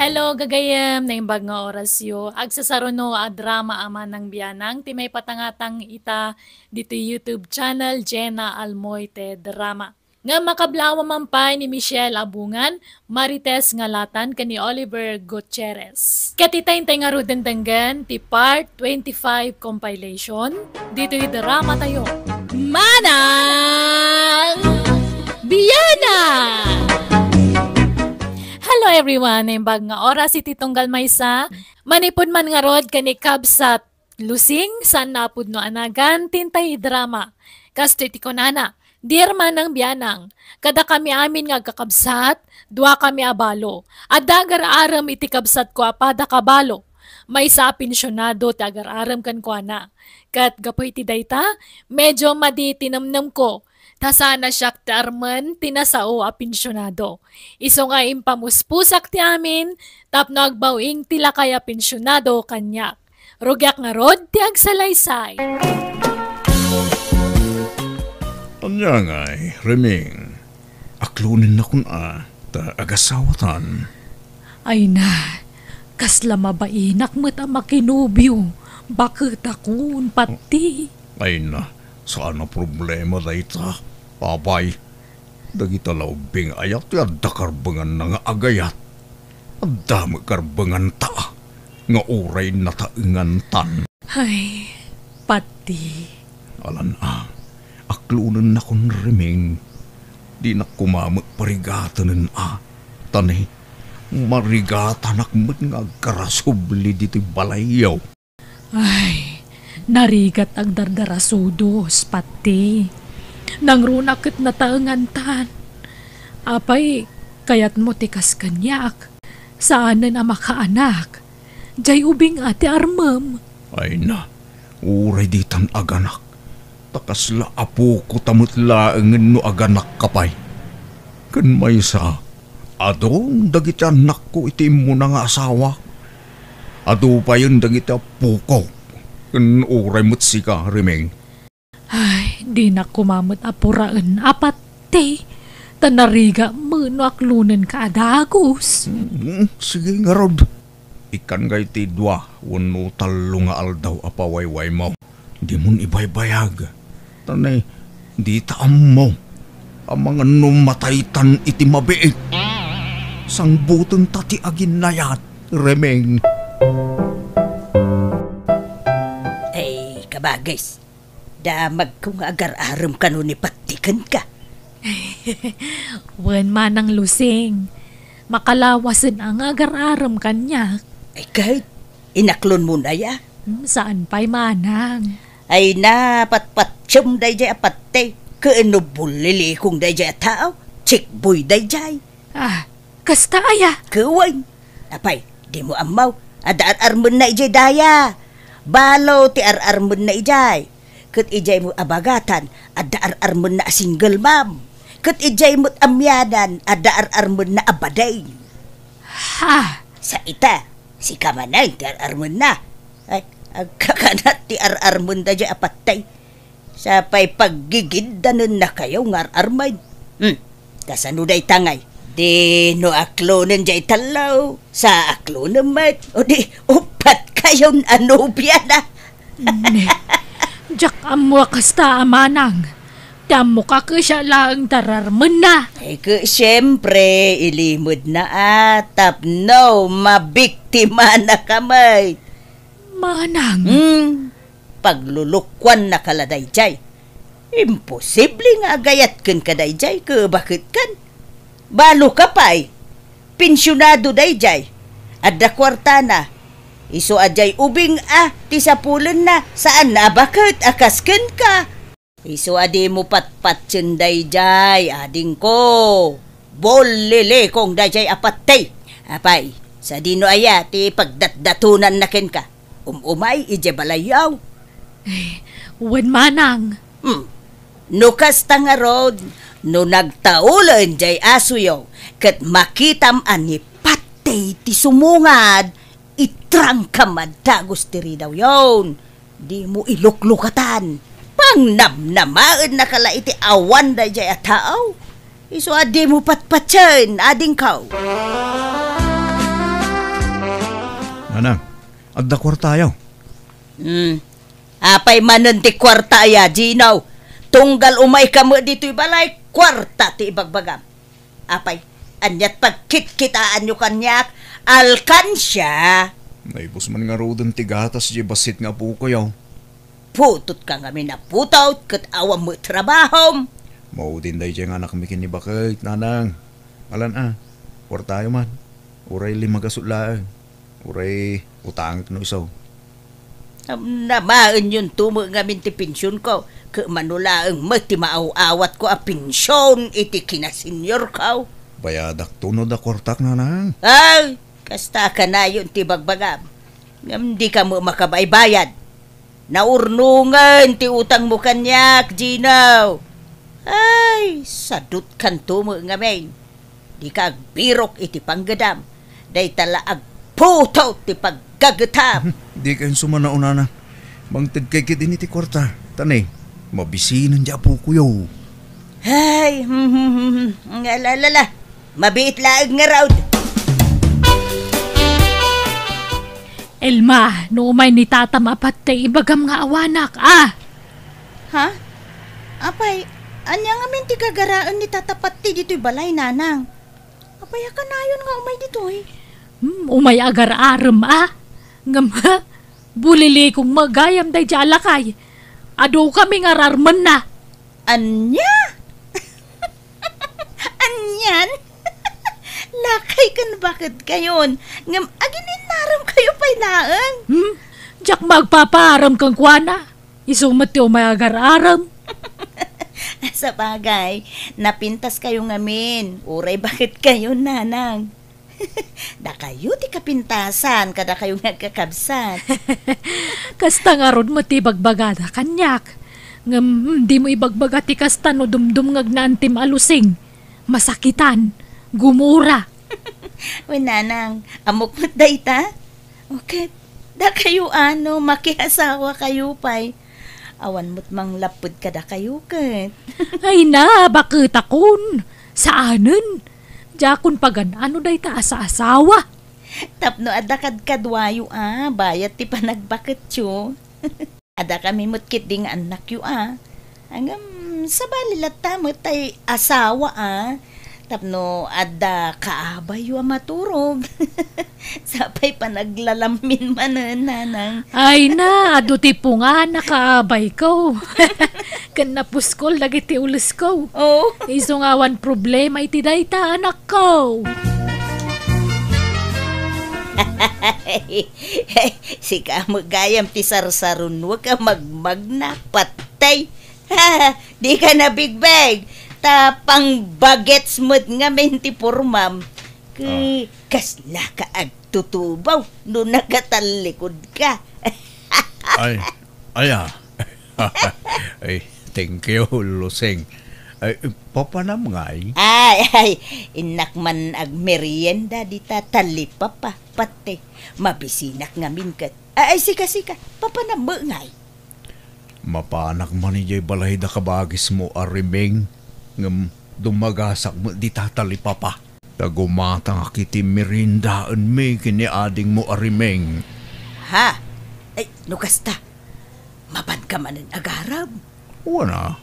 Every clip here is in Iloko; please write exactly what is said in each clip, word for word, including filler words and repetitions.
Hello, gagayem, naimbag nga orasyo. Agsasaruno a drama a manang bianang ti maipatangatang ita ditoy YouTube channel, Jenna Almoite Drama. Nga makablaaw man pay ni Michelle Abungan, Marites Ngalatan, ken ni Oliver Gutierrez. Ket ita intay ngaruden denggen ti part twenty-five compilation ditoy drama tayo. Manang Bianang! Hello everyone! Naimbag nga oras iti tunggal maysa, manipud man ngarud ken ni Kabsat Lusing, saan a pudno a nagan, ti intay drama. Kastoy ti kunana, Dear Manang Bianang, kadakami amin nga agkakabsat, duakami a balo. Adda agar-arem iti kabsatko a pada ka balo. Maysa a pensionado ti agar-arem kenkuana. Ket gapu iti dayta, medyo madi ti nemnemko. Ta saan a siak ti armen ti nasao a pensionado. Isu nga impamuspusak ti amin tapno agbaw-ing ti lakay a pensionado kaniak. Rugiak ngarud ti agsalaysay. Ania ngay, Reming? Aklonennakon a, ta agasawatan. Ay na, kasla mabainak met a makinobio, baketakon, pati. Ay na, saan a problema dayta, apay. Dagita la ubbing aya ti adda karbenganna nga agayat. Adda met karbenganta nga uray nataengantan. Ay, pati. Alan a, aklonennakon, Reming. Dinak koma met parigatenen a, ta ne, marigatanak met nga agkarasubli ditoy balayyo. Ay, narigat agdardarasudos, pati. Nangrunak ket nataengantan. Apay, kayatmo ti kas kaniak? Saanen a makaanak. Jay ubing a ti armem. Ay na, uray ditan aganak. Ta kasla apoko ta met laengen no aganakka pay. Ken maysa, adun dagiti annakko iti immuna nga asawa. Adu payen dagiti appoko. Ken uray met sika, Reming. Ay, dinak koma met a puraen a pati. Ta narigat met no aklonenka a dagus. Hmm, sige ngarud. Ikkan ngay ti dua wenno tallo nga aldaw a pawaywaymo. Dimon ibaybayag. Ta ne, dita ammo a mangan no mataytan iti mabiit. Sangbutenta ti aginnayat, Reming. Ay, kabagis. Damagko nga agar-arem kano ni Patti kenka. Wen, Manang Lusing. Makalawasen a nga agar-arem kaniak. Ay, ket, inaklonmon aya? Hmm, saan pay, Manang. Ay na, patpatiem dayjay a Patti. Ken no bullilikong dayjay a tao, chickboy dayjay. Ah, kasta aya? Ket wen. Apay, dimo ammo, adda ar-armenna idiay daya. Balo ti ar-armenna idiay. Ket idiay met a bagatan, adda ar-armenna a single mom. Ket idiay met a mianan, adda ar-armenna a bading. Ha? Sa ita, sika manen ti ar-armenna. Ay, agkakanat ti ar-armenda diay a Patti. Sapay paggigindanennakayo nga ar-armen. Hmm. Kasano dayta ngay? Di no aklonen diay tallo, sa aklonen met, o di uppat kayon a nobiana. Ne, diak ammo a kasta a Manang. Ti ammok a kasiak laeng ti ar-armenna. Ay, ket siempre, ilimedna a tapno mabiktimanaka met. Manang. Hmm. Paglulukuannaka la dayjay. Imposible nga agayat kenka dayjay, ket baket kan? Baloka pay. Pensionado dayjay. Adda kuartana. Isu a diay ubing a ti sapulenna, saan a baket a kas kenka. Isu a dimo patpatien dayjay, adingko. Bullilikong dayjay a Patti. Apay, sadino aya ti pagdatdatonanna kenka? Um-umay idiay balayyo. Ay, wen, Manang. Hmm. No kasta ngarud, no nagtaulen diay asuyo, ket makitam a ni Patti ti sumungad, itrangkam a dagus ti ridawyon. Dimo iluklukatan. Pangnamnamaennaka la iti awan dayjay a tao. Isu a dimo patpatien, adingko. Nanang, adda kuartayo. Hmm. Apay manen ti kuarta aya, Gino? Tunggal umayka met ditoy balay, kuarta ti ibagbagam. Apay, aniat pagkitkitaanyo kaniak? Alkansya! Naibus man ngaruden ti gatas diay bassit nga apokoyo. Putotka ngamin a putot ket awan met trabahom. Maudin daydiay nga anakmi ken ni baket, Nanang. Alan a, kuartayo man. Uray lima gasut laeng. Uray utangek no isu. Am-, namaenyon to met ngamin ti pensionko, ket mano laeng met ti maaw-awatko a pension iti kinaseniorko. Bayadakto no adda kuartak, Nanang. Ay, kasta a kanayon ti bagbagam. Ngem dika met makabaybayad. Naurnongen ti utangmo kaniak, Gino. Ay, sadutkanto met ngamin. Dika agbirok iti panggedam. Dayta la agputot ti paggagetam. Dika insumanaw, Nanang. Mangtedkay ketdi iti kuarta. Ta ne, mabisinen diay apokoyo. Ay, ala, ala, ala. Mabiit laeng ngarud. Elma, no umay ni tatam a Patey, ibagam nga awanak, a! Ha? Apay, ania ngamin ti gagaraen ni Tata Patey ditoy balay, Nanang? Apay a kanayon nga umay ditoy? Hmm, umay agar-arem, a? Ngem, ha? Bulilikong met gayam daydiay a lakay. Adu kami nga ararmenna. Ania? Anian? Lakay ken baketkayon, ngem agin-innaremkayo pay laeng. Hmm? Diak met agpapaarem kenkuana. Isu met ti umay agar-arem. Sabagay, napintaskayo ngamin. Uray baketkayon, Nanang. Dakayo ti kapintasan kadakayo nga agkakabsat. Kasta ngarud met ti ibagbagada kaniak. Ngem, dimo ibagbaga ti kasta no dumdumngegna antim a Lusing. Masakitan. Gumura. Wen, Nanang, ammok met dayta? O ket, dakayo a no makiasawakayo pay. Awan met manglapped kadakayo ket. Ay na, baketakon. Saanen. Diakon pagan-ano dayta a saasawa. Tapno adda kadkaduayo a, bayat ti panagbaketyo. Adda kami met ketdi nga annakyo a. Ngem, sabali latta met tay asawa a. Tapno adda kaabayyo a maturog. Sapay panaglalammin manen, Nanang. Ay na, adu ti pungan a kaabayko. Ken napuskol dagiti ulesko. Oh. Isu nga awan problema iti dayta, anakko. Sika met gayam ti sarsarunoek a magmagna, Patey. Dika nabigbeg, ta pangbagets met ngamin ti pormam. Ket Ah. kaslaka agtutubaw no nakatallikudka. Ay, aya. Ay, thank you, Lusing. Ay, papanam ngay? Ay, ay, innak man agmerienda dita talipapa, Patey. Mabisinak ngamin ket. Ay, ay, sika, sika, papanam met ngay? Mapanak man idiay balay da kabagismo a Riming, ngem dumagasak met dita talipapa. Ta gumatangak iti meriendaenmi ken ni adingmo a Riming. Ha? Ay, no kasta, mapanka manen agarem? Wen a.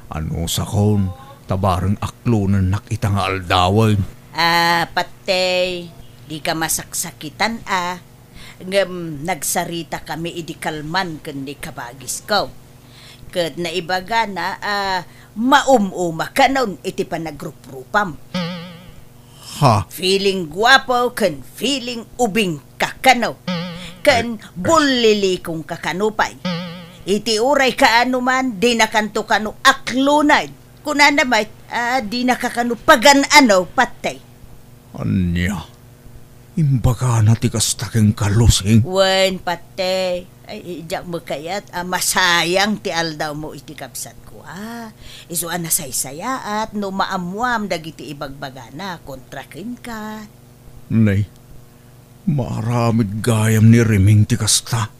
Anusakon, ta bareng aklonennak ita nga aldawen. Ah, Patey, dika masaksakitan a. Ngem nagsaritakami idi kalman ken ni kabagisko. Ket naibagana a maum-uma kanon iti panagruprupam. Ha? Feeling guapo ken feeling ubing ka kano. Ken Ay, ay. bullilikong ka kano pay. Iti uray kaano man, dinakanto kano aklonen. Kunana met, a, dinaka kano pagan-ano, Patey. Ania? Imbagana ti kasta kenka, Lusing? Wen, Patey. Ay, diak met kayat a masayang ti aldawmo iti kabsatko, a. Isu a nasaysayaat no maammuam dagiti ibagbagana kontra kenka. Nay, maaramid gayam ni Riming ti kasta.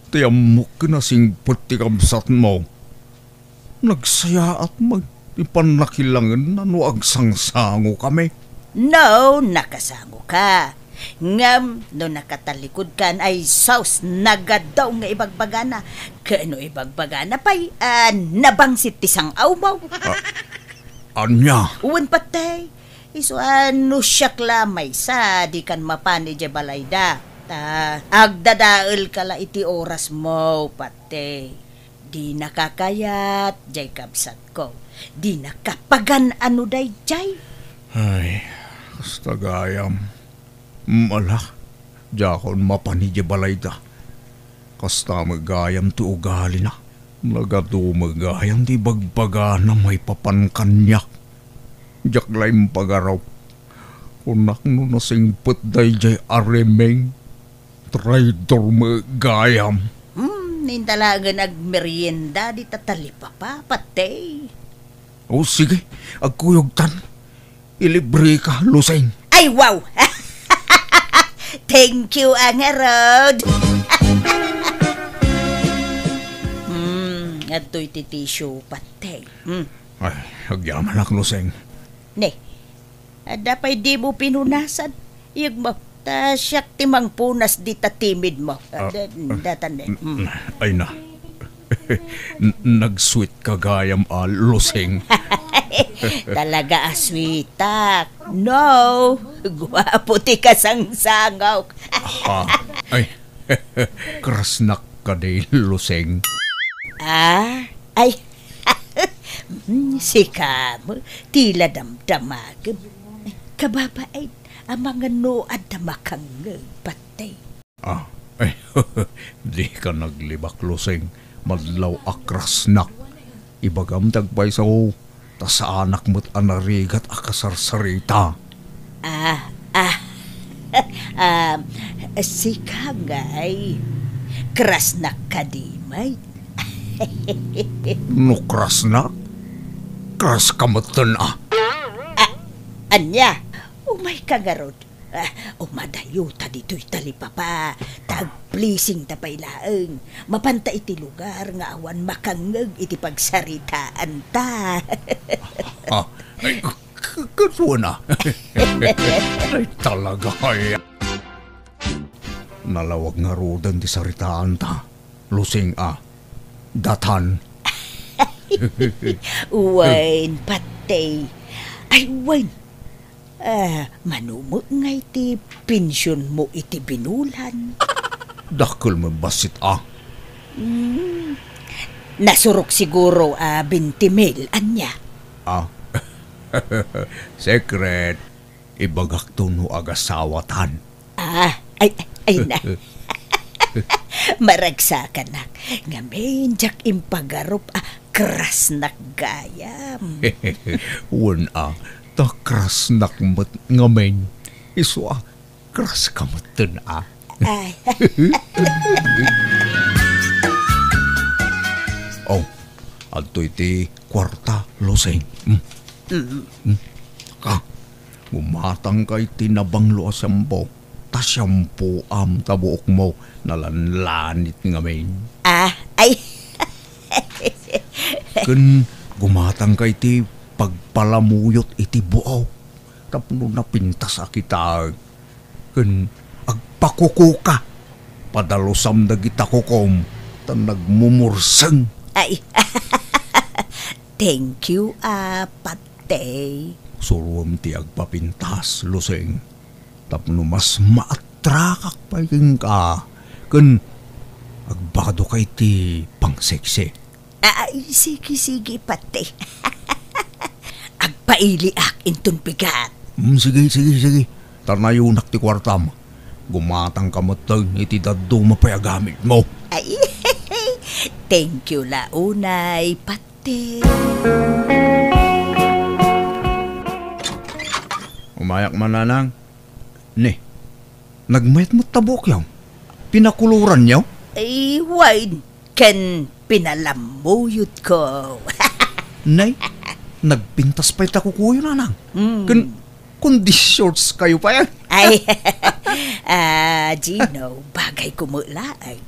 Ti ammok ken nasingpet ti kabsatmo. Nagsayaat met ti pannakilangenna no agsangsangokami. No, nakasangoka. Ngem no nakatalikudkan, ay sus, nagadaw nga ibagbagana. Ken no ibagbagana pay, ah, nabangsit ti sang-awmo. Ah, ania? Wen, Patey. Isu a no siak la maysa, dikan mapan idiay balayda. Ta agdadaelka la iti orasmo, Patey. Dinaka kayat, diay kabsatko. Dinaka pagan-ano daydiay. Ay, kasta gayam. Mala, diakon mapan idiay balayda. Kasta met gayam ti ugalina. Nagadu met gayam ti ibagbagana maipapan kaniak. Diak la impagarup. Kunak no nasingpet daydiay a rimeng. Traidor met gayam. Hmm, inta laengen agmerienda dita talipapa, Patey. O, sige, agkuyogtan. Ilibreka, Luseng. Ay, wow! Thank you, a ngarud. Hmm, adtoy ti tissue, Patey. Hmm. Ay, agyamanak, Luseng. Ne, adda pay dimo pinunasan? Iyegmo, ta siak ti mangpunas dita timidmo. Ah, ah, da-, ah, datan, eh. Mm. Ay na. N-, nag-sweet ka gayam a, Luseng. Talaga a sweetak. No, guapo ti kasangsangaw. Ha? Ay, krasnak kadi, Luseng. Ah, ay. Hmm, sika met, tila damdamagem. Kababain, amangan no adda makangngeg, Patey. Ah, ay, dika naglibak, Luseng. Madlaw a krasnak. Ibagam ti agpayso, ta saanak met a narigat a kasarsarita. Ah, ah. Ah, sika ngay, krasnak kadi met? No krasnak, kras ka metten a. Ah, ania? Umayka ngarud. Ah, umadayota ditoy talipapa, ta agblessing ta pay laeng. Mapanta iti lugar nga awan makangngeg iti pagsaritaanta. Ah, ay, k-, k-, kasuana. Ay, talaga, ay. Nalawag ngaruden ti saritaanta, Luseng a. Datan. Wen, Patey. Ay, wen. Ah, mano met ngay ti pensionmo iti binulan? Dakkel met bassit a. Hmm. Nasurok siguro a twenty mil, ania? Ah. Secret. Ibagakto no agasawatan. Ah, ay, ay na. Maragsakanak. Ngamin, diak impagarup a krasnak gayam. Wen a, ta krasnak met ngamin. Isu a, kras ka metten a. Ay. Oh, adtoy ti kuarta, Luseng. Hmm. Mm. Hmm. Ka, gumatangka iti nabanglo a shampoo. Ta shampoom ta buokmo nalanlanit ngamin. Ah, ay. Ken gumatangka iti pagpalamuyot iti buok tapno napintas a kitaek. Ken agpakukuka. Padalusam dagita kukom ta nagmumurseng. Ay. Thank you, a, Patey. Surom ti agpapintas, Luseng. Tapno mas maatrakak pay kenka, ken agbadoka iti pangseksi. Ay, sige, sige, Patey. Agpailiak inton bigat. Mm, sige, sige, sige. Ta nayonak ti kuartam. Gumatangka metten iti dadduma pay a gamitmo. Ay, thank you la unay, Patey. Umayak man, nanang. Ni, nagmayat met ta buokyo? Pinakuloranyo? Ay, wen, ken pinalamuyotko. Nay, nagpintas pay ta kukuyo, nanang. Mm. Ken, kundi shorts kayo pay, a? Ay, ah, Gino, bagay ko met laeng.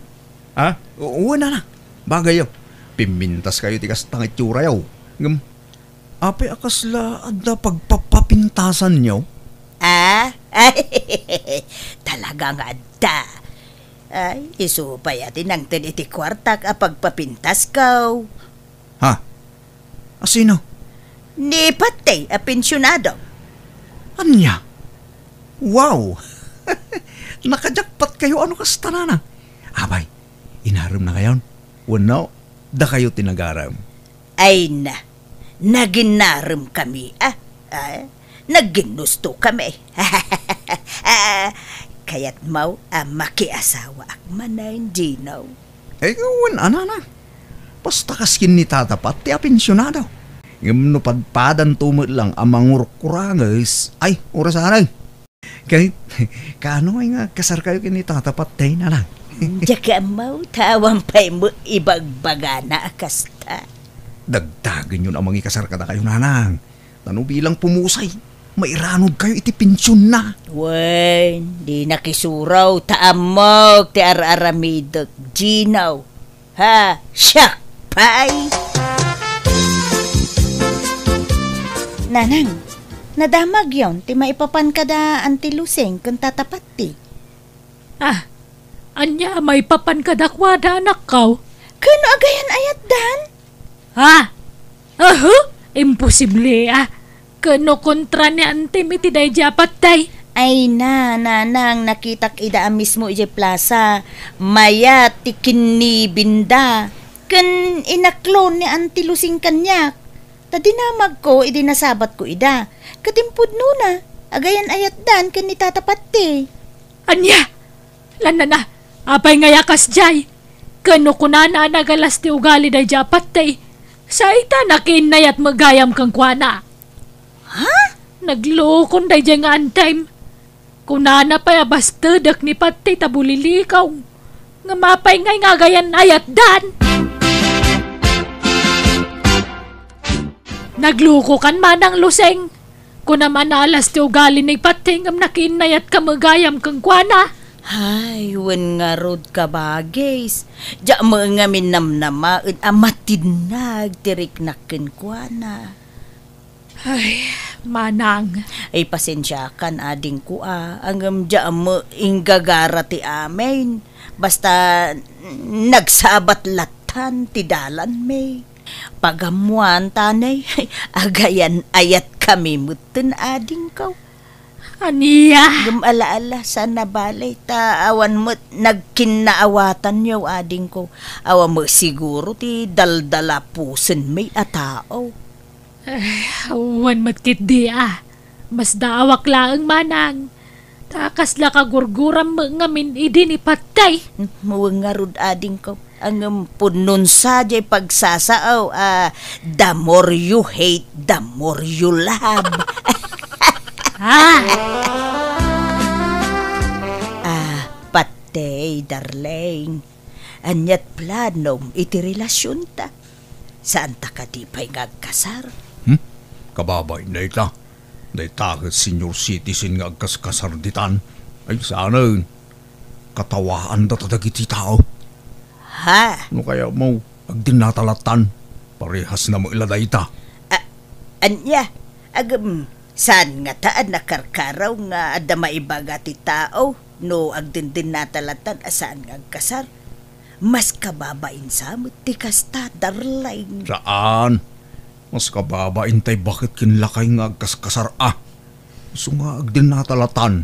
Ha? O, wen, nanang. Bagay, o. Pimmintas kayo ti kasta nga itsurayo. Ngem, apay a kasla adda pagpapapintasanyo? Ah? Talaga nga adda. Ay, isu pay a ti nangted iti kuartak a pagpapintasko. Ha? Asino? Ni Patey a pensionado. Ania? Wow! Nakajakpat kayo, ano kasta, Nanang? Abay, inarem na kayon? Wenno, dakayo ti nagarem? Ay na, naginarem kami, ah. Ah, nagginnusto kami. Ah, kayat mo a makiasawaak manen, Gino? Ay, wen, anana. Basta kas ken ni Tata Pat ti apensionado. Ngem no padpadanto met lang a mangurkuranges, ay, orasanen. Kay, kaano ngay nga kasar kayo ken ni Tata Pat, tay, Nanang? Diak ammo, ta awan pay met ibagbagana a kasta. Dagdagenyon a mangikasar kadakayo, Nanang. Ta no bilang pumusay, mairanod kayo iti pensionna. Wen, di nakisuraw, ta ammok ti ar-aramidek, Gino. Ha, siak pay! Nanang, nadamagyon ti maipapan kada Auntie Lusing ken Tata Patti. Ah, ania a maipapan kadakuada, anakko? Ken no agayan-ayatdan? Ha? Aha? Imposible, ah. Ken no kontra ni Antem iti daydi a patay? Ay na, Nanang, nakitak ida a mismo idiay plasa. Mayat ti kinnibinda. Ken inaklon ni Auntie Lusing kaniak. Ta dinamagko idi nasabatko ida. Ket impudnona, agayan-ayatdan ken ni Tata Patti. Ania? Lanana, apay ngay a kasdiay? Ken no kunana a nagalas ti ugali daydi a patay, sa ita nakiinnayat met gayam kenkuana. Ha? Naglukon daydi nga Antem. Kunana pay a bastedek ni patay ta bulilikaw. Ngem apay ngay nga agayan-ayatdan? Naglukokan, Manang Luseng. Kunam a naalas ti ugali ni patay ngem nakiinnayatka met gayam kenkuana. Ay, wen ngarud, kabagis. Diak met ngamin namnamaen a matinnag ti riknak kenkuana. Ay, Manang. Ay, pasensiakan, adingko, a, ngem diak met inggagara ti amin. Basta, nagsabat lattan ti dalanmi. Pagammoan, tanay, agayan-ayatkami metten, adingko. Ania? Ngem ala-ala, saan a bale, ta awan met nagkinnaawatanyo, adingko. Awan met siguro ti daldalapusenmi a tao. Eh, wen met ketdi a. Masdaawak laeng, Manang. Ta kasla kagurguram met ngamin idi ni patay. Wen ngarud, adingko. Ngem pudnon sadiay pagsasao a the more you hate, the more you love. Ah! Ah, patay, darling. Aniat planom iti relasionta? Saanta kadi pay nga agkasar? Hmm? Kababain dayta. Dayta ket senior citizen nga agkaskasar ditan. Ay, saanen. Katawaandata dagiti tao. Ha? No kayatmo, agdennata lattan. Parehasna met la dayta. A-, ania? Agem, saan ngata a nakarkaraw nga adda maibaga ti tao no agdendennata lattan a saan nga agkasar? Mas kababain sa met ti kasta, darling. Saan? Mas kababain tay baket ken lakay nga agkaskasar a. Isu nga agdennata lattan.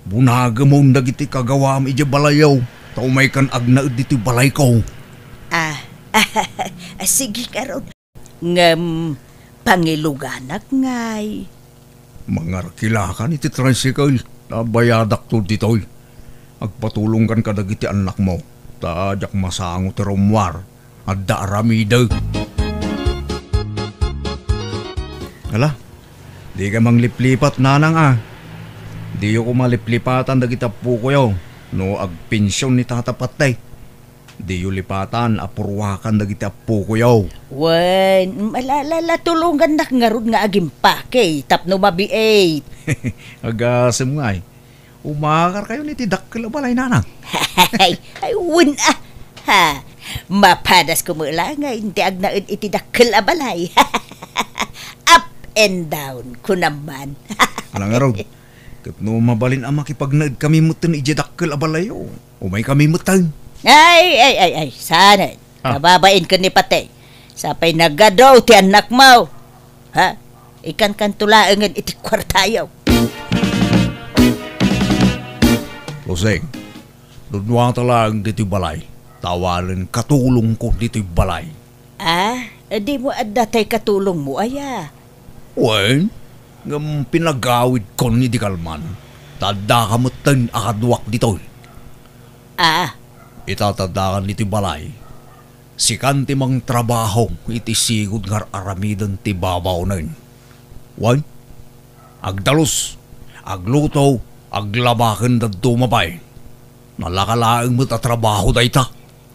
Bunagemon dagiti kagawam idiay balayo, ta umaykan agnaed ditoy balayko. Ah, ah, sige ngarud. Ngem, pangiluganak ngay. Mangarkilakan iti tricycle, ta bayadakto ditoy. Agpatulongkan kadagiti annakmo, ta diak masango ti rummuar. Adda aramidek. Ala, dika mangliplipat, Nanang, a. Diyo koma liplipatan dagiti appokoyo no agpension ni Tata Patay. Diyo lipatan a purwakan dagiti appokoyo. Wen, ala, ala, ala, tulongannak ngarud nga agimpake tapno mabiit. Agasem ngay. Umakarkayon iti dakkel a balay, Nanang. Ay, ay, wen, a. Ha, mapadasko met la nga inti agnaed iti dakkel a balay. Up and down, kunam man. Ala ngarud, Ket no mabalin a makipagnaedkami metten idiay dakkel a balayyo, umaykami metten. Ay, ay, ay, ay, saanen. Ah. Kababain ken ni Patay. Sapay nagadu ti annakmo. Ha? Ikankanto laengen iti kuartayo. Losing, dunnuata laeng ditoy balay. Ta awanen katulongko ditoy balay. Ah, dimo adda tay katulongmo aya? Wen, ngem pinagawidkon idi kalman, ta addaka metten a kaduak ditoy. Ah. Ita ta addakan ditoy balay, sikan ti mangtrabaho iti sigud nga ar-aramiden ti babaonen. Wen, agdalus, agluto, aglaba ken dadduma pay. Nalaka laeng met a trabaho dayta.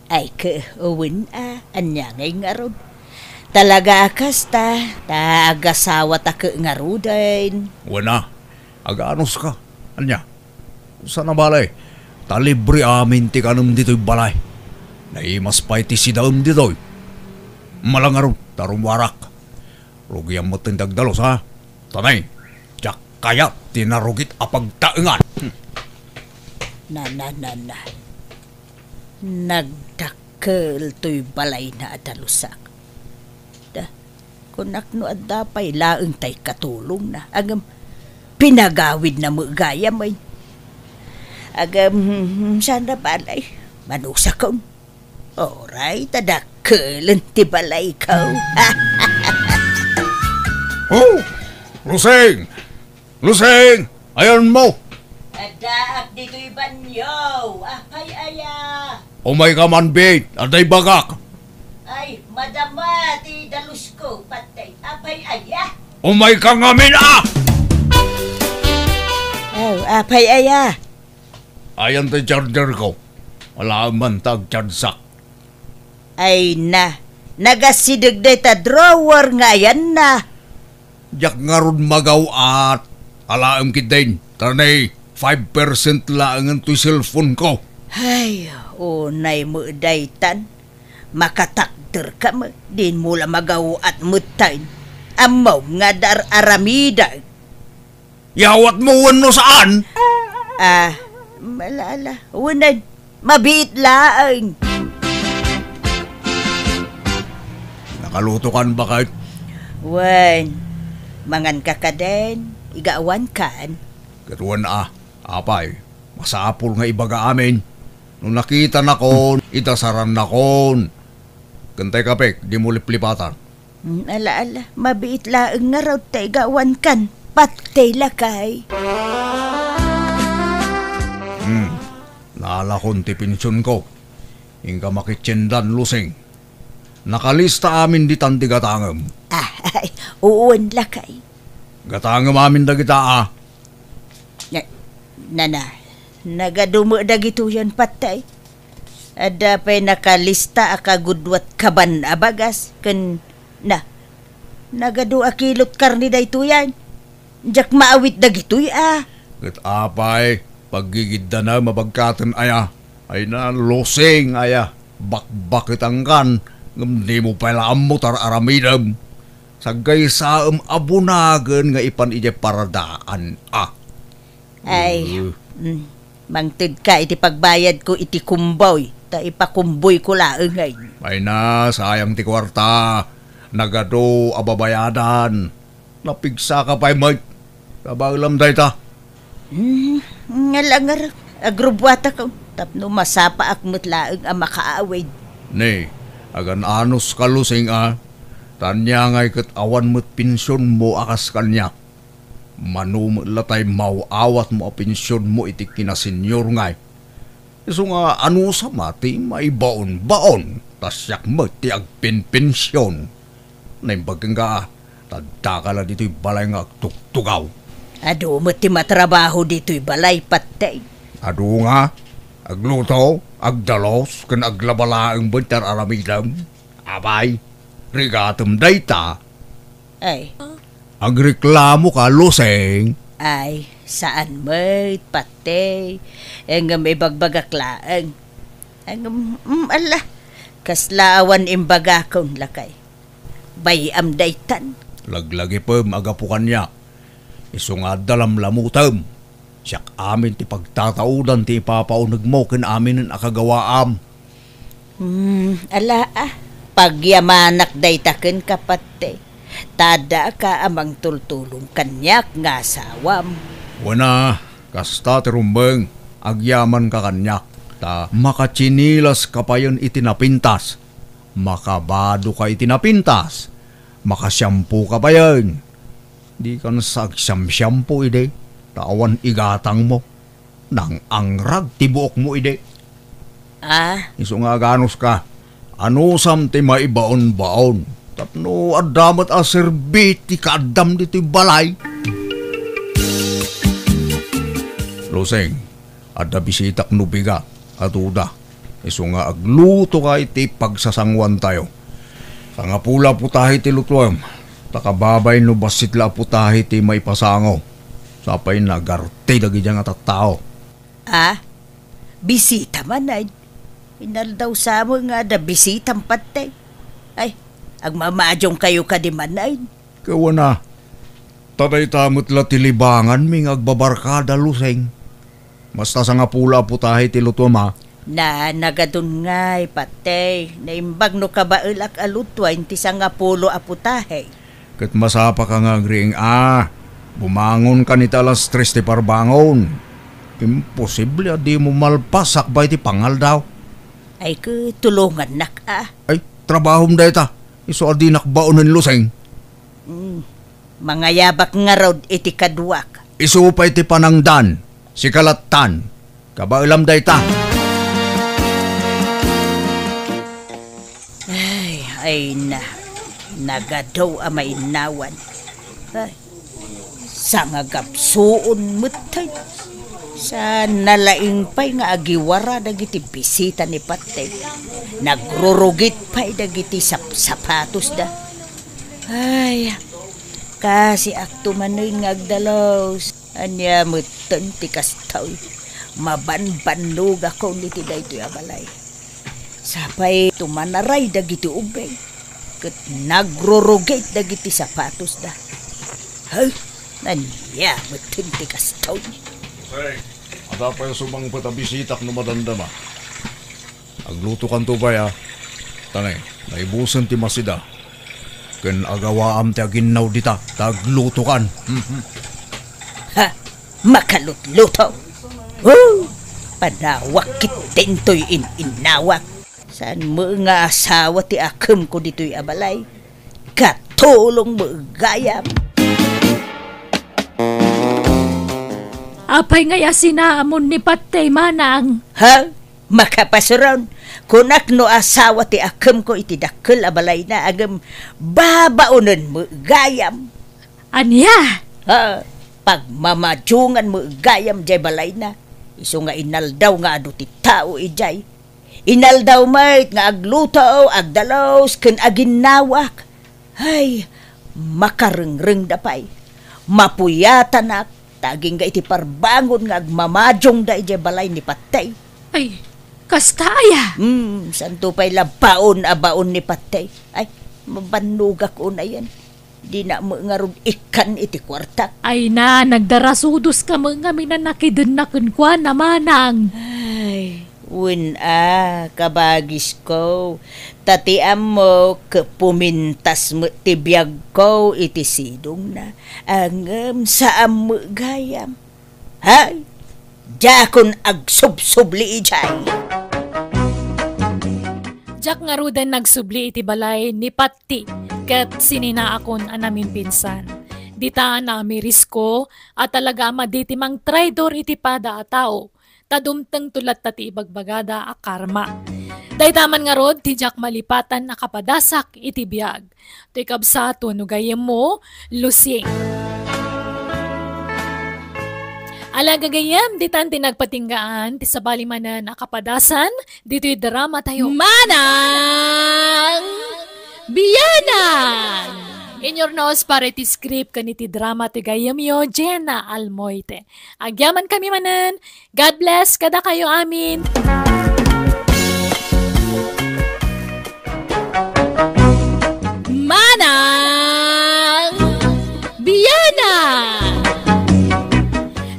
Ay, ke, wen a, ania ngay ngarud? Talaga a kasta, ta agasawata ke ngaruden. Wen a, aganuska. Ania? Sana bale, ta libre amin ti kanem ditoy balay. Naimas pay ti sidaem ditoy. Mala ngarud, ta rummuarak. Rugiam metten ti agdalus, ha? Tanay, diak kayat ti narugit a pagtaengan. Hmm. Na, na, na, na. Nagdakkel toy balayna a dalusak. Da, kunak no adda pay laeng tay katulongna. Agem, pinagawidna met gayam, ay. Agem, saan a balay? Manusakon. Oray, ta dakkelen ti balayko. Oh! Lusing! Lusing! Ayanmo! Addaak ditoy banio. Apay aya? Umayka man, Bit. Adda ibagak. Ay, madama ti dalusko, Patay. Apay aya? Umayka ngamin, a! Oh, apay aya? Ayan ti charger ko. Wala man ta agchargeak. Ay na, nagasideg dayta drawer nga ayanna. Diak ngarud magaw-at. Alaem ketdin, ta ne, five percent laengen toy cellphone ko. Ay, unay met daytan. Makatakderka met, dinmo la magaw-at metten. Ammom nga dar-aramidek. Yawatmo wenno saan? Ah, ala, ala. Wenen, mabiit laeng. Nakalutokan baket? Wen, manganka kadin, igawankan. Ket wen a, apay, masapul nga ibaga amin. No nakitanakon, idasarannakon. Ken tay kapek, dimo liplipatan. Hmm, ala, ala, mabiit laeng ngarud ta igawankan. Patay lakay. Hmm, naalakon ti pensionko. Inka makitiendan, Lusing. Nakalista amin ditan ti gatangem. Ah, ay, uwan lakay. Gatangem amin dagita, a. Na, nana, nagadu met dagitoyen, Patay. Adda pay nakalista a kagudua ti kaban a bagas, ken na, nagadu a kilot karne daytoyen. Diak maawit dagitoy a. Ket apay, paggigiddanem a bagkaten aya? Ay na, Lusing aya, bakbaketankan, ngem dimo pay la ammo ti ar-aramidem. Saggaysaem a bunagen nga ipan idiay paradaan a. Ay, Eh. mm, mangtedka iti pagbayadko iti kumboy, ta ipakumboyko laeng, ay. Ay na, sayang ti kuarta. Nagadu a babayadan. Napigsaka pay met. Kabaelam dayta. Hmm, nga langar, agrubbuatak tapno masapaak met laeng a makaawid. Ne, agan-anos ka, Lusing, a. Ta ania ngay ket awan met pensionmo a kas kaniak. Mano met la tay maw-awatmo a pensionmo iti kinasenyor ngay. Isu nga anusam a ti maibaonbaon, ta siak met ti agpenpension. Naimbag kenka, ta addaka la ditoy balay nga agtugtugaw. Adu met ti matrabaho ditoy balay, Patay. Adu nga, agluto, agdalos, ken aglaba laeng met ti ar-aramidem. Apay, rigatem dayta. Ay. Agreklamo ka, Lusing? Ay, saan met, Patay. Ngem ibagbagak laeng. Ngem, mm, ala, kasla awan imbagakon, lakay. Bay-am daytan. Laglagipem a gapu kaniak. Isu nga adda lamlamutem. Siak amin ti pagtataudan ti ipapaunegmo ken aminen a kagawaam. Hmm, ala, a, pagyamanak dayta kenka, Patey. Ta addaak a mangtultulong kaniak nga asawam. Wen a, kasta ti rumbeng, agyamanka kaniak, ta makatsinilaska payen iti napintas, makabadoka iti napintas, makasiampoka payen. Dikan sa agsiamsiampo idi, ta awan igatangmo. Nang-angrag ti buokmo idi. Ah? Isu nga aganuska, anusam ti maibaonbaon tapno adda met a serbi ti kaaddam ditoy balay. Lusing, adda bisitak no bigat a duda. Isu nga aglutoka iti pagsasanguantayo. Sangapulo a putahe ti lutuem, ta kababay no bassit la a putahe ti maipasango. Sapay nagarte dagidiay nga tattao. Ah? Bisita manen? Inaldaw sa met nga adda bisitam, Patey. Ay, agmamadiongkayo kadi manen? Ket wen a, ta dayta met la ti libanganmi nga agbabarkada, Lusing. Basta sangapulo a putahe ti lutuem, a. Na, nagadun ngay, Patey. Naimbag no kabaelak a lutuaen ti sangapulo a putahe. Ket masapaka nga agriing a. Bumangonkan iti alas tres ti parbangon. Imposible a dimo malpas sakbay ti pangaldaw. Ay, ket tulongannak a. Ay, trabahom dayta. Isu a dinak baonen, Lusing. Hmm. Mangayabak ngarud iti kaduak. Isu pay ti panangdan, sika lattan. Kabaelam dayta. Ay, ay na. Nagadu a mainnawan. Ay. Sangagapsuon metten. Saan nalaing pay nga agiwara dagiti bisita ni Patey. Nagrurugit pay dagiti sapsapatosda. Ay, kasiakto manen nga agdalus. Ania metten ti kastoy? Mabanbannogakon iti daytoy a balay. Sapay tumanaray dagiti ubing, ket nagrurugit dagiti sapatosda. Hay, ania metten ti kastoy? Hey, adda pay sumangpet a bisitak no madamdama. Aglutokanto pay a. Tanay, naibusen ti masida. Ken agawaam ti aginnaw dita, ta aglutokan. Ha! Makalutluto! Oh! Panawak ketdin toy in-innawak. Saan met nga asawa ti akemko ditoy a balay? Katulong met gayam. Apay ngay a sinaamon ni Patey, manang? Ha? Makapasuron, kunak no asawa ti akemko iti dakkel a balayna, ngem babaonen met gayam. Ania? Ha, pagmamadiongan met gayam diay balayna. Isu nga inaldaw nga adu ti tao idiay. Inaldaw met nga agluto, agdalus, ken aginnawak. Hay, makarengrengda pay. Mapuyatanak, ta agingga iti parbangon nga agmamadiongda idiay balay ni Patey. Ay, kasta aya? Hmm, santo pay la baon a baon ni Patey. Ay, mabannogak unayen. Dina met ngarud ikkan iti kuartak. Ay na, nagdarasudoska met ngamin a nakidenna kenkuana, manang. Ay, wen a, kabagisko. Ta ti ammok, pumintas met ti biagko iti sidongna. Ngem saan met gayam. Hay, diakon agsubsubli idiay. Diak ngaruden nagsubli iti balay ni Patti ket sininaakon a namimpinsan. Dita a naamirisko a talaga a madi ti mangtraidor iti pada a tao, ta dumtengto latta ti ibagbagada a karma. Dayta man ngarud ti diak malipatan a kapadasak iti biag. Toy kabsat wenno gayyemmo, Lusing. Ala gagayyem, ditan ti nagpatinggaan ti sabali manen a kapadasan ditoy drama tayo. Manang Bianang! Inyurnos para iti script ken iti drama ti gayyemyo, Jenna Almoite. Agyaman kami manen. God bless kadakayo amin. Manang Bianang!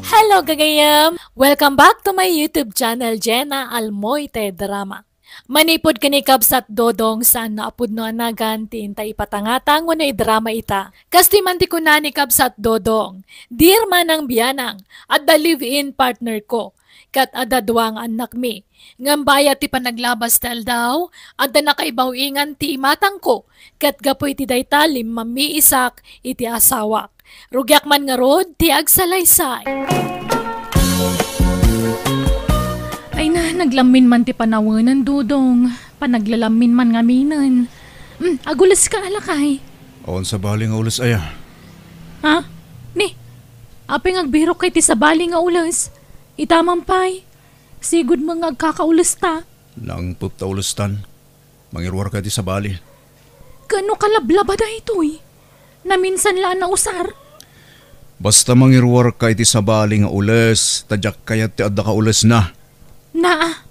Hello, Gagayam, welcome back to my YouTube channel, Jenna Almoite Drama. Manipud ken ni Kabsat Dodong, saan nga a pudno a nagan ti inta ipatangtang wenno idrama ita. Kastoy man ti kuna ni Kabsat Dodong, "Dear Manang Bianang, adda live-in partner ko, ket adda dua nga annakmi. Ngem bayat ti panaglabas ti aldaw, adda nakaibaw-ingan ti imatangko, ket gapu iti dayta, limmamiisak iti asawak. Rugiak man ngarud ti agsalaysay." Ay na, naglammin man ti panawen, Dodong. Panaglalammin man ngaminen. Mm, aguleska, lakay. Awan sabali nga ules aya. Ha? Ni, apay nga agbirokka iti sabali nga ules? Ita man pay. Sigud met nga agkakaulesta. Nangpet ta ulestan. Mangiruarka iti sabali. Ket no kalablaba daytoy? Naminsan la a nausar. Basta mangiruarka iti sabali nga ules, ta diak kayat ti addaka ulesna. Naa.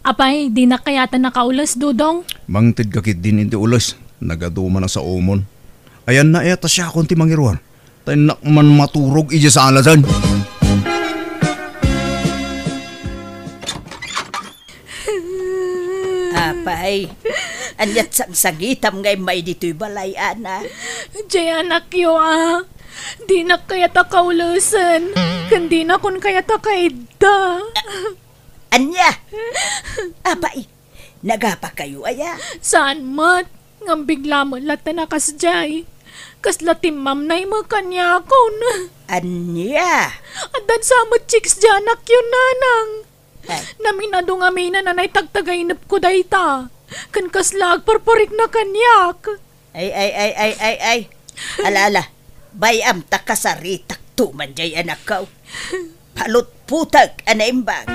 Apay, dinak kayat a nakaules, Dodong? Mangtedka ketdin iti ules. Nagadu man a saomon. Ayanna aya ta siakon ti mangiruar. Ta innak man maturog idiay salasan. Apay, ania't sangsangitam nga immay ditoy balay, Ana? Diay anakyo, a. Dinak kayat a kaulesen, ken dinakon kayat a kaidda. Ania? Apay, nagapakayo aya? Saan met, ngem bigla met latta a kasdiay. Kasla timmamnay met kaniakon. Ania? Addan sa met chicks diay anakyo, Nanang. Ay. Naminadu ngaminen a naitagtagainepko dayta. Ken kasla agparparikna kaniak. Ay, ay, ay, ay, ay, ay. Ala, ala. Bay-am ta kasaritakto man diay anakko. Palutputek a naimbag.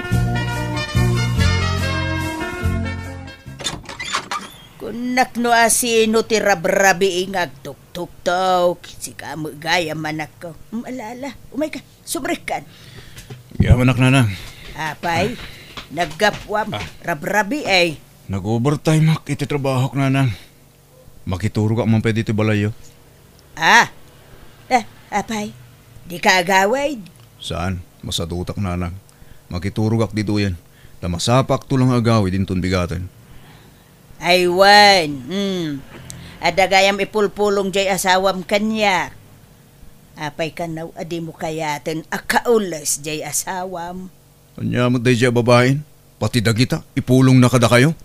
Kunak no asino ti rabrabii nga agtuktuktok, sika met gayam, anakko. Mm, ala, ala. Umayka. Sumrekkan. Yamanak, Nanang. Apay, naggapuam. Ah. Rabrabii, ay. Nag-overtime ak iti trabahok, Nanang. Makiturogak man pay ditoy balayyo. Ah. Eh, apay, dika agawid? Saan, masadutak, Nanang. Makiturogak ditoyen. Ta masapakto lang agawid inton bigaten. Ay wen, hmm. Adda gayam ipulpulong diay asawam kaniak. Apay kano a dimo kayaten a kaules diay asawam? Ania met daydiay a babain? Pati dagita, ipulongna kadakayo?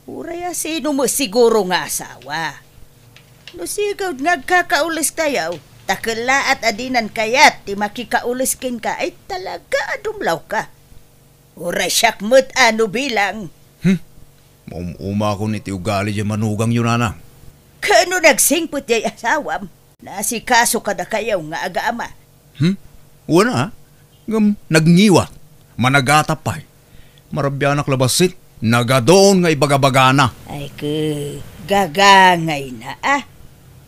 Uray a sino met siguro nga asawa. No sigud nga agkakaules tayo, ta kellaat a dinan kayat ti makikaules kenka, ay talaga a dumlawka. Uray siak met a no bilang. Hmm? Maum-umakon iti ugali diay manugangyo, Nanang. Kano nagsingpet diay asawam? Naasikaso kadakayo nga agama. Hmm? Wen a. Ngem nagngiwat. Managatap pay. Marabianak la bassit. Nagadun nga ibagabagana. Ay, ke, gagangayna, a.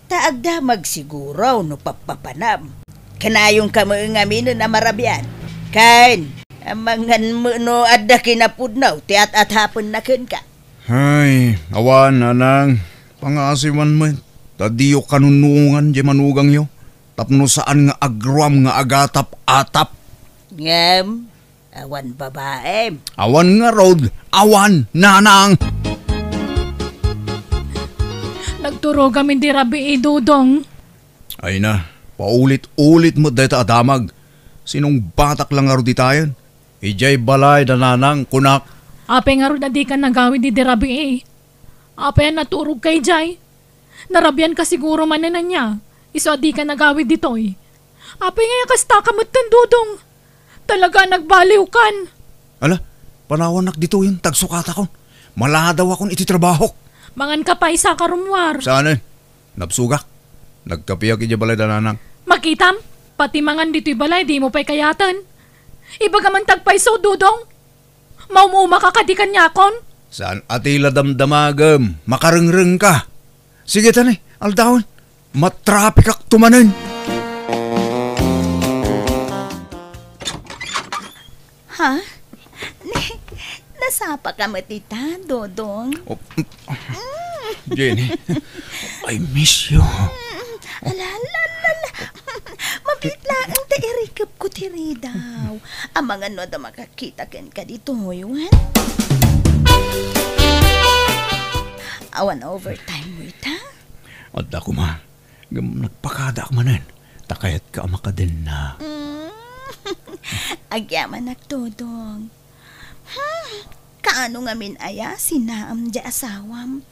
Ta agdamag siguro no pappapanam. Kanayonka met ngaminen a marabian. Ken, amangan met no adda kinapudno ti at-atapenna kenka. Ay, awan, Nanang. Pangasiwan met. Ta diyo kanunuongan diay manugangyo. Tapno saan nga agruam nga agatap-atap. Ngem, awan babaem. Awan ngarud, awan, Nanang. Nagturogam idi rabii, Dodong. Ay na, paulit-ulit met dayta a damag. Sinungbatak la ngarud itayen. Idiay balay da Nanang, kunak. Apay ngarud a dika nagawid idi rabii? Apay a naturogka idiay? Narabianka siguro manen ania, isu a dika nagawid ditoy. Apay ngay a kastaka metten, Dodong? Talaga a nagbaliwkan. Ala, panawannak ditoyen, ta agsukatakon. Maladawakon iti trabahok. Manganka pay, saka rummuar. Saanen? Nabsogak. Nagkapiak idiay balay da Nanang. Makitam, pati mangan ditoy balay, dimo pay kayaten. Ibagam man ti agpayso, Dodong. Maum-umaka kadi kaniakon? Saan a ti la damdamagem? Makarengrengka. Sige, tani, aldawen. Matrapikakto manen. Ha? Ni, nasapaka met ita, Dodong? Oh, mm, Jenny, I miss you. Mm, ala, ala, ala, ala. Mabiit laeng ta irikepko ti ridaw. Amangan no adda makakita kenka ditoy, wen? Awan overtime mo ita? Adda koma. Ngem nagpakadaak manen, ta kayatka a makadenna. Mm. Agyamanak, Dodong. Hmm, kaano ngamin aya sinaam diay asawam?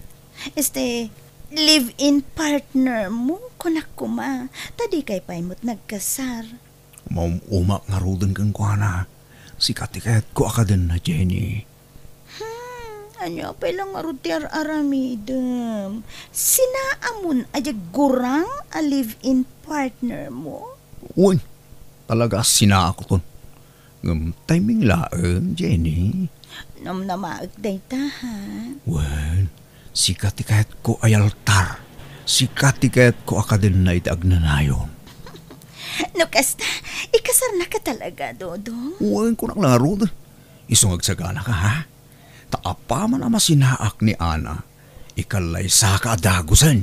Este, live-in partner mo, kunak koma, ta dikay pay met nagkasar. Maum-umak ngaruden kenkuana. Sika ti kayatko a kadenna, Jenny. Hmm, ania pay la ngarud ti ar-aramidem? Sinaamon a diay gurang a live-in partner mo? Wen, talaga a sinaakon. Ngem timing laeng, Jenny. Namnamaek dayta, ha? Wen, sika ti kayatko a yaltar. Sika ti kayatko a kadenna iti agnanayon. No kasta, ikasarnaka talaga, Dodong? Wen, kunak la ngarud. Isu nga agsaganaka, ha? Ta apaman a masinaak ni Ana, ikalaysaka a dagusen.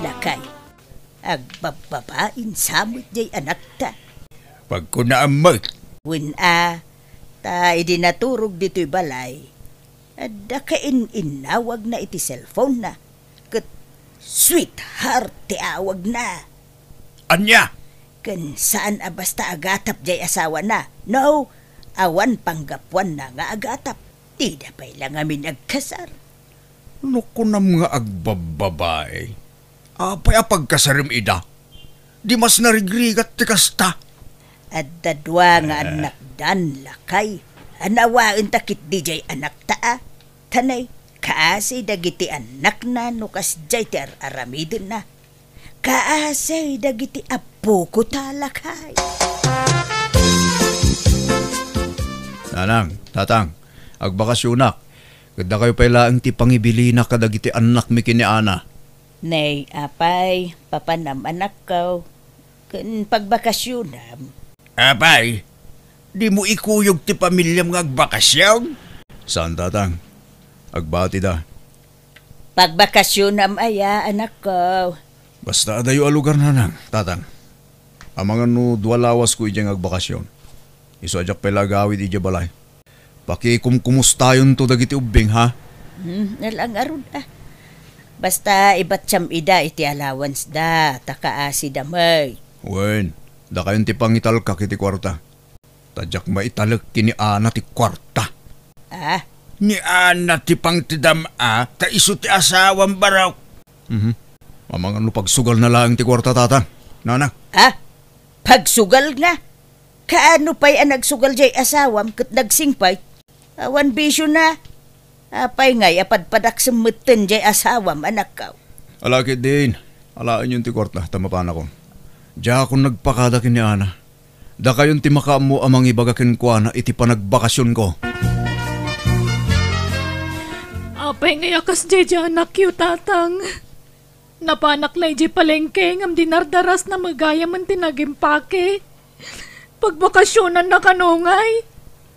Lakay, agbabbabain sa met diay anakta. Pagkunaam met. Wen a, ta idi naturog ditoy balay, adda kain-innawagna iti cellphone-na, ket sweetheart ti awagna. Ania? Ken saan a basta agatap diay asawana. No, awan panggapuanna nga agatap. Dida pay la ngamin agkasar. No kunam nga agbabbabae, apay a pagkasarem ida? Di mas narigrigat ti kasta. Adda dua nga Ah. annakdan, lakay. Anawaen ta ketdi diay anakta a. Tanay, kaasi dagiti annakna no kasdiay ti ar-aramidenna. Kaasi dagiti apoko ta, lakay. Nanang, tatang, agbakasionak. Ket dakayo pay laeng ti pangibilinak kadagiti annakmi ken ni Ana. Nay, apay, papanam anakko, ken pagbakasionam. Apay, dimo ikuyog ti pamiliam nga agbakasion? Saan, tatang. Agbatida. Pagbakasionam aya, anakko? Basta adayo a lugar, nanang, tatang. Amangan no dua lawasko idiay nga agbakasion. Isu a diak pay la agawid idiay balay. Pakikumkumustayonto dagiti ubbing, ha? Hmm, nala ngarud, ah. Basta ibatsiam ida iti allowance da, ta kaasida met. Wen, dakayon ti pangitalkak iti kuarta. Ta diak maitalek ken ni Ana ti kuarta. Ah? Ni Ana ti pangtedam a, ta isu ti asawam barok. Mhm. Amangan no pagsugalna laeng ti kuarta, tatang. Nanang. Ah? Pagsugalna? Kaano pay a nagsugal diay asawam ket nagsingpay? Awan bisiona. Apay ngay a padpadaksem metten diay asawam, anakko? Ala ketdin, alaenyon ti kuarta, ta mapanakon. Diakon nagpakada ken ni Ana. Dakayon ti makaammo a mangibaga kenkuana iti panagbakasionko. Apay ngay a kasdiay diay anakyo, tatang? Napanak la idiay palengke ngem dinardarasna met gayamen ti nagimpake. Pagbakasionanna kano ngay?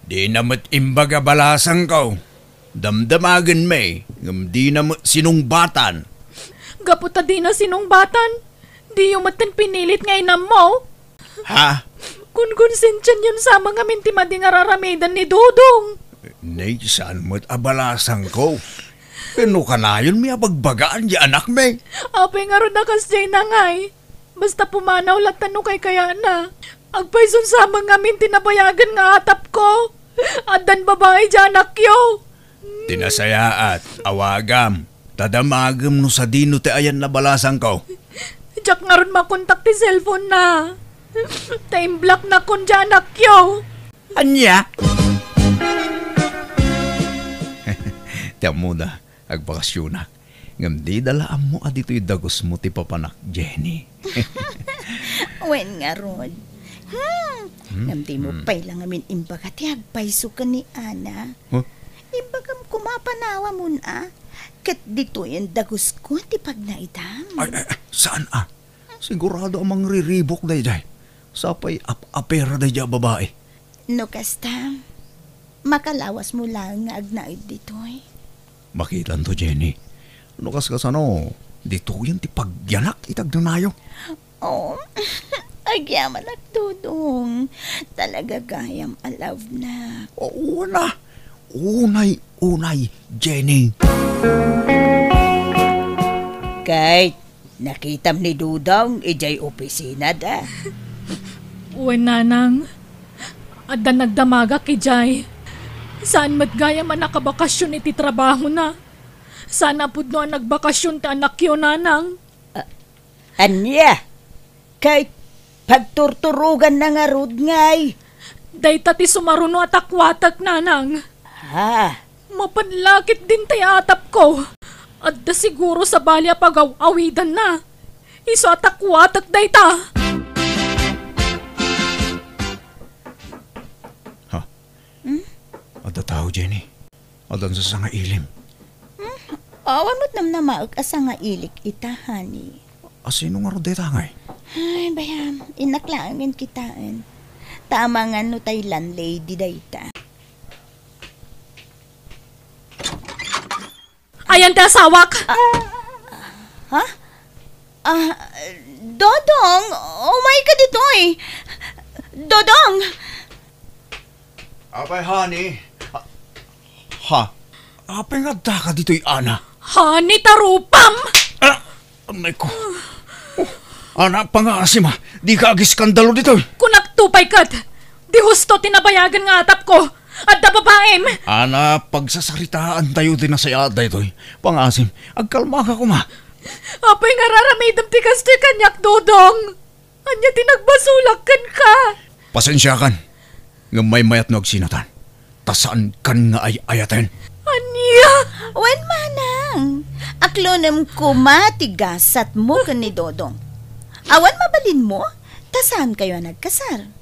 Dina met imbag a balasangko. Damdamagenmi, ngem dina met sinungbatan. Gapu ta dina sinungbatan, diyo metten pinilit nga inammo? Ha? Konkonsensianyon sa met ngamin ti madi nga ar-aramiden ni Dodong. Nay, saan met a balasangko? Wenno kanayonmi a bagbagaan diay anakmi? Apay ngarud a kasdiay ngay? Basta pumanaw latta no kaykayatna. Agpayson sa met ngamin ti nabayagen nga atapko. Addan babai diay anakyo. Ti nasayaat, awagam, ta damagem no sadino ti ayanna balasangko. Diak ngarud makontak ti cellphone-na. Ta imblocknakon diay anakyo. Ania? Ti ammoda, agbakasionak. Ngem dida la ammo a ditoy dagusmo ti papanak, Jenny. Wen ngarud. Hmm. Hmm? Ngem dimo Hmm. pay la ngamin imbaga ti agpayso ken ni Ana. Huh? Imbagam koma a panawamon a. Ket ditoyen dagusko ti pagnaedam. Ay, ay, ay, saan a? Sigurado a mangriribuk daydiay. Sapay ap-apera daydiay a babai. No kasta, makalawasmo laeng nga agnaed ditoy. Makitanto, Jenny. No kaskasano, ditoyen ti pagyanak iti agnanayon. Oh, Agyamanak, Dodong. Talaga gayam a love na. Una, unay-unay, Jenny. Kay, nakitam ni Dodong idiay opisina da. Wen, Nanang. Adda nagdamagak idiay. Saan met gayam a nakabakasyon iti trabahona. Saan a pudno a nagbakasyon ti anakyo, Nanang. Ania? Kay pagturturoganna ngarud ngay? Dayta ti sumaruno a takuatek, Nanang. Ha? Mapanlakit din tay atapko. Adda siguro sabali a pagaw-awidanna. Isu a takuatek dayta. Ha? Hmm? Adda tao, Jenny. Addan sa sangailim. Hmm? Awan met namnamaek a sangailik ita, honey. Asino ngarud dayta ngay? Ay, bayam, innak laengen kitaen. Ta amangan no tay landlady dayta. Ayan ti asawak! Ah, ha? Ah, Dodong, umay ka ditoy. Dodong! Apay, honey? Ah, ha? Apay nga adda ka ditoy, Ana? Honey, tarupam! Ah, amay ko. Oh, Ana, pangaasim a. Di ka agiskandalo ditoy. Kunak to pay ket. Di husto ti nabayagan nga atapko. Adda babaim. Ana, pagsasaritaan tayo ti nasayaat daytoy. Pangaasim, agkalma ka koma. Apay nga raramidem ti kastoy kaniak, Dodong? Ania ti nagbasolak kenka? Pasensiakan, ngem maymayat no agsinatan, ta saankan nga ay-ayaten. Ania? Wen, manang, aklonem koma ti gasatmo ken ni Dodong. Awan mabalinmo, ta saankayo a nagkasar.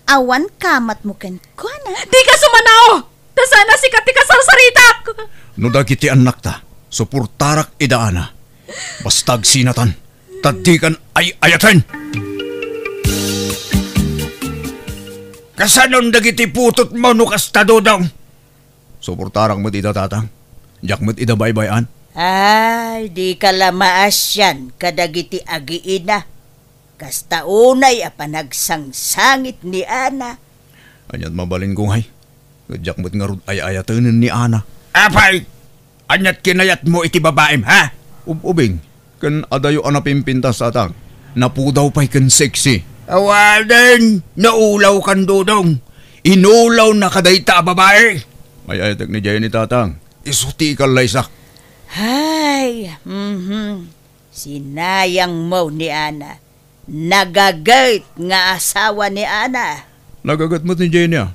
Awan kamatmo kenkuana. Dika sumanao! Ta saan a sika ti kasarsaritak! No dagiti annakta, suportarak ida, Ana. Basta agsinatan, ta dikan ay-ayaten! Kasanon dagiti putotmo no kasta, Dodong? Suportarak met ida, Tatang. Diak met ida baybay-an. Ay, dika la maasian kadagiti agiina. Kasta unay a panagsangsangit ni Ana. Aniat mabalinko ngay? Ket diak met ngarud ay-ayatenen ni Ana. Apay! Aniat kinayatmo iti babaim, ha? Ub-ubing, ken adayo a napimpintas, Tatang. Napudaw pay ken sexy. Awanen, naulawkan, Dodong. Inulawnaka dayta a babai. Ay-ayatek ni Jenny, Tatang. Isu ti ikallaysak. Hay, mhm. Sinayangmo ni Ana. Nagaget nga asawa ni Ana. Nagaget met ni Jenny a,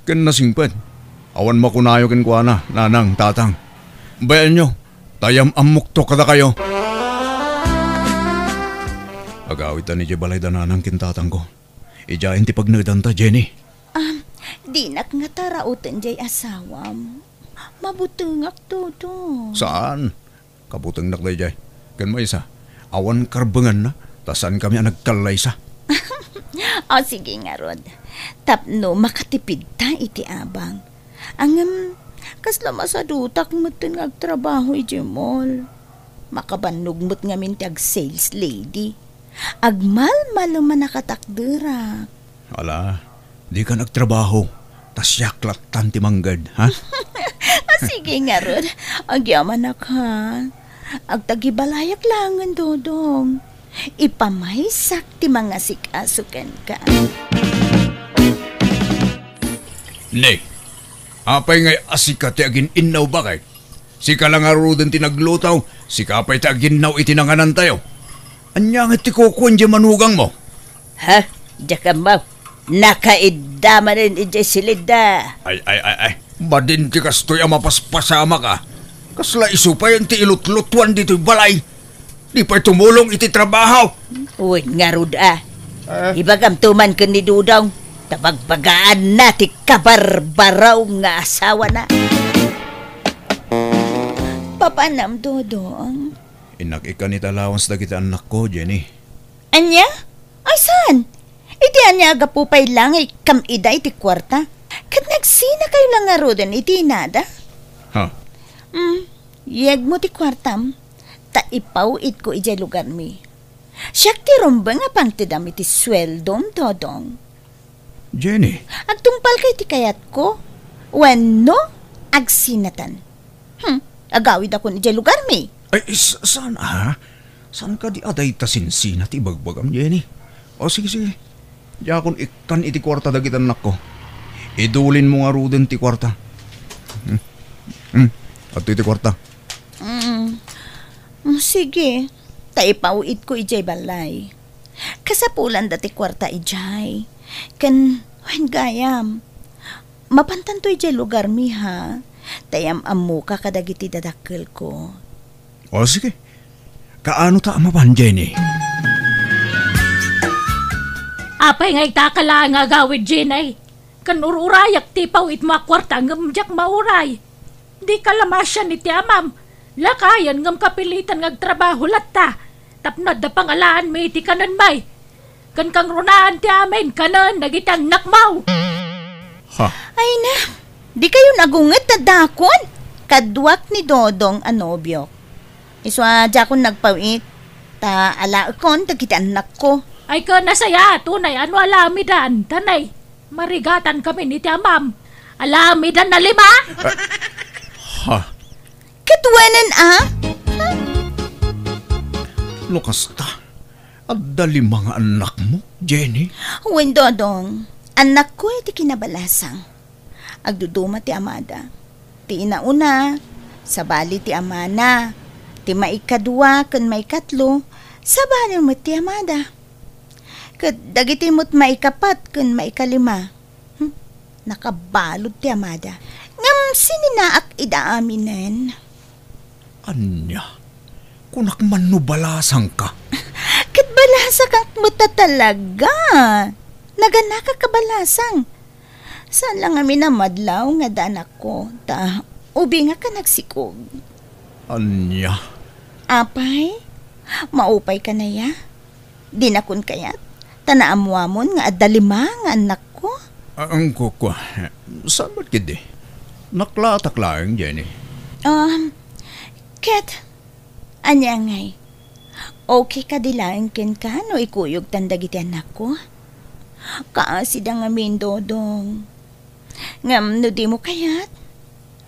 ken nasingpet. Awan makunayo kenkuana, nanang, tatang. Bayaenyo, ta yam-ammokto kadakayo. Agawidtan idiay balay da nanang ken tatangko. Idiayen ti pagnaedanta, Jenny. Ah, dinak ngata rauten diay asawam. Mabutengak, Dodong. Saan? Kabutengnak daydiay. Ken maysa, awan karbenganna, ta saankami a nagkallaysa. O, sige ngarud. Tapno makatipidta iti abang. Ngem, kasla masadutak metten nga agtrabaho idiay mall. Makabannog met ngamin ti ag-sales lady. Agmalmalem a nakatakderak. Ala, dikan agtrabaho, ta siak lattan ti mangged, ha? O, sige ngarud, agyamanak, ha? Agtagibalayak laengen, Dodong. Ipamaysak ti mangasikaso kenka. Ne, apay ngay a sika ti agin-innaw, baket? Sika la ngaruden ti nagluto, sika pay ti aginnaw iti nanganantayo. Ania ngay ti kukuan diay manugangmo? Ha? Diak ammo. Nakaidda manen idiay silidda. Ay, ay, ay, ay. Madin ti kastoy a mapaspasamak a. Kasla isu pay ti ilutlutuan ditoy balay. Di pay tumulong iti trabaho. Wen ngarud a. Ah. Ibagamto man ken ni Dodong, ta bagbagaanna ti kabarbaraw nga asawana. Papanam, Dodong? Innak ikkan iti allowance dagiti annakko, Jenny. Ania? Ay, saan? Iti ania a gapu pay la nga ikkam ida iti kuarta? Ket nagsinakayo la ngaruden iti inada? Ha? Mm, yegmo ti kuartam, ta ipaw-itko idiay lugarmi. Siak ti rumbeng a pangtedam iti sueldom, Dodong. Jenny. Agtungpalka iti kayatko? Wenno, agsinaten? Hmm, agawidakon idiay lugarmi. Ay, s-, saan, a? Saan kadi a dayta sinsina ti ibagbagam, Jenny? O, sige, sige. Diakon ikkan iti kuarta dagiti annakko. Idulinmo ngaruden ti kuarta. Hmm. Hmm. Adtoy ti kuarta. Mm. Mm, sige. Ta ipaw-itko idiay balay. Kasapulanda ti kuarta idiay. Ken, wen gayam, mapantanto idiay lugarmi, ha? Ta am-ammoka kadagiti dadakkelko. O, sige. Kaano ta a mapan, Jenny? Apay nga itaka laeng nga agawid, Jenny? Ken ur-urayak ti ipaw-itmo a kuarta ngem diak mauray. Dika la masian iti amam. Lakayen ngem kapilitan nga agtrabaho latta. Tapno adda pangalaanmi iti kanenmi. Ken kangrunaan ti amin kanen dagiti annakmo. Ha? Ay na, dikayon agunget ta dakon. Kaduak ni Dodong a nobiok. Isu a diakon nagpaw-it, ta alaekon dagiti annakko. Ay, ken nasayaat unay a no alamidan, ta nay, marigatan kami iti amam. Alamidan a lima? Ha? Ket wenen a? No kasta, adda lima nga annakmo, Jenny? Wen, Dodong, annakko iti kinabalasang. Agduduma ti amada. Ti inauna, sabali ti amana. Ti maikadua ken maikatlo, sabali met ti amada. Ket dagiti met maikapat ken maikalima, hmm, nakabalud ti amada. Ngem sininaak ida aminen. Ania? Kunak man no balasangka? Ket balasakak met a talaga. Naganakak a balasang. Saan la ngamin a madlaw nga adda anakko, ta ubingak a nagsikog. Ania? Apay, maupay ka naya? Dinakon kayat, ta naammoamon nga adda lima nga annakko. Ah, ang kukua. Saan met ketdi? Naklaatak laeng, Jenny. Um, ket, ania ngay? Okay kadi laeng kenka no ikuyogtan dagiti annakko? Kaasida ngamin, Dodong. Ngem no dimo kayat,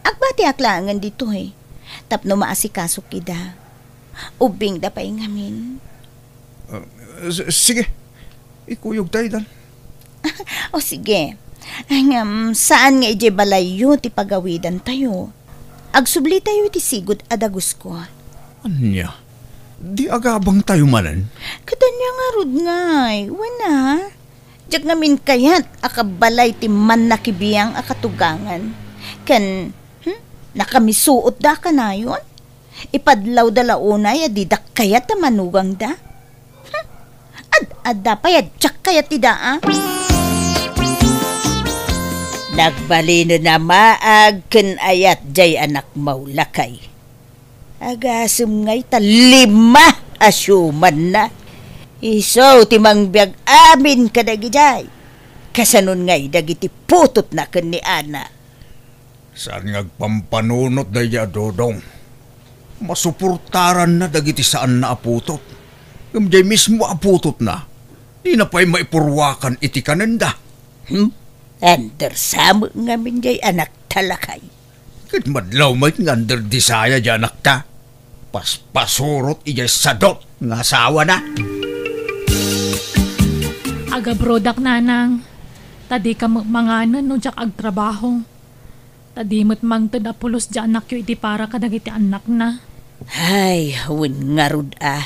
agbatiak laengen ditoy tapno maasikasok ida. Ubbingda pay ngamin. Ah, s-, sige. Ikuyogta idan. O sige. Ngem, saan nga idiay balayyo ti pagawidantayo? Agsublitayo iti sigud a dagusko. Ania? Di agabangtayo manen? Ket ania ngarud ngay? Wen a? Diak ngamin kayat a kabalay ti mannakibiang a katugangan. Ken, hmm, nakamisuotda a kanayon? Ipadlawda la unay a didak kayat a manugangda? Hmm, ad-adda pay a diak kayat ida a? Nagbalinen a maag ken ayat diay anakmo, lakay. Agasem ngay ta lima a siumanna. Isu ti mangbiag amin kadagidiay. Kasanon ngay dagiti putotna ken ni Ana? Saan nga agpampanunot daydiay a Dodong? Masuportaranna dagiti saanna a putot. Ngem diay mismo a putotna, dina pay maipurwakan iti kanenda. Hmm? Andersa met ngamin diay anakta, lakay. Ket madlaw met nga under disaya diay anakta. Paspasurot idiay sadot nga asawana. Agabrodak, nanang, ta dika met manganen no diak agtrabaho. Ta di met mangted a pulos diay anakyo iti para kadagiti annakna. Ay, wen ngarud a.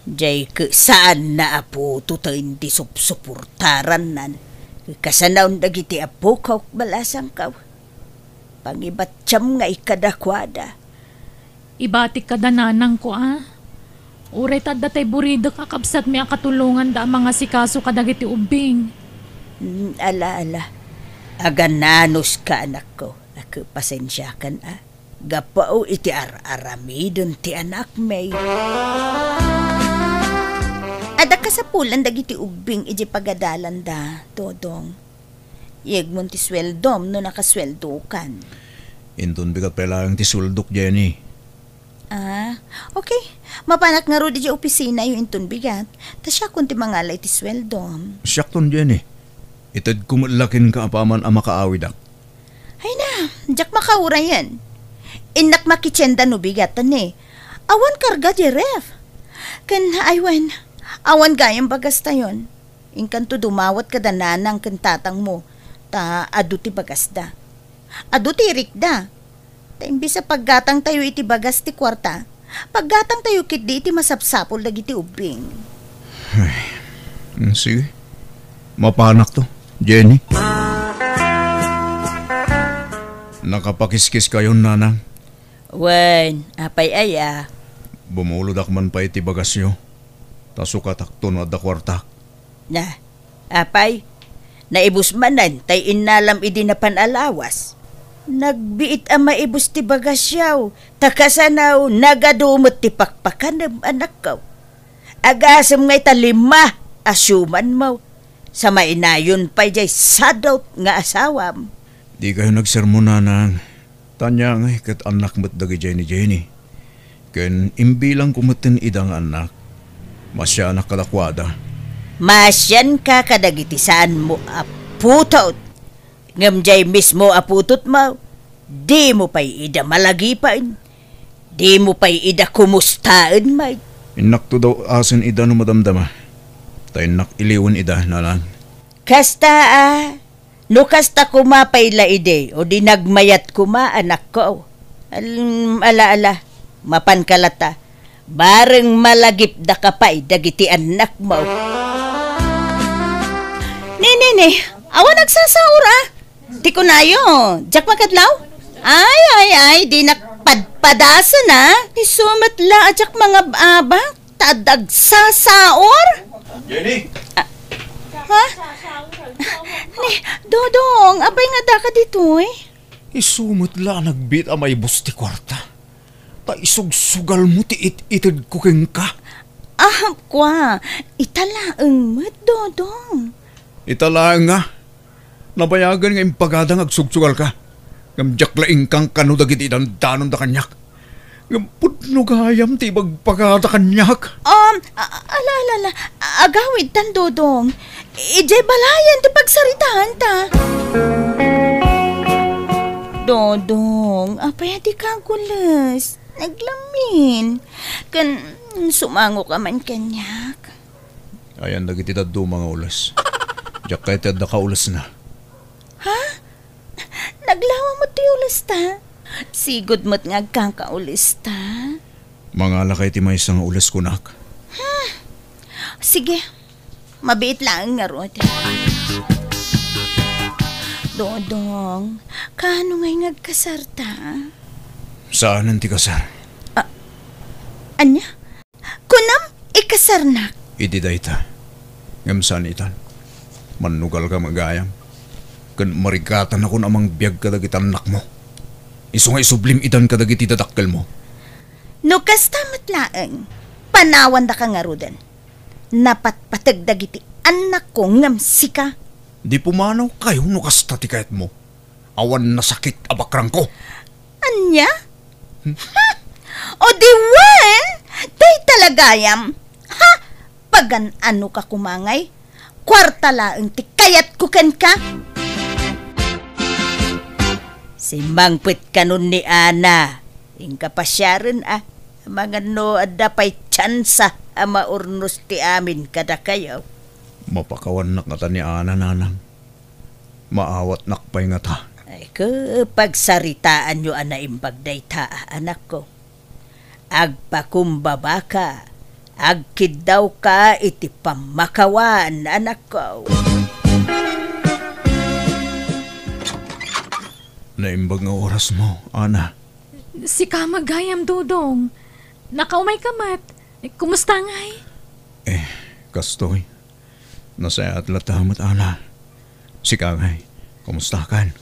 Diay ket saanna a putoten ti supsuportarannan. Kasanaon dagiti apok, balasangko. Pangibattiam ngay kadakuada. Ibatik kada nanangko a. Uray ta adda tay buridek a kabsatmi a katulonganda a mangasikaso kadagiti ubbing. Mm, ala, ala. Agananuska, anakko. Ak, pasensiakan a. Gapu iti ar-aramiden ti anakmi. Adda kasapulan dagiti ubbing iti pagadalanda, Dodong. Yegmon ti sueldom no nakasueldokan. Inton bigat pay laeng ti sueldok, Jenny. Ah, okay. Mapanak ngarud idiay opisinayo inton bigat, ta siakon ti mangala iti sueldo. Siakton, Jenny. Itedko met la kenka apaman a makaawidak. Ay na, diak makaurayen. Innak makitienda no bigat, ta ne, awan karga diay ref. Ken, ay wen, awan gayam bagastayon. Inkanto dumawat kada nanang ken tatangmo, ta adu ti bagasda. Adu ti irikda. Ta imbes a paggatangtayo iti bagas ti kuarta, paggatangtayo ketdi iti masapsapul dagiti ubbing. Ay, mm, sige. Mapanakto, Jenny. Nakapakiskiskayon, nanang. Wen, apay aya? Bumulodak man pay iti bagasyo. Ta sukatakto no adda kuartak. Na, apay, naibus manen tay innalam idi napan a lawas. Nagbiit a maibus ti bagasyaw, ta kasanaw nagadu met ti pakpakanem, anakko. Agasem ngay ta lima a siumanmo, sa mainayon pay diay sadot nga asawam. Dikayo nagsermon, nanang. Tanya ngay ket annak met dagidiay ni Jenny. Ken imbilangko metten ida nga annak. Masianak kadakuada. Masianka kadagiti saanmo a putot. Ngem diay mismo a putotmo, dimo pay ida malagipen. Dimo pay ida kumustaen met. Innakto daw asen ida no madamdama. Ta innak iliwen ida, nanang. Kasta a, no kasta koma pay la idi, o di nagmayat koma, anakko. Al-, ala, ala, mapanka latta. Bareng malagipdaka pay dagiti annakmo. Ni, ni, ni, awan agsasaor, a? Ti kunayo, diak makadlaw? Ay, ay, ay, dinak padpadasen, a? Isu met la a diak mangab-abak, ta adda agsasaor? Jenny! Ah, ha? Ni, Dodong, apay nga addaka ditoy? Isu met la a nagbiit a maibus ti kuarta. Ta isugsugalmo ti it-itedko kenka. Ah, kua, ita laeng met, Dodong. Ita laeng nga, nabayagen nga impagada nga agsugsugalka. Ngem diak la inkankano dagiti dandanonda kaniak. Ngem pudno gayam ti ibagbaga ta kaniak. Um, a-, ala, ala, ala. Agawidtan, Dodong. Idiay balayen ti pagsaritaanta. Dodong, apay a dika agules? Naglamin. Ken sumangoka man kaniak. Ayan dagiti dadduma nga ules. Diak kayat ti adda kaulesna. Ha? Naglawa met ti ulesta. Sigud met nga agkakaulesta. Mangalaka iti maysa nga ules, kunak. Hmm. Sige. Mabiit laeng ngarud. Dodong, kaano ngay nga agkasarta? Saanen ti kasar. Ah, ania? Kunam, ikasarnak. Idi dayta. Ngem saan itan. Mannugalka met gayam. Ken marigatanakon a mangbiag kadagiti annakmo. Isu nga isublim itan kadagiti dadakkelmo. No kasta met laeng, panawandaka ngaruden. Napatpateg dagiti annakko ngem sika. Di pumanawkayo no kasta ti kayatmo. Awan nasakit a bakrangko. Ania? Hmm? Ha? O di wen, dayta la gayam. Ha? Pagan-anoka koma ngay? Kuarta laeng ti kayatko kenka. Simmangpet kanon ni Ana. Inka pasiaren a. Amangan no adda pay tsansa a maurnos ti amin kadakayo. Mapakawannak ngata ni Ana, nanang. Maawatnak pay ngata. Ay, ke, pagsaritaanyo a naimbag dayta, anakko. Agpakumbabaka, agkiddawka iti pammakawan, anakko. Naimbag nga orasmo, Ana. Sika met gayam, Dodong. Nakaumayka met. Kumusta ngay? Eh, kastoy. Nasayaat latta met, Ana. Sika ngay, kumustakan?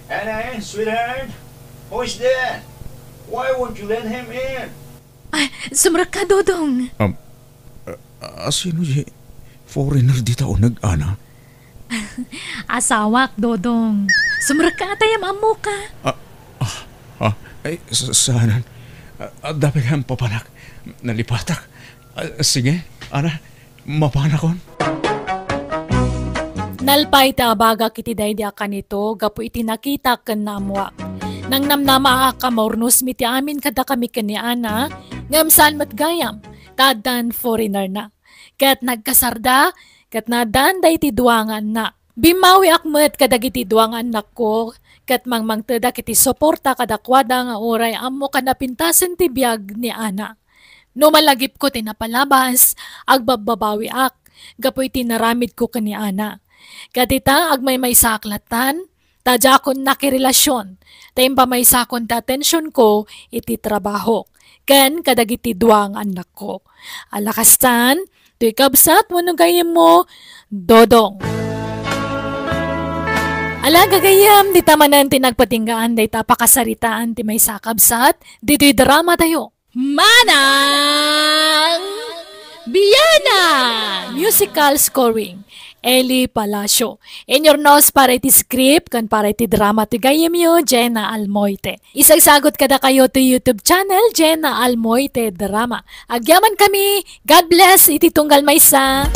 Ana, sweetheart, who is there? Why won't you let him in? Ay, sumrekka, Dodong. Um, a-, asino diay foreigner dita uneg, Ana? Asawak, Dodong. Sumrekka ta maammoka. Ah, ah, ah, ay, sa-, saanen. A-, adda pay kayam papanak? Nalipatak. A, sige, ana, mapanakon. Nalpay ti abagak iti daydi a kanito gapu iti nakitak ken naammoak. Nangnamnamaak a maurnosmi ti amin kadakami ken ni Ana, ngem saan met gayam, ta addan foreigner na. Ket nagkasarda, ket naaddaanda iti dua nga annak. Bimmawiak met kadagiti dua nga annakko, ket mangmangtedak iti suporta kadakuada nga uray ammok a napintasen ti biag ni Ana. No malagipko ti napalabas, agbabbabawiak gapu iti naramidko ken ni Ana. Ket ita, agmaymaysaak lattan, ta diakon nakirelasion, ta impamaysakon ti atensionko iti trabahok, ken kadagiti dua nga annakko. Ala kastan, toy kabsat wenno gayyemmo, Dodong. Ala gagayyem, dita manen ti nagpatinggaan dayta a pakasaritaan ti maysa a kabsat, ditoy dramatayo. Manang Bianang! Musical scoring, Eli Palacio. Inyurnos para iti script ken para iti drama ti gayyemyo, Jenna Almoite. Isagsagot kadakayo ti YouTube channel, Jenna Almoite Drama. Agyamankami, God bless iti tunggal maysa.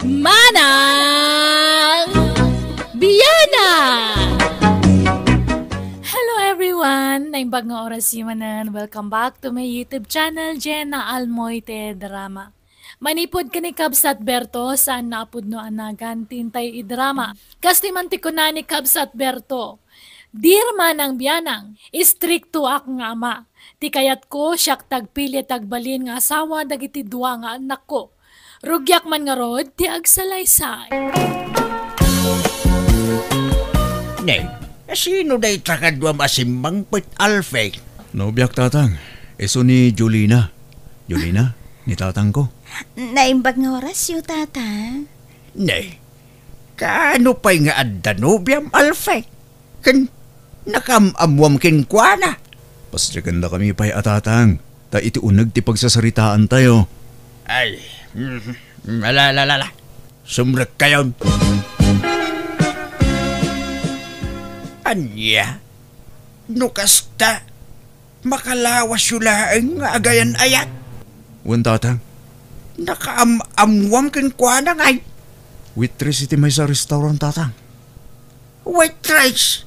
Manang Biana! Hello everyone! Naimbag nga oras manen. Welcome back to my YouTube channel, Jenna Almoite Drama. Manipud ken ni Kabsat Berto, saan a pudno a nagan ti intay idrama. Kas ti man ti kuna ni Kabsat Berto, "Dear Manang Bianang, istriktoak nga ama. Ti kayatko, siak ti agpili ti agbalin nga asawa dagiti dua nga annakko. Rugiak man ngarud ti agsalaysay." Ne, sino dayta kaduam a simmangpet, Alfie? Nobiak, Tatang. Isu ni Jolina. Jolina, ni tatangko. Naimbag nga orasyo, Tatang. Ne, kaano pay nga adda nobiam, Alfie? Ken nakaam-ammoam kenkuana? Pasdiakendakami pay a tatang, ta iti uneg ti pagsasaritaantayo. Ay, mm, ala, ala, ala, ala. Sumrekkayon. Ania? No kasta, makalawasyo laeng nga agayan-ayat? Wen, tatang. Nakaam-ammoam kenkuana ngay? Waitress iti maysa a restaurant, tatang. Waitress?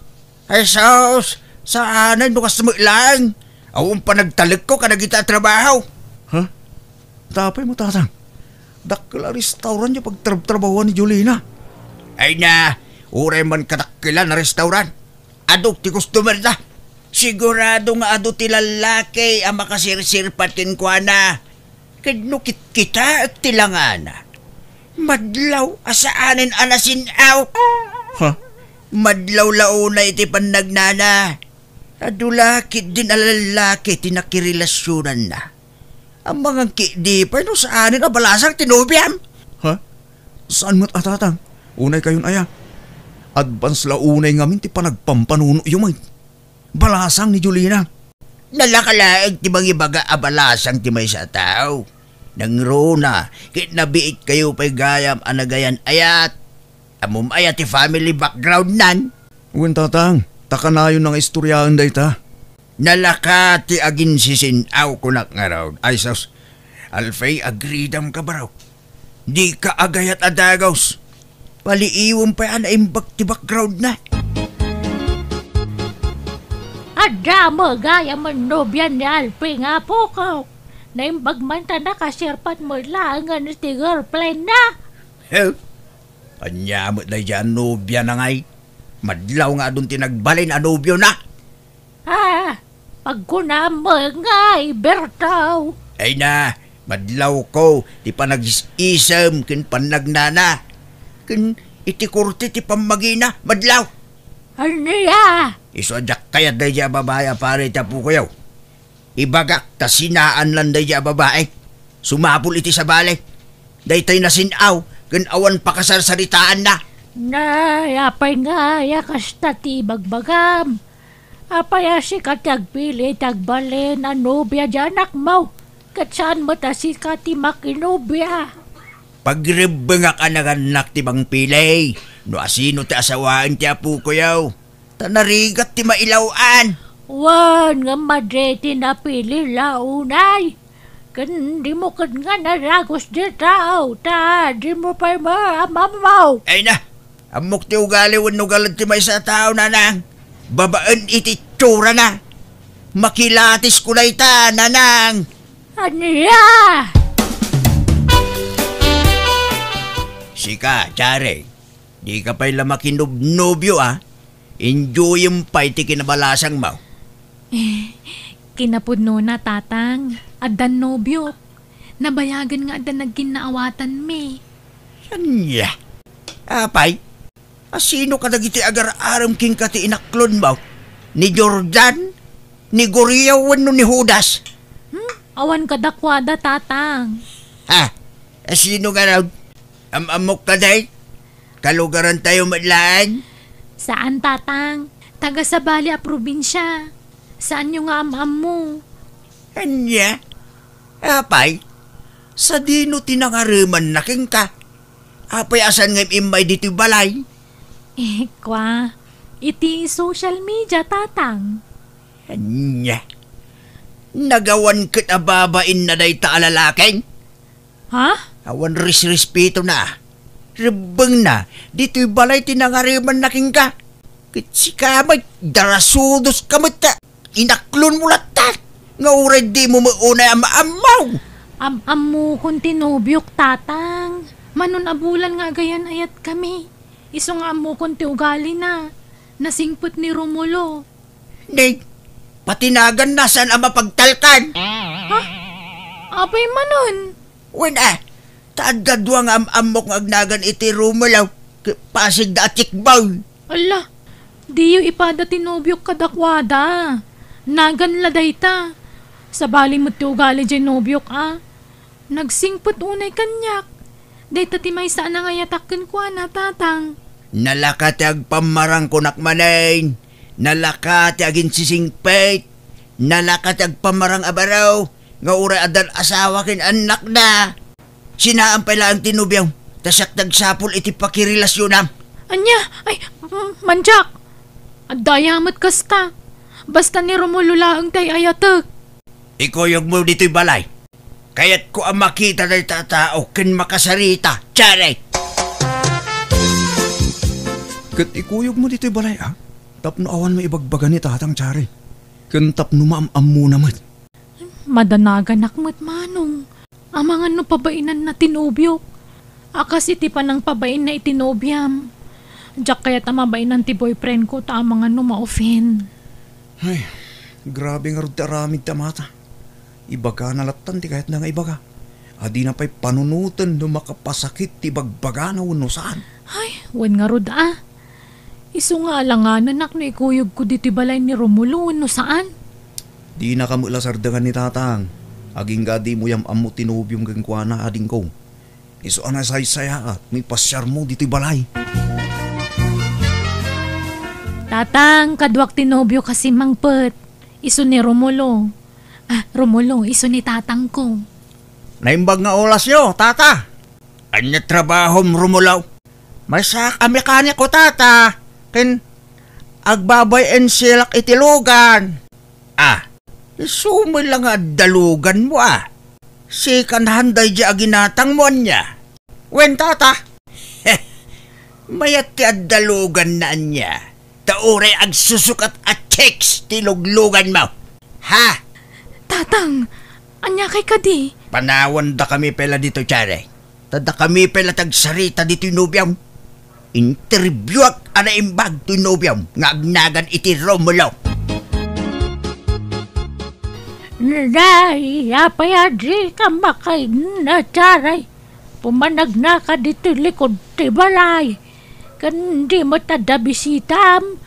Ay, sus, saanen no kasta met laeng. Awan panagtalekko kadagita a trabaho. Ha? Apay mo, tatang? Dakkel a restaurant ti pagtrabtrabahoan ni Jolina. Ay na, uray man kadakkelan a restaurant. Adu ti customer da. Sigurado nga adu ti lallaki a makasirsirpat kenkuana. Ket no kitkitaek ti langana, madlaw a saanen a nasin-aw. Ha? Madlaw la unay iti pannagnana. Adu la ketdin a lallaki ti nakirelasionanna. Amangan ketdi pay no saanen a balasang ti nobiam. Ha? Saan met a, tatang? Unay kayon aya? Advance la unay ngamin ti panagpampanunoyo met. Balasang ni Jolina. Nalaka laeng ti mangibaga a balasang ti maysa a tao. Nangruna, ket nabiit kayo pay gayam a nagayan-ayat. Ammom aya ti family background nan? Wen, tatang, ta kanayon nga istoryaen dayta. Nalaka ti aginsisin-aw kunak ngarud. Ay, sus. Alfie, agridam ka, bro. Dika agayat a dagus. Paliiwem pay a naimbag ti background na. Adda met gayam a nobian ni Alfie nga apok. Naimbag man ta nakasirpat met laengen iti girlfriend na. He? Ania met daydiay a nobiana ngay? Madlaw nga adun ti nagbalin a nobiona. Ah, pagkunam met ngay, Berto. Ay na, madlawko ti panagis-isem ken pannagnana. Ken iti korte ti pammagina, madlaw. Ania? Isu a diak kayat daydiay a babai a pari ti apokoyo. Ibagak ta sinaan lan daydiay a babai. Sumapul iti sabali. Daytay nasin-aw ken awan pakasarsaritaanna. Nay, apay ngay a kasta ti ibagbagam? Apay a sika ti agpili ti agbalin a nobia di anakmo, ket saan met a sika ti makinobia? Pagrebbengak a nagannak ti mangpili no asino ti asawaen ti apokoyo. Ta narigat ti mailaw-an. Wen, ngem madi ti napili la unay. Ken dimo ket nga naragus dita, ta dimo pay maamammaw. Ay na, ammok ti ugali wenno galad ti maysa a tao, nanang. Babaen iti itsurana. Makilatisko dayta, nanang. Ania? Sika, Chareng, dika pay la makinobnobio, a? Enjoyem pay ti kinabalasangmo. Eh, kinapudnona, Tatang. Addan nobiok. Nabayagen nga adda nagkinnaawatanmi. Ania? Apay, a sino kadagiti agar-arem kenka ti inaklonmo? Ni Jordan? Ni Guriao wenno ni Judas? Hmm? Awan kadakuada, Tatang. Ha? A sino ngarud? Am-ammok kadi? Kalugarantayo met laeng? Saan, Tatang. Taga-Sabali a probinsia. Saanyo nga am-ammo? Ania? Apay, sadino ti nangaremanna kenka? Apay a saan nga im-immay ditoy balay? Eh, kwa, iti social media, Tatang. Ania? Nagawan ket a babainna dayta a lalaki? Ha? Awan resrespetona. Rebbengna, ditoy balay ti nangaremanna kenka. Ket sika met, darasudoska met, ta inaklonmo latta. Nga uray dimo met unay am-ammaw. Am-ammokon ti nobiok, Tatang. Manon a bulan nga agayan-ayatkami. Isu nga ammokon ti ugalina. Nasingpet ni Romulo. Nay, pati naganna saan a mapagtalkan. Ha? Apay manen? Wen a, ta adda dua nga am-ammok nga agnagan iti Romulo, ket pasigda a tikbaw. Ala, diyo ipada ti nobiok kadakuada. Nagan la dayta. Sabali met ti ugali diay nobiok a. Nagsingpet unay kaniak. Dayta ti maysa a nangayatak kenkuana, Tatang. Nalaka ti agpammarang kunak manen. Nalaka ti aginsisingpet. Nalaka ti agpammarang a baro. Nga uray addan asawa ken annakna. Sinaam pay laeng ti nobiom. Ta siak ti agsapul iti pakirelasionam. Ania? Ay, mm, mandiak. Adda aya met kasta. Basta ni Romulo laeng ti ay-ayatek. Ikuyogmo ditoy balay. Kayatko a makita dayta a tao ken makasarita, Chareng. Ket ikuyogmo ditoy balay, a? Tapno awan maibagbaga ni Tatang, Chareng. Ken tapno maam-ammona met. Madanaganak met, Manong. Amangan no pabainanna ti nobiok. A kas iti panangpabainna iti nobiam. Diak kayat a mabainan ti boyfriend ko ta amangan no ma-offend. Ay, grabe ngarud ti aramid ti amata. Ibagana lattan ti kayatna nga ibaga. A dina pay panunoten no makapasakit ti ibagbagana wenno saan. Ay, wen ngarud a. Isu nga alanganenak no ikuyogko ditoy balay ni Romulo wenno saan. Dinaka met la sardengan ni Tatang. Agingga dimo yam-ammo ti nobiom kenkuana, adingko. Isu a nasaysayaat no ipasiarmo ditoy balay. Tatang, kaduak ti nobiok a simmangpet. Isu ni Romulo. Ah, Romulo, isu ni tatangko. Naimbag nga olasyo, tata. Ania trabahom, Romulo? Maysaak a mekaniko, tata. Ken agbabay-en silak iti lugan. Ah, isu met la nga adda luganmo, a. Sika nahan daydiay a ginatangmo, ania? Wen, tata. Mayat ti adda luganna, ania? Ta uray agsusukat a chicks ti lugluganmo. Ha? Tatang, ania kay kadi? Panawandakami pay la ditoy, Chareng. Ta dakami pay la ti agsarita ditoy nobiom. Interbiuak a naimbag toy nobiom nga agnagan iti Romulo. Nay, apay a dika makainna, Chareng? Pumanagnaka ditoy likud ti balay. Ken di met adda bisitam.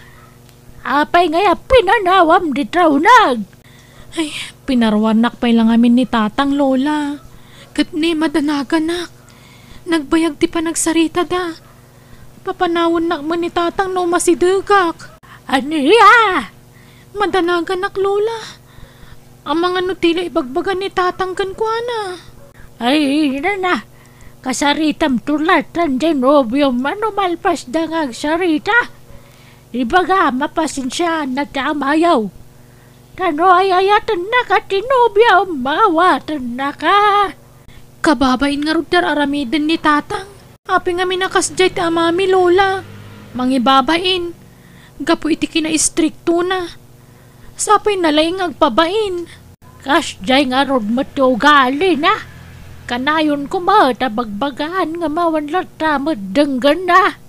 Apay ngay a pinanawam ditoy nag? Ay, pinaruarnak pay la ngamin ni Tatang, Lola. Ket ni madanaganak. Nagbayag ti panagsaritada. Papanawennak met ni Tatang no masidegak. Ania? Madanaganak, Lola. Amangan no ti la ibagbaga ni Tatang kenkuana. Ay, nana. Kasaritam tulatan diay nobiom no malpasda nga agsarita. Ibagam a pasensiaannak ti amayo. Ta no ay-ayatennaka ti nobiom, maawatennaka. Kababain ngarud ti ar-aramiden ni Tatang. Apay ngamin a kasdiay ti amami, Lola? Mangibabain. Gapu iti kinaistriktona. Sapay na laeng nga agpabain. Kasdiay ngarud met ti ugalina. Kanayon koma ta bagbagaan nga awan latta met denggenna.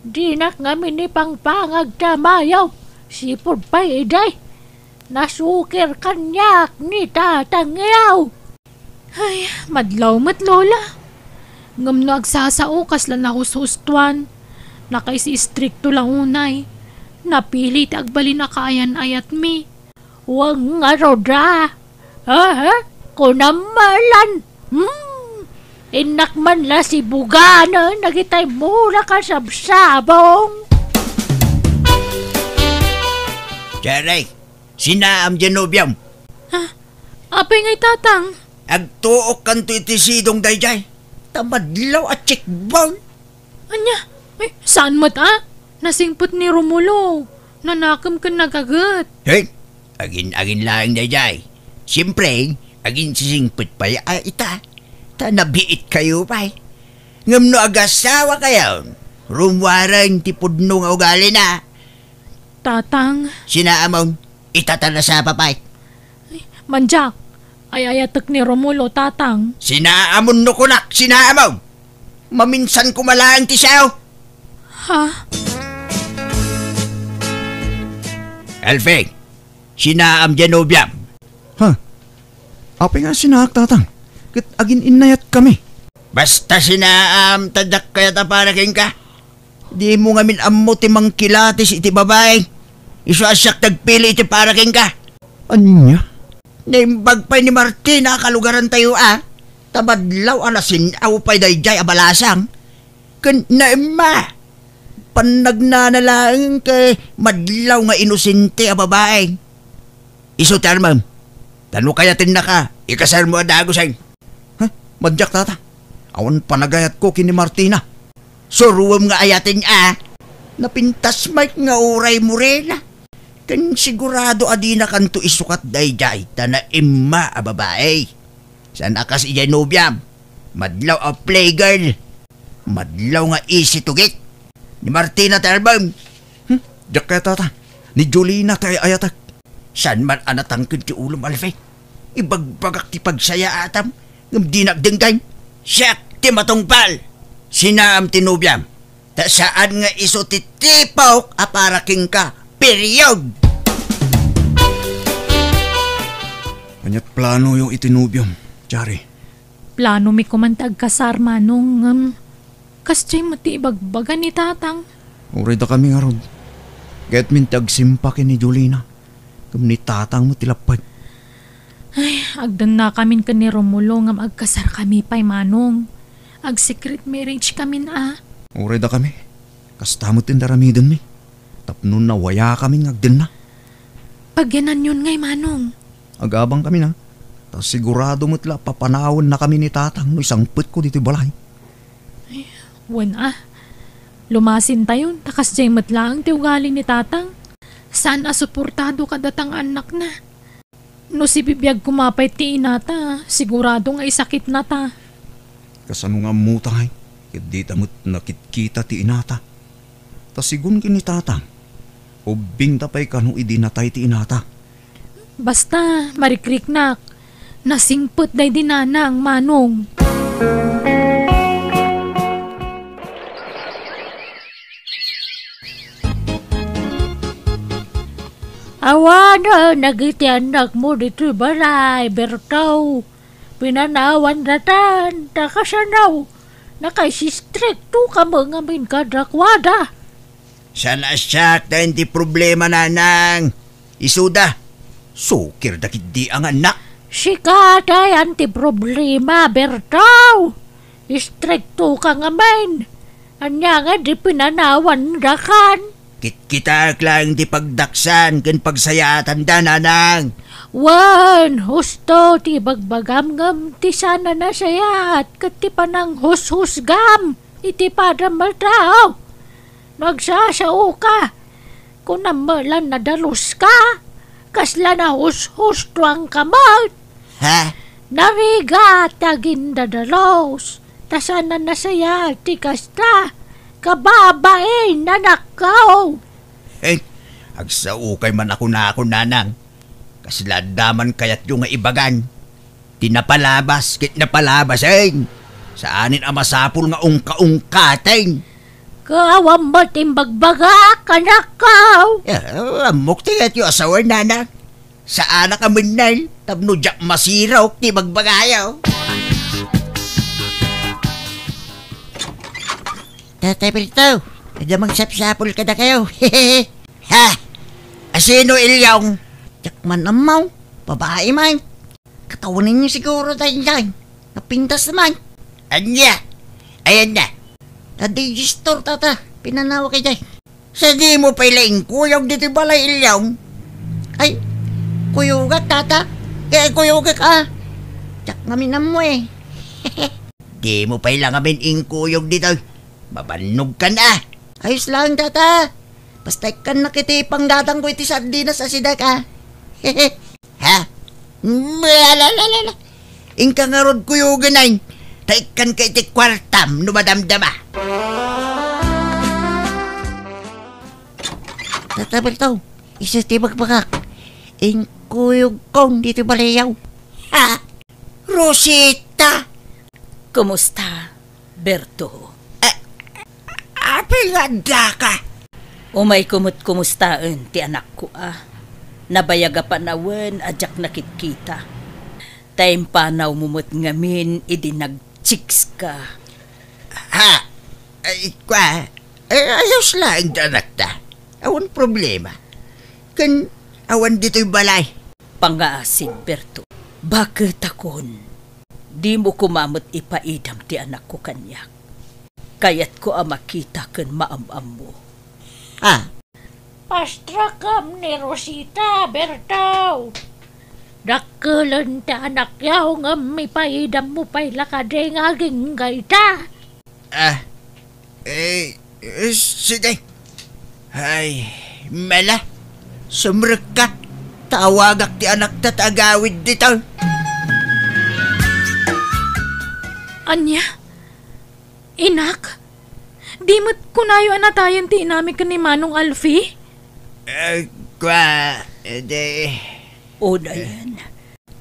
Dinak ngamin ipangpangag ti amayo. Sipud pay idi, nasukir kaniak ni Tatangyo. Ay, madlaw met, Lola. Ngem no agsasao, kasla nahushustuan. Nakaisistrikto la unay. Napili ti agbalin a kaayan-ayatmi. Wen ngarud a. Aha, kunam malan. Hmm. Innak man la sibuganen dagitay mula kasabsabong. Jerry, sinaam diay nobiom. Ha? Apay ngay, Tatang? Agtuokkanto iti sidong daydiay. Ta madlaw a cheekbone. Ania? Ay, saan met a? Nasingpet ni Romulo. Nanakem ken nagaget. Hey, agin-agin laeng daydiay. Siempre, aginsisingpet pay a ita. Ta nabiitkayo pay. Ngem no agasawakayon, rummuaren ti pudno nga ugalina. Tatang. Sinaamon, ita ta nasapa pay. Ay, Mandiak, ay-ayatek ni Romulo, Tatang. Sinaamon no kunak, sinaamon! Maminsan koma laeng ti sao! Ha? Alfie, sinaam diay nobiom. Ha? Apay nga sinaak, Tatang? Ket agin-innayatkami. Basta sinaam, ta diak kayat a para kenka. Dimo ngamin ammo ti mangkilatis iti babai. Isu a siak ti agpili iti para kenka. Ania? Naimbag pay ni Martina a kalugarantayo a. Ta madlaw a nasin-aw pay daydiay a balasang. Ken naimma. Pannagnana laeng ket madlaw nga inosente a babai. Isu ti armem. Ta no kayatennaka, ikasarmo a dagusen. Ha? Mandiak, Tata. Awan panagayatko ken ni Martina. Suroem nga ayaten a. Napintas met nga uray Morena. Ken sigurado a dinakanto isukat daydiay ta naimma a babai. Saan a kas idiay nobiam. Madlaw a playgirl. Madlaw nga isi tugit. Ni Martina ti armem. Hmm? Diak kayat, Tata. Ni Jolina ti ay-ayatek. Saan man a natangked ti ulom, Alfie? Ibagbagak ti pagsayaatam, ngem dinak denggen. Siak ti matungpal. Sinaam ti nobiam. Ta saan nga isu ti tipok a para kenka. Period! Ania't planoyo iti nobiom, Jari? Planomi koman ti agkasar, Manong, ngem kasdiay met ti ibagbaga ni Tatang. Uray dakami ngarud. Kayatmin ti agsimpa ken ni Jolina. Ngem ni Tatang met ti lapped. Ay, agdennakamin ken ni Romulo ngem agkasarkami pay, Manong. Ag-secret marriage kamin a. Uray dakami. Kasta met ti aramidenmi. Tapno nawayakamin nga agdenna. Pagyananyon ngay, Manong. Agabangkamin a. Ta sigurado met la papanawennakami ni Tatang no isangpetko ditoy balay. Ay, wen a. Lumasintayon, ta kasdiay met laeng ti ugali ni Tatang. Saan a suportado kadata nga annakna. No sibibiag koma pay ti inata, sigurado nga isakitnata. Kasano nga ammotay, ket dita met nakitkita ti inata? Ta sigun ken ni Tatang, ubbingta pay kano idi natay ti inata. Basta, marikriknak, nasingpet daydi nanang, Manong. Awanen dagiti annakmo ditoy balay, Berto. Pinanawandatan, ta kasano? Nakaisistriktoka met ngamin kadakuada. Saan a siak ti problema, Nanang. Isuda, sukirda ketdi a nga annak. Sika ti problema, Berto. Istriktoka ngamin. Ania nga di pinanawandakan? Kitkitaek laeng ti pagdaksan ken pagsayaatanda, Nanang. Wen, husto ti ibagbagam ngem ti saan a nasayaat ket ti pananghushusgam iti padam a tao. No agsasaoka, Kunam met la nadalus ka, kasla nahushustuang ka met. Ha? Narigat ti agindadalus, ta saan a nasayaat ti kasta. Kababain, anakko. Eh, agsaokay man a kunakon, nanang. Kasla adda man kayatyo nga ibagan. Ti napalabas ket napalabasen. Saanen a masapul nga ungka-ungkaten. Ket awan met imbagbagak, anakko. Eh, ammok ti kayatyo a sawen, nanang. Saanak a mennel tapno diak masirok ti bagbagayo. Tatay Berto, adda mangsapsapul kadakayo. Ha? Asino, Ilyong? Diak man ammo. Babae man. Katawanenyo siguro daydiay. Napintas man. Ania? Ayan na. Digester, tata. Pinanaw ka dyan. Sa dimo pay la inkuyog ditoy balay, Ilyong? Ay, kuyogak, tata. Kaya kuyogak, ah. Diak ngamin ammo, eh. Dimo pay la ngamin inkuyog ditoy. Mabannog ka na. Ayos lang, tata. Basta ikkan na kiti panggatangko iti sardinas a sidak, ah. Ha? Ala, ala, ala, ala. Inka ngarud kuyogen ay. Ta ikkan ka iti kuartam no madamdama. Tata Berto, isu ti bagbagak. Inkuyog kong ditoy balayaw. Ha? Rosita! Kumusta, Berto? Eh, apay nga addaka? Umayko met kumustaen ti anakko, a. Nabayag a panawen a diak nakitkita. Ta impanawmo met ngamin idi nag-chicks ka. Ha? Ay, kua, ay, ayos laeng ti anakta. Awan problema. Ken awan ditoy balay. Pangngaasim, Berto. Baketakon, dimo koma met ipaidam ti anakko kaniak. Kayatko a makita ken maam-ammo. Ah. Pastrakam ni Rosita, Berto. Dakkelen ti anakyo ngem ipaidammo pay la kadi nga agingga ita. Ah, eh, eh, sige. Ay, mala, sumrekka. Tawagak ti anakta ta agawid ditoy. Ania? Inak? Di met kunayo a natayen ti inami ken ni Manong Alfie? Eh, kua, edi. Unayen.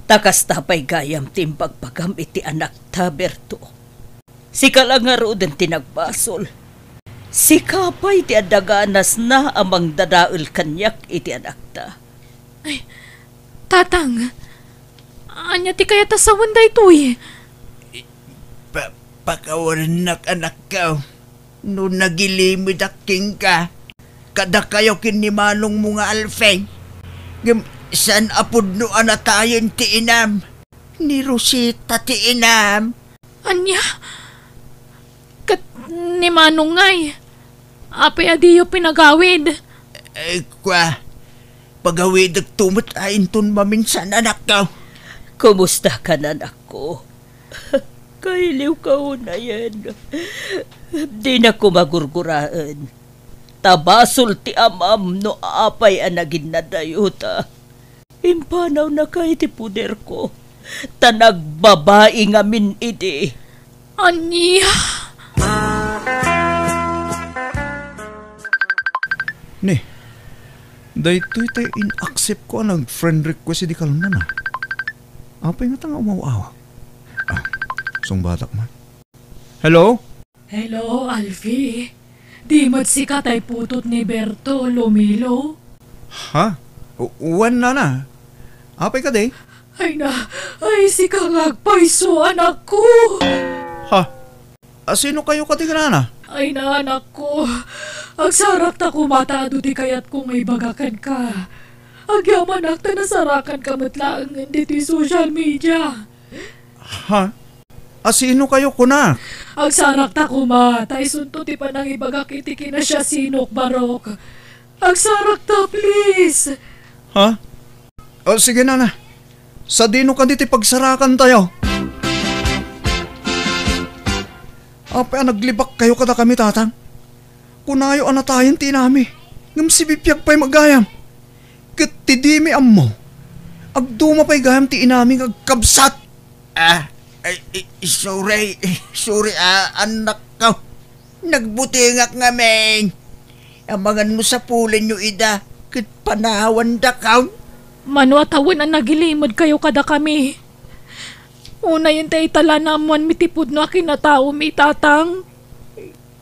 Ta kasta pay gayam ti imbagbagam iti anakta, Berto. Sika la ngaruden ti nagbasol. Sika pay ti adda ganasna a mangdadael kaniak iti anakta. Ay, Tatang, ania ti kayat a sawen daytoy? Pa-, pakawarennak, anakko. No nagilimedak kenka, kadakayo ken ni manongmo nga Alfie, ngem saan a pudno a natayen ti inam. Ni Rosita ti inam. Ania? Ket ni Manong ngay, apay a diyo pinagawid? Eh, kua, pagawidekto met a inton maminsan, anakko. Kumusta ka, anakko? Kailiw ka unayen. Dinak koma gurguraen. Ta basol ti amam no apay a naginnadayota. Impanawnaka iti poderko, ta nagbabai ngamin idi. Ania? Ni, daytoy tay in-accept ko a nag-friend request idi kalman, a. Apay ngata nga umaw-awag? Ah, sungbatak man. Hello? Hello, Alfie. Di met sika tay putot ni Berto, Lumilo? Ha? U-, wen, nana. Apay kadi? Ay na, ay sika nga agpayso, anakko. Ha? Asino kayo kadi, nana? Ay na, anakko. Agsarakta koma ta adu ti kayatko nga ibaga kenka. Agyamanak ta nasarakanka met laengen ditoy social media. Ha? Asino kayo, kunak? Agsarakta koma, ta isunto ti panangibagak iti kinasiasinok, Barok. Agsarakta, please. Ha? O, sige, nana. Sadino kadi ti pagsarakantayo? Apay a naglibak kayo kadakami, tatang? Kunayo a natayen ti inami. Ngem sibibiag pay met gayam. Ket ti dimi ammo, agduma pay gayam ti inami nga agkabsat. Ah, ay, i-, sorry. Sorry, ah, annakko. Nagbutengak ngamin. Amangan no sapulenyo ida, ket panawandakon. Mano a tawen a nagilimedkayo kadakami? Unayen ta itala naammoanmi ti pudno a kinataomi, Tatang.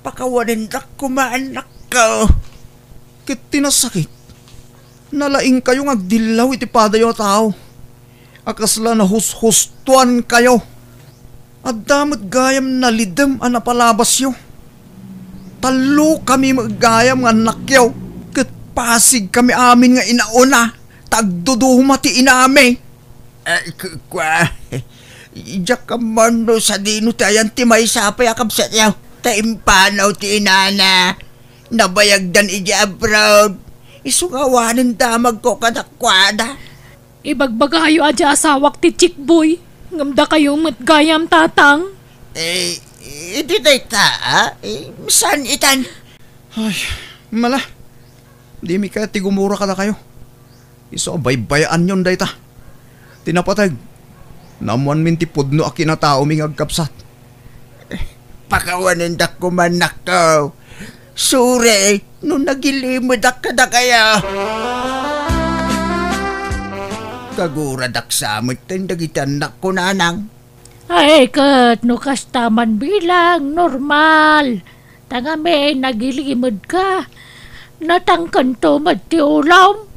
Pakawanendak koma, annakko. Ket ti nasakit, nalaingkayo nga agdillaw iti padayo a tao a kasla nahushustoankayo. Adda met gayam nalidem a napalabasyo. Tallokami met gayam nga annakyo, ket pasigkami amin nga inauna ta agduduma ti inami. Ay, ku-, kua, diak ammo no sadino ti ayan ti maysa pay a kabsatyo. Ta impanaw ti inana. Nabayagdan idiay abroad. Isu nga awanen damagko kadakuada. Ibagbagayo a di asawak ti Chickboy, ngem dakayo met gayam, Tatang. Eh, idi dayta, ah? Eh, saan itan? Ay, mala. Dimi kayat ti gumura kadakayo. Isu a baybayaanyon dayta. Ti napateg, naammoanmin ti pudno a kinataomi nga agkabsat. Pakawanendak koma, annakko. Sorry no nagilimedak kadakayo. Kaguradak sa metten dagiti annakko, nanang. Ay, ket no kasta man bilang, normal. Ta ngamin, nagilimedka. Natangkento met ti ulom.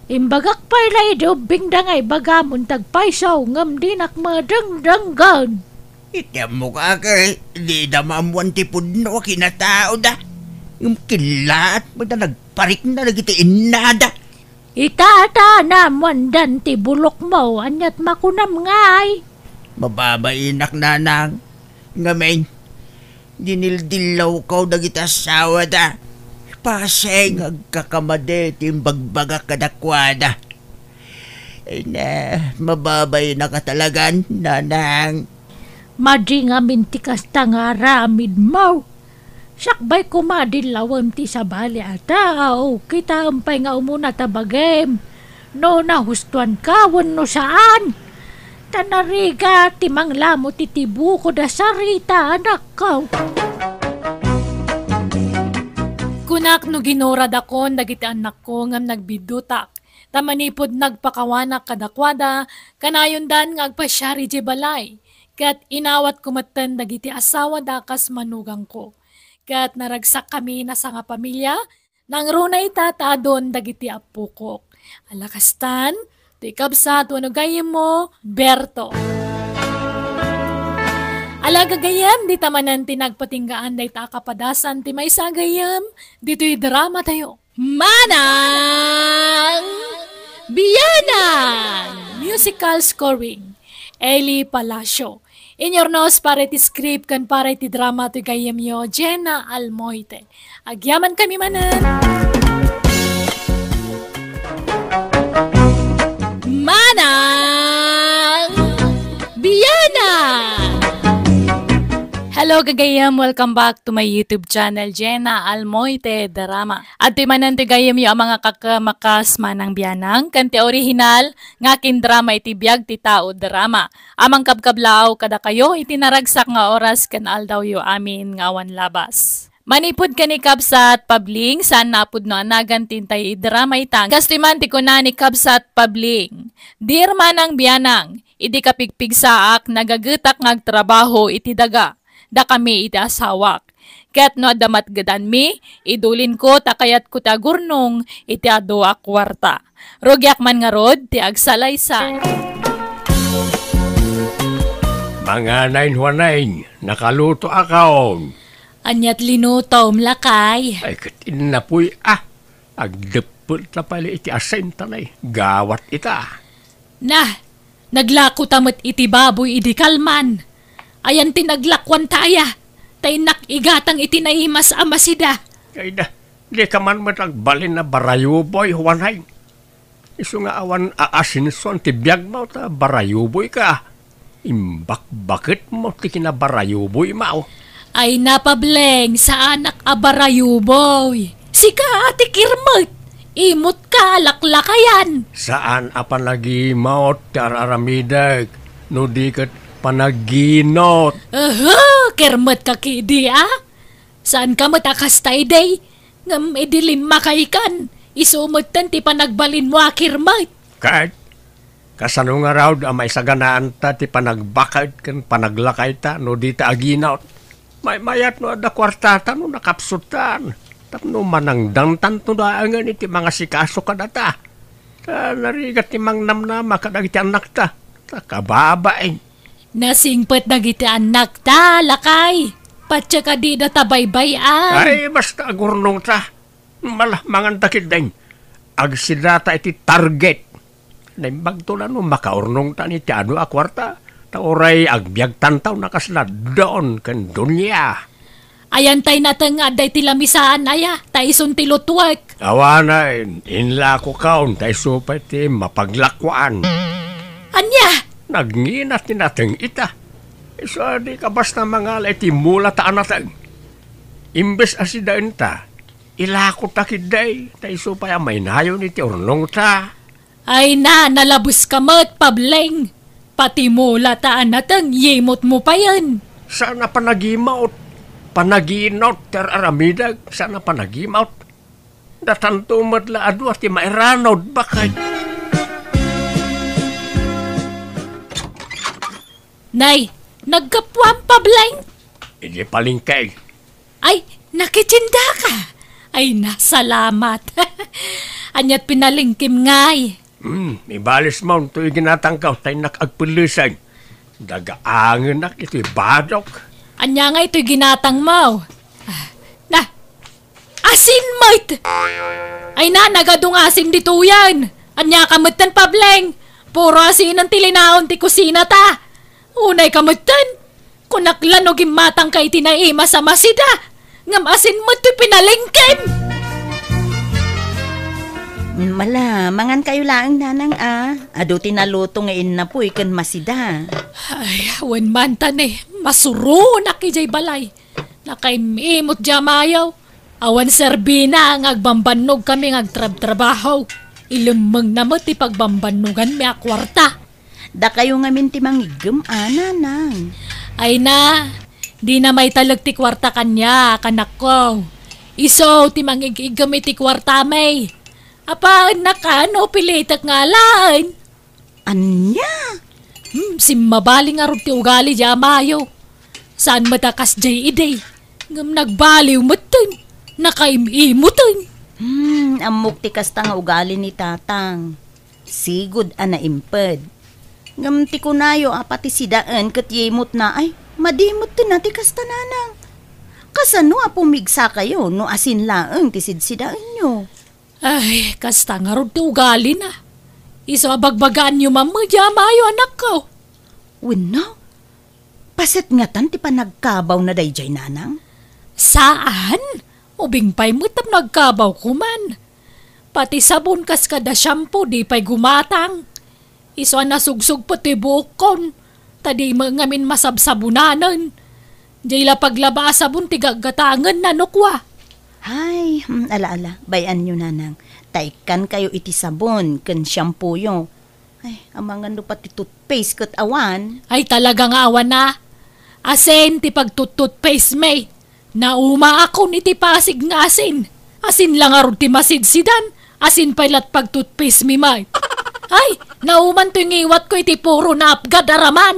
Imbagak pay la idi ubbingda nga ibagamon ti agpayso, ngem dinak madengdenggen. Iti ammok, aki, dida maammoan ti pudno a kinataoda. Ngem kellaat met a nagparikna dagiti innada. Itata, naammoandan ti bulokmo, aniat makunam ngay? Mababainak, nanang. Ngamin, dinildillawko dagiti asawada. Pasen nga agkakamadi ti imbagbagak kadakuada. Ay na, mababainak a talagan, nanang. Madi ngamin ti kasta nga aramidmo. Sakbay koma dillawem ti sabali a tao, kitaem pay nga umuna ta bagim no nahustoanka wenno saan. Ta narigat ti manglamut iti bukod a sarita, anakko. Kunak no ginuradakon dagiti annakko ngem nagbiddutak, ta manipud nagpakawanak kadakuada, kanayondan nga agpasiar idiay balay, ket inawatko metten dagiti asawada kas manugangko. Ket naragsakkami a sangapamilia, nangruna ita ta adun dagiti appokok. Ala kastan, ti kabsat wenno gayyemmo, Berto. Ala gagayyem, dita manen ti nagpatinggaan dayta a kapadasan ti maysa a gayyem ditoy dramatayo. Manang Bianang! Musical scoring, Eli Palacio. Inyurnos para iti script ken para iti drama ti gayyemyo, Jenna Almoite. Agyamankami manen. Manang Bianang! Hello, gagayyem. Welcome back to my YouTube channel, Jenna Almoite Drama. Adtoy manen ti gayyemyo a mangakakamakas, Manang Bianang, ken ti orihinal nga akindrama iti biag ti tao drama a mangkabkablaaw kadakayo iti naragsak nga oras ken aldawyo amin nga awan labas. Manipud ken ni Kabsat Pabling, saan a pudno a nagan ti intay idrama ita. Kastoy man ti kuna ni Kabsat Pabling, Dear Manang Bianang, idi kapigpigsaak, nagagetak nga agtrabaho iti daga. Dakami iti asawak. Ket no adda matgedanmi, idulinko ta kayatko ti agurnong iti adu a kuarta. Rugiak man ngarud ti agsalaysay. Manganayon, Juanayon, nakalutoakon. Aniat linutom, lakay? Ay, ket innapuy, ah. Agdeppel ta pay iti asin ta nay. Gawat ita. Nah, naglako ta met iti baboy idi kalman. Ayan ti naglakuan ta aya, ta innak igatang iti naimas a masida. Ay da, di ka man met agbalin a barayuboy, Juanay. Isu nga awan aasinsuan ti biagmo ta barayuboy ka. Imbakbaketmo ti kinabarayuboymo. Ay na, Pableng, saanak a barayuboy. Sika, Ate Kirmet, imut ka, laklakayan. Saan a panagimot ti ar-aramidek, no di ket panaginot. Aha, Kirmet ka kidi, a? Saan ka met a kasta idi? Ngem idi limmakaykan, isu metten ti panagbalinmo a Kirmet. Ket, kasano ngarud a maisaganaanta ti panagbaked ken panaglakayta no dita aginot? Maymayat no adda kuartata no nakapsutan, tapno manangdangtanto laengen iti mangasikaso kadata. Ta narigat ti mangnamnama kadagiti annakta, ta kababain. Nasingpet dagiti annakta, lakay. Patse kadida ta baybay-an. Ay, basta agurnongta. Mala, manganta ketdin. Agsidata iti target. Naimbagto la no makaurnongtan iti adu a kuarta. Ta uray agbiagtanto no kasla don ken doña. Ayan tay nateng nga adda iti lamisaan aya, ta isun ti lutwek. Awanen, inlakokon, ta isu pay ti mapaglakuan. Ania? Nagngina ti nateng ita. Isu a di ka basta mangala iti mula ta a nateng. Imbes a sidaenta, ilakota ketdi, ta isu pay a mainayon iti urnongta. Ay na, nalabuska met, Pableng. Pati mula ta a nateng, yimotmo payen. Saan a panagimot. Panaginot, ti ar-aramidek, saan a panagimot. Datanto met la a dua ti mairanod, bakay. Nay, naggapuam, Pableng? Idi palengke. Ay, nakitindaka. Ay, nasalamat. Aniat pinalengkem ngay? Hmm, ibalismo toy ginatangko, ta innak agpelleseng. Dagaangenak itoy badok. Ania nga itoy ginatangmo? Ah, na, asin met! Ay na, nagadu nga asin ditoyen. Ania ka metten, Pableng? Puro asinen ti linaon ti kusinata. Unay ka metten. Kunak la no gimmatangka iti naimas a masida, ngem asin met ti pinalengkem. Mala, mangankayo laeng, nanang, a. Adu ti naluto nga innapuy ken masida. Ay, wen man ta ne, masuronak idiay balay. Nakaim-imot diay amayo. Awan serbina nga agbambannogkami nga agtrabtrabaho. Ilemmengna met ti pagbambannoganmi a kuarta. Dakayo ngamin ti mangiggem a, nanang. Ay na, dina maitalek ti kuarta kaniak, anakko. Isu ti mangig-iggem iti kuartami. Apaennak a no pilitek nga alaen. Ania? Hmm, simmabaling ngarud ti ugali diay amayo. Saan met a kasdiay idi. Ngem nagbaliw metten. Nakaim-imoten. Hmm, ammok ti kasta nga ugali ni tatang. Sigud a naimped. Ngem ti kunayo a pati sidaen ket yimotna ay, madi metten a ti kasta, nanang. Kasano a pumigsakayo no asin laeng ti sidsidaenyo? Ay, kasta ngarud ti ugalina. Isu a bagbagaanyo man met diay amayo, anakko. Wenno, paset ngatan ti panagkabawna daydiay, nanang? Saan? Ubing pay met tapno agkabawko man. Pati sabon kas kada shampoo, di pay gumatang. Isu a nasugsugpet ti buokkon, ta di met ngamin masabsabonanen. Diay la paglaba a sabon ti gaggatangenna no kua. Ay, hmm, ala, ala, bay-anyo, nanang. Ta ikkankayo iti sabon ken shampooyo. Ay, amangan no pati toothpaste ket awan. Ay, talaga nga awan a. Asin ti pagtut-toothpaste mi. Naumaakon iti pasig nga asin. Asin la ngarud ti masidsidan. Asin pay lat pagtutpaste mi met. Ay, nauman toy ngiwatko iti puro naapgad a raman.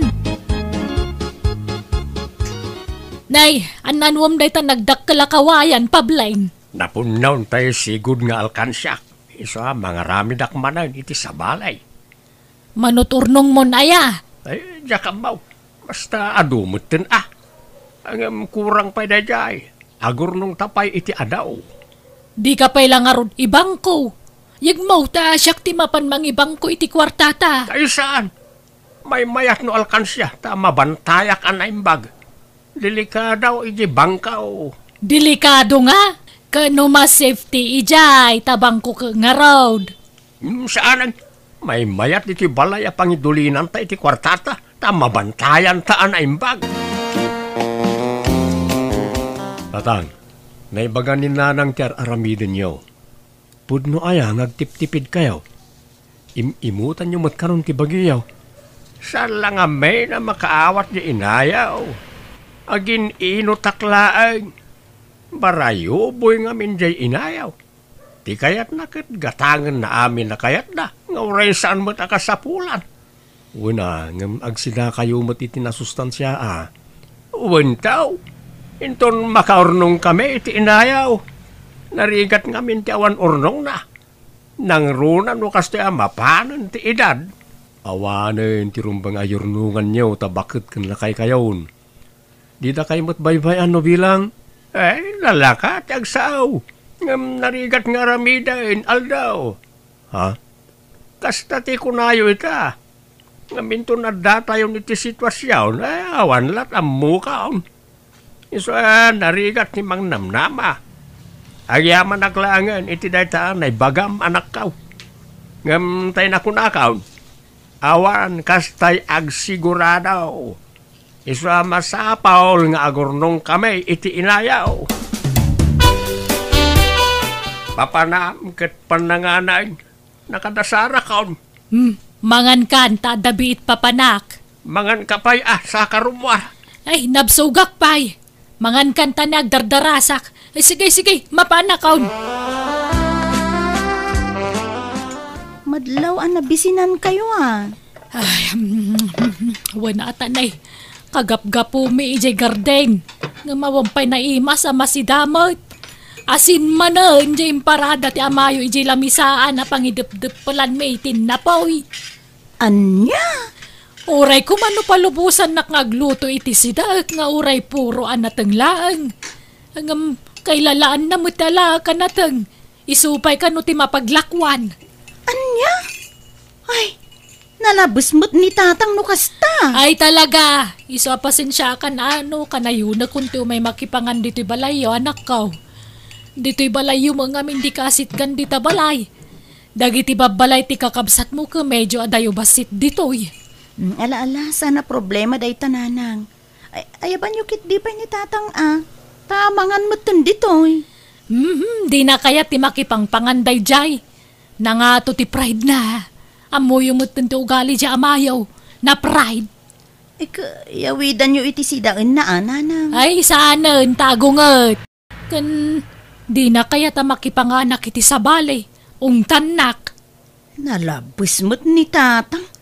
Nay, an-anuem dayta nagdakkel a kawayan, Pableng? Napunnaw tay sigud nga alkansiak. Isu a mangaramidak manen iti sabali. Manut-urnongmon aya? Ay, diak ammo. Basta adu metten a. Ngem kurang pay daydiay. Agurnongta pay iti adaw. Dika pay la ngarud ibangko. Yegmo ta siak ti mapan mangibangko iti kuartata. Ay, saan? Maymayat no alkansia ta mabantayak a naimbag. Delikado iti bangko. Delikado nga? Ket no mas safety idiay ta bangko ket ngarud. Hmm, saanen. Maymayat iti balay a pangidulinanta iti kuartata ta mabantayanta a naimbag. Tatang, Naibaga ni Nanang ti ar-aramidenyo. Pudno aya nga agtiptipidkayo? Im-imutanyo met kanon ti bagiyo. Saan la ngamin a makaawat diay inayaw. Agin-inutak laeng. Barayuboy ngamin diay inayaw. Ti kayatna ket gatangenna amin a kayatda, nga uray saan met a kasapulan. Wen a, ngem agsidakayo met iti nasustansia a. Wen, taw, inton makaurnongkami iti inayaw, narigat ngamin ti awan urnongna. Nangruna no kastoy a mapanen ti edad. Awanen ti rumbeng a yurnonganyo ta baket ken lakaykayon. Didakay met baybay-an no bilang? Ay, nalaka ti agsao. Ngem narigat nga aramiden, aldaw. Ha? Kasta ti kunayo ita. Ngem inton addatayon iti situasion, ay, awan lat ammokon. Isu a narigat ti mangnamnama. Agyamanak laengen iti dayta a naibagam, anakko. Ngem tay nakunakon, awan kastay agsigurado. Isu a masapul nga agurnongkami iti inayaw. Papanam ket pannanganan, nakadasarakon. Hmm, mangankan ta adda biit papanak. Manganka pay a saka rummuar. Ay, nabsogak pay. Mangankan ta nagdardarasak. Ay, sige, sige, mapanakon. Madlaw a nabisinankayo a. Ay, wen ata nay, kagapgapumi idiay garden. Ngem awan pay naimas a masida met. Asin manen diay imparada ti amayo idiay lamisaan a pangidepdeppelanmi iti napoy. Ania? Uray koma no palubosannak nga agluto iti sidaek nga uray puro a nateng laeng. Ngem kailalaanna met ti alaek a nateng. Isu pay kano ti mapaglakuan. Ania? Ay, nalabes met ni Tatang no kasta. Ay, talaga. Isu a pasensiakan a no kanayonakon ti umay makipangan ditoy balayyo, anakko. Ditoy balayyo met ngamin di kaasitgan dita balay. Dagiti babbalay ti kakabsatmo ket medyo adayo bassit ditoy. Mm, ala, ala, saan a problema dayta, Nanang. Ay, ayabanyo ketdi pay ni Tatang a. Ta mangan metten ditoy. Mhm, dina kayat ti makipangpangan daydiay. Nangato ti pride na. Ammoyo metten ti ugali diay amayo. Na-pride. Ika, yawidanyo iti sidaenna a, Nanang. Ay, saanen, ta agunget. Ken dina kayat a makipanganak iti sabali, ungtannak. Nalabes met ni Tatang.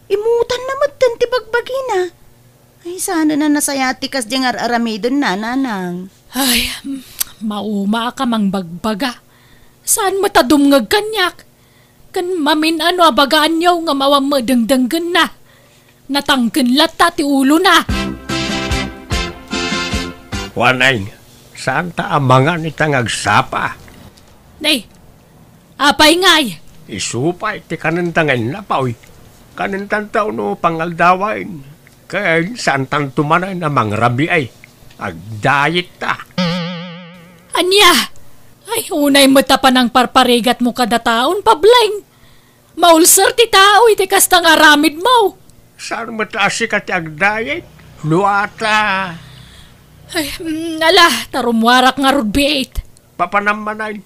Imutanna metten ti bagbagina. Ay, saanen a nasayaat ti kasdiay nga ar-aramidenna, Nanang. Ay, mm, maumaak a mangbagbaga. Saan met a dumngeg kaniak? Ken mamin-ano a bagaanyo nga awan met dengdenggenna. Natangken latta ti ulona. Wen ay, saanta a mangan ita nga agsapa. Nay, apay ngay? Isu pay ti kanenta nga innapoy. Kanentanto no pangaldawen. Ken saantanto manen a mangrabii. Agdayetta. Ania? Ay, unay met a panangparparigatmo kada taon, Pableng. Maulser ti tao iti kasta nga aramidmo. Saan met a sika ti agdayet? Luata. Ay, mm, ala, ta rummuarak ngarud biit. Papanam manen.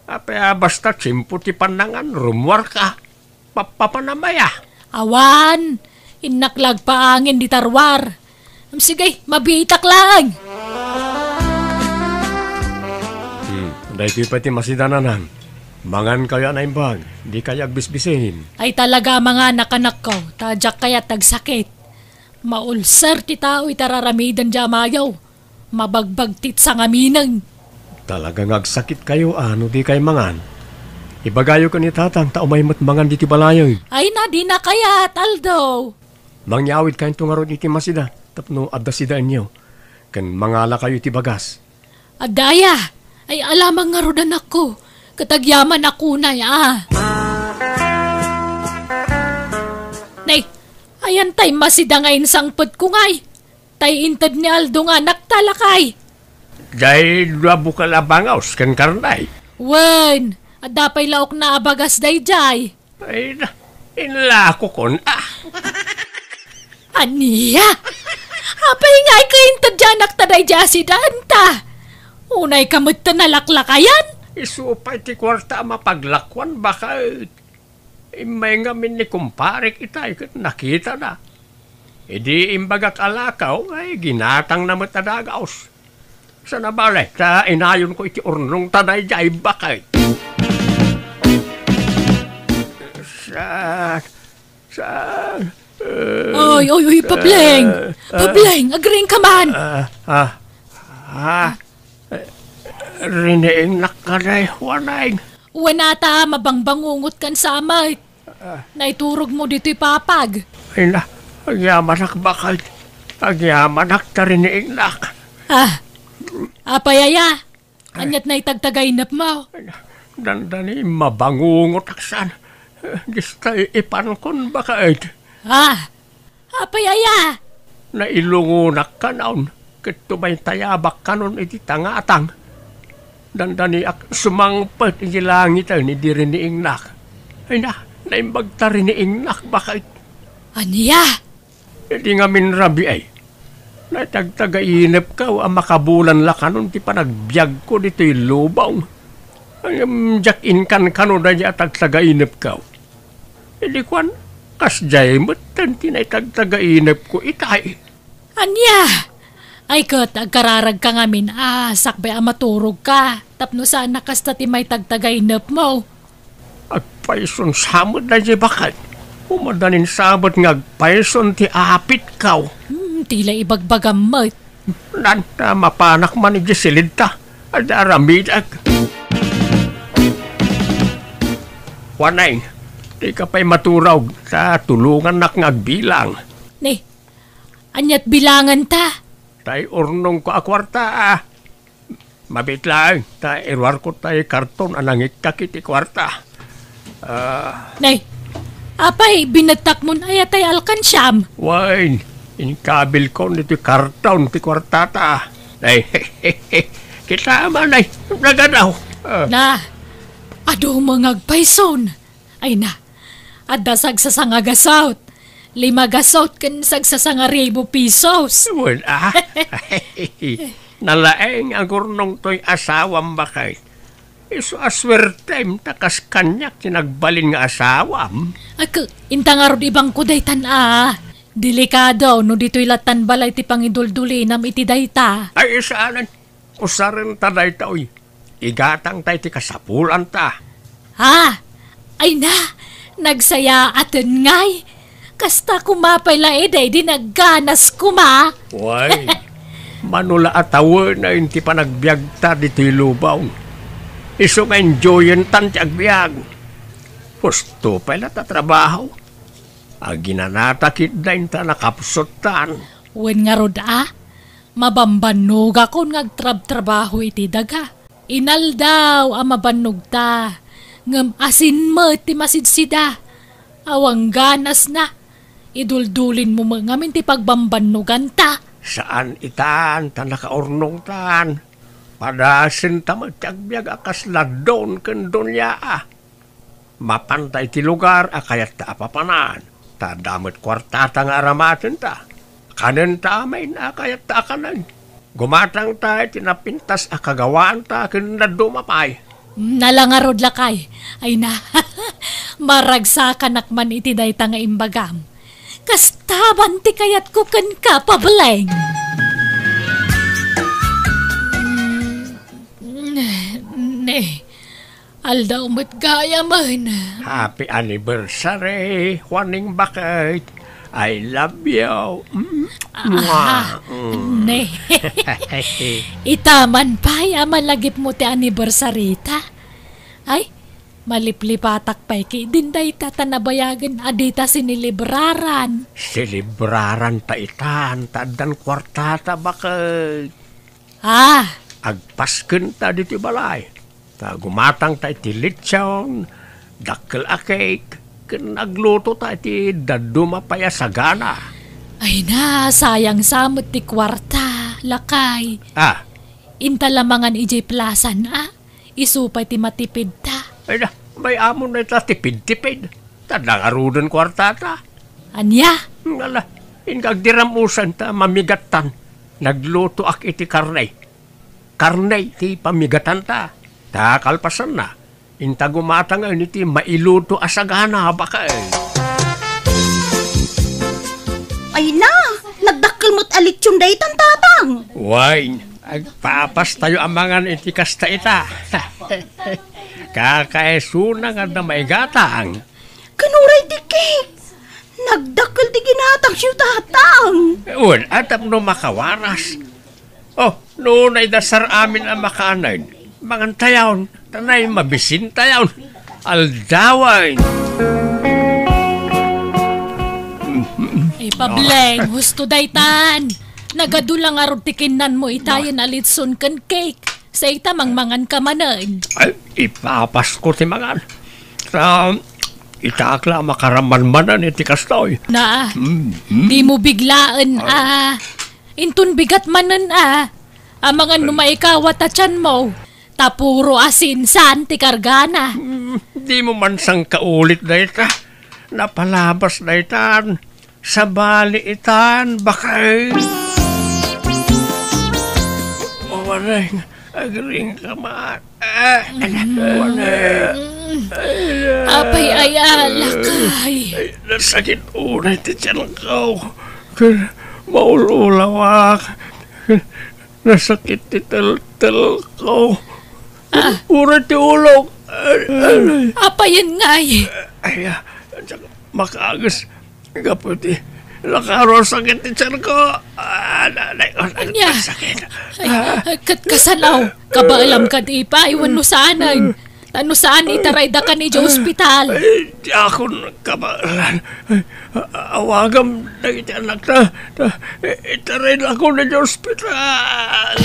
Apay a basta tiempo ti pannangan, rummuarka. Papapanam aya? Awan, innak la agpaangin dita ruar. Sige, mabiitak laeng. Hmm, daytoy pay ti masida, Nanang. Mangankayo a naimbag, dikayo agbisbisin. Ay talaga a manganak, anakko, ta diak kayat agsakit. Maulser ti tao iti ar-aramiden diay amayo. Mabagbagtit sangaminen. Talaga nga agsakitkayo a no dikay mangan. Ibagayo ken ni Tatang ta umay met mangan ditoy balayen. Ay na, dina kayat, Aldo. Mangyawidkayonto ngarud iti masida tapno adda sidaenyo, ken mangalakayo iti bagas. Adda aya? Ay, ala man ngarud, anakko, ket agyamanak unay a. Nay, ayan tay masida nga insangpetko ngay? Tay inted ni Aldo nga anakta, lakay. Diay dua bukal a bangaw ken karne. Wen, adda pay laokna a bagas daydiay. Ay, na, inlakokon, ah. Ania? Apay ngay ket inted ti anakta daydiay a sidaenta? Unayka met ta nalaklakayan? Isu pay ti kuarta a mapaglakuan, baket. Immay ngamin ni kumparek itay ket nakitana. Idi imbagak a lakaw, ay ginatangna met a dagaos. Saan a bale, ta inayonko iti urnongta daydiay, baket. Saan? Saan? Eh, Oy, oy, oy, Pableng! eh, eh, Pableng, agriingka man! Ah, ah, ah, eh, riniingnak kadi, Juaneng. Wen ata, mabangbangungotkan sa met. Ah. Naiturogmo ditoy papag. Ay na, agyamanak, baket. Agyamanak ta riniingnak. Ah, apay aya? Ania't naitagtagainepmo? Dandani, mabangungot ak saan. Dista ipankon, baket. Ah, apay aya? Nailungonak kanon, ket tumaytayabak kanon iti tangatang. Dandaniak sumangpet iti langiten idi riniingnak. Ay na, naimbag ta riniingnak, baket. Ania? Idi ngamin rabii, naitagtagainepko a makabulan la kanon ti panagbiagko ditoy lubong. Ngem diak inkankano daydiay a tagtagainepko. Idi kuan, kasdiay metten ti naitagtagainepko itay. Ania? Ay ket, agkararagka ngamin a sakbay a maturogka tapno saan a kasta ti maitagtagainepmo. Agpayson sa met daydiay, baket. Umadanin sa met nga agpayson ti apitko. Hmm, ti la ibagbagam met. Nan, ta mapanak man idiay silidta. Adda aramidek. Juaneng, dika pay maturog, ta tulongannak nga agbilang. Ni, ania't bilanganta? Tay urnongko a kuarta, ah. Mabiit laeng, ta iruarko tay karton a nangikkak iti kuarta. Ah. Nay, apay, binettakmon aya tay alkansiam? Wen, inkabilkon iti karton ti kuartata. Nay, kita man, nay, nagadaw. Ah. Na, adu met nga agpayson. Ay na, adda sagsasanga gasut, lima gasut ken sagsasanga ribu pesos. Wen, ah. Nalaeng a gurnong toy asawam, baket. Isu a suertem ta kas kaniak ti nagbalin nga asawam. Ak, inta ngarud ibangko daytan a. Delikado no ditoy lattan balay ti pangiduldulinam iti dayta. Ay, saanen. Usarenta daytoy. Igatangta iti kasapulanta. Ah! Ay na! Nagsayaaten ngay! Kasta koma pay la idi, di nagganas koma! Way, mano la a tawenaen ti panagbiagta ditoy lubong. Isu nga enjoyentan ti agbiag. Husto pay la ta trabaho. Aginanata ketdi inta nakapsuttan. Wen ngarud a, mabambannogakon nga agtrabtrabaho iti daga. Inaldaw a mabannogta, ngem asin met ti masidsida. Awan ganasna, iduldulinmo met ngamin ti pagbambannoganta. Saan itan ta nakaurnongtan. Padasenta met ti agbiag a kas la don ken donia a. Mapanta iti lugar a kayatta a papanan, ta adda met kuartata nga aramatenta. Kanenta amin a kayatta a kanen. Gumatangta iti napintas a kagawaanta ken dadduma pay. Nala ngarud, lakay. Ay na, maragsakanak man iti dayta nga imbagam. Kastaban ti kayatko kenka, Pableng. Mm, ne, Aldaw met gayamen. Happy anniversary, Juaning baket. I love you. Mm. Ah, mwah. Mm. Ne. Ita man pay a malagipmo ti anniversary ta. Ay, maliplipatak pay ketdin dayta ta nabayagen a dita sinelebraran. Selebraran ta itan, ta addan kuartata, baket. Ah! Agpaskenta ditoy balay. Ta gumatangta iti litson, dakkel a cake, ken aglutota iti dadduma pay a sagana. Ay na, sayang sa met ti kuarta, lakay. Ah. Inta la mangan idiay plasan, a? Isu pay ti matipidta. Ay na, may amo na ita tipid-tipid. Ta nangaruden kuartata. Ania? Ngala, inka agdiram-usan ta mamigattan. Naglutoak iti karne. karne ti pamigatanta. Ta kalpasanna, inta gumatangen iti mailuto a sagana, baket. Ay na, nagdakkel met a litson daytan, Tatang. Wen, agpapastayo a mangan iti kasta ita. Kakaisuna nga adda maigatang. Ken uray ti cake. Nagdakkel ti ginatangyo, Tatang. Wen, a tapno makawaras. Oh, no naidasar amin a makaanen, mangantayon, ta nay mabisintayon. Aldawen. Ipableng, husto daytan. Nagadu la ngarud ti kinnanmo itayen a litson ken cake. Sa ita mangmangan ka manen. Ay, ipapasko ti mangan. Ta, itaak la a makaramanmanan iti kastoy. Na, Mm, mm. Dimo biglaen a. Inton bigat manen a. Amangan no maikawat a tianmo. Ta puro asin saan ti kargana. Mm, dimo man sangkaulit dayta. Napalabas daytan. Sabali itan, baket. Awaneng, agring ka man. Ah, anak ko, anak. Apay aya, lakay. Ay, nasakit unay ti tiyan ko. Ken maul-ulawak. Nasakit ti teltel ko. Ah. Uray ti ulok. Ay, ay. Apayen ngay? Ay, ah, makaagis. Gapu ti nakaro sakit ti tiyan ko. Ah, nanay ko, Ania? Sakit. Ay, ket kasano? Kabaelam kadi pay wenno saanen? Ta no saan, itarayda kan idiay ospital. Ay, diakon kabaelan. Ay, a-, awagam dagiti anakta. Ta, i-, itarayda kan idiay ospital.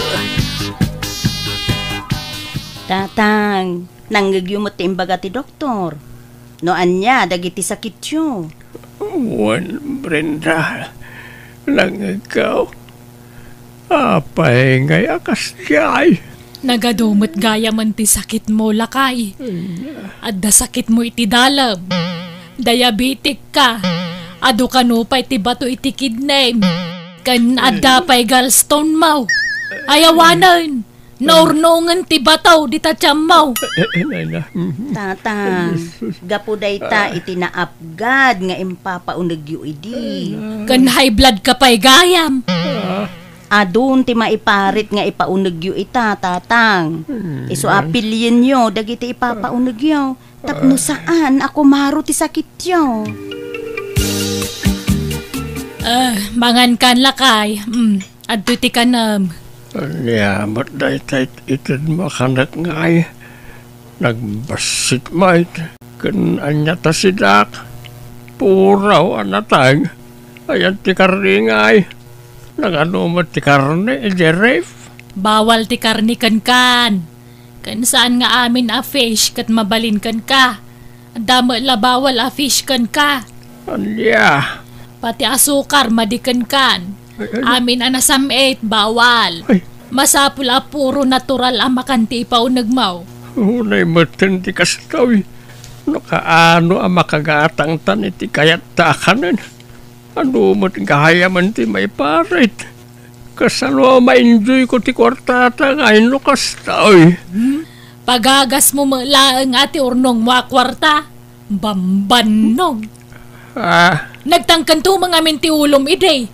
Tatang, nangngegyo met ti imbaga ti doktor. No ania dagiti sakityo? Wen, Brenda, nangngegko. Apay ngay a kasdiay? Nagadu met gayamen ti sakitmo, lakay. Adda sakitmo iti dalem. Diabetic ka. Adu kano pay ti bato iti kidney. Ken adda pay gallstone mo. Ayawanen. Naurnongen ti bato dita tiammo. Eh, eh, nay na. Mhm. Tatang, gapu dayta iti naapgad nga impapaunegyo idi. Ken high blood ka pay gayam. Ah. Adun ti maiparit nga ipaunegyo ita, Tatang. Hmm. Isu a pilienyo dagiti ipapaunegyo. Tapno saan a kumaro ti sakityo. Ah, mangan kan, lakay. Mm, adtoy ti kanem. Ania met dayta it-, itedmo a kanek ngay? Nagbassit met. Ken ania ta sidak? Puraw a nateng. Ayan ti karne ngay. Nagadu met ti karne idiay ref? Bawal ti karne kenkan. Ken saan nga amin a fish ket mabalin kenka. Adda met la bawal a fish kenka. Ania? Pati asukar, madi kenkan. Ay, ay. Amin a nasam-it, bawal. Ay. Masapul a puro natural a makan ti ipaunegmo. Unay metten ti kastoy. No kaano a makagatangtan iti kayatta a kanen. Adu met gayamen ti maiparit. Kasano a ma-enjoyko ti kuartata nga inno kastoy? Hmm? Pagagasmo met laeng a ti urnongmo a kuarta. Bambannog. Ah. Nagtangkento met ngamin ti ulom idi.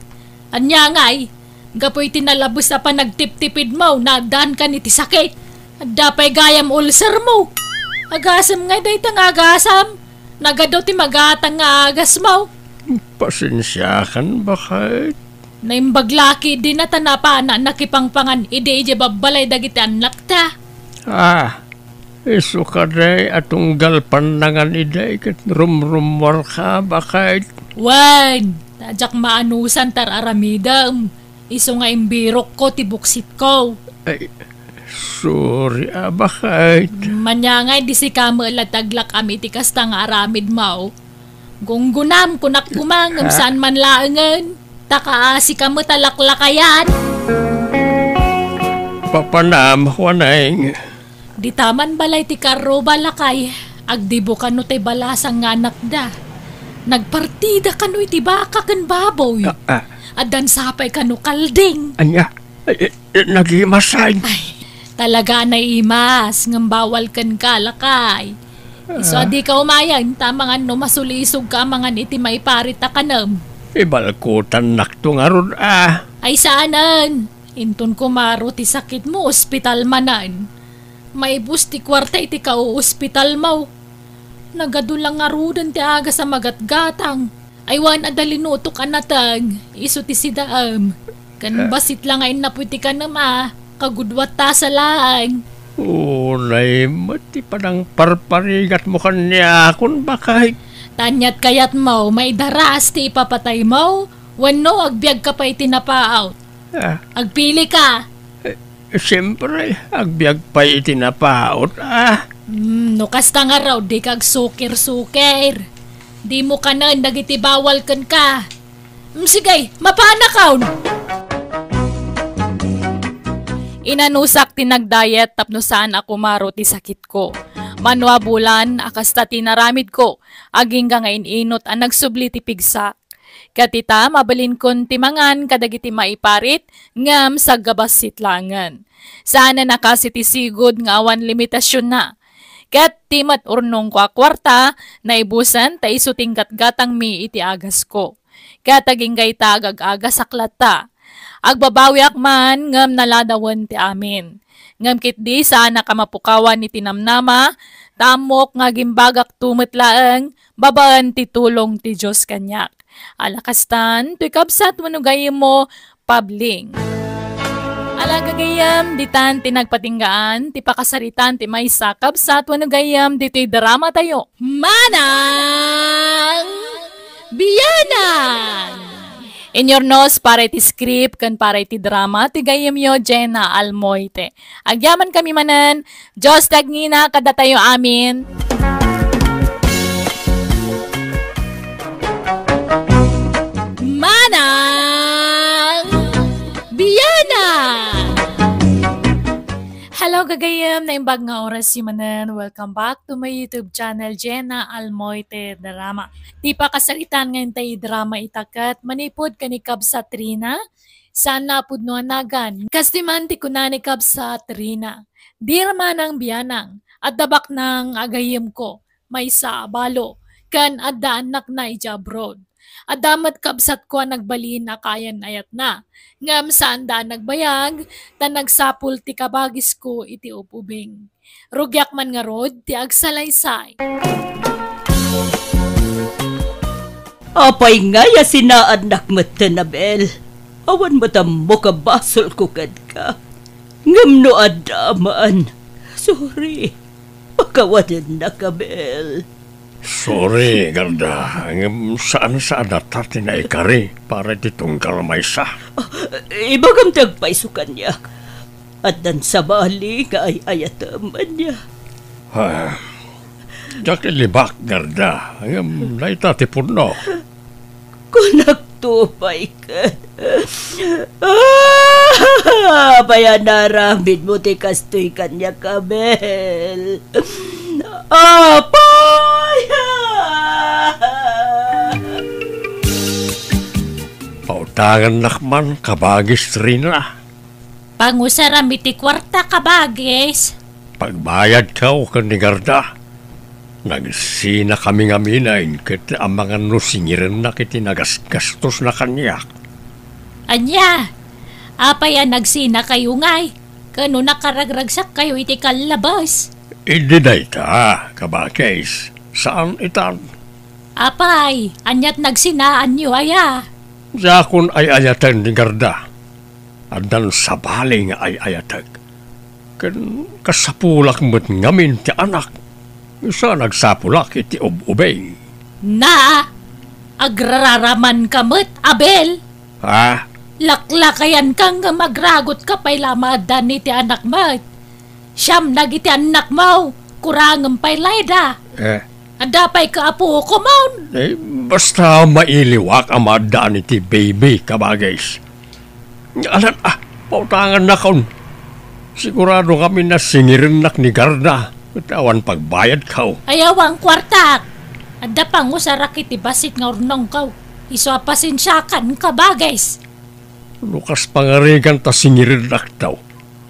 Ania ngay? Gapu iti nalabes a panagtiptipidmo, naaddaankan iti sakit. Adda pay gayam ulcermo. Agasem ngay dayta nga agasam. Nagadu ti magatang nga agasmo. Pasensiakan, baket. Naimbag la ketdin a ta napana nakipangpangan idi idiay babbalay dagiti annakta. Ah, isu kadi a tunggal pannangan idi ket rumrummuarka, baket. Wen, ta diak maanusan ti ar-aramidem. Isu nga imbirokko ti buksitko. Ay, sorry a, baket. Ania ngay idi sika met la ti aglak-am iti kasta nga aramidmo. Gunggonam, kunak koma, ngem saan man laengen. Ta kaasika met a laklakayan. Papanam, Juaneng. Dita man balay ti karruba, lakay, agdibo kano ti balasang nga anakda. Nagpartida kano iti baka ken baboy. Ah, ah. Addan sapay kano kalding. Ania? Eh, eh, eh, nagimasen. Ay, Talaga a naimas, ngem bawal kenka, lakay. Isu a dika umayen, ta amangan no masulisogka amangan iti maiparit a kanem. Ibalkutannakto ngarud a. Ay saanen, inton kumaro ti sakitmo, ospital manen. Maibus ti kuarta iti kauospitalmo. Nagadu la ngaruden ti agas a magatgatang. Ay wen adda linutok a nateng, isu ti sidaem. Ken bassit la nga innapoy ti kanem a, kagudwattasa laeng. Unay met ti panangparparigatmo kaniakon, baket. Ta ania't kayatmo, maidaras ti ipapataymo, wenno agbiagka pay iti napaut? Ah. Agpilika. Eh, siempre, agbiag pay iti napaut, ah. Hmm, no kasta ngarud, dika agsukir-sukir. Dimo kanen dagiti bawal kenka. Hmm, sige, mapanakon! Inanusak ti nagdayet tapno saan a kumaro ti sakitko. Mano a bulan a kasta ti naramidko, agingga nga in-inut a nagsubli ti pigsak. Ket ita, mabalinkon ti mangan kadagiti maiparit, ngem saggabassit laengen. Saanen a kas iti sigud nga awan limitasionna. Ket ti met urnongko a kuarta, naibusen ta isu ti inggatgatangmi iti agasko. Ket agingga ita agag-agasak latta. Agbabawiak man, ngem naladawen ti amin. Ngem ketdi, saanak a mapukawan iti namnama, ta ammok nga agimbagakto met laeng babaen ti tulong ti Dios kaniak. Ala kastan, toy kabsat wenno gayyemmo, Pabling. Ala gagayyem, ditan ti nagpatinggaan ti pakasaritaan ti maysa a kabsat wenno gayyem ditoy dramatayo. Manang Bianang! Inyurnos para iti script ken para iti drama ti gayyemyo, Jenna Almoite. Agyamankami manen, Dios ti agngina kadatayo amin. Manang Bianang! Hello, gagayyem! Naimbag nga orasyo manen. Welcome back to my YouTube channel, Jenna Almoite Drama. Ti pakasaritaan nga intay drama ita ket manipud ken ni Kabsat Rina, saan a pudno a nagan. Kas ti man ti kuna ni Kabsat Rina, "Dear Manang Bianang, adda baknang a gayyemko, maysa a balo, ken adda annakna idiay abroad. Adda met kabsatko a nagbalin a kaayan-ayatna, ngem saanda a nagbayag, ta nagsapul ti kabagisko iti ub-ubing. Rugiak man ngarud ti agsalaysay." Apay ngay a sinaannak metten, Abel? Awan met ammok a basolko kenka. Ngem no adda man, sorry. Pakawanennak, Abel. Sorry, Garda. Ngem saan-saanata ti naikari para iti tunggal maysa. Ah, ibagam ti agpayso kaniak. Addan sabali nga ay-ayatem, ania? Ah, diak ilibak, Garda, ngem dayta ti pudno. Kunakto pay ket. Ah, apay a naramidmo ti kastoy kaniak, Abel? Apay! Pautangannak man, kabagis Rina. Pangusaram iti kuarta, kabagis. Pagbayadko ken ni Garda, nagsinakami ngamin ket amangan no singirennak iti nagasgastosna kaniak. Ania? Apay a nagsinakayo ngay? Ken no nakaragragsakkayo iti kallabas? Idi dayta, kabagis, saan itan. Apay, ania't nagsinaanyo aya? Diakon ay-ayaten ni Garda. Addan sabali nga ay-ayatek. Ken kasapulak met ngamin ti anak. Isu a nagsapulak iti ub-ubing. Na, agraramanka met, Abel. Ha? Laklakayanka ngem agragutka pay la a maaddan iti anak met. Siam dagiti annakmo, kurangem pay layda. Eh. Adda pay kaapukomon. Eh, basta mailiwak a maaddaan iti baby, kabagis. Alan, ah, pautangannakon. Sigurado ngamin a singirennak ni Garda, ket awan pagbayadko. Ayaw ang kuartak. Adda pangusarak iti bassit nga urnongko. Isu a pasensiakan, kabagis. No kas pangarigan ta singirennak daw.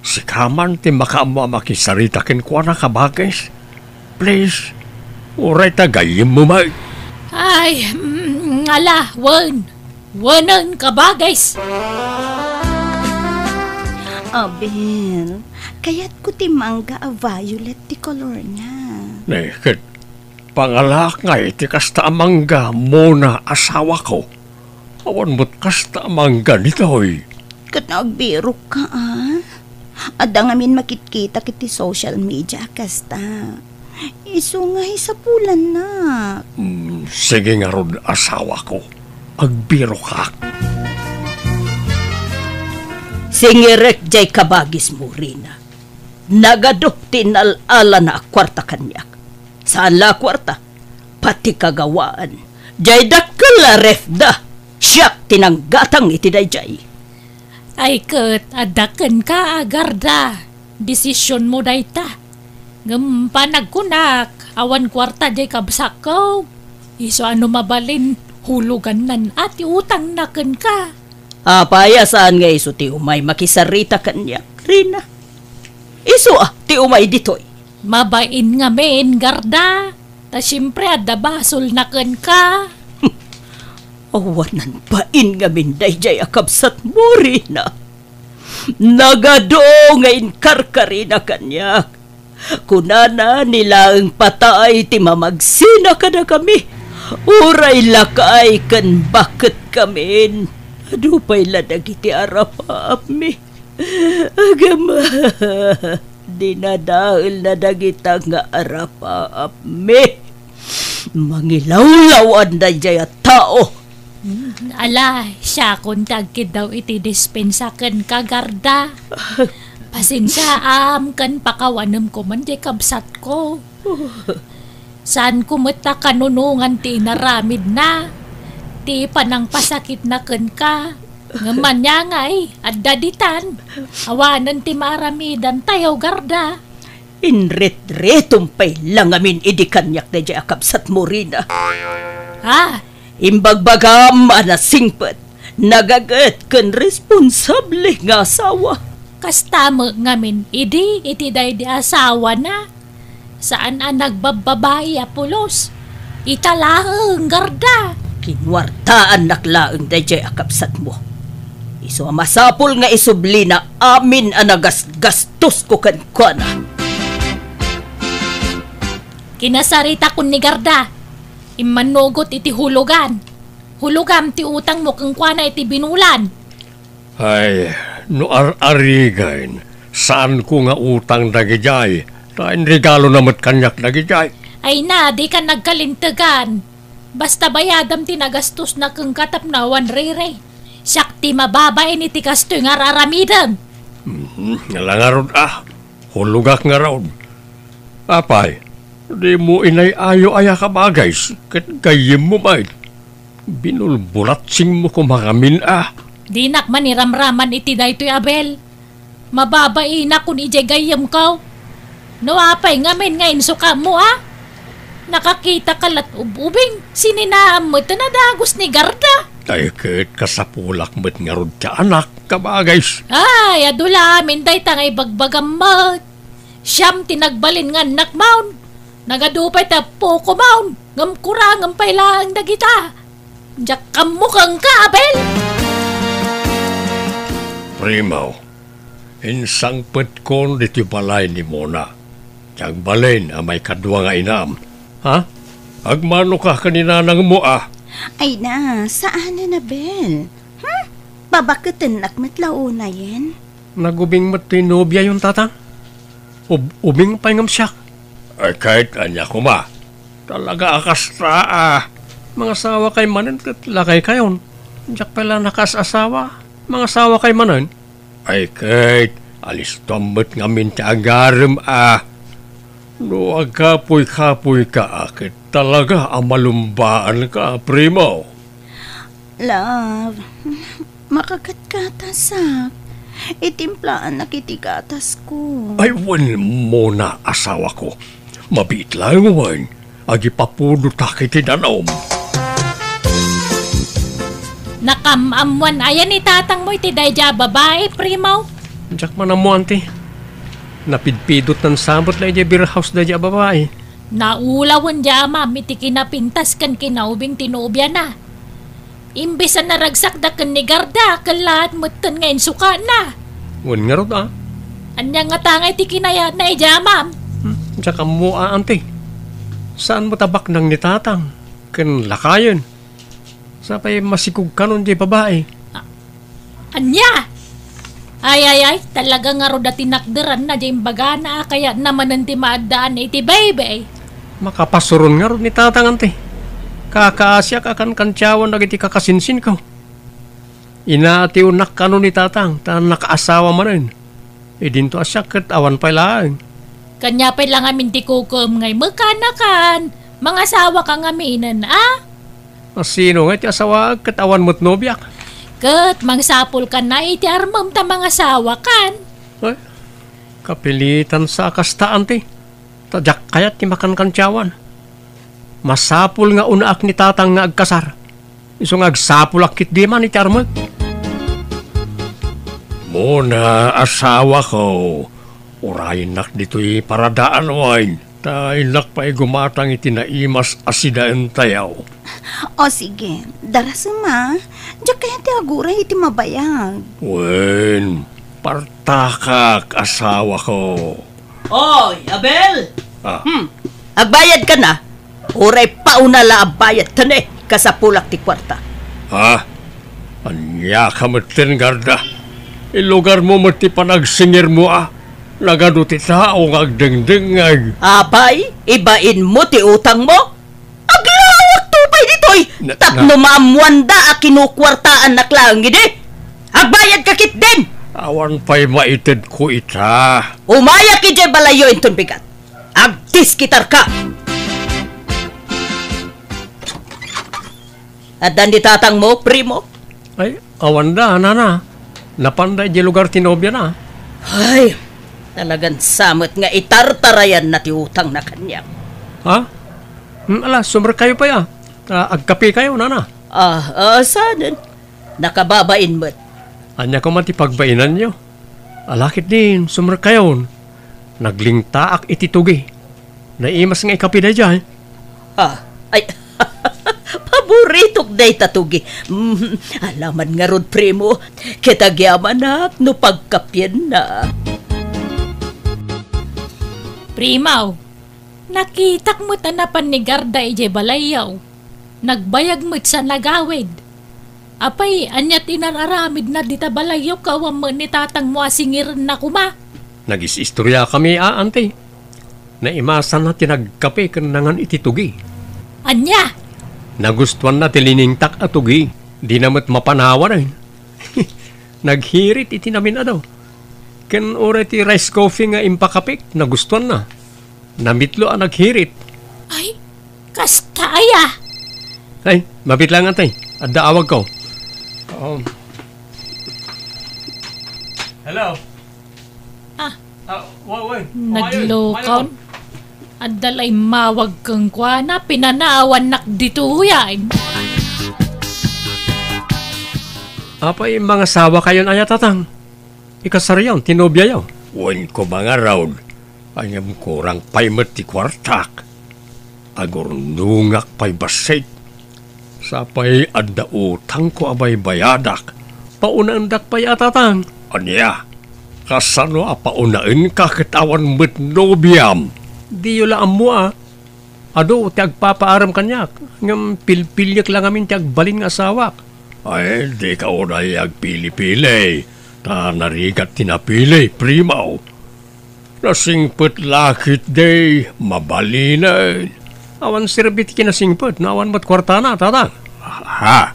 Sika man ti makaammo a makisarita kenkuana, kabagis. Please, uray ta gayyemmo met. Ay, mm, ala, wen. Wenen, kabagis. Abel, kayatko ti mangga a violet ti color niya. Ne, ket pangalaak ngay ti kasta a mangga, Mona, asawako. Awan met kasta a mangga ditoy. Ket agbirokka, a? Adda ngamin makitkitak iti social media a kasta. Isu nga isapulannak. Mm, sige ngarud, asawako. Agbirokak. Singirek jay kabagismo, Rina. Nagadu ti inal-alana a kuarta kaniak. Saan la a kuarta, pati kagawaan. Jay dakkel a refda, siak ti nanggatang iti dayjay. Ay ket, adda kenka a, Garda. Desisionmo dayta. Ngem panagkunak, awan kuarta jay kabsatko. Isu a no mabalin, hulugannan a ti utangna kenka. Apay a saan nga isu ti umay makisarita kaniak, Rina? Isu a ti umay ditoy. Mabain ngamin, Garda. Ta siempre, adda basolna kenka. Awanan bain ngamin dayjay a kabsatmo, Rina. Nagadu nga inkarkarina kaniak. Kunana, ni laeng patay ti mamagsina kadakami. Uray lakay ken baket ngamin. Adu pay la dagiti arapaapmi. Agama, dinadaelna dagita nga arapaapmi. Mangilawlawan dayjay a tao. Ala, siakon ti agkiddaw iti dispensa kenka, Garda. Pasensiaam ken pakawanem koman jay kabsatko. Saanko met a kanunongan ti inaramidna, ti panangpasakitna kenka. Ngem ania ngay, adda ditan. Awanen ti maaramidantayo, Garda. Inritritmo pay la ngamin idi kaniak dayjay a kabsatmo, Rina. Ah, Imbagbagam a nasingpet, nagaget ken responsable nga asawa. Kasta met ngamin idi iti daydi asawana. Saan a nagbabbabai a pulos. Ita laeng, Garda. Kinuartaannak laeng dayjay a kabsatmo. Isu a masapul nga isublina amin a nagasgastosko kenkuana. Kinasaritakon ni Garda. Immanugot iti hulugan. Hulogam ti utangmo kenkuana iti binulan. Ay, no ar-arigen, saanko nga utang dagidiay, ta inregalona met kaniak dagidiay. Ay na, dika nagkalintegan. Basta bayadam ti nagastosna kenka tapno awan riri. Siak ti mababain iti kastoy nga ar-aramidem. Mhm, ala ngarud a. Hulogak ngarud. Apay, dimo inay-ayo aya, kabagis, ket gayyemmo met. Binulbulatsingmo koma ngamin a. Dinak maniramraman iti daytoy, Abel. Mababainak kun idiay gayyemko. No apay ngamin nga insukammo a? Nakakitaka la't ub-ubing, sininaam met a dagus ni Garda. Ay, ket kasapulak met ngarud ti anak, kabagis. Ay, adu la amin dayta nga ibagbagam met. Siam ti nagbalin nga annak maun. Nagadu pay ti appo ko maun, ngem kurangem pay laeng dagita. Diak ammo kenka, Abel! Primo, insangpetkon ditoy balay ni Mona. Ti agbalin a maikadua nga inam. Ha? Agmanoka ken ni nanangmo a? Ay na, saanen, Abel. Hmm? Babaketennak met la unayen? Nagubing met ti nobiayon, Tatang. Ub-, ubing pay ngem siak. Ay, ket ania koma? Talaga a kasta a. Mangasawa kay manen ket lakay kayon. Diak pay la nakaas-asawa. Mangasawa kay manen. Ay, ket alistoam met ngamin ti agarem a. No agkapuy-kapuyka a, ket talaga a malumbaanka, Primo. Love, makakatgatasak. Itimplaannak iti gatasko. Ay, wen, Mona, asawako. Mabiit laeng wen, agipapudotak iti danum. Nakam-ammoan aya ni tatangmo iti daydiay a babai, Primo? Diak man ammo, anti. Napidpidotnan sa met la idiay beer house daydiay a babai. Naulawen diay amam iti kinapintas ken kinaubing ti nobiana. Imbes a naragsakda ken ni Garda, kellaat metten nga insukana. Wen ngarud, a? Ania ngata nga iti kinayatna idiay amam? Hmm, diak ammo, a, anti. Saan met a baknang ni tatang ken lakayen? Sapay masikog kanon diay babai. A-, ania? Ay, ay, ay, talaga ngarud a tinakderanna diay imbagana a kayatna manen ti maaddaan iti baybay. Makapasuron ngarud ni tatang, anti. Kakaasiak a kankantiawan dagiti kakasinsinko. Inaatiwnak kanon ni tatang, ta nakaasawa manen. Idinto a siak ket awan pay laeng. Kania pay la ngamin ti kukuem nga imekanakan, mangasawaka ngaminen, a? A, sino ngay ti asawaek ket awan met nobiak? Ket mangsapulkan iti armem ta mangasawakan. Ay, kapilitan sa a kasta, anti. Ta diak kayat ti makankantiawan. Masapul nga unaak ni tatang nga agkasar. Isu nga agsapulak ketdi man iti armek. Mona, asawako, urayennak ditoy paradaan wen, ta innak pay gumatang iti naimas a sidaentayo. O sige, darasem a. Diak kayat ti aguray iti mabayag. Wen, partakak, asawako. Oy, Abel! Ah. Hmm. Agbayad ka na? Uray pauna la a bayad, tane, kasapulak ti kuarta. Ha? Ania ka metten, Garda? Ilugarmo met ti panagsingirmo a. Nagadu ti tao nga agdengdengngeg. Apay, ibainmo ti utangmo? Aglawakto pay ditoy, na-, tapno na- maammoanda a kinukuartaannak laeng idi. Agbayad ka ketdin! Awan pay maitedko ita. Umayak idiay balayyo inton bigat. Agdiskitarka! Addan di tatangmo, primo? Ay, awanda, nana. Napanda idiay lugar ti nobiana. Ay, talagan sa met nga itartarayanna ti utangna kaniak. Ha? Hmm, ala, sumrekkayo pay a. Ah, agkapekayo, nana. Ah, ah, saanen? Nakababain met. Ania koma ti pagbainanyo? Ala ketdin, sumrekkayon. Naglingtaak iti tugi. Naimas nga ikapi daydiay. Ah, ay, paboritok dayta tugi. Mm, alaman ngarud, primo, ket agyamanak no pagkapienna. Primo, nakitak met a napan ni Garda idiay balayyo. Nagbayag met sa nagawid. Apay, ania ti inar-aramidna dita balayyo ket awan met ni tatangmo a singirenna koma? Nagis-istoriakami a, anti. Naimasanna ti nagkape ken nangan iti tugi. Ania? Nagustuanna ti liningtak a tugi. Dina met mapanawan. Naghirit iti namin-adu. Ken uray ti rice coffee nga impakapek, nagustuanna. Namitlo a naghirit. Ay, kasta aya? Ay, mabit lang, atay. Adda awagko. Um. Hello? Ah. Ah, wa-, wa-, Naglokaw. Adda la immawag kenkuana, pinanawannak ditoy. Apay, mangasawakayon aya, tatang? Ikasaryo ti nobiayo. Wen ko mangarud, ngem kurang pay met ti kuartak. Agurnongak pay bassit. Sapay adda utangko a baybayadak. Paunaendak pay a, tatang. Ania? Kasano a paunaenka ket awan met nobiam? Diyo la ammo a. Adu ti agpapaarem kaniak, ngem pilpiliek la ngamin ti agbalin nga asawak. Ay, dika unay agpili-pili, ta narigat ti napili, primo. Nasingpet la ketdi, mabalinen. Awan serbi ti kinasingpet no awan met kuartana, tatang. Ha?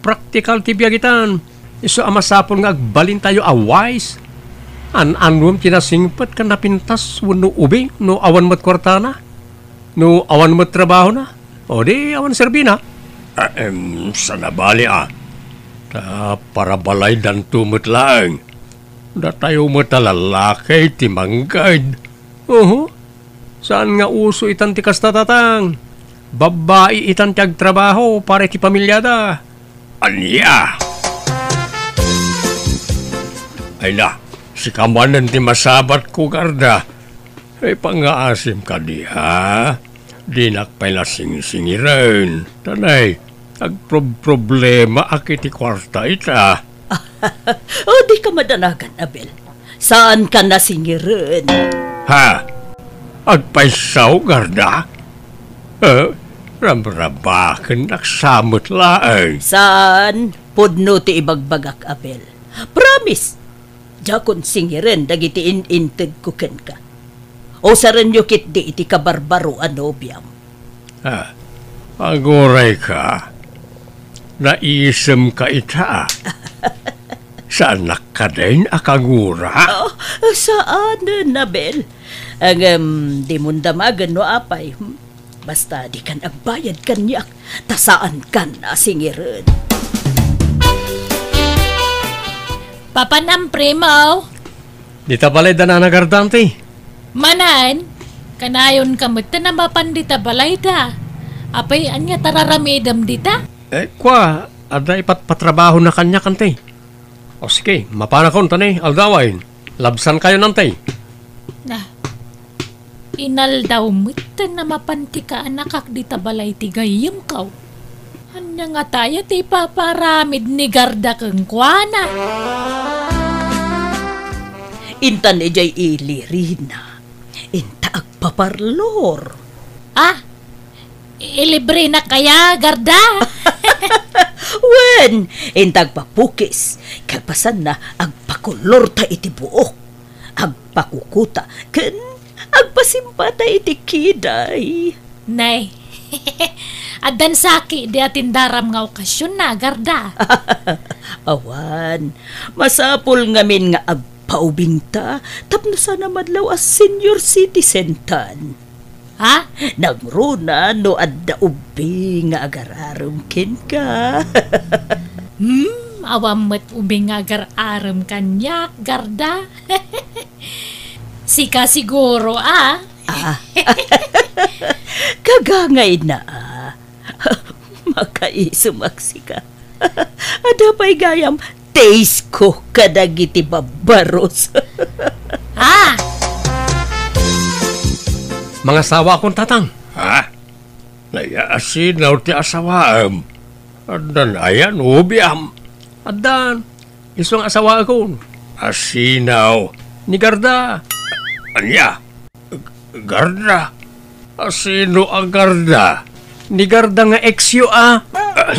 Praktikal ti biag itan. Isu a masapul nga agbalintayo a wise. An-anuem ti nasingpet ken napintas wenno ubing no awan met kuartana? No awan met trabahona, o di awan serbina. Ahem, sana bali a. Ta parabalaydanto met laeng. Datayo met a lalaki ti mangged. Uhu. Saan nga uso itan ti kasta, tatang. Babbai itan ti agtrabaho para iti pamiliada. Ania? Ay na, Sika manen ti masabatko, Garda. Ay, pangngaasim kadi, ha? Dinak pay nasingsingiren. Tanay, agprob-problema ak iti kuarta ita. O, di ka madanagan, Abel. Saan ka nasingiren? Ha? Agpaysaw, Garda? Eh, ramrabakennak sa met laeng. Saan? Pudno ti ibagbagak, Abel. Promise! Diakon singiren dagiti in-intedko kenka. Usarenyo ketdi iti kabarbaro a nobiam. Ah, aguray ka. Naisem ka ita. Saannak kadin a kagura? Oh, saan, Abel. Ngem, dimon damagen no apay. Hmm? Basta dikan agbayad kaniak, ta saankan a singiren. Papanam, Primo. Dita balay da Nana Garda, anti? Manen, kanayon ka met ta mapan dita balay da. Apay, ania ta raramidem dita? Eh, kua, adda ipatpatrabahona kaniak, anti? O sige, mapanakon ta ni aldawen. Labsan kayo, anti? Na, inaldaw met ta mapan ti kaanakak dita balay ti gayyemko. Ania ngata aya ti ipaparamid ni Garda kenkuana? Intan idiay ili, Rina. Inta agpaparlor. Ah, ilibrena kaya, Garda? Wen, inta agpapukis. Kalpasanna, agpakolorta iti buok. Agpakukuta ken agpasimpata iti kiday. Nay, addan saki di atindaram nga okasionna, Garda. Awan, masapul ngamin nga agpaubingta tapno sana madlaw a senior citizen tan. Ha? Nangruna no adda ubing nga agararem kenka. Hmm, awan met ubing nga agararem kaniak, Garda. Sika siguro, ah. Ah. Kagangayna, ah. Makaisumak sika. Adda pay gayam taste ko kadagiti babbaros. Ah! Mangasawa akon, Tatang. Ha? Naiasinaw ti asawaem. Addan aya nobiam? Addan. Isu nga asawaekon. Asinaw ni Garda. Ania? Garda? Asino a Garda? Ni Garda nga ex-yo a. Ah,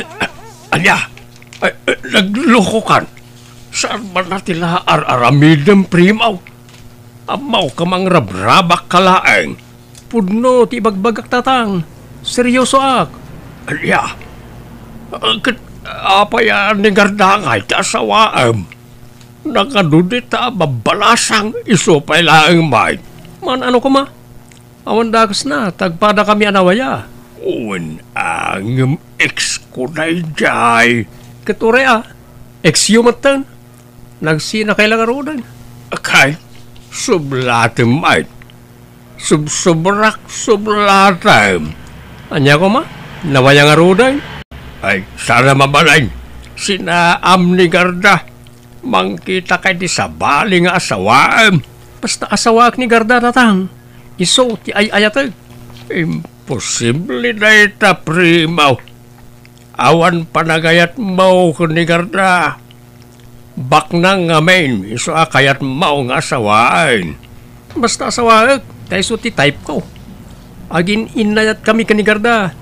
ania? Ay, eh, naglokokan. Saan man na ti ar-aramidem, Primo? Ammawka mangrabrabak ka laeng. Pudno ti ibagbagak, Tatang. Seryosoak. Ania? Ah, ket apay a ni Garda ngay ti asawaem? Nakadudi ta babbalasang isu pay laeng met. Man-ano koma? Awan dakesna, tagpadakami a nawaya. Wen, ngem ex ko daydiay. Ket uray a, ex-yo metten. Nagsinakay la ngaruden. Akay, sublatem met. Subsubrak, sublatem. Ania koma? Nawaya ngaruden? Ay, saan a mabalin. Sinaam ni Garda. Mangkita kay ti sabali nga asawaem. Basta asawaek ni Garda, Tatang. Isu ti ay-ayatek. Imposible dayta, Primo. Awan panagayatmo ken ni Garda. Baknang ngamin, isu a kayatmo nga asawaen. Basta asawaek, ta isu ti type ko. Agin-innayatkami ken ni Garda.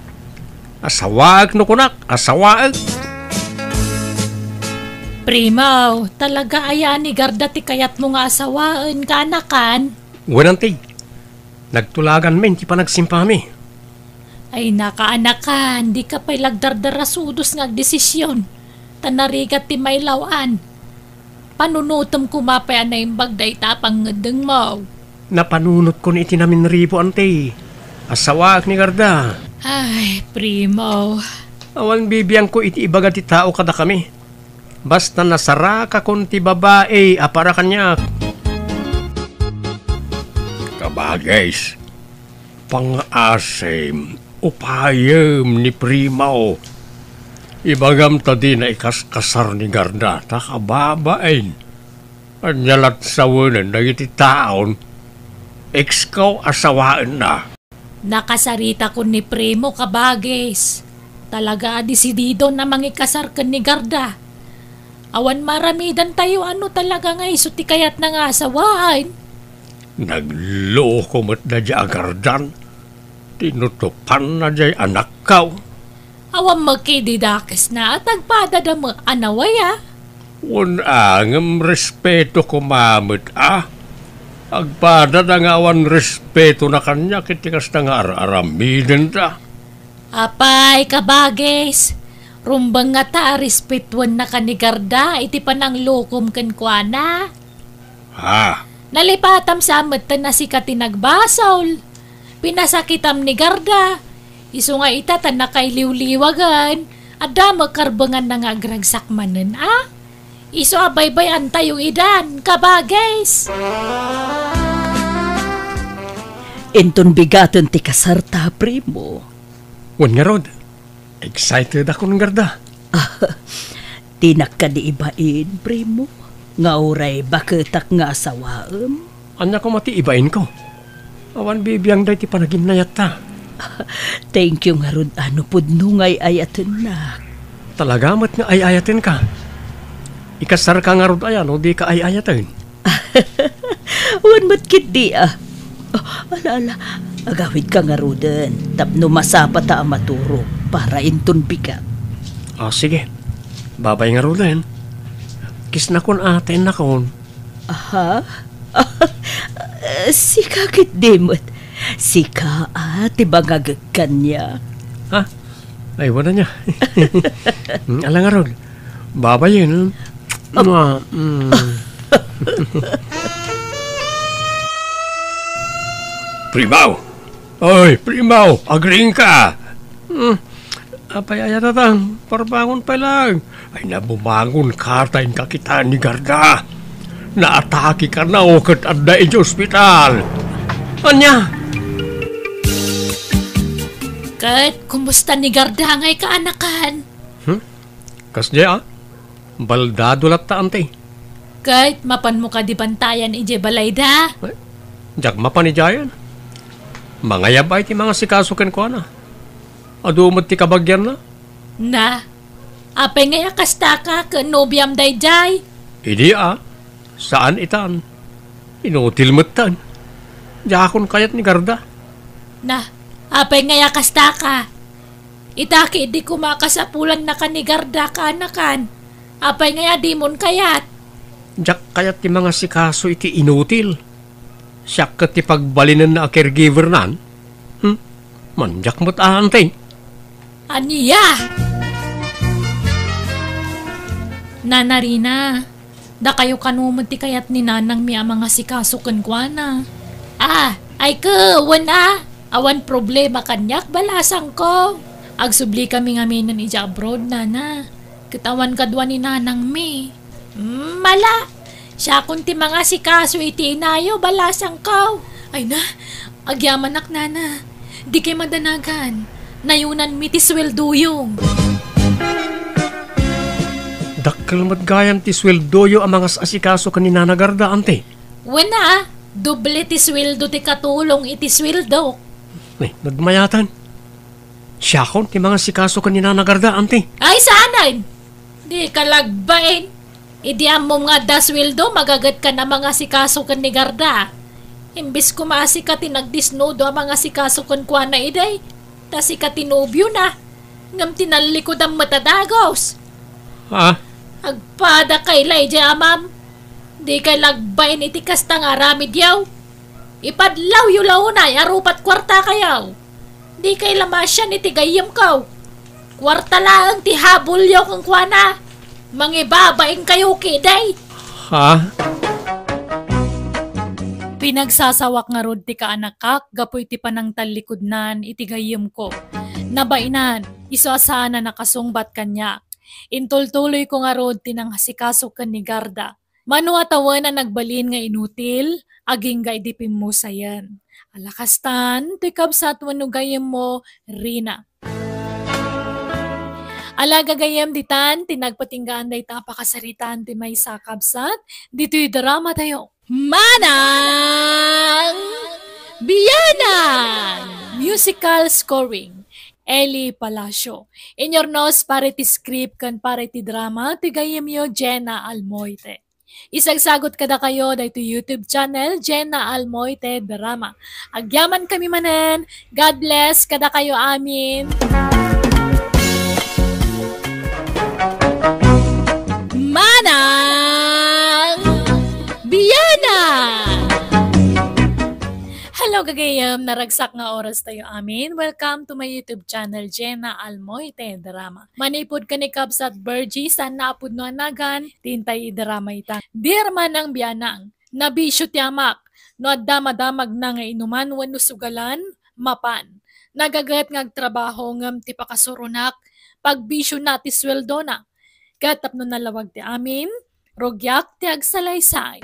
Asawaek no kunak, asawaek. Primo, talaga aya ni Garda ti kayatmo nga asawaen, kaanakan? Wen, anti. Nagtulaganmin ti panagsimpami. Ay, nakaanakan, dika pay la agdardarasudos nga agdesision, ta narigat ti mailaw-an. Panunotem koma pay a naimbag dayta a pangngeddengmo. Napanunotkon iti naminribo, anti. Asawaek ni Garda. Ay, Primo. Awan bibiangko iti ibaga ti tao kadakami. Basta nasarakakon ti babai a para kaniak. Kabagis, pangngaasim, upayem ni Primo. Ibagam ta dina ikaskasar ni Garda ta kababain. Ania lat sawenen dagiti taon? Eksko a sawaenna. Nakasaritakon ni Primo, kabagis. Talaga a desididon a mangikasar ken ni Garda. Awan maaramidantayo a no talaga nga isu ti kayatna nga asawaen. Nagluko met daydiay a Gardan. Tinutopanna diay anakko. Awan met idi dakesna a tagpadada met a nawaya. Wen a, ngem respeto koma met a. Agpadada nga awan respetona kaniak iti kasta nga ar-aramidenda. Apay, kabagis, rumbeng ngata a respetuennaka ni Garda iti pananglukom kenkuana. Ha? Nalipatam sa metten a sika ti nagbasol. Pinasakitam ni Garda. Isu nga ita ta nakailiwliwagen. Adda met karbenganna nga agragsak manen a. Isu a baybay-antayo idan, kabagis. Inton bigaten ti kasarta, Primo. Wen ngarud, excited akon, Garda. Dinak kadi ibain, Primo, nga uray baketak nga asawaem? Ania koma ti ibainko? Awan bibiangda iti panaginnayatta. Thank you ngarud a no pudno nga ay-ayatennak. Talaga met nga ay-ayatenka. Ikasarka ngarud aya no dika ay-ayaten? Wen met ketdi a. Oh, ala, ala. Agawidka ngaruden tapno masapata a maturog para inton bigat. Ah, sige. Babay ngaruden. Kisnakon a, ta innakon. Aha? Sika ketdi met. Sika a ti bangagek kaniak. Ha? Ay, wala niya. Mm, ala ngarud. Babayen, ah. Mua, mm. Primaw! Oy, Primaw! Agriingka! Mm. Apay aya tatang, parbangon pay laeng. Ay, nabumangon ka ta inka kitaan ni Garda. Naatake kano ket adda idiay ospital. Ania? Ket kumusta ni Garda ngay kaanakan? Hmm? Kasdiay a? Baldado latta, anti. Ket mapanmo kadi bantayan idiay balayda? Ay, diak mapan idiayen. Mangayab ay ti mangasikaso kenkuana. Adu met ti kabagianna. Na, apay ngay a kastaka ken nobiam daydiay? Idi a, saan itan. Inutil metten. Diakon kayat ni Garda. Na, apay ngay a kastaka? Ita ketdi koma a kasapulannaka ni Garda kaanakan. Apay ngay a dimon kayat? Diak kayat ti mangasikaso iti inutil. Siak ket ti pagbalinenna a caregiver nan. Hmm? Mandiak met a, anti. Ania? Nana Rina, dakayo kano met ti kayat ni nanangmi a mangasikaso kenkuana? Ah, ay ket, wen a, awan problema kaniak, balasangko. Agsublikami ngaminen idiay abroad, nana. Ket awan kadua ni nanangmi. Mm, mala, siakon ti mangasikaso iti inayo, balasangko. Ay na, agyamanak, nana. Dikay madanagan. Nayunanmi ti sueldoyo. Dakkel met gayam ti sueldoyo a mangas-asikaso ken ni Nana Garda, anti. Wen a, doble ti sueldo ti katulong iti sueldok. Ay, nagmayatan. Siakon ti mangasikaso ken ni Nana Garda, anti. Ay, saanen? Dika lagbain. Idi ammom nga adda sueldo, magagetkan a mangasikaso ken ni Garda. Imbes koma a sika ti nagdisnudo a mangasikaso kenkuana idi, ta sika ti nobiona, ngem tinallikudan met a dagus. Ha? Agpadakay la idiay amam. Dikay lagbain iti kasta nga aramidyo. Ipadlawyo la unay a rupat kuartakayo. Dikay la maasian iti gayyemko. Kuarta laeng ti habulyo kenkuana. Mangibabainkayo ketdi. Ha? Pinagsasawak ngarud ti kaanakak gapu iti panangtallikudnan iti gayyemko. Nabainan, isu a saan a nakasungbat kaniak. Intultuloyko ngarud ti nangasikaso ken ni Garda. Mano a tawen a nagbalin nga inutil, agingga idi pimmusayen. Ala kastan, toy kabsat wenno gayyemmo, Rina. Ala gagayyem ditan ti nagpatinggaan dayta a pakasaritaan ti maysa a kabsat ditoy drama tayo. Manang Bianang! Musical scoring, Eli Palacio. Inyurnos para iti script ken para iti drama ti gayyemyo, Jenna Almoite. Isagsagot kadakayo daytoy YouTube channel, Jenna Almoite Drama. Agyaman kami manen. God bless kadakayo amin. Manang Bianang! Hello, gagayem, naragsak nga oras tayo amin. Welcome to my YouTube channel, Jenna Almoite Drama. Manipud ken ni Kabsat Virgie, saan nga a pudno a nagan, ti intay idrama ita. Dear Manang Bianang, nabisio ti amak. No adda madamagna nga inuman wenno sugalan, mapan. Nagaget nga agtrabaho ngem ti pakasuronak, pagbisiona ti sueldona. Ket tapno nalawag ti amin, rugiak ti agsalaysay.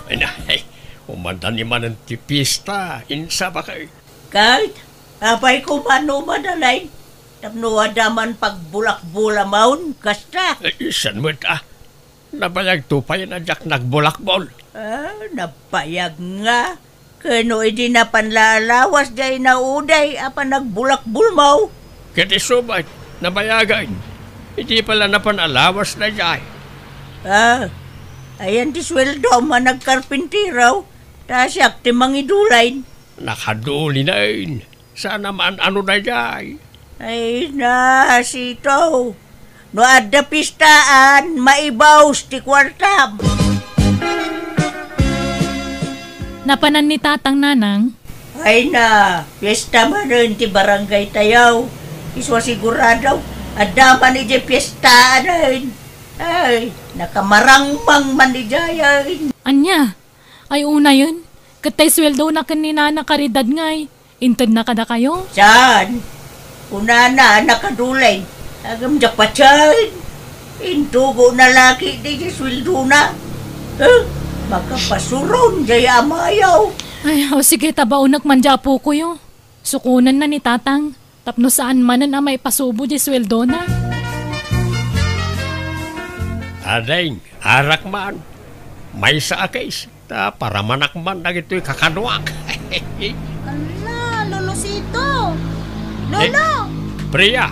Ay na, ay, umanda ni manen ti pista, insa ba kay? Ket, apay koma no madalain, tapno adda man pagbulakbulamon, kasta. Ay, isan met, ah. Nabayagto pay a diak nagbulakbol. Ah, nabayag nga. Ken no idi napan la a lawas diay nauday a panagbulakbolmo. Ket isu met, nabayagen. Idi pay la napan a lawas daydiay. Ah, ayan ti sueldom a nagkarpintero, ta siak ti mangidulain. Nakadulinen. Saan a maan-ano daydiay. Ay na, sito. No adda pistaan, maibus ti kuartam. Napanan ni Tatang, Nanang? Ay na, pista manen ti barangay tayo. Isu a sigurado, adda man idiay pistaanen. Ay, nakamarangmang man idiayen. Ania? Ay, unayen, ket tay sueldona ken ni Nana Caridad ngay, intedna kadakayo? Saan? Kunana a nakadulay. Agam diak patien. Intugona la ketdi diay sueldona. Eh, makapasuron diay amayo. Ay, o sige, tabaonek man diay apokoyo. Sukonenna ni Tatang. Tapno saan manen a maipasubo diay sueldona. Ading, arak man. Maysa a case, ta paramanak man dagitoy kakaduak. Ala, Lolo Sito! Lolo! Eh, Priya,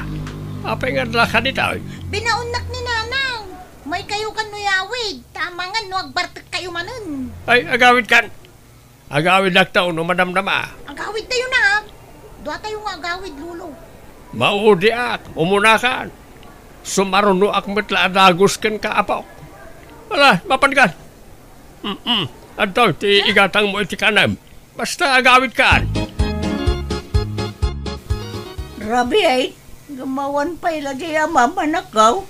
apay nga adda ka ditoy? Binaonnak ni Nanang. Maykayo kan no yawid, ta amangan no agbartekkayo manen. Ay, agawidkan. Agawidakto no madamdama. Agawidtayo na, ah. Duatayo nga agawid, Lolo. Maudiak, umunakan. Sumarunoak met la a dagus kenka, apok. Ala, mapanka. Mm-mm. Adtoy ti igatangmo iti kanem. Basta agawidkan. Rabi ay, gummawan pay la diay a mamanakkaw.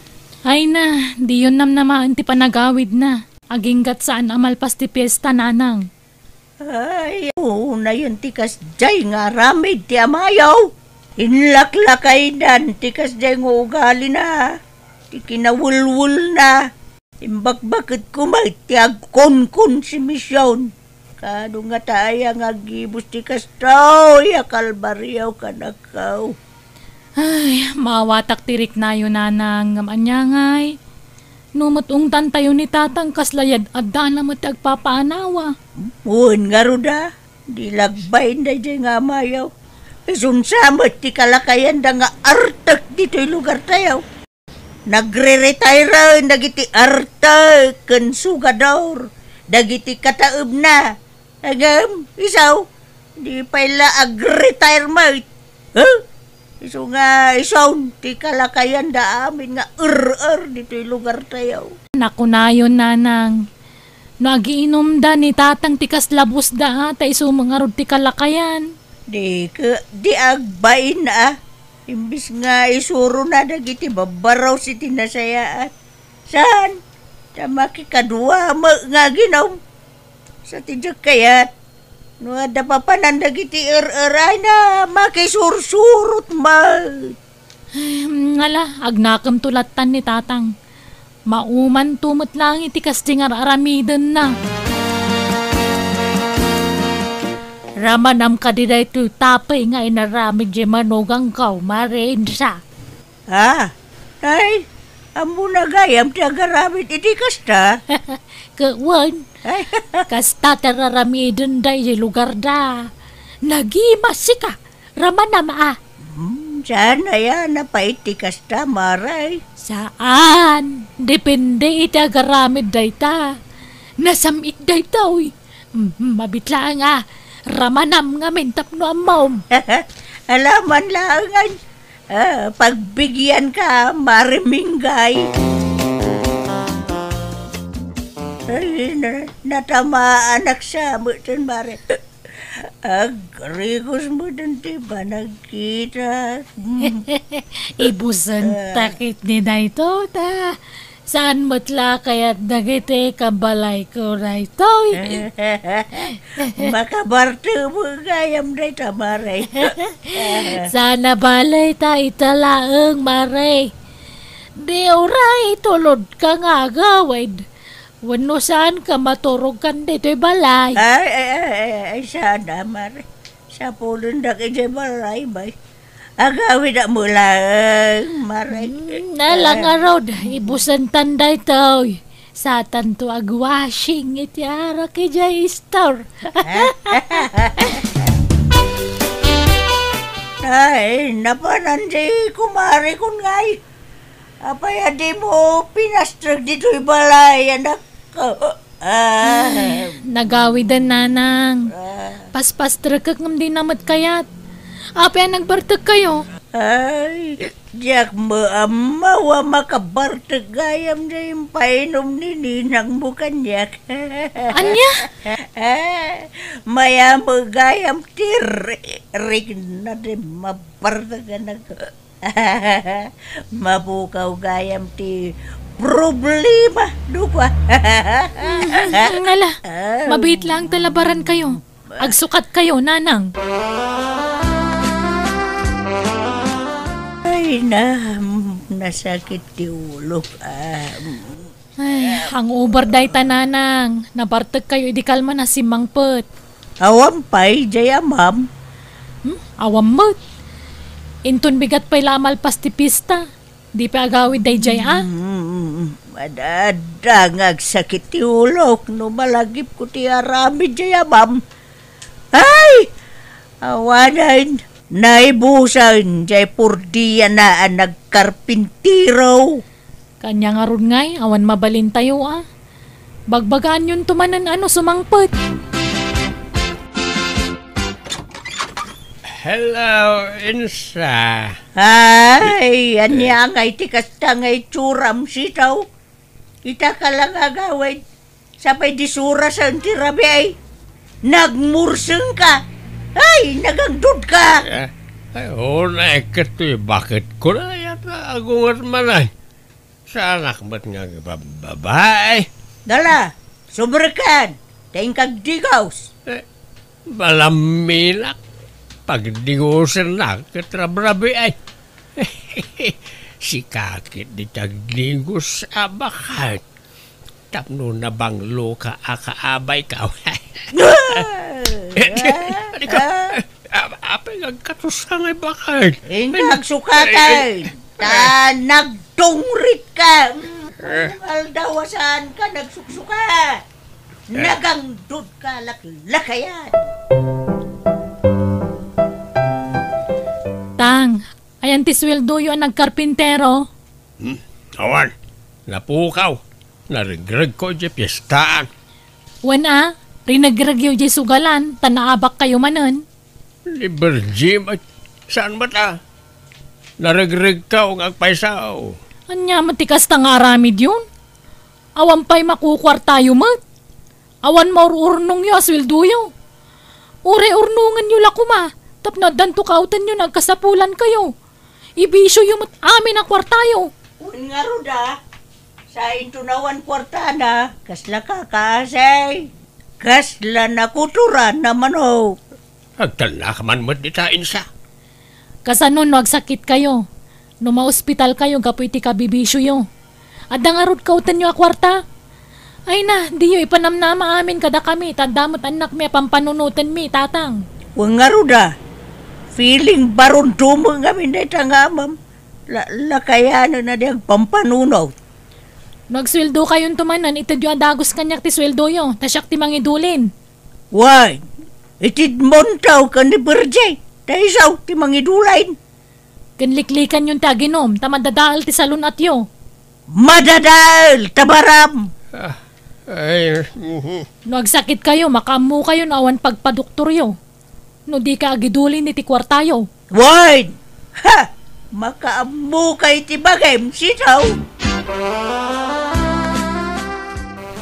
Ay na, diyon namnamaen ti panagawidna. Aginggat saan a malpas ti piesta, Nanang. Ay, unayen ti kasdiay nga aramid ti amayo. Inlaklakaydan ti kasdiay nga ugalina, ti kinawelwelna. Imbakbaketko met ti agkonkonsumision. Kaano ngata aya nga aggibus ti kastoy a kalbario kadakaw? Ay, maawatak ti riknayo, Nanang, ngem ania ngay? No met ungtantayo ni Tatang, kasla yad-addana met ti agpapaanawa. Wen ngarud a, di la agbain daydiay nga amayo. Isunsa met ti kalakayanda nga artek ditoy lugartayo. Nagre-retire dagiti artek ken sugador, dagiti kataebna. Ngem, isu, di pay la ag-retire met. Huh? Isu nga isun ti kalakayanda amin nga er-er ditoy lugartayo. Nakunayon, Nanang, no agiinumda ni Tatang ti kasla busda, a, ta isu met ngarud ti kalakayan. Di ke, di agbain, a. Imbis nga isurona dagiti babbarus iti nasayaat. Saan? Ta makikadua met nga aginum. Sa ti diak kayat, no adda papanan dagiti er-eray na makisursurot met. Ay, ngala, agnakemto lattan ni Tatang. Maumanto met laeng iti kasdi nga ar-aramidenna. Ramanam kadi daytoy tapay nga inaramid diay manugangko, Mare Insa? Ah, ay, ammona gayam ti agaramid iti kasta? Ket wen, Ay. Kasta ti raramiden daydiay lugarda. Nagimasika, ramanam a. Hmm, saan aya napait ti kasta, Mare? Saan. Depende iti agaramid dayta. Nasam-it daytoy. Mm, mabit laeng a. Ramanam ngamin tapno ammom. Alaman laengan. Ah, pagbigianka, Mare Minggay. Ay, na-, natamaanak sa meten, Mare. Agrigos meten ti panagkita. Ibusen ta ket ni daytoy ta. Saan met la kayat dagiti kabalayko daytoy? Makabartemo gayam dayta, Mare. Saan a balay ta ita laeng, Mare. Di uray tulodka nga agawid. Wenno saanka maturogkan ditoy balay? Ay, ay, ay, ay, ay, saan a, Mare. Sapulendak idiay balay, bay. Agawid a mulaeng, Mare. Hmm, ala ngarud, ibusentan daytoy. Satanto agwashing iti arak idiay store. Ay, napanan di kumare kun ngay. Apay a dimo pinastrek ditoy balay, anak? Ah. Nagawiden, nanang. Ah. Paspastrekek ngem dina met kayat. Apay a nagbartekkayo? Ay, diak maammo a makabartek gayam diay impainom ni ninangmo kaniak. Ania? Ah, mayammo gayam ti ri-, rikna ti mabartek, anak. Mapukaw gayam ti problema, dukwa. Mm, ala, ah, mabiit laeng ta labarankayo. Agsukatkayo, nanang. Ay, na, nasakit ti ulok. Ah, Ay, hangover dayta, nanang. Nabartekkayo idi kalman a simmangpet. Awan pay, jay amam. Hmm? Awan met. Inton bigat pay la a malpas ti pista. Di pay agawid dayjay a? Mm, adda nga agsakit ti ulok no malagipko ti aramid jay amam. Ay! Awanen, naibusen jay purdiana a nagkarpintero. Kanya ngarud ngay, awan mabalintayo a. Bagbagaanyonto manen a no sumangpet. Hello, Insa. Ay, ania ngay ti kasta nga itsuram, sitaw? Ita ka la nga agawid. Sapay di surasen ti rabii. Nagmursengka. Ay, nagangdudka. Eh, ay, unay ket toy baketko la yata agunget man ay. Saanak met nga agbababae. Dala, sumrekkan. Ta inkagdigos. Eh, malaminak. Pagdigosennak ket rabrabii ay. Sika ket di ti agdigos a baket. Tapno nabangloka a kaabayko. Ah! Apay nga agkatoska nga ibaket? Inka agsukatan. Ta nagtungritka. Mm, aldaw a saanka nagsuksuka. Nagangdudka laklakayan. Tang, ayan ti sueldoyo a nagkarpintero? Hmm? Awan. Napukaw. Naregregko idiay piestaan. Wen a, rinegregyo idiay sugalan, ta naabakkayo manen. Ni Virgie, saan met a? Naregregko nga agpayso. Ania met ti kasta nga aramidyon? Awan pay makukuartayo met. Awan maur-urnongyo a sueldoyo. Uray urnongenyo la koma, tapno addanto kaawtenyo nga agkasapulankayo. Ibisioyo met amin a kuartayo. Wen ngarud a, sainto no awan kuartana, kasla kakaasay, kasla nakutoran a manok. Agtalnak man met dita, Insa. Kasano no agsakitkayo? No maospitalkayo gapu iti kabibisioyo? Adda ngarud kaawtenyo a kuarta? Ay na, diyo ipanamnama amin kadakami, ta adda met annakmi a pampanunotenmi, Tatang. Wen ngarud a, feeling baron dumo ngamin dayta nga amam. La-, lakayanen a di agpampanunot. No agsueldokayonto manen, itedyo a dagus kaniak ti sueldoyo, ta siak ti mangidulin. Wen, itedmonto ken ni Berje, ta isu ti mangidulin. Ken liklikanyon ti aginum, ta madadael ti salun-atyo. Madadael, tabaram! Ah, ay, mhm. No agsakitkayo, makaammokayon awan pagpadoktoryo. No dika agidulin iti kuartayo. Wen! Ha! Makaammokay ti bagim, sitaw!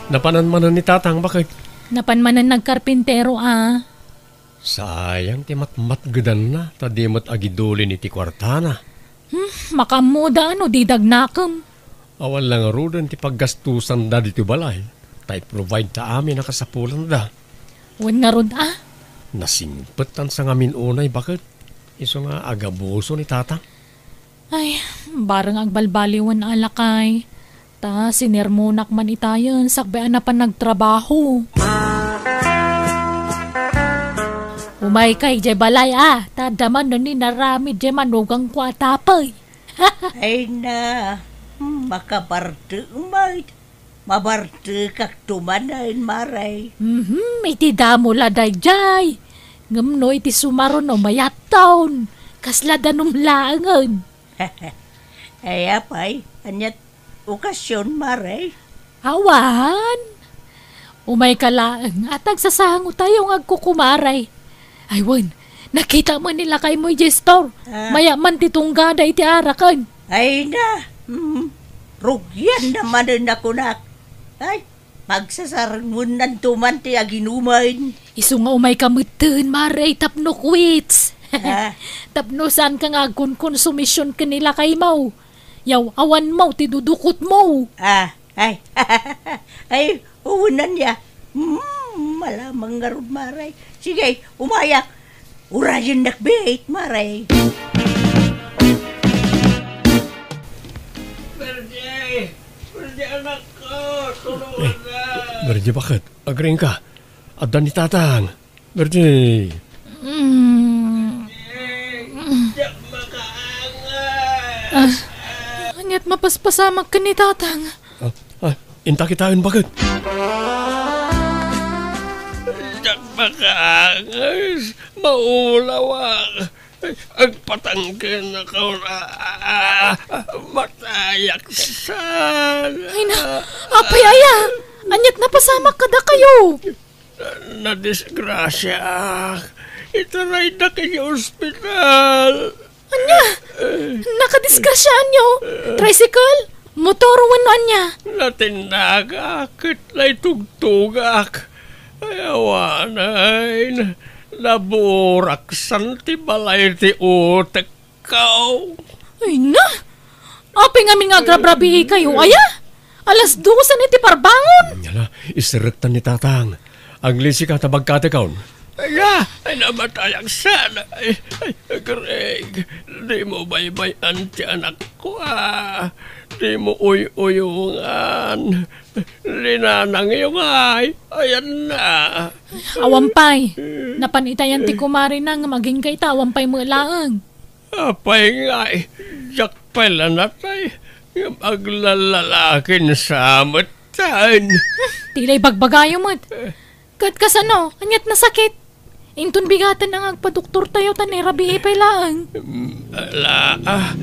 Napanan manen ni Tatang, baket? Napan manen nagkarpintero, a. Sayang ti matmatgedanna, ta di met agidulin iti kuartana. Hmm, makaammoda no di dagnakem. Awan la ngaruden ti paggastusanda ditoy balay, ta i-provide ta amin a kasapulanda. Wen ngarud a? Nasingpet tan sangamin unay, baket. Isu nga agabuso ni Tatang. Ay, bareng agbalbaliwen a lakay. Ta sinermonak man itayen sakbay a napan nagtrabaho. Umayka idiay balay a, ta adda manen inaramid diay manugangko a tapey. Ay na, makabartek met. Mabartekakto manen, Mare. Mhm, iti damo la daydiay. Ngem no iti sumaruno mayatton, kasla danum laengen. Ay, apay, aniat okasion, Mare? Awan. Umayka laeng, at agsasangotayo nga agkukumare. Ay, wen, nakita met ni lakaymo idiay store. Ah. Mayat man ti tunggada iti araken. Ay na, hmm. Rugianna manen a kunak. Ay, pagsasarengmennanto man ti aginumen. Isu nga umayka metten, Mare, tapno quits. Ah. Tapno saanka nga agkonkonsumision ken ni lakaymo. Yaw-awanmo ti dudukotmo. Ah, ay. Ay, wen ania. Hmm, malamang ngarud, Mare. Sige, umayak. Urayennak biit, Mare. Bernie! Bernie, anakko! Tulungan na! Bernie, baket? Agriingka? Adda ni Tatang. Bernie! Mm. Bernie, diak makaangas! Ah, aniat mapaspasamak ken ni Tatang? Ah, ah, inta kitaen, baket? Diak makaangas, maulawak. Agpatangken ako, ah, ah, matayak sa... Ay na, apay aya? Aniat napasamak kadakayo? Nadisgrasiaak. Itaraydak iti ospital. Ania? Nakadisgrasiaanyo? Tricycle? Motor wenno ania? Natindagak ket naitugtogak. Ay, awanen, naburaksan ti balay ti utekko. Ay na! Apay ngamin nga agrabrabiikayo, aya? Alas dosen iti parbangon! Ala, iserektan ni Tatang. Aglisika ta bagkatekon. Ala, ay, namatayak sana. Ay, ay, Greg, dimo baybay-an ti anakko, a. Dimo uy-uyongan. Linanangyo ngay, ayanna. Awan pay. Napan itayan ti kumarina nga agingga ita, awan pay met laeng. Apay ngay, diak pay la natay, ngem aglalalakin sa metten. Ti la ibagbagayo met. Ket kasano, aniat nasakit? Inton bigaten nga agpadoktortayo ta nairabii pay laeng. Mm, ala, ah,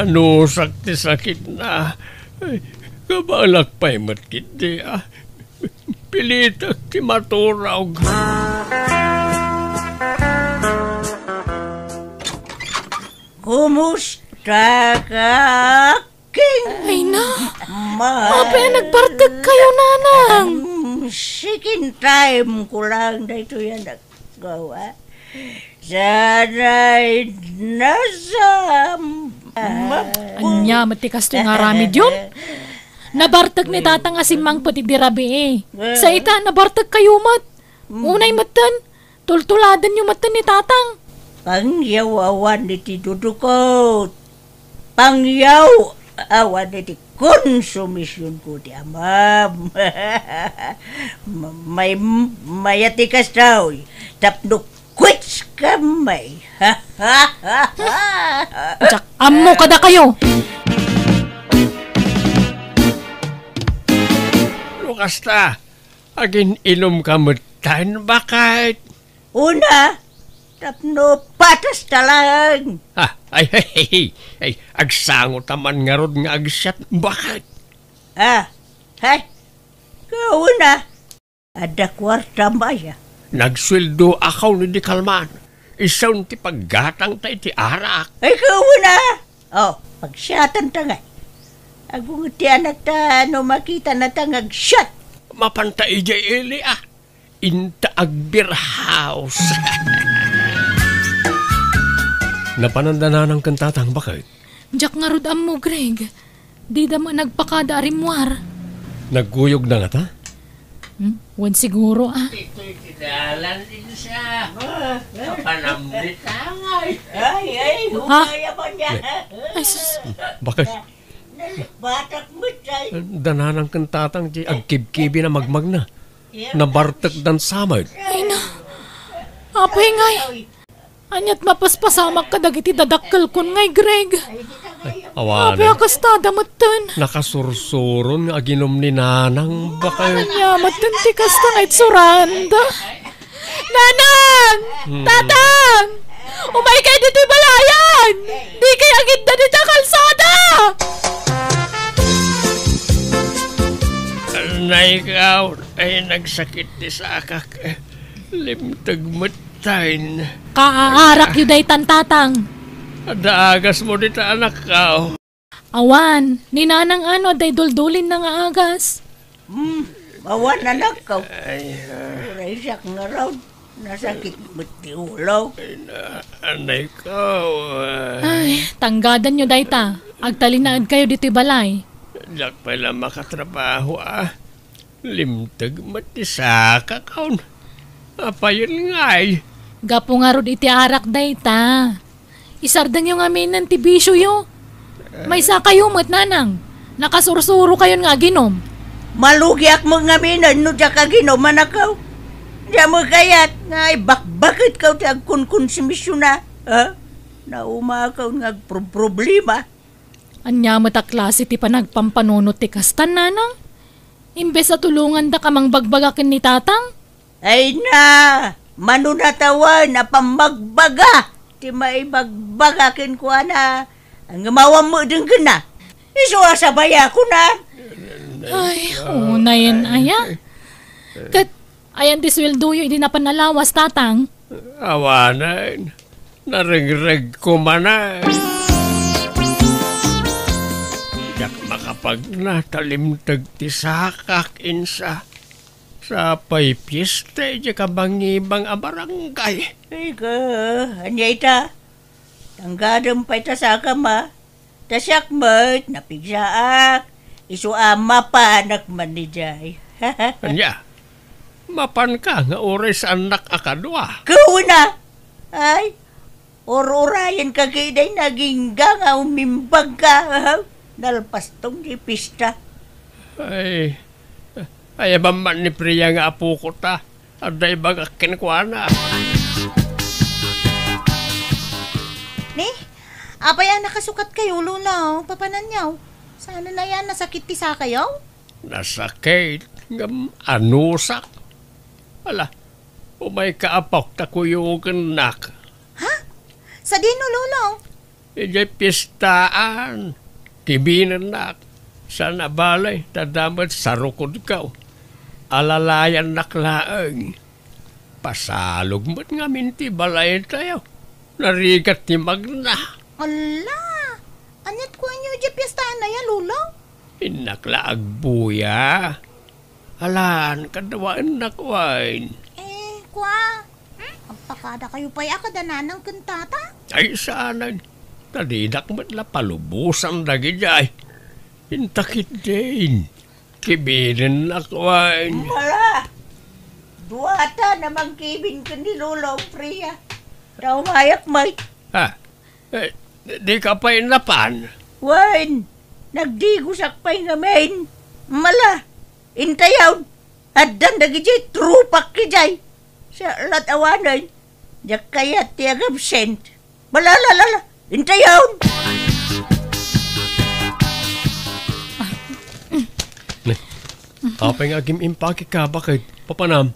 anusak ti sakitna. Ay, kabaelak pay met ketdi, ah. Pilitek ti maturog. Kumusta ka? King! Ay na! Mahal. Apay a nagbartek kayo, nanang? Mm, second time ko lang daytoy a naggawa. Sana'y nasa mapu- Anya met ti kastoy nga aramidyon? Nabartek ni Tatang a simmangpet idi rabii. Sa ita, nabartek kayo met. Unay metten, tultuladanyo metten ni Tatang. Pangyaw awan iti dudukot. Pangyaw awan iti konsumisionko ti amam. Ma-, may-, mayat ti kastoy, tapno quits kami. Diak ammo kadakayo. No kasta, agin-inumka metten, baket? Una, tapno patas ta laeng. Ah, ay, ay, ay, ay, agsango ta man ngarud nga agsiat, baket? Ah, hay, kauna, adda kuartam aya? Nagsueldoakon idi kalman. Isun ti paggatangta iti arak. Ay, kauna! Oh, pagsiatanta ngay. Agunget ti anakta no makitanata nga agsiat. Mapanta idiay ili, ah. Inta agbirhaos. Napananda nanang ken tatang, baket? Diak ngarud ammo, Greg. Dida met nagpakada a rimmuar. Nagkuyogda ngata? Hmm? Wen siguro, ah. Itoy ti dalan, Insa. Kapanamnit angay. Ay, ay, Ha? Ay, sus. Baket? Nalipatak met, ay. Dananang ken tatang ti agkibkibi na magmagna. Nabartek dan samet. Ay na. Apay ngay. Aniat mapaspasamak kadagiti dadakkelkon ngay, Greg? Awan. Apay a kastada metten. Nakasursuron nga aginum ni nanang, baket. Ania metten ti kasta nga itsuranda? Nanang! Hmm. Tatang! Umaykay ditoy balayan! Dikay agidda dita kalsada! Nay, ikaw, ay nagsakit ti sakak. Limteg metten. Kaaarakyo daytan, tatang. Adda agasmo dita, anakko. Awan, ni nanang ano adda iduldulinna nga agas? Hmm, awan, anakko. Ay, ah. Uray siak ngarud, nasakit met ti ulo. Ay, na-, anay ko, ah. Ay, tanggadanyo dayta. Agtalinaedkayo ditoy balay. Diak pay la makatrabaho, ah. Limteg met ti sakakon. Apayen ngay? Gapu ngarud iti arak dayta. Isardengyo ngaminen ti bisioyo. Maysakayo met, nanang. Nakasursurokayon nga aginum. Malugiak met ngaminen no diak aginum, anakko. Diak met kayat nga ibakbaketko ti agkonkonsumision, ha? Naumakon nga agproproblema. Ania met a klase ti panagpampanunot ti kastan, nanang? Imbes a tulongandak a mangbagbaga ken ni tatang? Ay na, mano natawen a pammagbaga ti maibagbaga kenkuana, ngem awan met denggenna. Isu a sabayakon, a? Ay, unayen aya. Ket ayan ti sueldoyo idi napan a lawas, tatang? Awanen, naringregko manen. Diak makapagna ta limteg ti sakak, insa. Sapay fiesta idiay kabangibang a barangay. Ay ka, ania ita? Tanggadem pay ta sakam, a? Ta siak met, napigsaak, isu a mapanak man idiay. Ania? Mapanka nga uray saannak a kadua? Kuna! Ay, ur-urayenka ketdi, nagingga nga umimbagka. Nalpaston ti pista. Ay, ayabam man ni Priya nga apokota. Adda ibagak kenkuana. Ni, apay a nakasukatkayo, Lolo? Papananyo? Saan a yan, nasakit ti sakayo? Nasakit, ngem anusak. Ala, umayka, apok, ta kuyogennak. Ha? Sadino, Lolo? Idiay piestaan, kibinennak. Saan a bale, ta adda met sarukodko. Alalayannak laeng. Pasalog met ngamin ti balaytayo. Narigat ti magna. Ala! Aniat kuanyo idiay piestaan aya, Lolo? Innak la agbuya. Alan, kadawaennak wen. Eh, kua? Hmm? Agpakadakayo pay a kada nanang ken tata? Ay, saanen. Ta dinak met la palubosan dagidiay. Inta ketdin. Kibinennak wen. Ala! Duata a mangkibin ken ni Lolo Priya. Ta umayak met. Ha? Eh, dika pay napan? Wen, Nagdigosak pay ngamin. Mala, intayon. Addan dagiti tropak idiay. Siya lat awanen. Diak kayat ti agabsent. Mala, la, la, la. Intayon. Ne, apay nga agim-impake ka, baket? Papanam?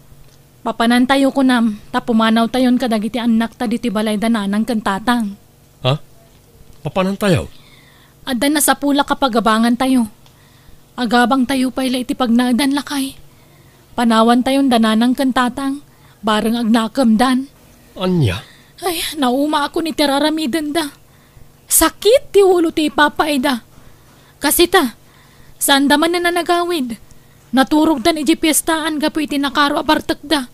Papanantayo, kunam, ta pumanawtayon kadagiti annakta ditoy balayda nanang ken tatang. Ha? Papanantayo? Adda nasapulak a pagabangantayo. Agabangtayo pay la iti pagnaedan, lakay. Panawantayon da nanang ken tatang, bareng agnakemdan. Ania? Ay, naumaakon iti raramidenda. Sakit ti ulo ti ipapaayda. Kasita, saanda manen a nagawid. Naturogdan idiay piestaan gapu iti nakaro a bartekda.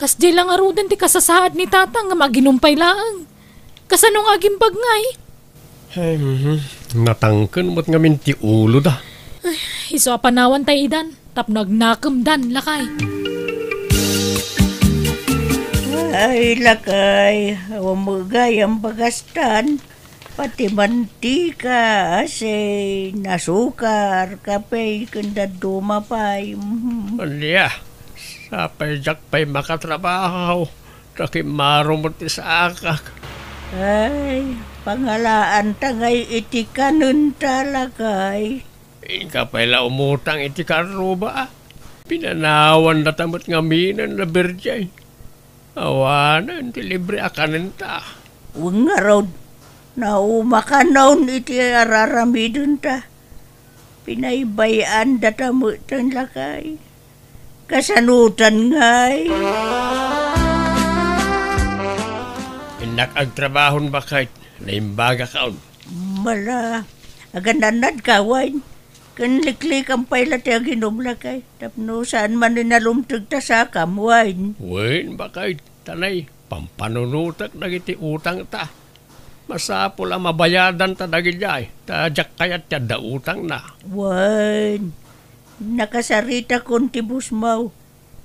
Kasdiay la ngaruden ti kasasaad ni tatang nga aginumpay laeng. Kasano nga agimbag ngay? Ay, mhm. Natangken met ngamin ti uloda. Ay, isu a panawan tay idan, tapno agnakemdan, lakay. Ay, lakay, awan met gayam bagastan. Pati mantika, asin, asukar, kape, ken dadduma pay. Mhm. Ania, sapay diak pay makatrabaho, ta kimmaro met ti saakak. Ay, pangalaanta ngay iti kanenta, lakay. Inka pay la umutang iti karruba, a. Pinanawandata met ngaminen la Birjay. Awanen ti libre a kanenta. Wen ngarud, naumakanon iti araramidenta. Pinaybay-andata metten, lakay. Kasanotan ngay? Innak agtrabahon, baket. Naimbagakon. Mala, aganannadka, wen? Ken liklikam pay la ti aginum, lakay, tapno saan manen a lumteg ta sakam, wen? Wen, baket, ta nay, pampanunotek dagiti utangta. Masapul a mabayadanta dagidiay, ta diak kayat ti adda utangna. Wen, nakasaritakon ti busmaw.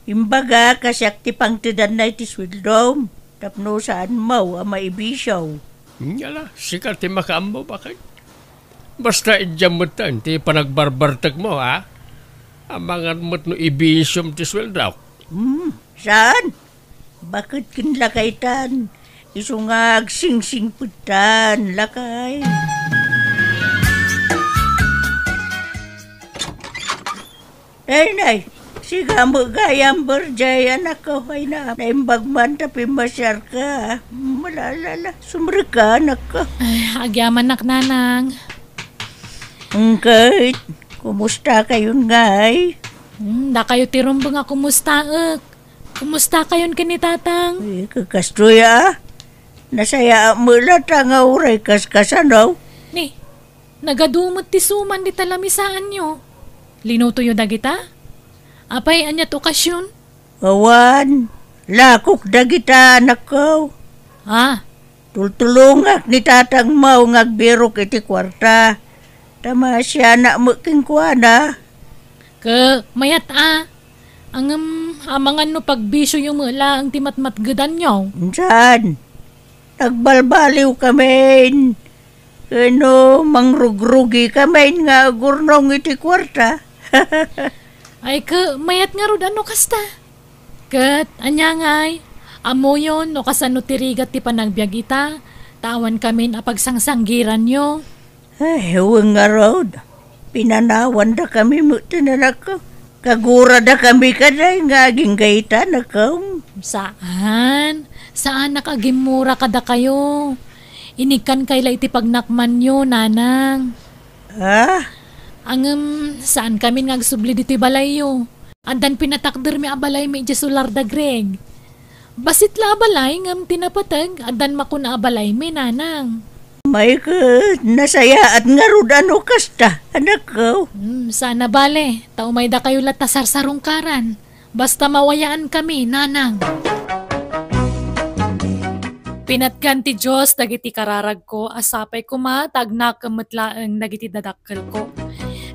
Imbaga, kasiak ti pangtedanna iti sueldom, tapno saanmo a maibisio. Ngala, sika ti makaammo, baket. Basta idiam metten ti panagbarbartekmo, a? Amangan met no ibisiom ti sueldok. Hmm, saan? Baket ken lakaytan, isu nga agsingsingpettan, lakay. Nay, nay, sika met gayam, Birjay, anakko, ay na, naimbag man ta pimmasiarka. Malalala, sumrekka, anakko. Ay, agyamanak, nanang. Ngket, kumusta kayon ngay? Hmm, dakayo ti rumbeng a kumustaek. Kumusta kayon ken ni tatang? Eh, kakastoy, a. Nasayaat met latta nga uray kaskasano. Ni, nagadu met ti suman dita lamisaanyo. Linutoyo dagita? Apay, ania ti okasion? Awan, lakok dagita, anakko. Ah. Tultulongak ni tatangmo nga agbirok iti kuarta. Ta maasianak met kenkuana. Ke, mayat a. Ngem, amangan no pagbisioyo met laeng ti matmatgedanyo. Saan? Nagbalbaliwkamin. Ken no, mangrugrugikamin nga agurnong iti kuarta. Ay, ke, mayat ngarud a no kasta. Ket, ania ngay, ammoyon no kasano ti rigat ti panagbiag ita, ta awankamin a pagsangsanggiranyo. Ay, wen ngarud. Pinanawandakami met ti nanakko. Kaguradakami kadi nga agingga ita, anakko. Saan. Saanak a gimmura kadakayo. Inikkankay la iti pagnakmanyo, nanang. Ah? Ngem, saankamin nga agsubli ditoy balayyo. Addan pinatakdermi a balaymi idiay solar da Greg. Bassit la a balay ngem ti napateg, addan makuna a balaymi, nanang. Mayat ket, nasayaat ngarud a no kasta, anakko. Hmm, saan a bale, ta umaydakayo latta sarsarungkaran. Basta mawayaankami, nanang. Pinatgan ti Dios dagiti kararagko a sapay koma ta agnakem met laeng dagiti dadakkelko.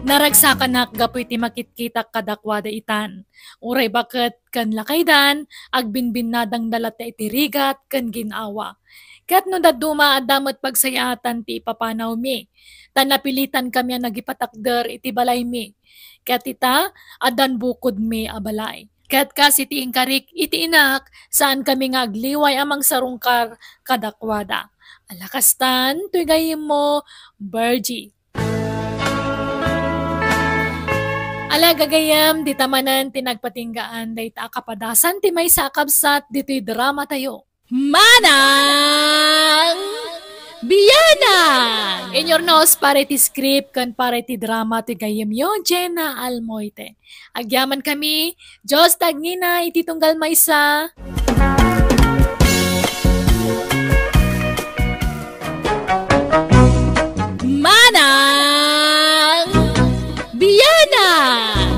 Naragsakanak gapu iti makitkitak kadakuada itan. Uray baket ken lakaydan, agbinbinnadangda latta iti rigat ken gin-awa. Ket no dadduma, adda met pagsayaatan ti ipapanawmi. Ta napilitankami a nagipatakder iti balaymi. Ket ita, addan bukodmi a balay. Ket kas iti inkarik iti inak, saankami nga agliway a mangsarungkar kadakuada. Ala kastan, toy gayyemmo, Virgie. Ala gagayyem, dita manen ti nagpatinggaan dayta a kapadasan ti maysa a kabsat ditoy dramatayo. Manang Bianang! In your nose, para iti script ken para iti drama ti gayyemyo, Jenna Almoite. Agyamankami, Dios ti agnina iti tunggal maysa. Manang Bianang!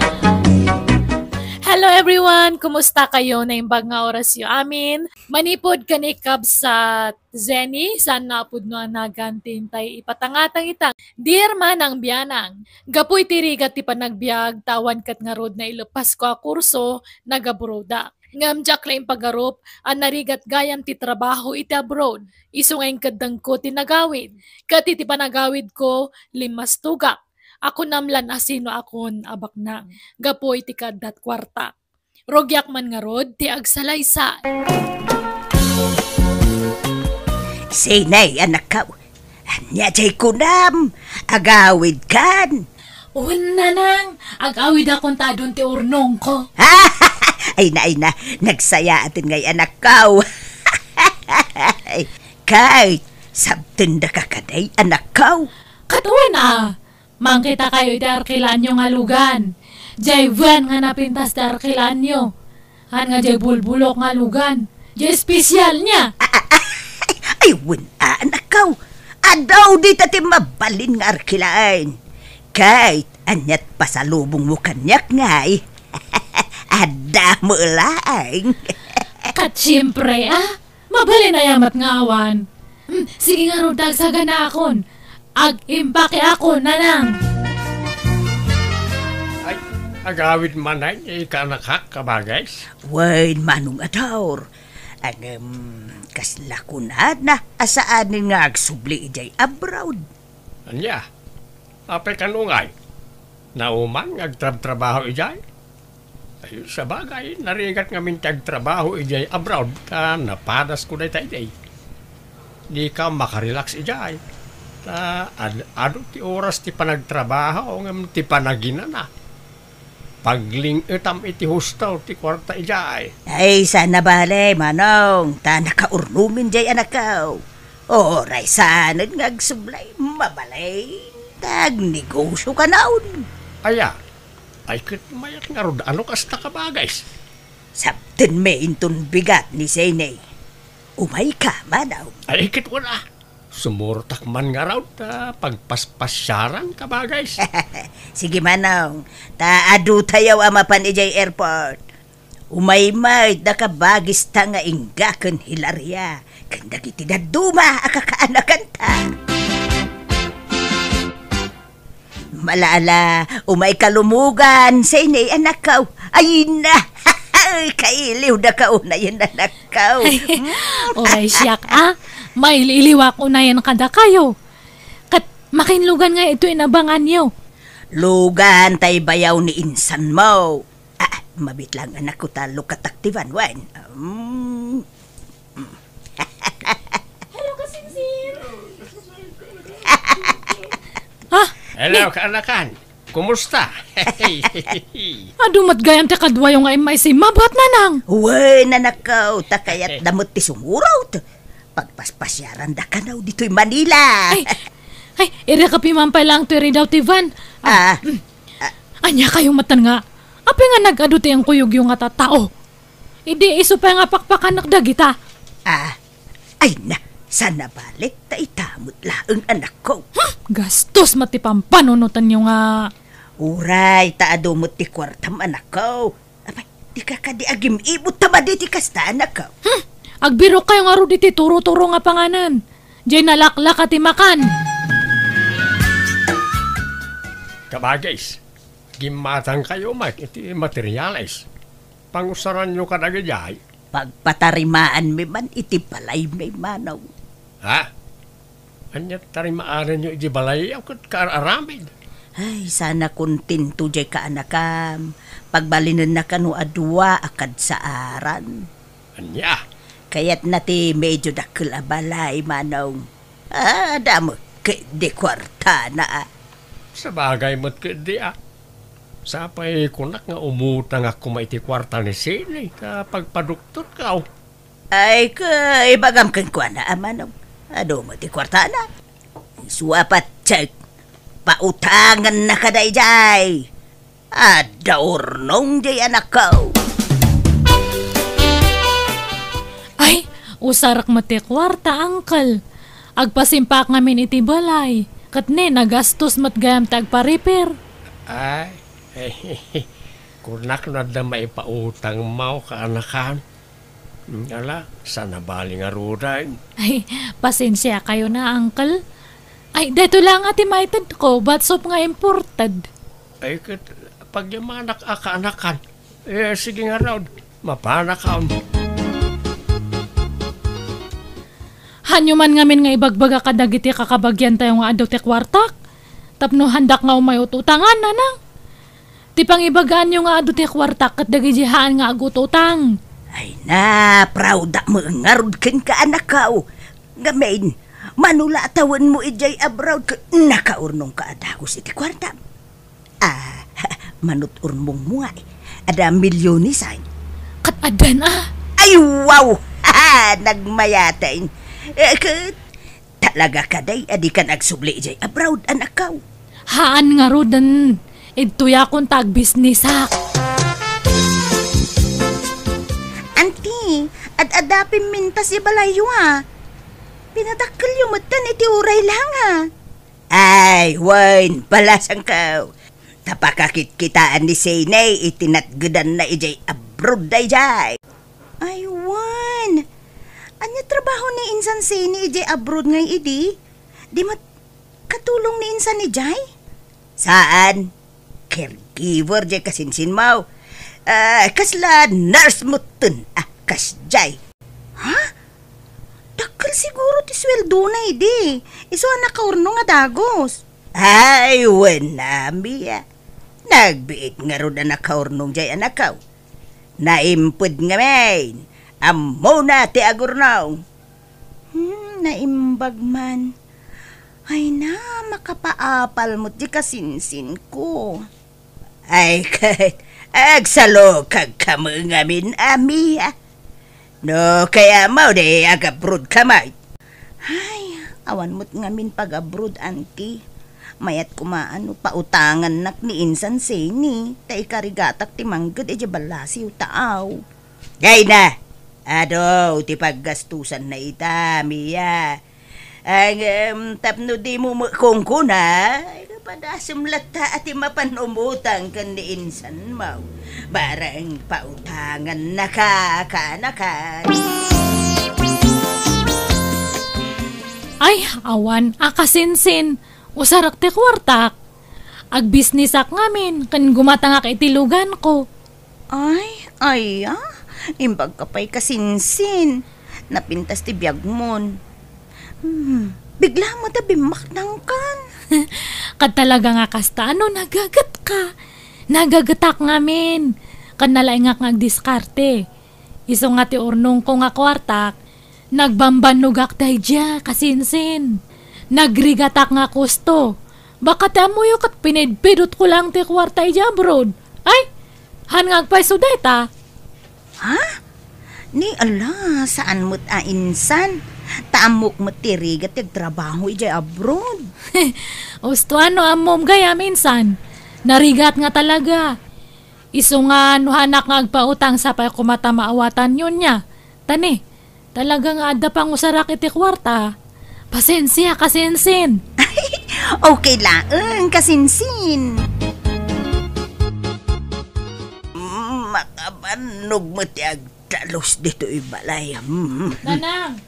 Hello everyone! Kumusta kayo? Naimbag nga orasyo amin. Manipud ken ni kabsat Zenny, saan nga a pudno a nagan ti intay ipatangatang ita. Dear Manang Bianang, gapu iti rigat ti panagbiag, ta awan ket ngarud naileppasko a kurso, nag-abroad-ak. Ngem diak la impagarup a narigat gayam ti trabaho iti abroad, isu nga inkeddengko ti nagawid. Ket iti panagawidko, limmastugak. Akunam la no asino akon a baknang, gapu iti kaaddat kuarta. Rugiak man ngarud ti agsalaysay. Sinay, anakko? Ania jay kunam? Agawidkan? Wen, nanang, agawidakon ta adun ti urnongko. Ay na, ay na, nagsayaaten ngay, anakko. Kay, sabtendaka kadi, anakko? Ket wen a, mangkitakayo iti arkilaanyo nga lugan. Jay wen nga napintas ti arkilaanyo. Haan nga jay bulbulok nga lugan. Jay espesialna. Ay, wen a, anakko. Adu dita ti mabalin nga arkilaan. Kay, aniat pasalubongmo kaniak ngay? Adda met laeng. Ket siempre, a. Mabalin aya met nga awan. Hmm, sige ngarud ta agsaganaakon. Ag-impake ako, nanang. Ay, agawid manen, ikanak, kabagis? Wen, manong Ador. Ngem, kasla kunana a saanen nga agsubli idiay abroad? Ania? Apay kano ngay? Nauman nga agtrabtrabaho idiay? Ay, sabagay, narigat ngamin ti agtrabaho idiay abroad, ta napadasko dayta idiay. Dika makarelax idiay. Ta ad-, adu ti oras ti panagtrabaho, ngem ti panaginana. Pagling-etam iti husto ti kuarta idiay. Ay, saan a bale, manong, ta nakaurnomen diay anakko. Uray saanen nga agsubli, mabalin ta agnegosio kanon. Aya, ay ket mayat ngarud a no kasta kabagis. Sabtenmi inton bigat ni Sene. Umayka, manong. Ay ket wala. Sumurtak man ngarud ta pagpaspasiaran kabagis. Sige, manong, ta adutayo a mapan idiay airport. Umay met da kabagista nga Inga ken Hilaria, ken dagiti dadduma a kakaanakanta. Mala-ala, umayka lumugan, Sene, anakko. Ay na, kailiwdaka unayen, anakko. Uray siak, a, mailiwak unayen kadakayo. Ket makinlugan nga itoy inabanganyo. Lugan tay bayaw ni insanmo. Ah, mabit lang, anakko, ta lukatak ti van wen. Mm. Hello, kasinsin. Ah, hello, ni- kaanakan. Kumusta? Adu met gayam ti kaduayo nga immaysima, buat, nanang. Wen, anakko, ta kayatda met ti sumurot. Pagpaspasiaranda kano ditoy Manila. Ay, ay, irikapimam pay lang toy ridaw ti van. Ah, ah, mm. Ah. Ania kayo matan nga? Apay nga nag-adu ti inkuyogyo nga tattao? Idi isu pay nga pakpakanak dagita. Ah, ay na, saan a bale, ta ita met laeng, anakko. Hmm, gastos met ti pampanunotanyo nga. Uray, ta adu met ti kuartam, anakko. Apay, dika kadi agim-ibot ta madi ti kasta, anakko. Hmm, agbirok kayo ngarud iti turo-turo nga panganan. Jay nalaklaka ti makan. Kabagis, gimmatang kayo met iti materiales. Pangusaranyo kadagijay. Pagpatarimaanmi man iti balaymi, manong. Ha? Ania ti tarimaanenyo iti balayyo ket kaar-aramid? Ay, sana kontento diay kaanakam. Pagbalinenna kano a dua a kadsaaran. Ania? Kayatna ti medyo dakkel a balay, Manong. Ah, adda met ketdi kuartana, a. Sabagay met ketdi, a. Sapay kunak nga umutangak koma iti kuarta ni Sini ta pagpadoktorkaw. Ay, ka, ibagam kenkuana, a Manong. Adu met ti kuartana. Isu a patse, pautangennaka daydiay. Adda urnong diay anakko. Ay, usarek met ti kuarta, Uncle. Agpasimpaak ngamin iti balay. Ket ni, nagastos met gayam ti agpa-repair. Ay, kunak no adda maipautangmo, kaanakan. Ala, saan a bali ngaruden? Ay, pasensiakayon, Uncle. Ay, daytoy laeng ti maitedko, batsop nga imported. Ay, ket, pagyamanak a kaanakan. Eh, sige ngarud, mapanakon. Hanyo man ngamin nga ibagbaga kadagiti kakabagiantayo nga adu ti kuartak, tapno handak nga umay ut-utangan, nanang. Ti pangibagaanyo nga adu ti kuartak ket dagiti haan nga agututang. Ay na, proud-ak met ngarud kenka, anakko. Ngamin, mano la a tawenmo idiay abroad ket nakaurnongka a dagus iti kuartam. Ah, manut-urnongmo nga, adda milyones, ay. Ket addan, a. Ay, wow! Nagmayaten. Eh, ket Talaga kadi a dikan agsubli idiay abroad, anakko? Haan ngaruden. Idtoyakon ta agbisnisak. Anti, ad-adda pimmintas ti balayyo, a. Pinadakkelyo metten iti uray laeng, a. Ay, wen, balasangko. Ta pakakitkitaan ni Sene iti natgedanna idiay abroad daydiay. Ay, wen. Ania trabaho ni Insan Seni idiay abroad ngay idi? Di met katulong ni Insan idiay? Saan. Caregiver diay kasinsinmo. Ah, kasla nurse metten. Ah, kasdiay. Ha? Dakkel siguro ti sueldona idi. Isu a nakaurnong a dagus. Ay, wen, Ami, a. Nagbiit ngarud a nakaurnong diay anakko. Naimped ngamin. Ammona ti agurnong. Hmm, naimbag man. Ay na, makapaapal met ti kasinsinko. Ay, ket agsalukagka met ngamin, Ami, a. No kayatmo, di agabrodka met. Ay, awan met ngamin pagabroad, Anti. Mayat koma no pautangannak ni Insan Seni, ta ikarigatak ti mangged idiay ballasiw ta aw. Ay na, adu ti paggastusanna ita, Ami, a. Ngem, tapno dimo met kunkuna, ay, padasem latta a ti mapan umutang ken ni Insanmo. Bareng pautangannaka, kaanakan. Ay, awan a kasinsin. Usarek ti kuartak. Agbisnisak ngamin ken gumatangak iti luganko. Ay, aya, imbagka pay kasinsin. Napintas ti biagmon. Hmm, bigla met a bimmaknangkan. Ket talaga nga kasta, ano, nagagetka. Nagagetak ngamin. Ket nalaingak nga agdiskarte. Isu nga ti urnongko nga kuartak, nagbambannogak daydiay, kasinsin. Nagrigatak nga kusto. Baka ti ammoyo ket pinidpidutko laeng ti kuarta idiay abroad. Ay, haan nga agpayso dayta. Ha? Ni ala, saan met a insan. Ta ammok met ti rigat ti agtrabaho idiay abroad. Usto a no ammom gayam, insan. Narigat nga talaga. Isu nga no haanak nga agpautang sapay koma ta maawatanyo nia. Ta ni, talaga nga adda pangusarak iti kuarta. Pasensia, kasinsin. Okay laeng, kasinsin. Makabannog met ti agdalus ditoy balay. Mm. Nanang,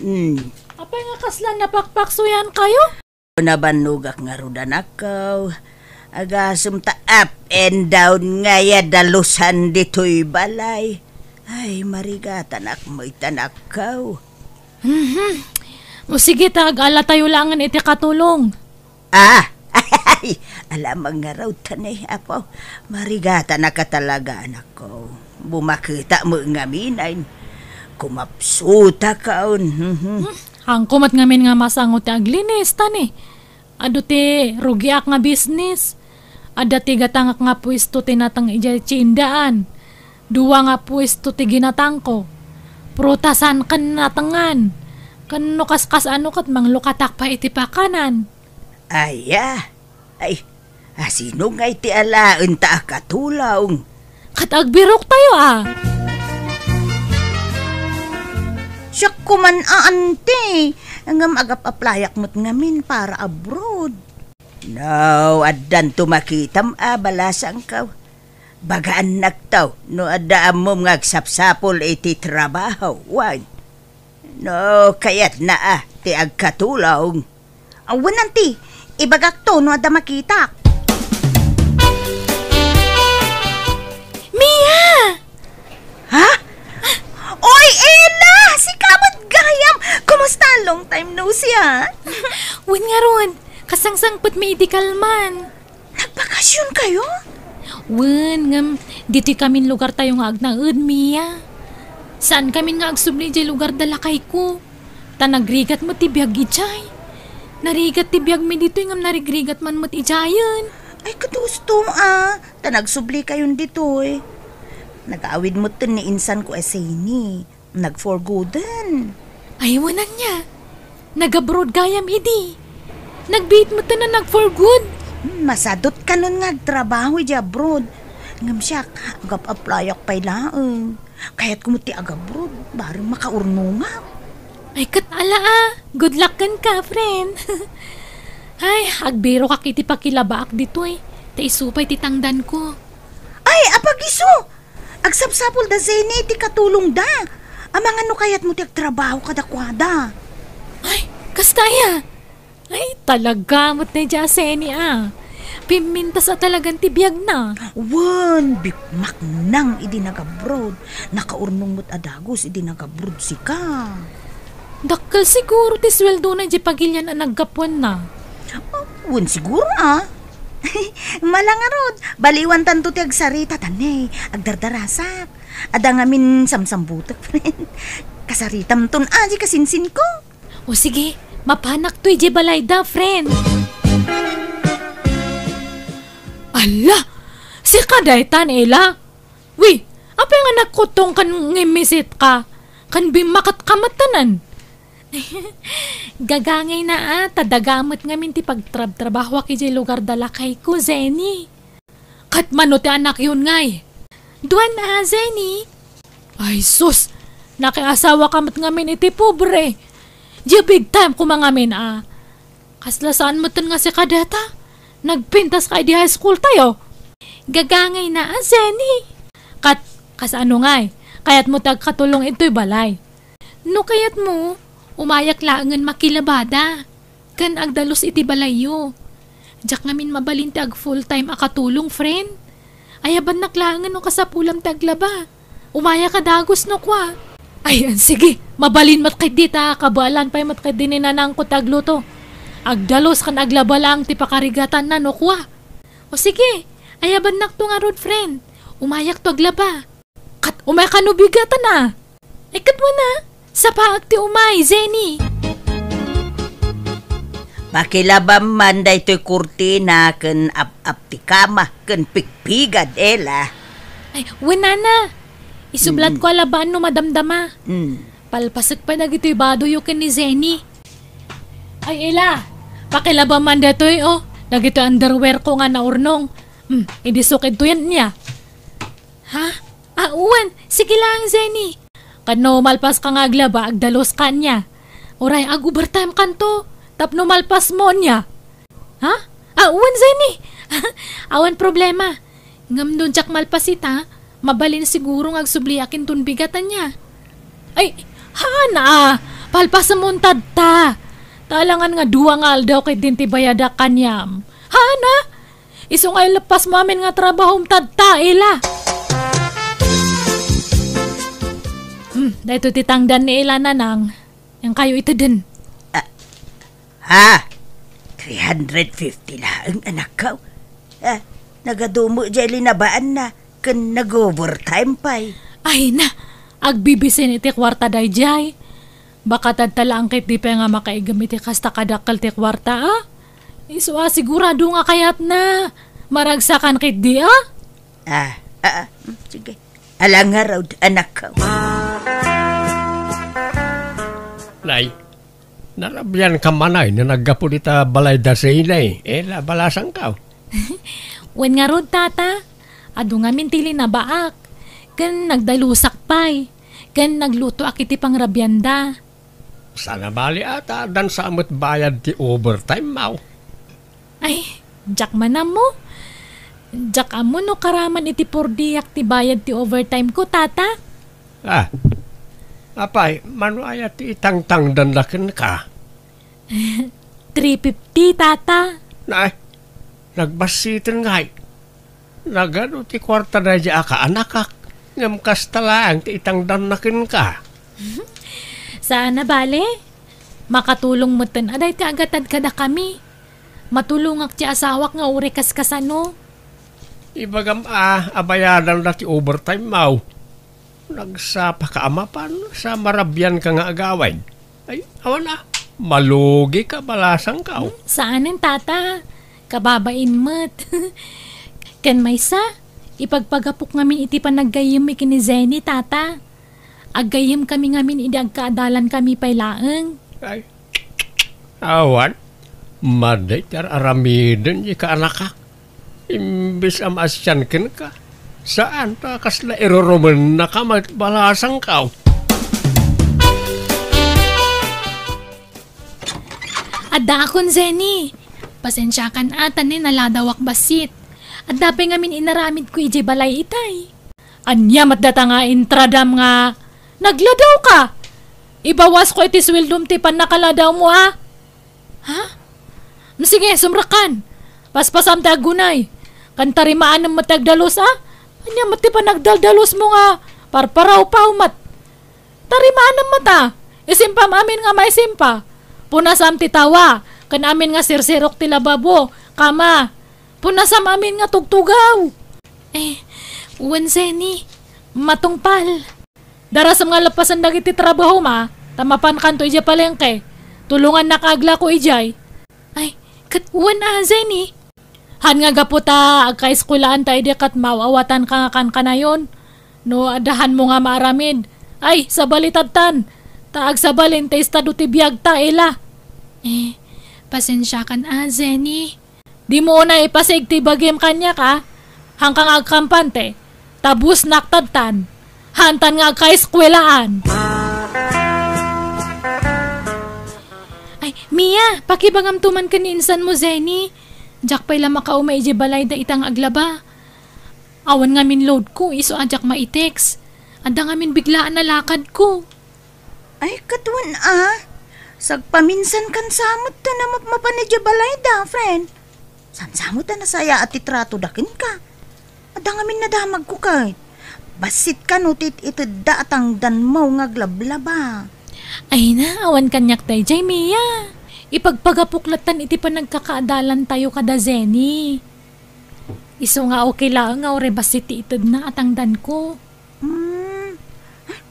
Mm. apay nga kasla napakpaksuyan kayo? Nabannogak ngarud, anakko. Agasem ta up and down ngay a dalusan ditoy balay. Ay, marigatanak met, anakko. Mhm. O sige, ta ag-alatayo laengen iti katulong. Ah! Ay, ala, mangngarud ta ni, Apo. Marigatanaka talaga, anakko. Bumaketa met ngamin. Kumapsutaka, un. Mhm. Hmm, haanko met ngamin nga masango ti aglinis, ta ni. Adu ti rugiak nga bisnis. Adda ti gatangak nga puesto ti nateng idiay tiendaan. Dua nga puesto ti ginatangko. Prutasan ken natengan. Ken no kaskas-ano ket manglukatak pay iti pakanan. Aya? Ay, asino ngay ti alaenta a katulong? Ket agbiroktayo a. Siak koman a, anti. Ngem agap-aplayak met ngamin para abroad. No, addanto makitam a balasangko. Bagaannakto no adda ammom nga agsapsapul iti trabaho, wen. No, kayatna a ti agkatulong. Awan, anti, ibagakto no adda makitak. Mia! Ha? Oy, Ella! Sika met gayam! Kumusta? Long time no see, ha? Wen ngarud, kasangsangpetmi idi kalman. Nagbakasionkayo? Wen, ngem ditoy kamin lugartayo nga agnaed, Mia. Saan kamin nga agsubli idiay lugar da lakayko. Ta nagrigat met ti biag idiay. Narigat ti biagmi ditoy ngem narigrigat man met idiayen. Ay, ket husto a, ta nagsublikayon ditoy. Nagaawid metten ni insanko a Zeni. Nag-for gooden. Ay, wen ania. Nag-abroad gayam idi. Nagbiit metten a nag-for good. Hmm, masadut kanon nga agtrabaho idiay abroad. Ngem siak, agap-aplayak pay laeng. Kayatko met ti ag-abroad, bareng makaurnongak. Ay, ket ala a. Good luck kenka, friend. Ay, agbirokak iti pakilabaak ditoy. Ta isu pay ti tangdanko. Ay, apag-isu! Agsapsapul da Zeni iti katulongda. Amangan no kayatmo ti agtrabaho kadakuada. Ay, kasta aya? Ay, talaga met daydiay a Zeni a. Pimmintas a talagan ti biagna. Wen, bikmaknang idi nag-abroad. Nakaurnong met a dagus idi nag-abroad sika. Dakkel siguro ti sueldona idiay pagilian a naggapuanna. Wen siguro a. Mala ngarud, baliwantanto ti agsarita, ta ni, agdardarasak. Adda ngamin samsambutek, friend. Kasaritamton a, di kasinsinko. O sige, mapanakto idiay balayda, friend. Ala! Sika daytan, Ella? Wi, apay nga nagkutong ken ngimmisit ka? Ken bimmaket ka met tanan? Gagangayna a, ta daga met ngamin ti pagtrabtrabahoak idiay lugar da lakayko, Zeni. Ket mano ti anakyon ngay? Duan a, Zeni. Ay sus, nakiasawa ka met ngamin iti pobre. Diay big time koma ngamin a. Kasla saan metten nga sika dayta? Nagpintas ka idi high school tayo? Gagangayna a, Zeni. Ket, kasano ngay? Kayatmo ti agkatulong idtoy balay? No kayatmo, umayak laengen makilabada. Ken agdalus iti balayyo. Diak ngamin mabalin ti ag full time a katulong, friend. Ayabannak laengen no kasapulam ti aglaba. Umayak a dagus no kua. Ay, sige, mabalin met ketdi ta kabaelan pay met ketdi ni nanangko ti agluto. Agdalus ken aglaba laeng ti pakarigatanna no kua. O sige, ayabannakto ngarud, friend. Umayakto aglaba. Ket umay kano bigatan a. Ay, ket wen a, sapaek ti umay, Zeni. Pakilabam man daytoy kurtina ken ap-ap ti kama ken pigpigad, Ella. Ay, wen, nana. Isublatko a labaan no madamdama. Mm. Palpasek pay dagitoy badoyo ken ni Zeni. Ay, Ella, pakilabam man daytoy, o. Dagitoy underwear ko nga naurnong. Hmm, idi sukid to yan niya. Ha? Ah, wen, sige lang, Zeni. Ket no malpas ka nga aglaba, agdalus ka niya. Uray, ag-overtime kanto. Tapno malpas mo niya. Ha? Ah, wen, Zeni. Awan problema. Ngem no diak malpas ita, mabalin siguro nga agsubliak inton bigatan niya. Ay, haana, palpasem mon tadta. Ta alangan nga dua nga aldaw ket din ti bayadak kaniam. Haana? Isu nga ileppas mo amin nga trabahom tadta, Ella. Hmm, daytoy ti tangdan ni Ella, nanang. Yan kayo iteden. Ah, Ah, three hundred fifty laeng, anakko. Ah, nagadumo diay linabaanna, ken nag-overtime pay. Ay na, agbibisin iti kuarta daydiay. Baka tatta laeng ketdi pay nga makaigem iti kasta kadakkel ti kuarta, a? Isu a sigurado nga kayatna. Maragsakan ketdi, a? Ah, ah, ah, mm, sige. Ala ngarud, anakko. Nay, narabian ka man ay na naggapu dita balay da Zeni, eh, la balasangko. Wen ngarud, tata. Adu ngamin ti linabaak. Ken nagdalusak pay. Ken naglutoak iti pangrabianda. Saan a bali a ta addan sa met bayad ti overtime mo. Ay, diak man ammo. Diak ammo no karaman iti pordiak ti bayad ti overtime ko, tata. Ah, apay, mano aya ti itangtangdanna kenka? Three fifty, tata. Nay, nagbassiten ngay. Nagadu ti kuarta daydiay a kaanakak, ngem kasta laeng ti itangdanna kenka. Saan a bale? Makatulong metten a daytoy a gatad kadakami. Matulongak ti asawak nga uray kaskasano. Ibagam a, abayadanda ti overtime mo. Nagsapaka a mapan sa marabianka nga agawid. Ay, awan a, malugika balasangko. Hmm, saanen, tata. Kababain met. Ken maysa, ipagpagapok ngamin iti panaggayyem ken ni Zeni, tata. Aggayyem kami ngamin idi agkaadalan kami pay laeng. Ay, awan. Madi ti ar-aramiden ti kaanakak. Imbes a maasian kenka, saan ta kasla irurumennaka met balasangko. Addaakon, Zeni. Pasensiakan a ta ni naladawak bassit. Adda pay ngamin inaramidko idiay balay itay. Ania met data nga intradam nga nagladawka? Ibawasko iti sueldom ti pannakaladawmo, a? Ha? Mm, sige, sumrekkan. Paspasam ti aggunay. Ken tarimaanem met ti agdalus, a? Ania met ti panagdaldalus mo nga parparawpaw met? Tarimaanem met, a. Isimpam amin nga maisimpa. Punasam ti tawa, ken amin nga sirsirok ti lababo, kama. Punasam amin nga tugtugaw. Eh, wen, Zeni, matungpal. Darasem nga lappasen dagiti trabahom, a, ta mapankanto idiay palengke. Tulongannak aglako idiay. Ay, ket wen a, Zeni. Haan nga gapu ta agkaeskuelaan ta idi ket maaw-awatanka nga kankanayon. No adda hanmo nga maaramid, ay, sabali tattan. Ta agsabalin ti estado ti biagta, ila. Eh, pasensiakan a, Zeni. Dimo unay ipasig ti bagim kaniak, a? Haanka nga agkampante. Ta busnak tattan. Haantan nga agkaeskuelaan. Ay, Mia, pakibagamto man ken ni insanmo, Zeni. Diak pay la makauma idiay balayda ita nga aglaba. Awan ngamin loadko, isu a diak maitext. Adda ngamin biglaan a lakadko. Ay, ket wen a. Sagpaminsankan sa met ta na mapmapan idiay balayda, friend. Saan sa met ta nasayaat ti tratoda kenka. Adda ngamin nadamagko ket. Bassit kano ti it-itedda a tangdanmo nga aglablaba. Ay na, awan kaniak daydiay, Mia. Ipagpagapok lattan iti panagkakaadalantayo kada Zeni. Isu nga okay laeng nga uray bassit ti itedna a tangdanko. Hmm,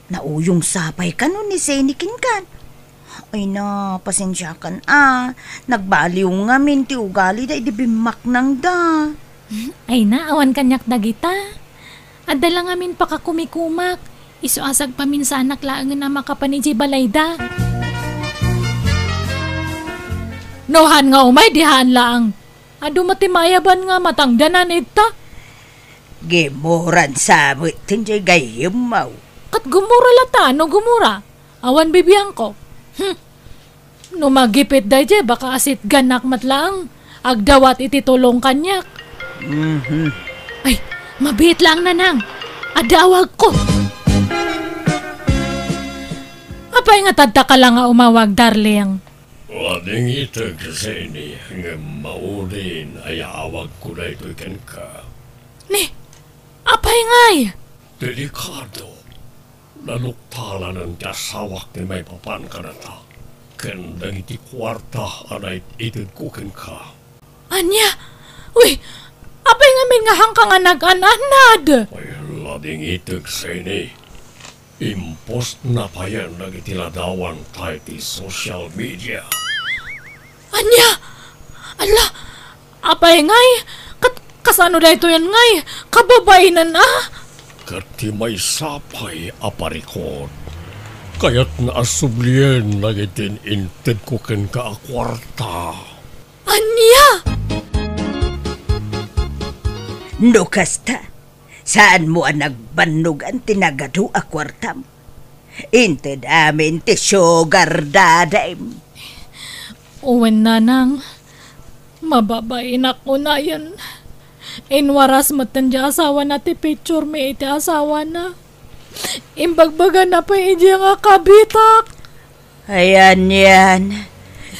nauyong sapay kano ni Zeni kenkan? Ay na, pasensiakan a. Nagbaliw ngamin ti ugalida idi bimmaknangda. Hmm, ay na, awan kaniak dagita. Adda la ngamin pakakumikumak. Isu a sagpaminsanak laengen a makapan idiay balayda. No haan nga umay, di haan laeng. Adu met ti maayaban nga matangdanan ita. Gimuran sa met ti gayyemmo. Ket gumura lata, no gumura. Awan bibiangko. Hmm. No magipit daydiay, baka asitgannak met laeng. Agdawat iti tulong kaniak. Mhm. Ay, mabiit laeng, Nanang. Adda awagko. Apay nga tadta ka la nga umawag, darling? Adda ngitek, Zeni, ngem maudin a yaawagko daytoy kenka. Ni, apay ngay? Delikado. Naluktalanen ti asawak ti maipapan kadata. ken dagiti kuarta a naititedko kenka. Ania? Uy, apay ngamin nga hangka nga nag-an-annad? Ay, ladingiteg, Zeni. Impostna payen dagiti ladawan ta iti social media. Ania? Ala, apay ngay? Kat-, kasano daytoyen ngay? Kababainan a? Ket ti maysa pay a parikut, kayatna a sublien dagiti intedko kenka a kuarta. Ania? No kasta, saanmo a nagbannogan ti nagadu a kuartam? Inted amin ti sugar daddy-m. Wen, nanang, mababainak unayen. Inwaras metten ti asawana ti picture mi iti asawana. Imbagbagana pay idiay nga kabitak. Ayan yan.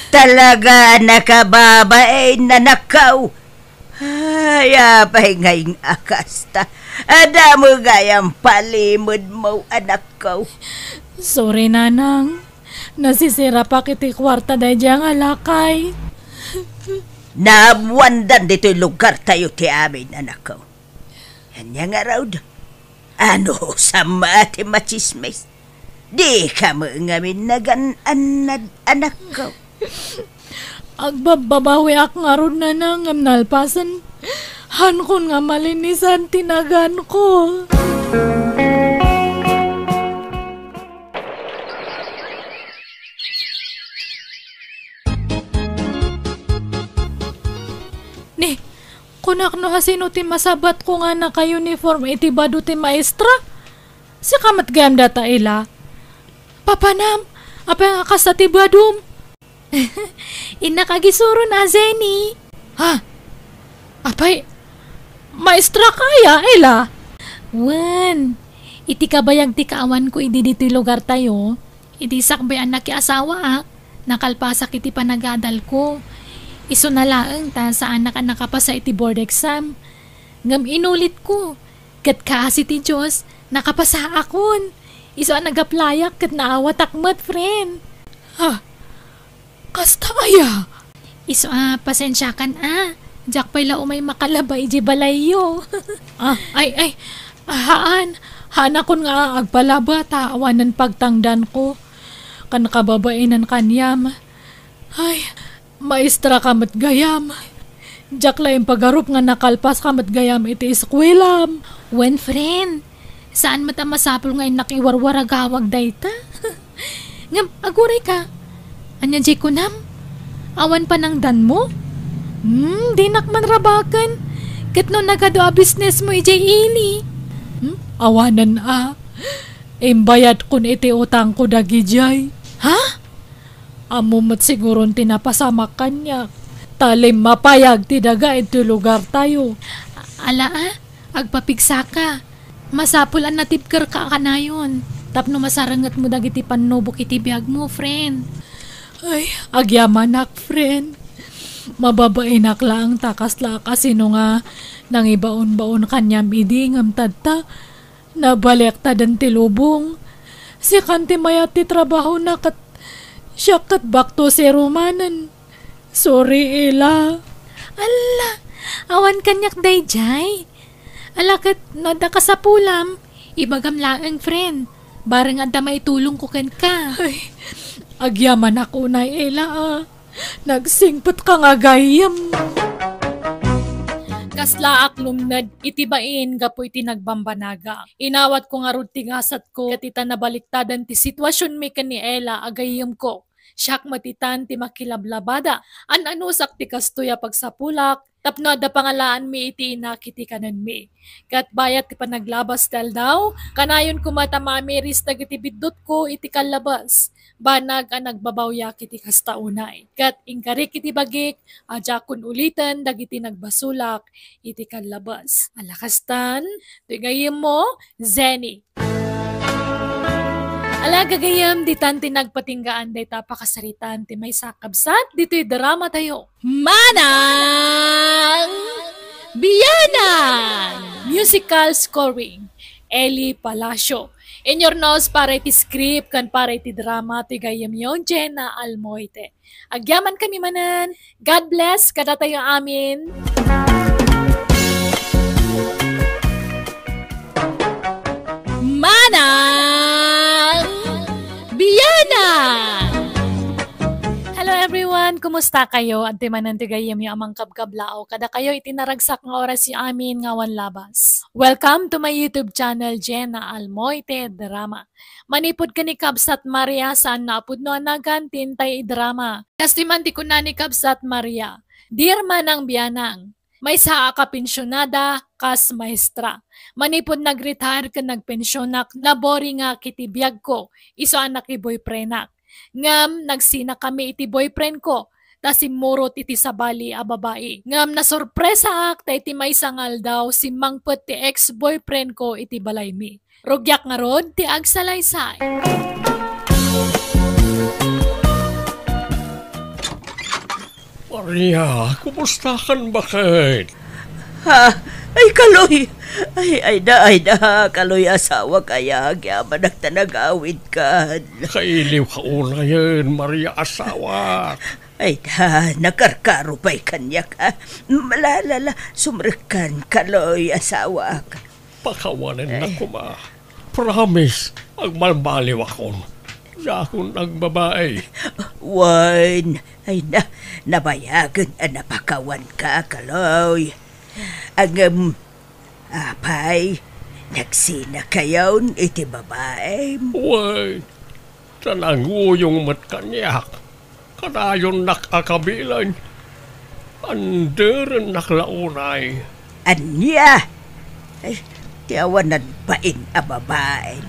Talaga nakababain, anakko. Ay, apay ngay nga kasta? Adda met gayam palimedmo, anakko. Sorry, nanang. Nasisirapak iti kuarta daydiay nga lakay. Naammoandan ditoy lugartayo ti amin, anakko. Ania ngarud? Ano, sama ti machismis? Dika met ngamin nagan-annad, anakko. Agbabbabawiak ngarud, nanang, ngem nalpasen. Haankon nga malinisan ti naganko. Ni, kunak no asino ti masabatko nga naka-uniform iti bado ti maestra? Sika met gayam dayta, Ela. Papanam, apay nga kasta ti badom? Innak agisuron a, Zeni. Ha? Apay, maestra ka aya, Ela? Wen, iti kabayag ti kaawanko idi ditoy lugartayo, idi sakbay a nakiasawaak, nakalpasak iti panagadalko. Isuna laeng ta saanak a nakapasa iti board exam. Ngem inulitko, ket kaasi ti Dios, nakapasaakon. Isu a nag-applyak ket naawatak met, friend. Ha? Kasta aya? Isu a, pasensiakan a. Diak pay la umay makalaba idiay balayyo. Ah, ay, ay. Haan. Haanakon nga agpalaba ta awanen pagtangdanko. Kan kababainan kaniam. Ay, maestra ka met gayam. Diak la impagarup nga nakalpas ka met gayam iti eskuelam. Wen, friend, saan met a masapul nga innak iwarwaragawag dayta. Ngem, aguray ka. Ania diay kunam? Awan panangdanmo? Hmm, dinak man rabaken. Ket no nagadu a businessmo idiay ili? Hmm, awanen a. Imbayadkon iti utangko dagidiay. Ha? Ammom met siguron ti napasamak kaniak, ta limmapayag ti daga iti lugartayo. Ala a, agpapigsaka. Masapul a natibkerka kanayon tapno masarengetmo dagiti pannubok iti biagmo, friend. Ay, agyamanak, friend. Mababainak laeng ta kasla a kasino nga nangibaonbaon kaniam idi ngem tatta, nabaliaktaden ti lubong. Sikan ti mayat ti trabahona ket siak ket back to zero manen. Sorry, Ela. Alla, awan kaniak daydiay. Ala ket no adda kasapulam, ibagam laeng, friend. Bareng adda maitulongko kenka. Ay, agyamanak unay, Ela, a. Nagsingpetka nga gayyem. Kaslaak lumned iti bain gapu iti nagbambanaga. Inawatko ngarud ti gasatko ket ita nabaliktadan ti situasionmi ken ni Ela a gayyemko. Siak met itan ti makilablabada. An-anusak ti kastoy a pagsapulak tapno adda pangalaanmi iti inak iti kanenmi. Ket bayat ti panaglabas ti aldaw, kanayon koma ta mamiris dagiti biddutko iti kallabas. Banag a nagbabawiak iti kasta unay. Ket inkarik iti bagik a diakon uliten dagiti nagbasolak iti kallabas. Ala kastan, toy gayyemmo, Zeni. Ala gagayyem, ditan ti nagpatinggaan dayta a pakasaritaan ti maysa a kabsat ditoy dramatayo. Manang Bianang! Musical scoring. Eli Palacio. Inyurnos para iti script ken para iti drama ti gayyemyo, Jenna Almoite. Agyamankami manen. God bless kadatayo amin. Manang Bianang! Hello everyone! Kumusta kayo? Adtoy manen ti gayyemyo a mangkabkablaaw kadakayo iti naragsak nga orasyo amin nga awan labas. Welcome to my YouTube channel, Jenna Almoite Drama. Manipud ken ni Kabsat Maria, saanna a pudno a nagan ti intay idrama. Kastoy man ti kuna ni Kabsat Maria, "Dear Manang Bianang, maysa a kapensionada kas maestra. Manipud nag-retire ken nagpensionak, naboringak iti biagko, isu a nakiboyfriendak. Ngem nagsinakami iti boyfriendko, ta simmurot iti sabali a babai. Ngem nasorpresaak ta iti maysa nga aldaw, simmangpet ti ex-boyfriendko iti balaymi. Rugiak ngarud ti agsalaysay." Maria, kumusta kan baket? Ha? Ay, Kaloy! Ay, ay da, ay da, Kaloy, asawak aya, agyamanak ta nagawidkan. Kailiw ka unayen, Maria, asawak. Ay da, nakarkaro pay kaniak, a. La, la, la, sumrekkan, Kaloy, asawak. Pakawanennak koma. Promise, agbalbaliwakon. Diakon agbabai. Wen, ay na, nabayagen a napakawanka, Kaloy. Ngem, apay, nagsinakayon iti babaim? Wen, ta nanguyong met kaniak. Kanayonnak a kabilen. Anderennak la unay. Ania? Ay, ti awan nagbain a babain.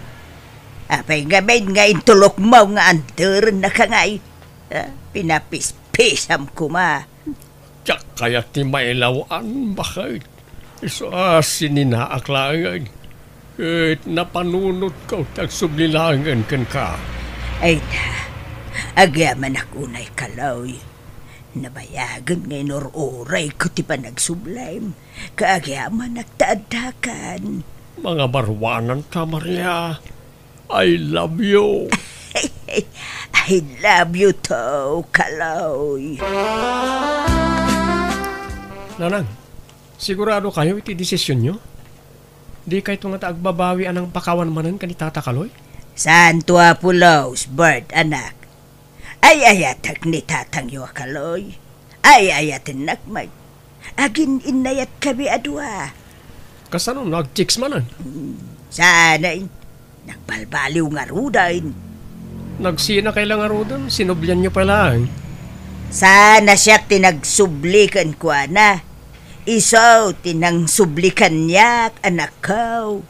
Apay ngamin nga intulokmo nga anderennaka ngay? Ah, pinapispisam koma. Diak kayat ti mailaw-an, baket. Isu a sininaak laengen. Ket napanunotko ti agsubli laengen kenka. Ay na, agyamanak unay, Kaloy. Nabayagen nga inur-urayko ti panagsublim, ket agyamanak ta addakan. Mangabaruananta, Maria. I love you. I love you too, Kaloy. Nanang, sigurado kayo iti desisyonyo? Di kayto ngata agbabawi a nangpakawan manen ken ni Tata Kaloy? Santo Apulos, Bert, anak. Ay-ayatek ni tatangyo a Kaloy. Ay-ayatennak met. Agin-innayatkami a dua. Kasano no agchicks manen? Hmm, saan ay. Nagbalbaliw ngaruden. Nagsinakay la ngaruden, sinublianyo pay laeng. Saan a siak ti nagsubli kenkuana. Isu ti nangsubli kaniak, anakko.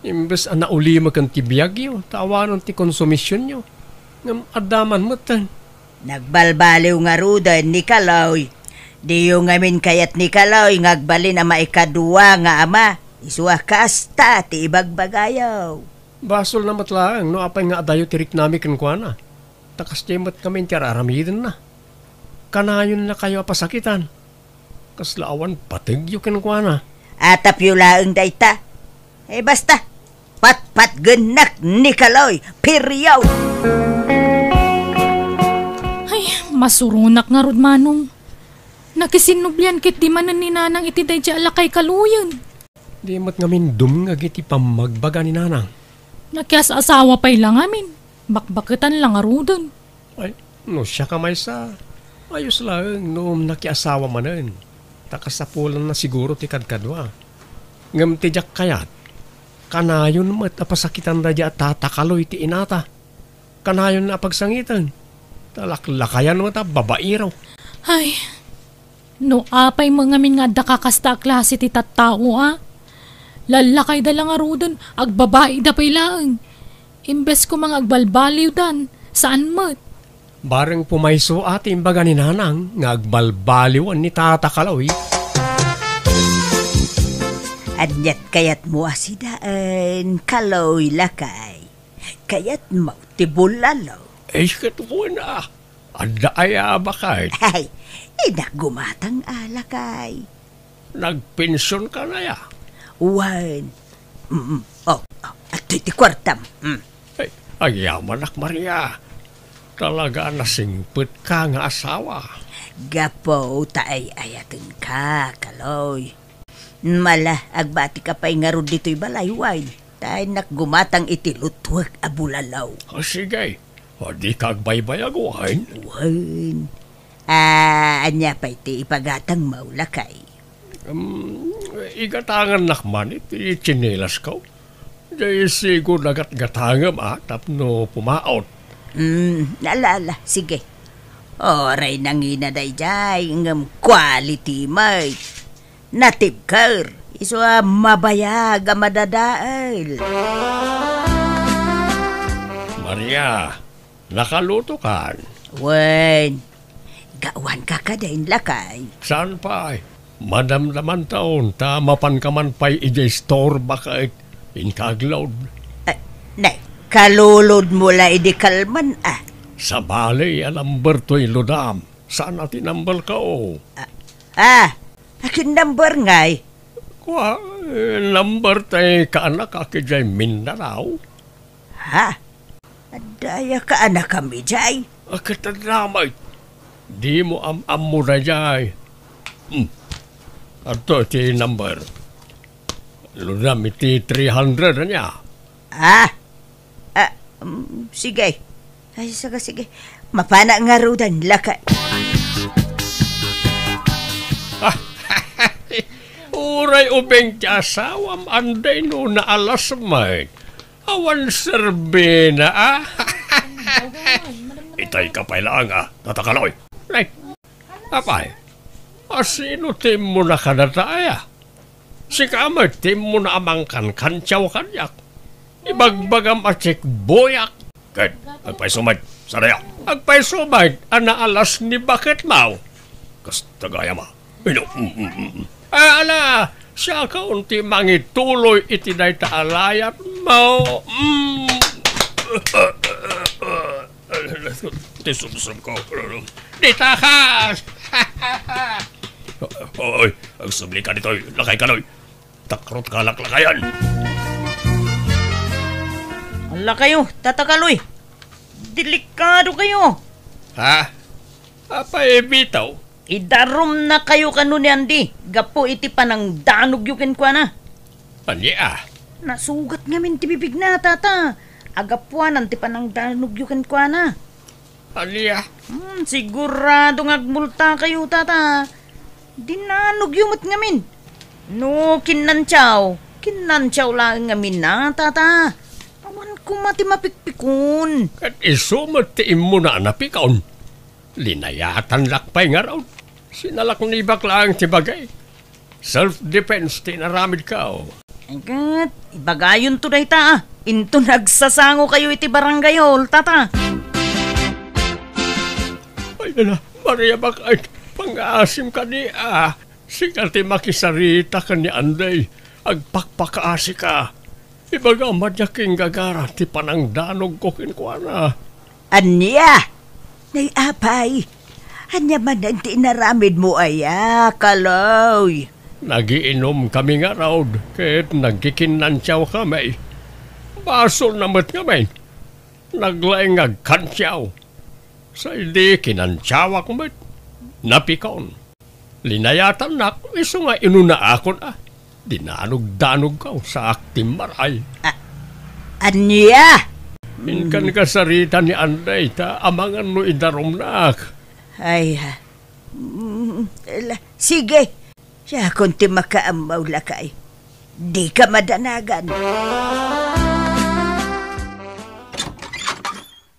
Imbes a naulimek ti biagyo, ta awanen ti konsumisionyo. Ngem adda man metten. Nagbalbaliw ngaruden ni Kaloy. Diyo ngamin kayat ni Kaloy nga agbalin a maikadua nga ama. Isu a kasta ti ibagbagayo. Basolna met laeng no apay nga adayo ti riknami kenkuana. Ta kasdiay met ngamin ti ar-aramidenna. Kanayonnakayo a pasakitan. Kasla awan pategyo kenkuana. Atapyo laeng dayta. Eh, basta, patpatgennak ni Kaloy. Period! Ay, masuronak ngarud, Manong. Nakisinnublian ketdi manen ni Nanang iti daydiay a lakay Kaloyen. Di met ngamin dumngeg iti pammagbaga ni Nanang. Nakias-asawa pay la ngamin. Bakbaketan la ngaruden. Ay, no siak a maysa, ayos laeng no nakiasawa manen. Ta kasapulanna siguro ti kadkadua. Ngem ti diak kayat, kanayon met a pasakitan daydiay a Tata Kaloy ti inata. Kanayon a pagsangiten. Ta laklakayan met a babaero. Ay, no apay met ngamin nga adda kakasta a klase ti tattao a. Lallakayda la ngaruden, agbabaida pay laeng. Imbes koma nga agbalbaliwdan, saan met. Bareng pumayso a ti imbaga ni Nanang nga agbalbaliwen ni Tata Kaloy. Aniat kayatmo a sidaen, Kaloy lakay? Kayatmo ti bulalo? Ay, ket wen a. Adda aya a baket? Ay, innak gumatang a lakay. Nagpension ka na ya? Wen. Mm, oh. iti kuartam. Hmm. Ay, agyamanak, Maria. Talaga a nasingpetka nga asawa. Gapu ta ay-ayatenka, Kaloy. Mala, agbatika pay ngarud ditoy balay, wen. Ta innak gumatang iti lutwek a bulalaw. Ah, sige. Ah, dika agbaybayag, wen? Wen. Ah, ania pay ti ipagatangmo, lakay? Um, igatangannak man iti tsinilasko. Jay sigo nagatgatangem a tapno pumaot. Hmm, ala, ala, sige. Uray nangina dayjay, ngem quality met. Natibker, isu a mabayag a madadael. Maria, nakalutokan? Wen, gawanka kadin, lakay. Saan pay? Madamdamantaon ta mapanka man pay idiay store baket inka agload. Ah, nay, kalulodmo la idi kalman, ah. Sabali a number toy loadam. Saan a ti numberko? Ah, ah, akin number ngay? Kua, eh, number tay kaanak a idiay Mindanao. Ha? Adda aya kaanakam idiay? Ah, ket adda met. Dimo am-ammo dayjay. Hmm. Adto ti number. Loadam iti three hundred ania? Ah? Ah, mm, sige. Ay, sige, sige. Mapana ngaruden, lakay. Uray ubing ti asawam, anday no naalas met. Awan serbina, ah. Itay ka pay laeng, ah, Tata Kaloy. Nay, apay, asino ti immuna kadata, aya? Sika met ti immuna a mangkankantiaw kaniak. Ibagbagam a checkboyak. Ket, agpayso met, sadaya. Agpayso met a naalas ni baketmo. Kasta gayam a. Ino, mm, mm, mm. Ah, ala, siakon ti mangituloy iti dayta a layatmo. Mm. Ti sumsumko. Ditakas! Oy, agsubli ka ditoy, lakay Kaloy. Takrot ka laklakayan. Ala kayo, Tata Kaloy. Delikado kayo. Ha? Apay, bitaw? Idarumna kayo kano ni Andy, gapu iti panangdanogyo kenkuana. Ania? Nasugat ngamin ti bibigna, Tata. Agapuanan ti panangdanogyo kenkuana. Ania? Hmm, sigurado nga agmulta kayo, Tata. Dinanogyo met ngamin. No kinnantiaw, kinnantiaw laeng ngamin na, Tata. Awan koma ti mapikpikon. Ket isu met ti immuna a napikon. Linayatannak pay ngarud. Sinalaknibak laeng ti bagay. Self-defense ti inaramidko. Ket, ibagayonto dayta, ah. Inton agsasango kayo iti barangay hall, Tata. Ay, ala, Maria, bak-, ay, pangaasim kadi, ah. Sika ti makisarita ken ni Andy. Agpakpakaasika. Ibagam a diak inggagara ti panangdanogko kenkuana. Ania? Nay, apay, ania manen ti inaramidmo aya, Kaloy? Nagiinomkami ngarud ket nagkikinnantiawkami. Basolna met ngamin. Naglaing nga agkantiaw. Sa idi kinantiawak met, napikon. Linayatannak, isu nga inunaakon a. Dinanogdanogko, saak ti maray. A-, ania? Inkan kasarita ni Andy, ta amangan no idarumnak. Ay, ha. Mm, la-, sige. Siakon ti makaammo, lakay. Dika madanagan.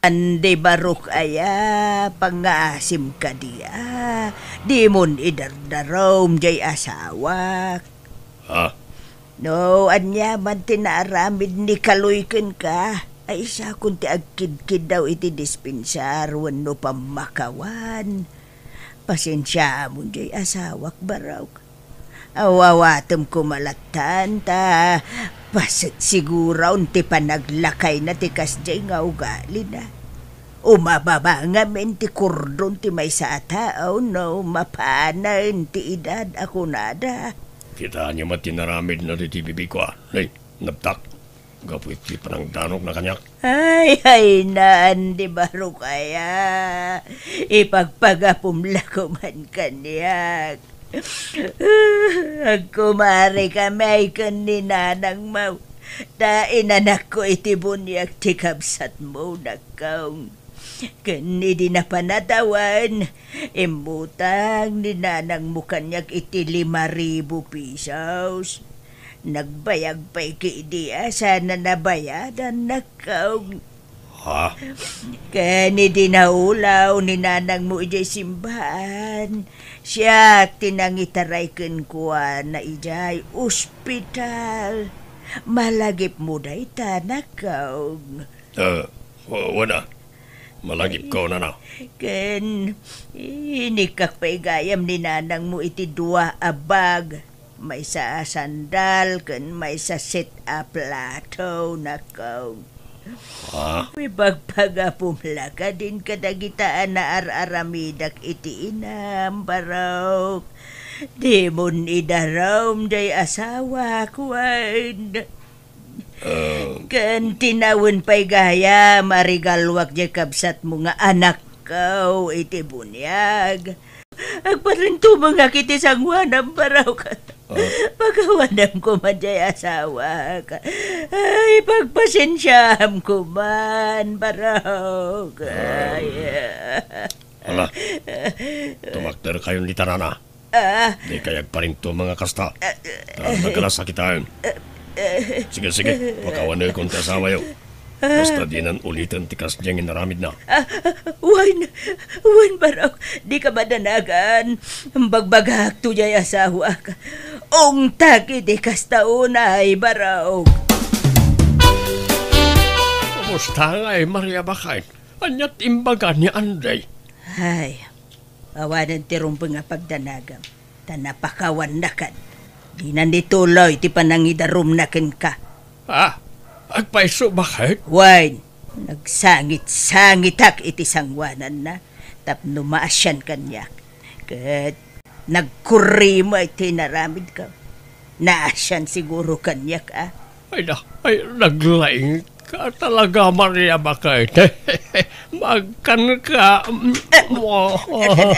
Andi barok aya, pangaasim kadi a, dimon idardarum jay asawak. Ha? No, aniaman ti naaramid ni Kaloy kenka, ay isakon ti agkidkiddaw iti dispensar wenno pammakawan. Pasensiamon jay asawak, barok. Aw-awatem koma lattan ta paset siguron ti panaglakayna ti kasdiay nga ugalina. Umababa ngamin ti kurdon ti maysa a tao no mapanen ti edad a kunada. Kitaenyo met ti naramidna ditoy bibigko a. Nay, nabtak. gapu iti panangdanokna kaniak. Ay, ay, naan di barok aya. Ipagpagapum la koman kaniak. Agkumarikami ken ni nanangmo. Ta inanakko iti buniag ti kabsatmo, nakkaw. Ken idi napan a tawen, immutang ni nanangmo kaniak iti lima ribu pesos. Nagbayag pay ketdi a saan a nabayadan, nakkaw. Ha? Ken idi naulaw ni nanangmo idiay simbaan, siak ti nangitaray kenkuana idiay ospital. Malagipmo dayta, nakkaw. Eh, wa-, wen a. Malagipko, nana. Ken inikkak pay gayam ni nanangmo iti dua a bag, maysa a sandal ken maysa set a plato, nakkaw. Ha? Ipagpagapum la kadin kadagita a naar-aramidak iti inam, barok. Dimon idarum diay asawak, wen. Ah. Ken tinawen pay gayam a regaluak diay kabsatmo nga anakko iti buniag. Agparintumengak iti sangoanam, barok. Ah. Pakawanam koma diay asawak. Ay, pagpasensiam koman, barok. Ah. Ay. Ala, tumakderkayon dita, nana. Ah. Dikay agparintumeng a kasta. Ah, ah. Ta nagkalasakitan. Ah, ah. Sige, sige, pakawanekon ti asawayo. Ah. Basta dinan uliten ti kasdiay nga inaramidna. Ah, wen, wen, barok, dika madanagan. Bagbagakto diay asawak. Ungtak iti kasta unay, barok. Kumusta ngay, Maria, baket? Ania ti imbaga ni Andy? Ay, awanen ti rumbeng a pagdanagam, ta napakawannakan. Dina ni tuloy ti panangidarumna kenka. Ah, agpayso, baket? Wen, nagsangit-sangitak iti sangoananna tapno maasian kaniak. Ket nagkurrimo iti inaramidko. Naasian siguro kaniak, a? Ay na, ay, naglaing ka talaga, Maria, baket? Magkan ka. Eh,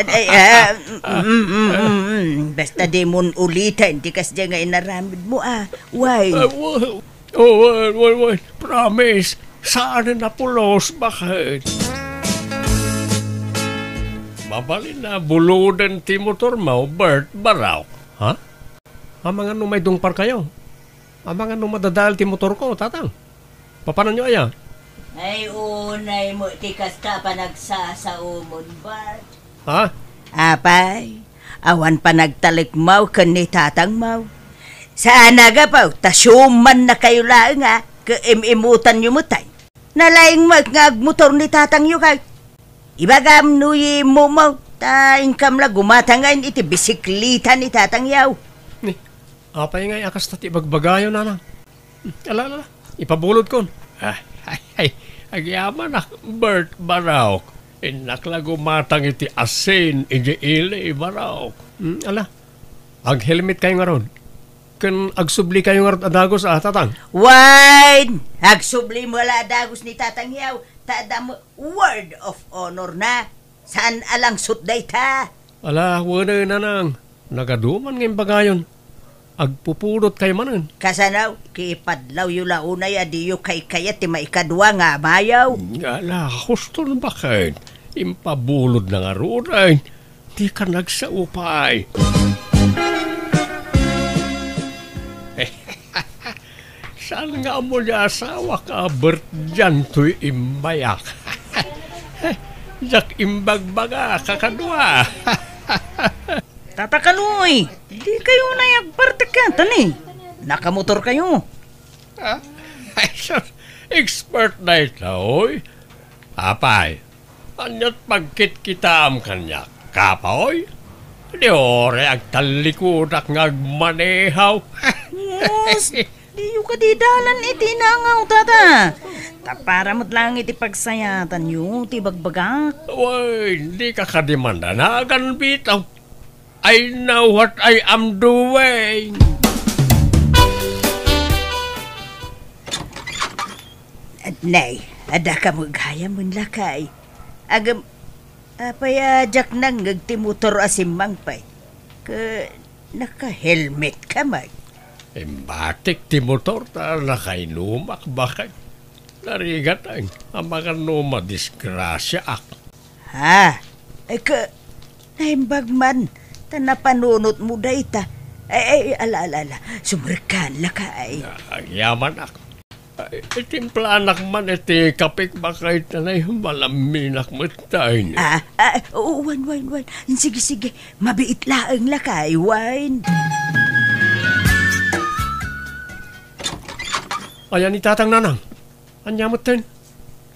eh, eh, ah, mm, mm, mm, mm. Basta dimon uliten ti kasdiay nga inaramidmo, a. Wen. Ah, wa-, oh, wen, wen, wen. Promise. Saan a pulos, baket? Mabalin a buloden ti motormo, Bert, barok. Ha? Amangan no maidungparkayo? Amangan no madadael ti motorko, tatang? Papananyo aya? Ay, unay met ti kasta a panagsasaomon, Bert. Ha? Apay, awan panagtalekmo ken ni tatangmo. Saan a gapu, ta siumannakayo laeng a, ket im-imutanyo met ay. Nalaing met nga agmotor ni tatangyo kay. Ibagam no immumo, ta inkam la gumatangan iti bisikleta ni tatangyo. Ni, apay ngay a kasta ti ibagbagayo, nanang? Ala, ala, ala. Ipabulodkon. Ah, ay, ay, agyamanak, Bert, barok. Innak la gumatang iti asin idiay ili, barok. Hmm, ala. Aghelmetkayo ngarud. Ken agsublikayo ngarud a dagus a, tatang? Wen! Agsubli mo la a dagus ni tatangyo, ta adda mo word of honor na. Saan a langsot dayta? Ala, wen, nanang. Nagaduman nga imbagayon. Agpupulotkayo manen. Kasano? Kipadlawyo la unay a diyo kaykayat ti maikadua nga amayo. Ala, huston, baket? Impabulodna ngarud, ay. Dika nagsao pay. Saan nga ammo ni asawak a Bert diay toy imbayak? Diak imbagbaga, kakadua. Tata Kaloy, dikayo unay agpartek kenka ni. Nakamotorkayo. Ah? Ay, sus, expert dayta, oy. Apay, ania't pagkitkitaam kaniak, kapoy? Di uray agtallikudak nga agmaneho. Sus, diyo kadi dalan iti nangaw, tata. Ta para met laeng iti pagsayatanyo ti bagbagak. Wen, dika kadi mandanagan, bitaw. I know what I am doing. Nay, adda ka met gayam, lakay. Ngem, apay a diak nangngeg ti motor a simmangpet? Ket naka-helmet ka met. Imbatik ti motor ta nakainumak, baket. Narigat, ay, amangan no madisgrasiaak. Ha? Ay, ka, naimbag man, ta napanunotmo dayta. Ay, ay, ala, ala, ala. Sumrekkan, lakay. Agyamanak. Ay, itimplaanak man iti kapek, baket, ta nay, malaminak met tayo. Ah, ah, oo, wen, wen, wen. Sige, sige. Mabiit laeng, lakay, wen. Ayan ni Tatang, Nanang. Ania metten?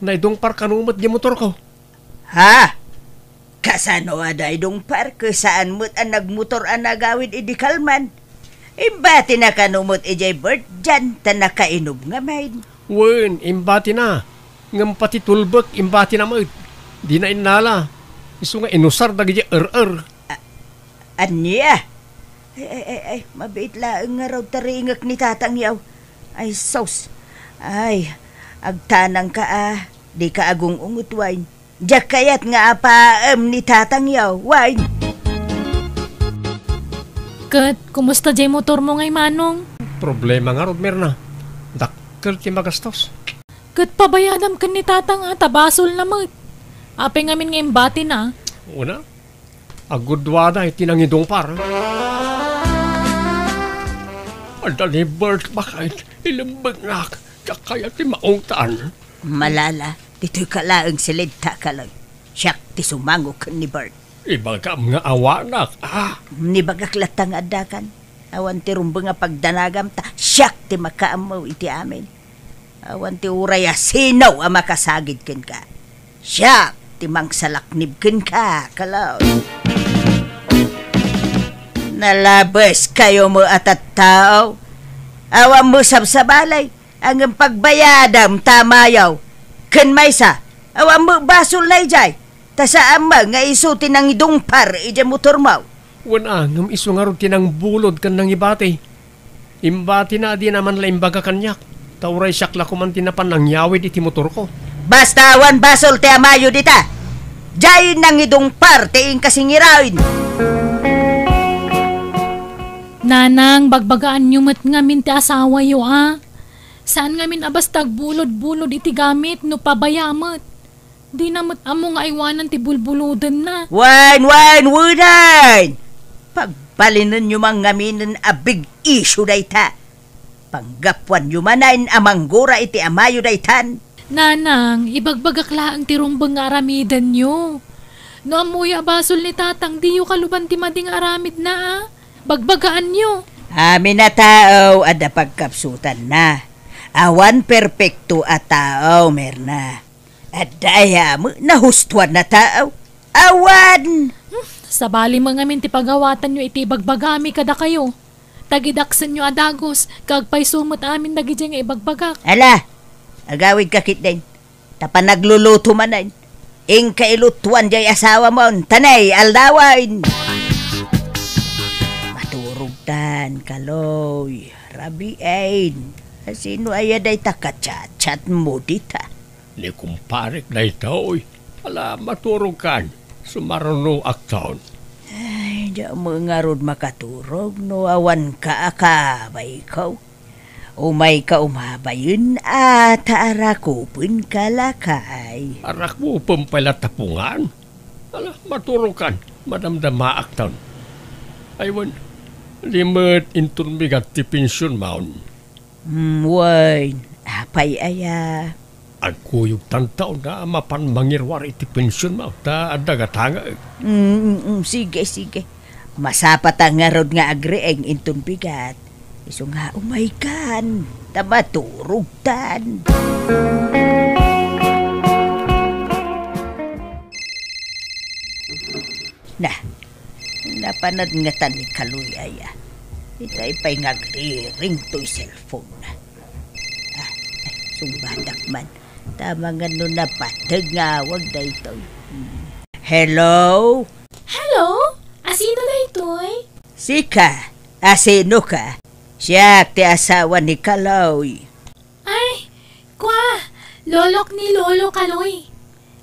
Naidungpar kano met di motorko? Ha? Kasano a naidungpar? Ket saan met a nagmotor a nagawid idi kalman? Imbatina kano met idiay Bert dian ta nakainum ngamin? Wen, imbatina. Ngem pati tulbek, imbatina met. Dina innala. Isu nga inusar dagiti er-er. A-, ania? Ay, ay, ay, ay, mabiit laeng ngarud ta ringek ni Tatang yaw. Ay, sus. Ay, agtanangka a, dika agung-ungot, wen. Diak kayat nga apaem ni Tatang yaw, wen. Ket, kumusta jay motormo ngay, Manong? Problema ngarud, Mirna. Dakkel ti magastos. Ket pabayadam ken ni Tatang a, ta basolna met. Apay ngamin nga imbatina? Una, agudduada iti nangidungpar. Adda ni Bert, baket, ilembengnak, diak kayat ti maungtan. Malala, ditoyka laeng siled ta, kaloy. Siak ti sumango ken ni Bert. Ibagam nga awanak, a? Nibagak latta nga addakan. Awan ti rumbeng a pagdanagam ta siak ti makaammo iti amin. Awan ti uray a sino a makasagid kenka. Siak ti mangsalaknib kenka, kaloy. Nalabeskayo met a tattao. Awan met sabsabalay. Ngem pagbayadam ta amayo. Ken maysa, awan met basolna idiay. Ta saan met nga isu ti nangidungpar idiay motormo. Wen a, ngem isu ngarud ti nangbulod ken nangibati. Imbatina a dina man la imbaga kaniak, ta uray siak la koman ti napan nangyawid iti motorko. Basta awan basol ti amayo dita. Diay nangidungpar ti inkasingiraen. Nanang, bagbagaanyo met ngamin ti asawayo, a. Saan ngamin a basta agbulod-bulod iti gamit no pabaya met. Dina met ammo nga aywanan ti bulbulodenna. Wen, wen, wenen! Pagbalinenyo man ngaminen a big issue dayta. Panggapuanyo manen a manggura iti amayo daytan. Nanang, ibagbagak laeng ti rumbeng nga aramidenyo. No ammoyo a basol ni Tatang, diyo kaluban ti madi nga aramidna, a. Bagbagaanyo. Amin a tao adda pagkapsutanna. Awan perpekto a tao, Mirna. Adda aya met nahustoan a tao? Awan! Hmm, sabali met ngamin ti pagawatanyo iti ibagbagami kadakayo. Tagidaksenyo a dagus, ket agpayso met amin dagidiay nga ibagbagak. Ala, agawidka ketdin. Ta panagluluto manen. Inka ilutuan diay asawamon, ta nay aldawen. Maturogtan, kaloy, rabiin. Sino aya dayta ka-chat-chatmo dita? Ni kumparek daytoy. Ala, maturogkan. Sumarunoakton. Ay, diak met ngarud makaturog no awanka a kabayko. Umayka umabayen a ta arakupenka, lakay. Arakupem pay la tapungan? Ala, maturogkan. Madamdamaakton. Ay, wen, di met inton bigat ti pensionmon. Hmm, wen, apay aya? Agkuyogtanto a mapan mangiruar iti pensionmo, ta adda gatangek. Mm, mm, mm, sige, sige. Masapata ngarud nga agriing inton bigat. Isu nga umaykan, ta maturogtan. Na, napanadngatan ni Kaloy aya. Itay pay nga agriring toy cellphone na. Ah, ay, sungbatak man. Tama nga no napateg nga awag daytoy. Hmm. Hello? Hello? Asino daytoy? Sika? Asino ka? Siak ti asawa ni Kaloy. Ay, kwa, Lolok ni Lolo Kaloy.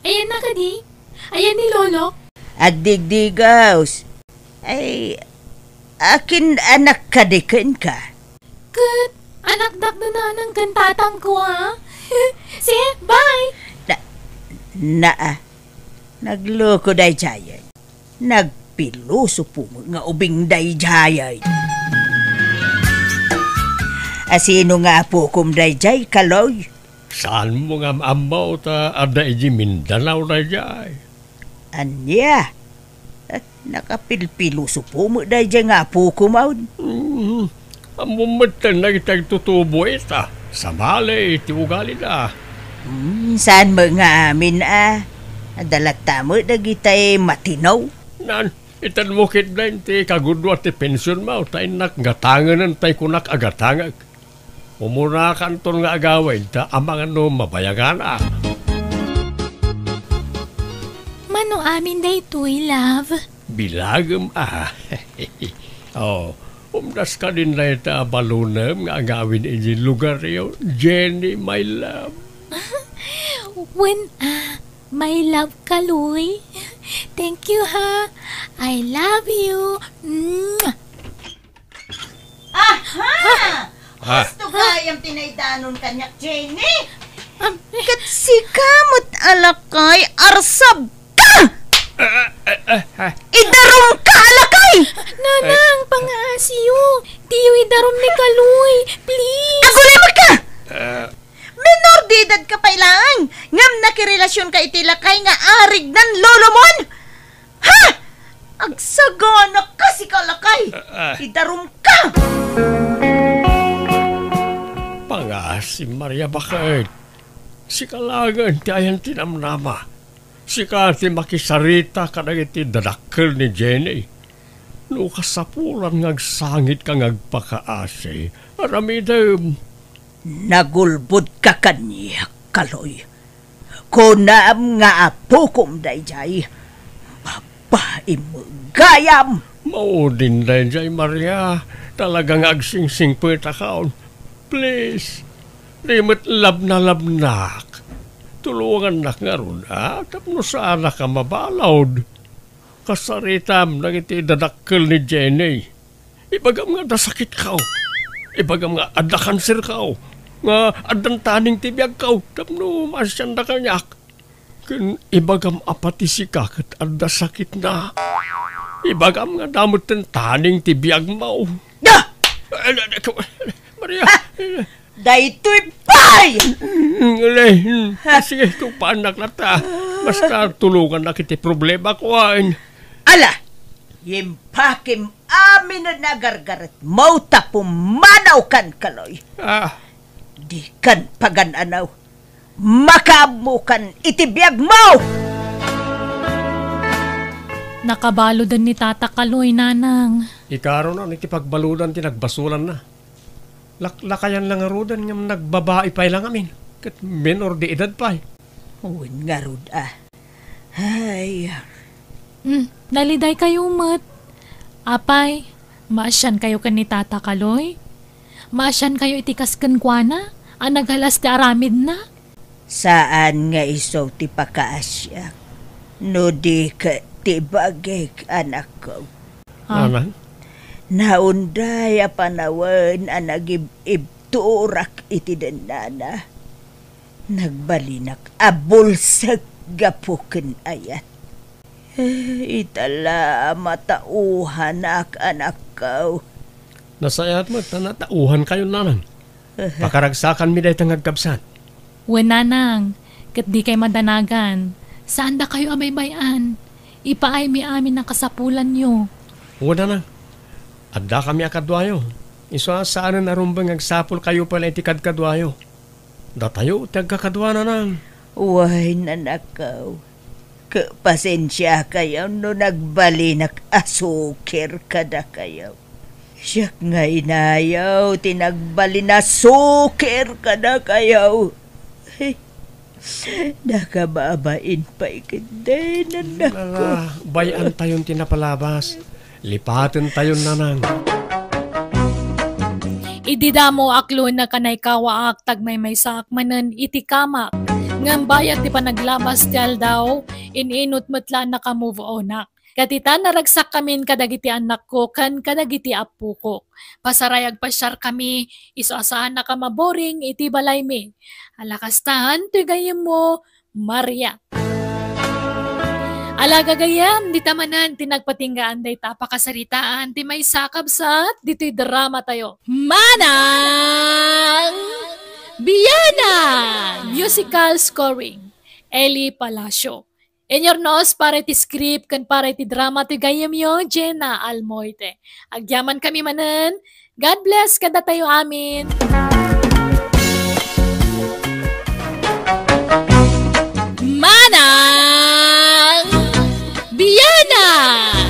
Ayanna kadi? Ayan ni Lolo? Agdigdigaws. Ay, akin anak kadi kenka? Ket anakdak da nanang ken tatangko, a? See, bye! Na, naa. Nagloko daydiay. Nagpilosopo nga ubing daydiay. Asino nga apokom daydiay, Kaloy? Saanmo nga maammo ta adda idiay Mindanao daydiay? Ania? Eh, nakapilpilosopo met daydiay nga apokom, awn? Mm, ammom met dagiti agtutubo ita. Sabali ti ugalida. Hmm, saan met nga amin, a? Adda latta met dagitay matino. Nan, itedmo ketdin ti kagudua ti pensionmo, ta innak gatangenen tay kunak a gatangek. Umunakanton nga agawid ta amangan no mabayagan a. Mano amin daytoy, love? Bilagem a. Oh, umdas kadin dayta a balonem nga agawid iti lugaryo, Jenny, my love. Wen a, my love, Kaloy. Thank you, ha. I love you. Mwah! Aha! Ah. Husto gayam ti naidanon kaniak, Jenny. Am, eh. Ket sika met a lakay, arsabka! Ah, ah, ah, ah. Idarumka a lakay! Nanang, pangaasiyo. Diyo idarum ni Kaloy. Please. Agulimekka! Ah. Menor de edadka pay laeng, ngem nakirelasionka iti lakay nga arignan lolomon? Ha? Agsagana ka, sika lakay! Ah, ah. Idarumka! Pangaasi, Maria, baket? Sika laengen ti ayan ti namnama. Sika ti makisarita kadagiti dadakkel ni Jenny. No kasapulan nga agsangitka nga agpakaasi, aramidem. Nagulbodka kaniak, Kaloy. Kunam nga apokom daydiay. Babaim gayam! Maudin daydiay, Maria. Talaga nga agsingsingpetakon. Please, di met labnalabnak. Tulongannak ngarud, a? Tapno saanak a mabalud. Kasaritam dagiti dadakkel ni Jenny. Ibagam nga adda sakitko. Ibagam nga adda kanserko. Nga addan taning ti biagko tapno maasianda kaniak. Ken ibagam a pati sika ket adda sakitna. Ibagam nga adda metten taning ti biagmo. Ah! Eh, eh, eh, Maria! Ah! Daytoy pay! Mm, ale, mm. Ha? Sige, tupaannak latta. Basta tulongannak iti problemako, a. Ala, impakem aminen a gargaretmo ta pumanaw kan, Kaloy. Ah. Dikan pagan-anaw. Makaammokan iti biagmo! Nakabaludan ni Tata Kaloy, Nanang. Ikarunan iti pagbaludan ti nagbasolanna. Laklakayan la ngaruden ngem nagbabai pay la ngamin, ket menor de edad pay. Wen ngarud a. Ay. Hmm, nalidaykayo met. Apay, maasiankayo ken ni Tata Kaloy? Maasiankayo iti kas kenkuana a naghalas ti aramidna? Saan nga isu ti pakaasiak, no di ket ti bagik, anakko. Ah. Nanang? Naunday a panawen a nagib-ibturak iti dennana. Nagbalinak a bulsek gapu ken ayat. Eh, ita la a matauhanak, anakko. Nasayaat met ta natauhankayon, Nanang. Pakaragsakanmi dayta nga agkabsat. Wen, Nanang, ket dikay madanagan. Saandakayo a baybay-an. Ipaaymi amin a kasapulanyo. Wen, Nanang, addakami a kaduayo. Isu a saanen a rumbeng nga agsapulkayo pay la iti kadkaduayo. Datayo ti agkakadua, Nanang. Wen, anakko. Ket pasensiakayo no nagbalinak a suker kadakayo. Siak nga inayo ti nagbalin a suker kadakayo. Nakababain pay ketdin, anakko. Ala, bay-antayon ti napalabas. Lipatentayon, Nanang. Idi damo a klon a kanaykawaak, tagmaymaysaak manen iti kamak. Ngem bayat ti panaglabas ti aldaw, in-inut met la a naka-move onak. Ket ita, naragsak kamin kadagiti annakko ken kadagiti appokok. Pasaray agpasiar kami, isu a saannak a maboring iti balaymi. Ala kastan, toy gayyemmo, Maria. Ala gagayyem, dita manen ti nagpatinggaan dayta a pakasaritaan ti maysa a kabsat ditoy dramatayo. Manang Bianang! Musical scoring, Eli Palacio. Inyurnos para iti script ken para iti drama ti gayyemyo, Jenna Almoite. Agyaman kami manen. God bless kadatayo amin. Manang Bianang!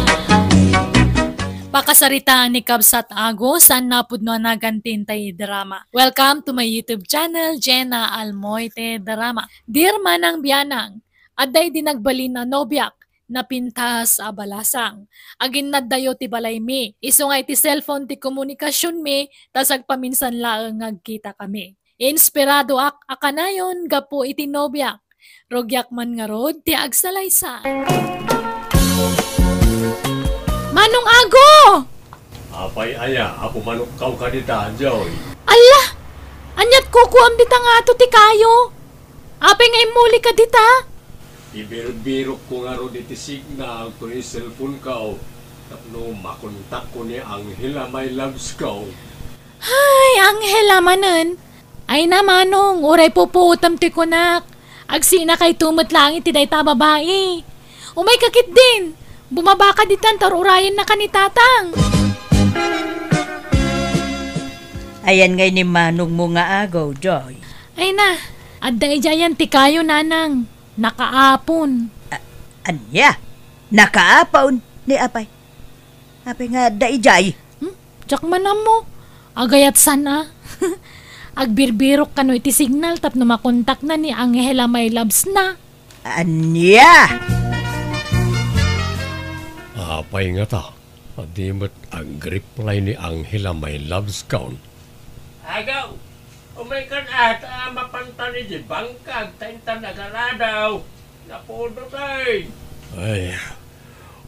Pakasaritaan ni Kabsat Ago, saan napudno a naganti tay drama. Welcome to my YouTube channel, Jenna Almoite Drama. Dear Manang Bianang, adda idi nagbalin a nobiak, napintas a balasang. Aginnaddayo ti balaymi. Isu nga iti cellphone ti komunikasionmi, ta sagpaminsan laeng nga agkitakami. Inspiradoak a kanayon gapu iti nobiak. Rugiak man ngarud ti agsalaysay. Manong Ago! Apay aya a pumanokkaw kadita, Joy? Alla! Ania't kukuam dita nga ato ti kayo? Apay nga immuli ka dita? Ibirbirokko ngarud iti signal toy cellphone-ko tapno makontakko ni Angela, my loves-ko. Ay, Angela manen. Ay na, Manong, uray pupuotam ti kunak. Agsinakayto met laeng iti dayta a babai. Umayka ketdin. Bumabaka ditan ta ur-urayennaka ni Tatang. Ayan ngay ni manongmo nga Ago, Joy? Ay na, adda idiayan ti kayo, Nanang. Nakaapon. A-, ania? Nakaapon? Ni apay? Apay nga adda idiay? Hmm? Diak man ammo. Agayat san a. Agbirbirok kano iti signal tapno makontakna ni Angela, my loves-na. Ania? Apay ngata a di met agreply ni Angela, my loves-kon? Agaw, umaykan ata a mapantan iti bangkag ta intan agaradaw. Napudot ay. Ay,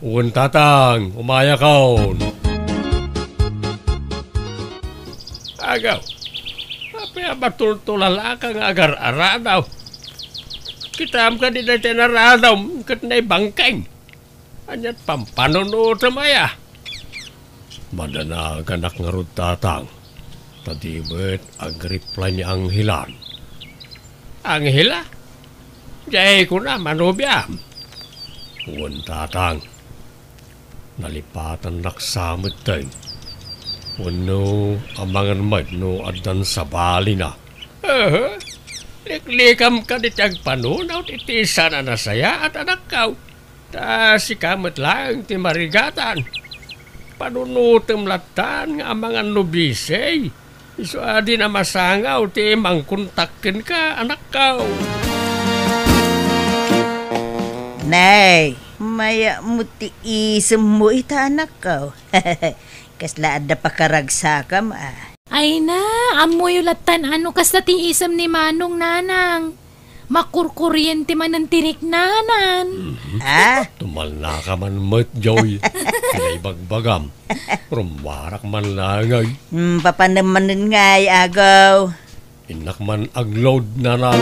wen, Tatang, umayakon. Agaw, apay a matultulalaka nga agar-aradaw? Kitaem kadi dayta inaradawm ket naibangkeng? Ania't pampanunotem aya? Madanagan-ak ngarud, Tatang, ta di met agreply ni Angelan. Angela? Diay kuna manubiam? Wen, Tatang. Nalipatannak sa metten. Wenno amangan met no addan sabalina. Aha. Liklikam kadi ti agpanunot iti saan a nasayaat, anakko. Ta sika met laeng ti marigatan. Panunotem lattan nga amangan no busy. Isu a di na masangaw ti mangkontak kenka, anakko. Nay, mayat met ti isemmo ita, anakko. Kasla adda pakaragsakam a. Ay na, ammoyo lattan a no kasla ti isem ni Manong, Nanang. Makurkuryente manen ti riknanan. Mhm. Ah? Tumalnaka man met, Joy. Kinaibagbagam. Rummuarak man laeng ay. Hmm, papanem manen ngay, Agaw. Innak man agload, Nanang.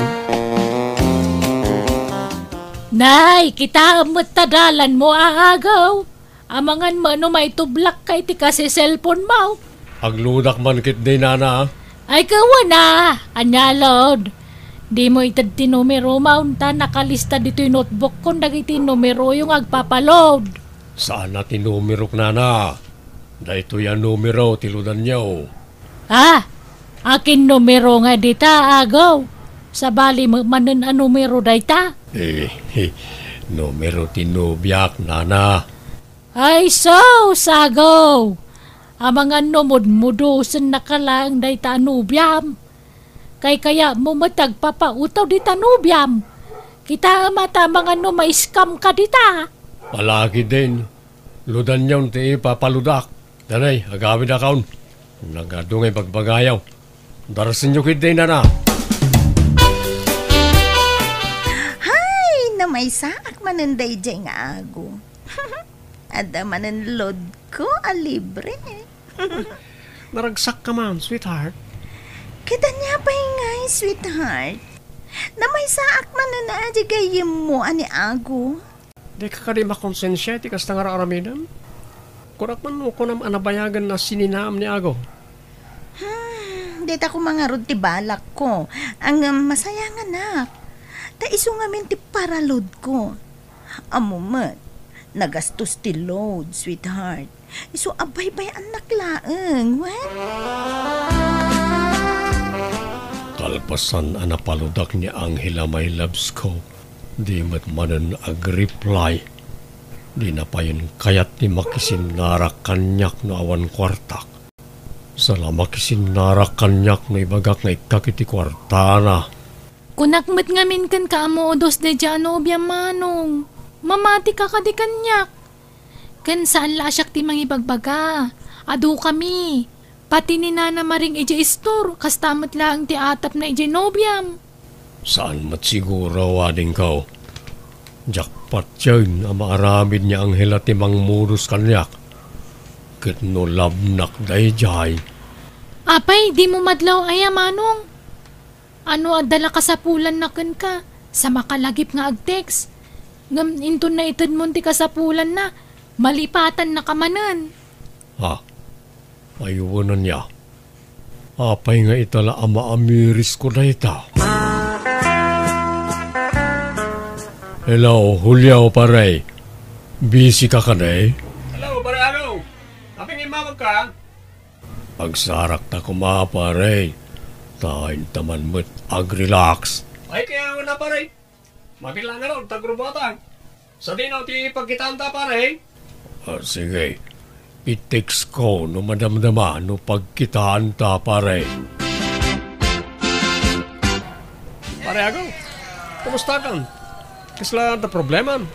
Nay, kitaem met ta dalanmo, Agaw. Amangan met no maitublakka iti kasi cellphone-mo. Agloadak man ketdi, Nana. Ay, kawana! Ania, load? Dimo ited ti numerom ta nakalista ditoy notebook-kon dagiti numeroyo nga agpapaload. Saan a ti numerok, Nana. Daytoy a numero ti loadanyo. Ah, akin numero nga dita, Agaw? Sabali met manen a numero dayta? Eh, numero ti nobiak, Nana. Ay, sus, Agaw! Amangan no mudmudusennaka laeng dayta a nobiam. Kaykayatmo met ti agpapautaw dita nobiam. Kitaem a ta amangan no ma-scam-ka dita. Ala ketdin, loadanyon ti ipapaloadak. Danay, agawidakon. Nagadu nga ibagbagayo. Darsenyo ketdi, Nana. Maysaak manen daydiay nga ago. Adda manen load ko a libre. Naragsak ka man, sweetheart. Ket ania pay ngay, sweetheart? Namaysaak manen a di gayyemmo a ni ago. Dika kadi makonsensia iti kasta nga ar-aramidem? Kunak man no kunam a nabayagen a sininaam ni ago. Hmm, dita koma ngarud ti balakko. Ngem masayanganak. Ta isu ngamin ti paraload ko. Ammo met, nagastos ti load, sweetheart. Isu a baybay-annak laeng, wen? Kalpasan a napaloadak ni Angela, my loves ko, di met manen agreply. Di na payen kayat ti makisinnarak kaniak no awan kuartak. Sala makisinnarak kaniak no ibagak nga ikkak iti kuartana. Kunak met ngamin kenka a modos daydiay a nobiam, Manong. Mamatika kadi kaniak. Ken saan la a siak ti mangibagbaga. Adukami. Pati ni Nana Maring idiay istor, kasta met laeng ti atapna idiay nobiam. Saan met siguro, wadingko. Diak patien a maaramid ni Angela ti mangmodos kaniak. Ket no labnak daydiay. Apay, dimo madlaw aya, Manong? Ano adda la kasapulanna kenka, sa makalagip nga ag-text? Ngem inton naitedmon ti kasapulanna, malipatannaka manen. Ha? Ay, wen ania. Apay nga ita la a maamirisko dayta? Hello, Julio, pare. Busy ka kadi? Hello, pare Ago. Apay nga immawagka? Agsarakta koma, pare. Ta inta man met ag-relax. Ay, kaya nga na, pare. Mabilang ngarud, tagrubuatan. Sadino ti pagkitaanta, pare? Ah, sige. I-text ko no madamdama no pagkitaanta, pare. Pare Ago, kumusta kan? Kasla adda problemam?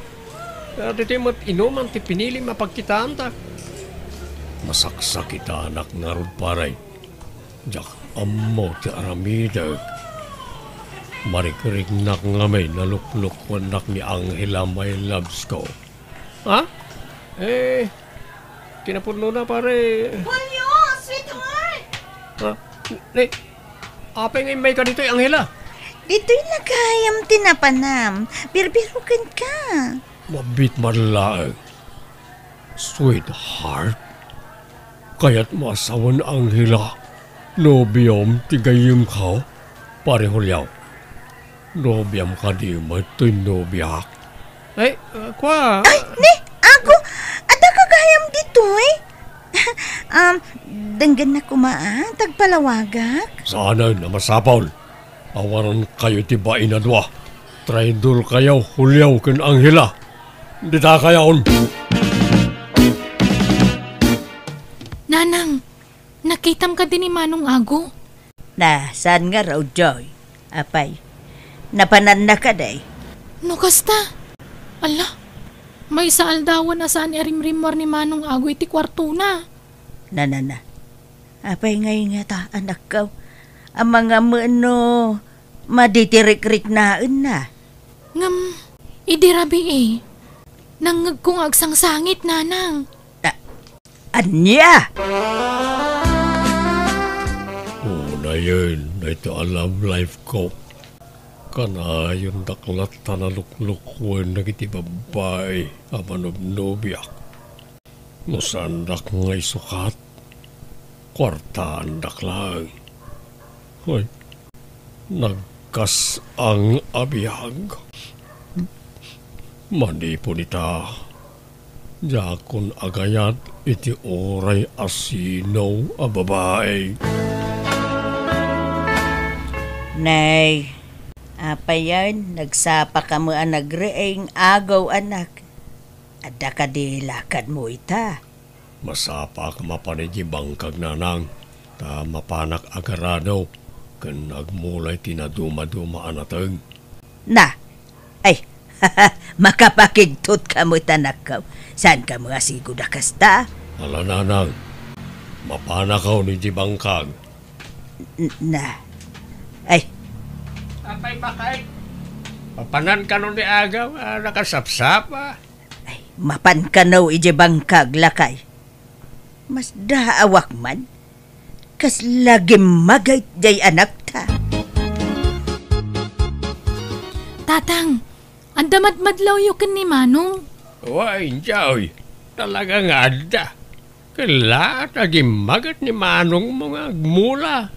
Ah, ditoy met inuman ti pinilim a pagkitaanta. Masaksakitanak ngarud, pare. Diak ammo ti aramidek. Marikriknak ngamin a luklukkuennak ni Angela, my loves ko. Ha? Eh, kinapudnona, pare. Julio, sweetheart! Ha? Ni, apay nga immayka ditoy, Angela? Ditoy la gayam ti napanam. Birbirokenka. Mabiit man laeng. Sweetheart, kayatmo a sawen, Angela, nobiom ti gayyemko, pare Julio. Nobiam kadi met toy nobiak? Ay, uh, kwa. Ay, ni, Ago, adda ka gayam ditoy? Um, denggennak koma a, tagpalawagak? Saanen a masapul. Awarenkayo iti bain a dua. Traidorkayo, Julio ken Angela. Dita kayon. Nanang, nakitam kadi ni Manong Ago? Na, saan ngarud, Joy? Apay, napananna kadi? No kasta, ala, maysa aldawen a saan a rimrimmuar ni Manong Ago iti kuartona. Na, na, na. Apay ngay ngata, anakko? Amangan met no madi ti rikriknaenna. Ngem, idi rabii, nangngegko nga agsangsangit, Nanang. A-, ania? Unayen, dayta a love life ko. Kanayondak latta a naluklukoen dagiti babbai a manobnobiak. No saandak nga isukat, kuartaandak laeng. Ay, nagkas-ang a biag. Manipon ita, diakon agayat iti uray a sino a babai. Nay, apayen, nagsapaka met a nagriing, Ago, anak. Adda kadi lakadmo ita? Masapaak mapan idiay bangkag, Nanang, ta mapanak agarado ken agmulay ti nadumaduma a nateng. Na, ay, makapakigtotka met, anakko. Saanka met a sigud a kasta? Ala, Nanang, mapanakon idiay bangkag. N-, na. Ay. Apay, bakay? Mapanan kano ni Agaw a nakasapsapa? Ay, mapan kano idiay bangkag, lakay. Masdaawak man. Kasla gimmagayt diay anakta. Tatang, adda madmadlawyo ken ni Manong? Wa, Inday. Talaga nga adda. Ket laat a gimmaget ni Manongmo nga agmula.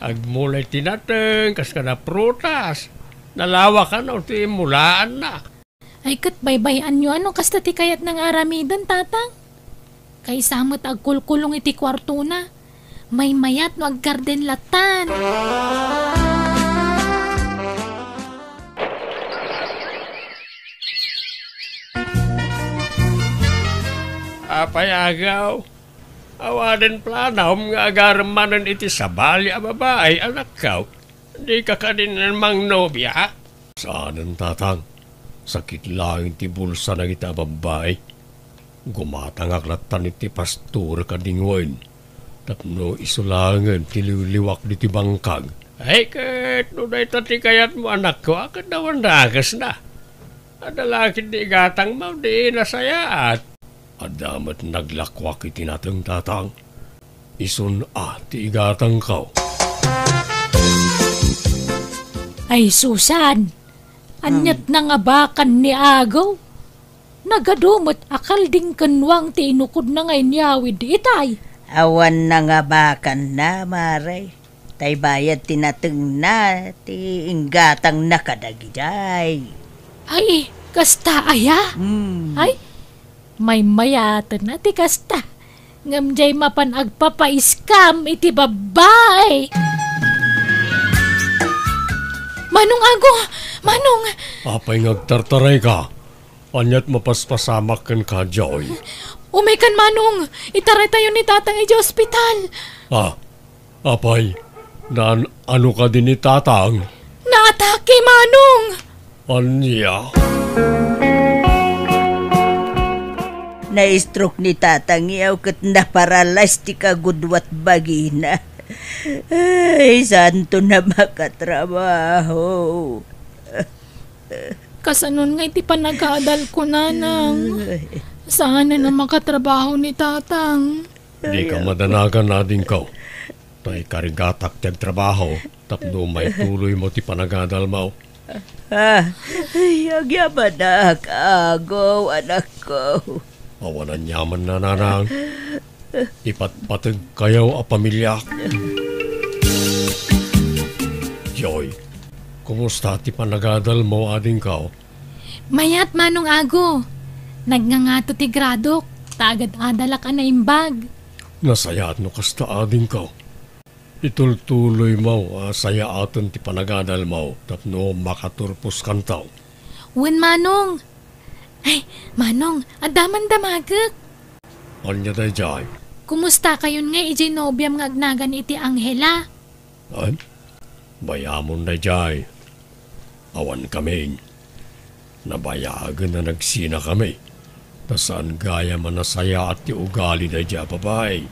Agmula iti nateng kas kada prutas. Nalawakan ti mulaanna. Ay, ket baybay-anyo a no kasta ti kayatna nga aramiden, Tatang? Kaysa met agkulkulong iti kuartona. Maymayat no aggarden lattan. Apay, Agaw, awanen planom nga agarem manen iti sabali a babai, anakko? Dika kadi mangnobiak? Saanen, Tatang. Sakit laeng ti bulsa dagita a babbai. Gumatangak lattan iti pastorek a dingwen tapno isu laengen ti liwliwak ditoy bangkag. Ay, ket no dayta ti kayatmo, anakko, a ket awan dakesna. Adda la ketdi igatangmo, di nasayaat. Adda met naglakuak iti nateng, Tatang. Isun a ti igatangko. Ay, Susan! Aniat nangabakan ni Agaw? Nagadu met a kalding ken nuang ti inukodna nga inyawid itay. Awan nangabakanna, Mare. Tay bayad ti natengna ti inggatangna kadagidiay. Ay, kasta aya? Hmm. Ay, maymayaten a ti kasta. Ngem diay mapan agpapaiskam iti babbai. Manong Ago! Manong! Apay nga agtartarayka? Aniat mapaspasamak kenka, Joy? Umaykan, Manong! Itaraytayo ni Tatang idiay ospital! Ah, apay, naan-ano kadi ni Tatang? Naatake, Manong! Ania? Na-stroke ni Tatang, yaw, ket naparalyze ti kagudua ti bagina. Ay, saanto a makatrabaho. Kasanon nga iti panagadalko, Nanang? Saanen a makatrabaho ni Tatang. Dika madanagan, adingko. Tay karigatak ti agtrabaho tapno maituloymo ti panagadalmo. Ah, ay, agyamanak, Ago, anakko. Awan aniaman, Nanang. Ipatpategkayo a pamiliak. Joy, kumusta ti panagadalmo, adingko? Mayat, Manong Ago. Nagngangato ti gradok, ta agad-adalak a naimbag. Nasayaat no kasta, adingko. Itultuloymo a sayaaten ti panagadalmo tapno makaturposkanto. Wen, Manong. Ay, Manong, adda man damagek. Ania daydiay? Kumustakayon ngay idiay nobiam nga agnagan iti Angela? Ay, bayamon daydiay. Awan kamin. Nabayagen a nagsinakami. Ta saan gayam a nasayaat ti ugali daydiay a babai.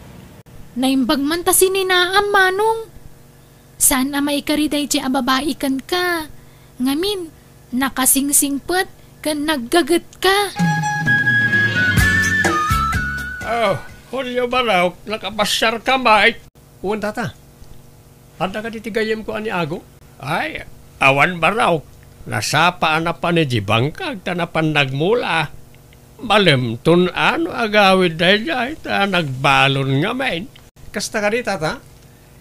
Naimbag man ta sininaam, Manong. Saan a maikari daydiay a babai kenka. Ngamin, nakasingsingpet ken naggagetka. Oh, Julio Barok, nakapasiarka met? Wen, Tata. Adda kadi ti gayyemko a ni Ago? Ay, awan barok. Nasapa a napan idiay bangkag ta napan nagmula. Malemton a no agawid daydiay ta nagbalon ngamin. Kasta kadi, Tata?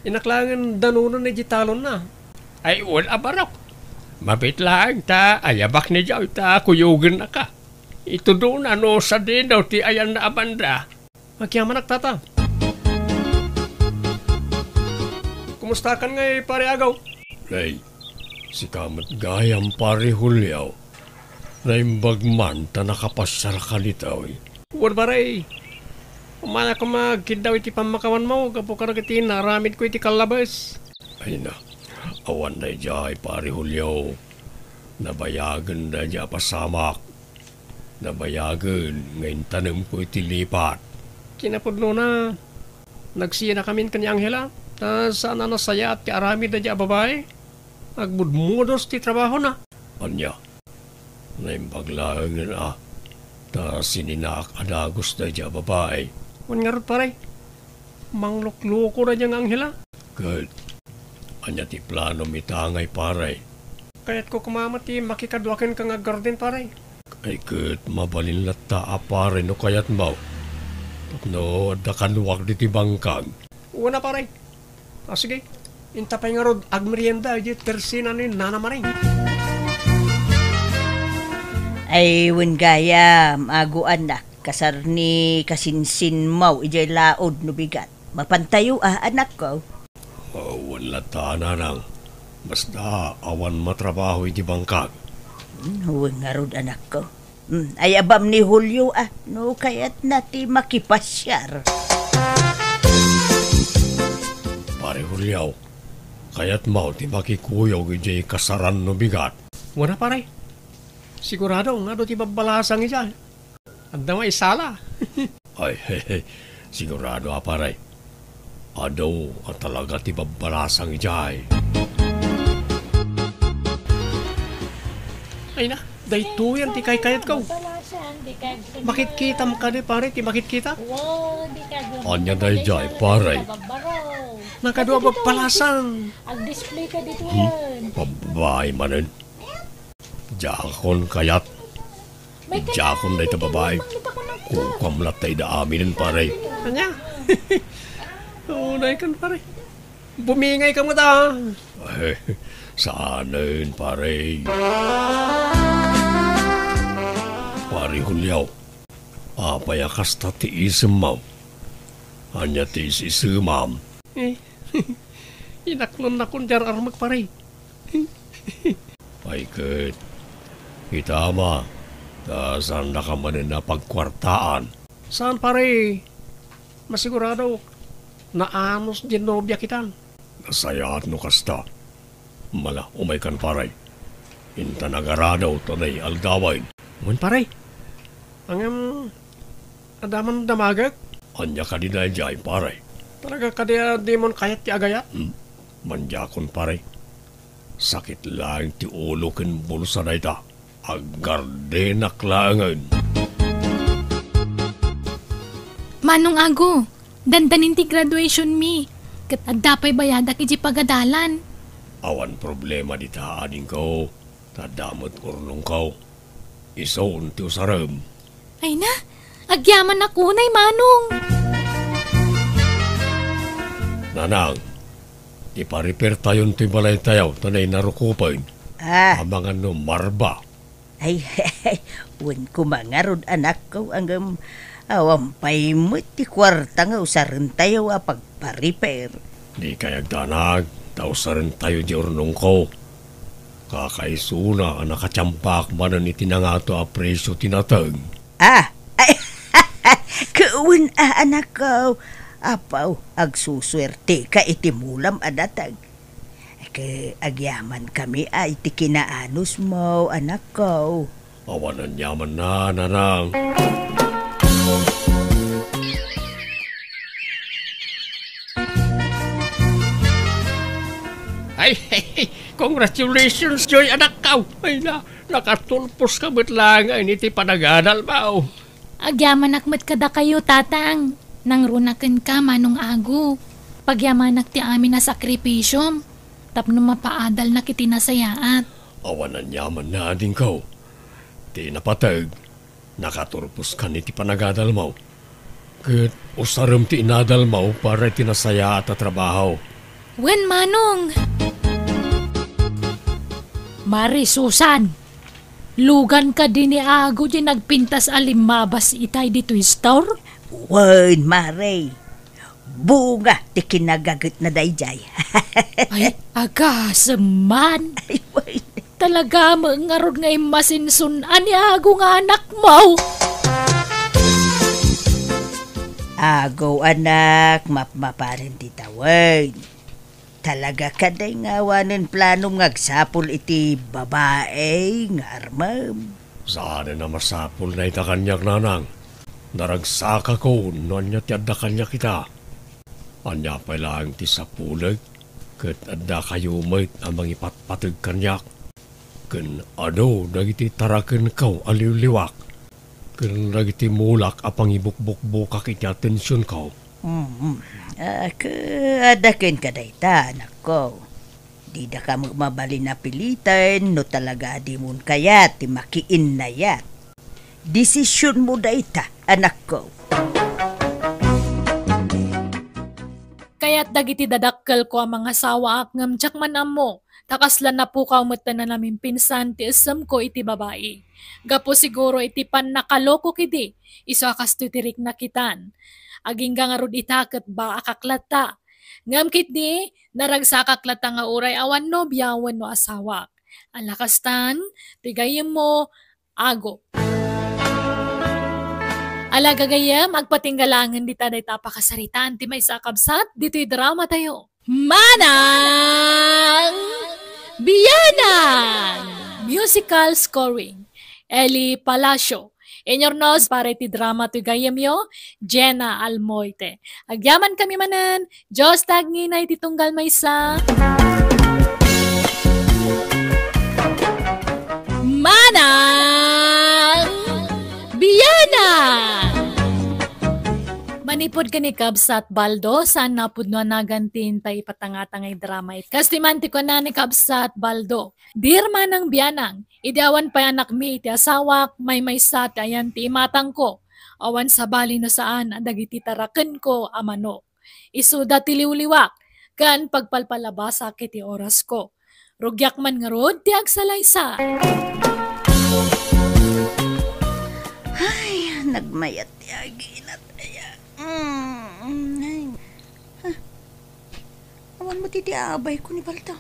Innak laengen danonen idiay talonna. Ay, wen a barok. Mabiit laeng ta ayabak ni Joy ta kuyogennaka. Itudona no sadino ti ayanna a banda. Agyamanak, Tata. Kumustakan ngay, Pare Agaw? Nay, sika met gayam, Pare Julio. Naimbag man ta nakapasiarka ditoy. Wen, Pare. Umana koma agkiddaw iti pammakawanmo gapu kadagiti naaramidko iti kallabes. Ay na, awan daydiay, Pare Julio. Nabayagen daydiay a pasamak. Nabayagen nga intanemko iti lipat. Kinapudnona, nagsinakamin ken ni Angela, ta saan a nasayaat ti aramid daydiay a babai. Agmudmudos ti trabahona. Ania? Naimbag laengen a ta sininaak a dagus daydiay a babai. Wen ngarud, pare, manglukluko daydiay nga anghel a. Ket ania ti planom ita ngay, pare? Kayatko koma met ti makikadua kenka nga aggarden, pare. Ay, ket mabalin latta a, pare, no kayatmo. Tapno adda kaduak ditoy bangkag. Wen a, pare. Ah, sige. Inta pay ngarud agmerienda idiay opisina ni Nana Maring. Ay, wen gayam, Agu anak, kasar ni kasinsinmo idiay laod no bigat. Mapantayo a, anakko? Oh, wen latta, nanang. Basta awan matrabaho iti bangkag. Hmm, wen ngarud, anakko. Hmm, ayabam ni Julio a, no kayatna ti makipasiar. Pare Julio, kayatmo ti makikuyog idiay kasaran no bigat? Wen a, pare. Sigurado nga adu ti babbalasang idiay. Adda maisala. Ay, sigurado a, pare. Adu a talaga ti babbalasang idiay. Ay na, daytoyen ti kaykayatko. Makitkitam kadi, pare, ti makitkita? Ania daydiay, pare? Nakadua babbalasang. Ag-display ka ditoyen. Babae manen. Diakon kayat. Diakon dayta babai. Kukuam latta ida aminen, pare. Ania? Unay kan, pare. Bumingay ka met a. Eh, saanen, pare. Pare Julio, apay a kasta ti isemmo? Ania ti is-isemam? Eh, inaklonnakon diay ar-armek, pare. Ay ket, kita ma, ta saandaka manen a pagkuartaan. Saan, pare. Masiguradok, naanus diay nobiak itan. Nasayaat no kasta. Mala, umaykan, pare. Intan agarado ta naialdawen. Wen, pare. Ngem, adda man damagek? Ania kadi daydiay, pare? Talaga kadi a dimon kayat ti agayat? Hmm. Mandiakon, pare. Sakit laeng ti ulo ken bulsa dayta. Aggardenak laengen. Manong Ago, dandanin ti graduation mi, ket adda pay bayadak idiay pagadalan. Awan problema dita, adingko. Ta adda met urnongko. Isun ti usarem. Ay na, agyamanak unay, Manong. Nanang, ipa-repair tayon toy balaytayo ta nainarukopen. Ah. Amangan no marba. Ay, wen koma ngarud, anakko, ngem awan pay met ti kuarta nga usarentayo a pagpa-repair. Dikay agdanag, ta usarentayo diay urnongko. Kakaisuna a nakatiampak manen iti nangato a presio ti nateng. Ah! Ay, ket wen a, anakko. Apo, agsusuerteka iti mulam a nateng. Ket agyamankami a iti kinaanusmo, anakko. Awan aniamanna, nanang. Ay, congratulations, Joy, anakko. Ay na, nakaturposka met laengen iti panagadalmo. Agyamanak met kadakayo, Tatang. Nangruna kenka, Manong Ago. Pagyamanak ti amin a sakripisiom tapno mapaadalnak iti nasayaat. Awan aniamanna, adingko. Ti napateg, nakaturposkan iti panagadalmo. Ket usarem ti inadalmo para iti nasayaat a trabaho. Wen, Manong. Mari Susan, lugan kadi ni Ago diay nagpintas a limmabas itay ditoy store? Wen, Mare. Bunga ti kinagagetna daydiay. Ay, agasem man. Ay, wen. Talaga met ngarud nga immasinsun-an ni Ago nga anakmo. Ago, anak, mapmapanen ti tawen. Talaga kadi nga awanen planom nga agsapul iti babai nga armem? Saanen a masapul dayta kaniak, nanang. Naragsakakon no ania ti adda kaniak ita. Ania pay laeng ti sapulek, ket addakayo met a mangipatpateg kaniak. Ken adu dagiti tarakenko a liwliwak, ken dagiti mulak a pangibukbukbukak iti atensionko. Mm. Ah, ke-, adda kenka dayta, anakko. Didaka met mabalin a piliten no talaga a dimon kayat ti makiinnayat. Desisionmo dayta, anakko. Kayat dagiti dadakkelko a mangasawaak ngem diak man ammo ta kasla napukaw met ti nanaminpinsan ti essemko iti babai. Gapu siguro iti pannakalokok idi, isu a kastoy ti rikna kitan. Agingga ngarud ita ket baakak latta. Ngem ketdi, naragsakak latta nga uray awan nobia wenno asawak. Ala kastan, ti gayyemmo, Ago. Ala gagayyem, agpatingga laengen dita dayta a pakasaritaan ti maysa a kabsat ditoy dramatayo. Manang Bianang! Musical scoring, Eli Palacio. Inyurnos para iti drama toy gayyemyo, Jenna Almoite. Agyamankami manen, Dios ti agngina iti tunggal maysa. Manang Bianang! Manipud ken ni Kabsat Baldo, saan a pudno a naganti ti ipatangtangay drama iti. Kas ti man ti kuna ni Kabsat Baldo, Dear Manang Bianang, idi awan pay anakmi iti asawak, maymaysa ti ayan ti imatangko. Awan sabali no saan a dagiti tarakenko a manok. Isuda ti liwliwak, ken pagpalpalabasak iti orasko. Rugiak man ngarud ti agsalaysay. Ay, nagmayat ti aginat aya. Mm, ay. Ah, awan met iti abayko ni Baldo.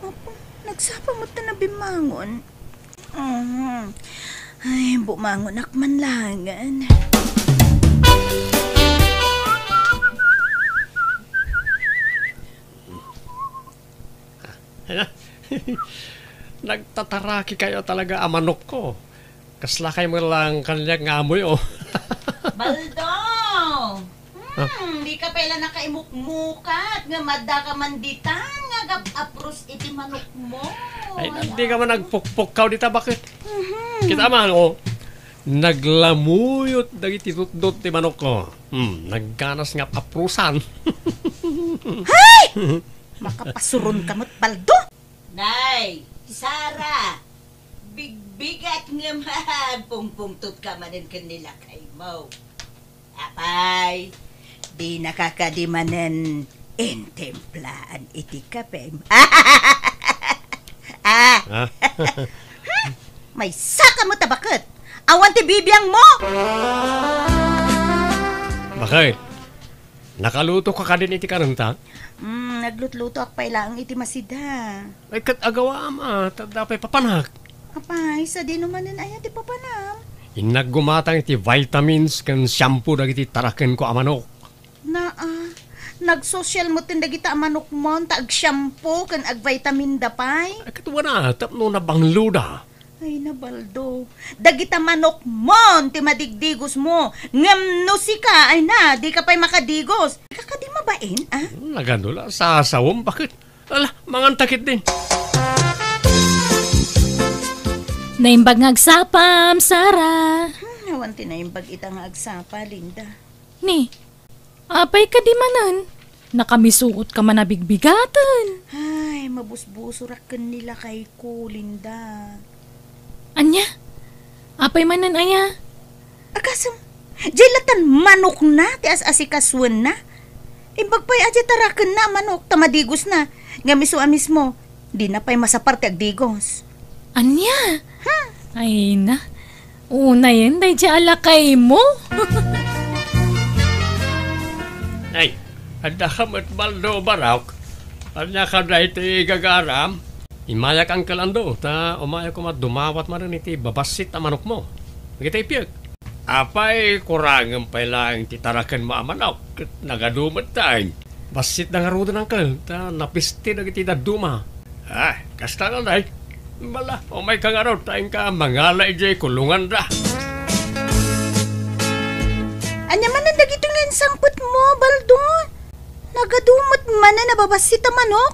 Apo, nagsapa met ta nabimmangon. Mhm. Ay, bumangonak man laengen. Nagtataraki kayo talaga a manokko. Kaslakay met lang kaniak nga amoy, oh. Baldo! Ah. Hmm, dika pay la nakaimukmukat nga addaka man ditan nga agap-apros iti manokmo. Ay, dika man agpukpukkaw dita, baket. Mhm. Kita man, oh. Naglamuyot dagiti tutdot ti manokko. Hmm, nagganas nga ap-aprosan. Hay! Makapasuronka met, Baldo! Nay, Sara, bigbigat ngem agpungpungtotka manen ken ni lakaymo. Apay, dinaka kadi manen intimplaan iti kapem? Ah! Ah? Maysaka met a baket! Awan ti bibiangmo! Baket, nakalutoka kadin iti karenta? Mm, naglutlutoak pay laeng iti masida. Ay, ket agawaam a, ta adda pay papanak. Apay, sadino manen aya ti papanam? Innak gumatang iti vitamins ken shampoo dagiti tarakenko a manok. Naa, nagsosial metten dagita a manokmon ta agshampoo ken agvitaminda pay. Ay, ket wana, tapno nabangloda. Ay, na, Baldo. Dagita manokmon ti madigdigosmo. Ngem no sika, ay na, dika pay makadigos. Dika kadi mabain, a? Nagano la, sasawem, baket? Ala, manganta ketdin. Naimbag nga agsapam, Sara. Hmm, awan ti naimbag ita nga agsapa, Linda. Ni, apay kadi manen? Nakamisuotka man a bigbigaten. Ay, mabusbusorak ken ni lakayko, Linda. Ania? Apay manen aya? Agasem, diay latan manokna ti as-asikasuenna. Imbag pay a diay tarakenna a manok ta madigosna. Ngem isu a mismo, dina pay masapar ti agdigos. Ania? Hmm. Ay na. Unayen daydiay a lakaymo. Ay, addaka met, Baldo, barok. Ania kadi ti gagaram? Immayak, Uncle Ando, ta umaya koma dumawat manen iti babassit a manokmo. Dagiti ippiek. Apay, kurangem pay laeng ti tarakenmo a manok, ket nagadu met dayta. Bassitda ngaruden, Uncle, ta napisti dagiti dadduma. Ah, kasta ngay. Bala, umayka ngarud, ta inka mangala idiay kulonganda. Ania manen dagitoy nga insangpetmo, Baldo? Nagadu met manen a babassit a manok?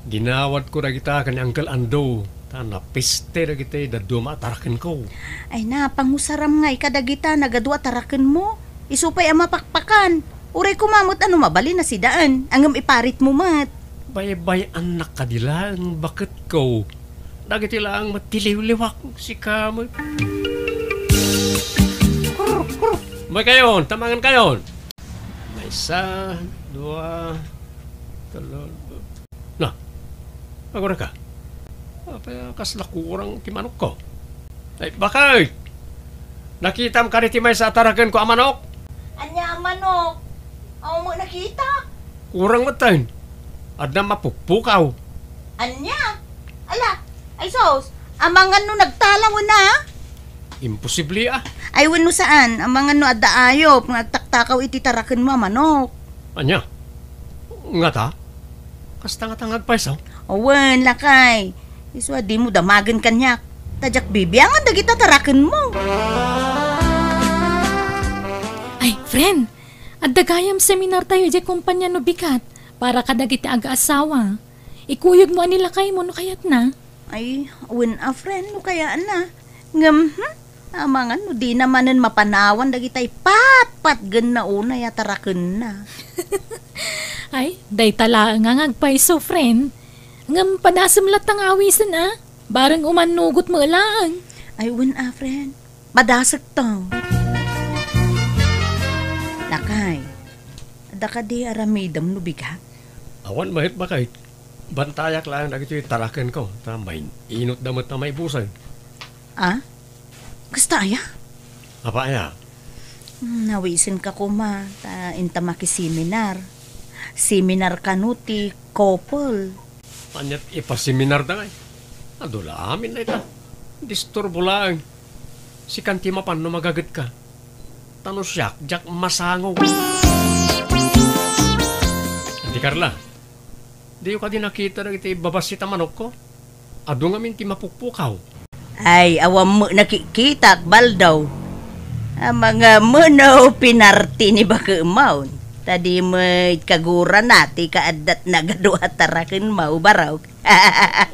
Dinawatko dagita ken ni Uncle Ando, Ta napiste dagiti dadduma a tarakenko. Ay na, pangusaram ngay kadagita nagadu a tarakenmo. Isu pay a mapakpakan. Uray koma met a no mabalin a sidaen, ngem iparitmo met. Baybay-annak kadi laeng baketko. Dagiti laeng met ti liwliwak, sika met. Umay kayon, tamangan kayon. Maysa, dua, telo. Na, agurayka. Apay a kasla kurang ti manokko? Ay, bakay! Nakitam kadi ti maysa a tarakenko a manok? Ania a manok? Awan met nakita. Kurang metten. Adda mapukpukaw. Ania? Ala, ay sus, amangan no nagtalaw na? Imposible, ah. Ay, wenno saan, amangan no adda ayop nga agtaktakaw iti tarakenmo a manok. Ania? Ngata? Kasta ngata nga agpayso? Wen, lakay. Isu a dimo damagen kaniak. Ta diak bibiangan dagita tarakenmo. Ay, friend, adda gayam seminar tayo idiay kumpanya no bigat para kadagiti agaasawa. Ikuyogmo a ni lakaymo no kayatna. Ay, wen a friend, no kayatna. Ngem, hmm, amangan no dina manen mapanawan dagitay patpatgenna unay a tarakenna. Ay, dayta laeng nga agpayso, friend. Ngem padasem latta nga awisen, a? Bareng umannugot met laeng. Ay, wen a, friend. Padasekto. Lakay, adda kadi aramidem no bigat? Awan met, bakay. Bantayak laeng dagitoy tarakenko, ta main-inotda met a maibusay. Ah? Kasta aya? Apay aya? Hmm, nawisenka koma, ta inta makiseminar. Seminar kano ti couple. Aniat ipaseminar da ngay? Adu la amin dayta. Disturbo laeng. Sikan ti mapan no magagetka. Ta no siak, diak masango. Auntie Carla, diyo kadi nakita dagiti babassit a manokko? Adu ngamin ti mapukpukaw. Ay, awan met nakikitak, Baldaw. Amangan no pinarti ni bakemon. Ta di met kagurana ti kaaddat nagadu a tarakenmo, barok.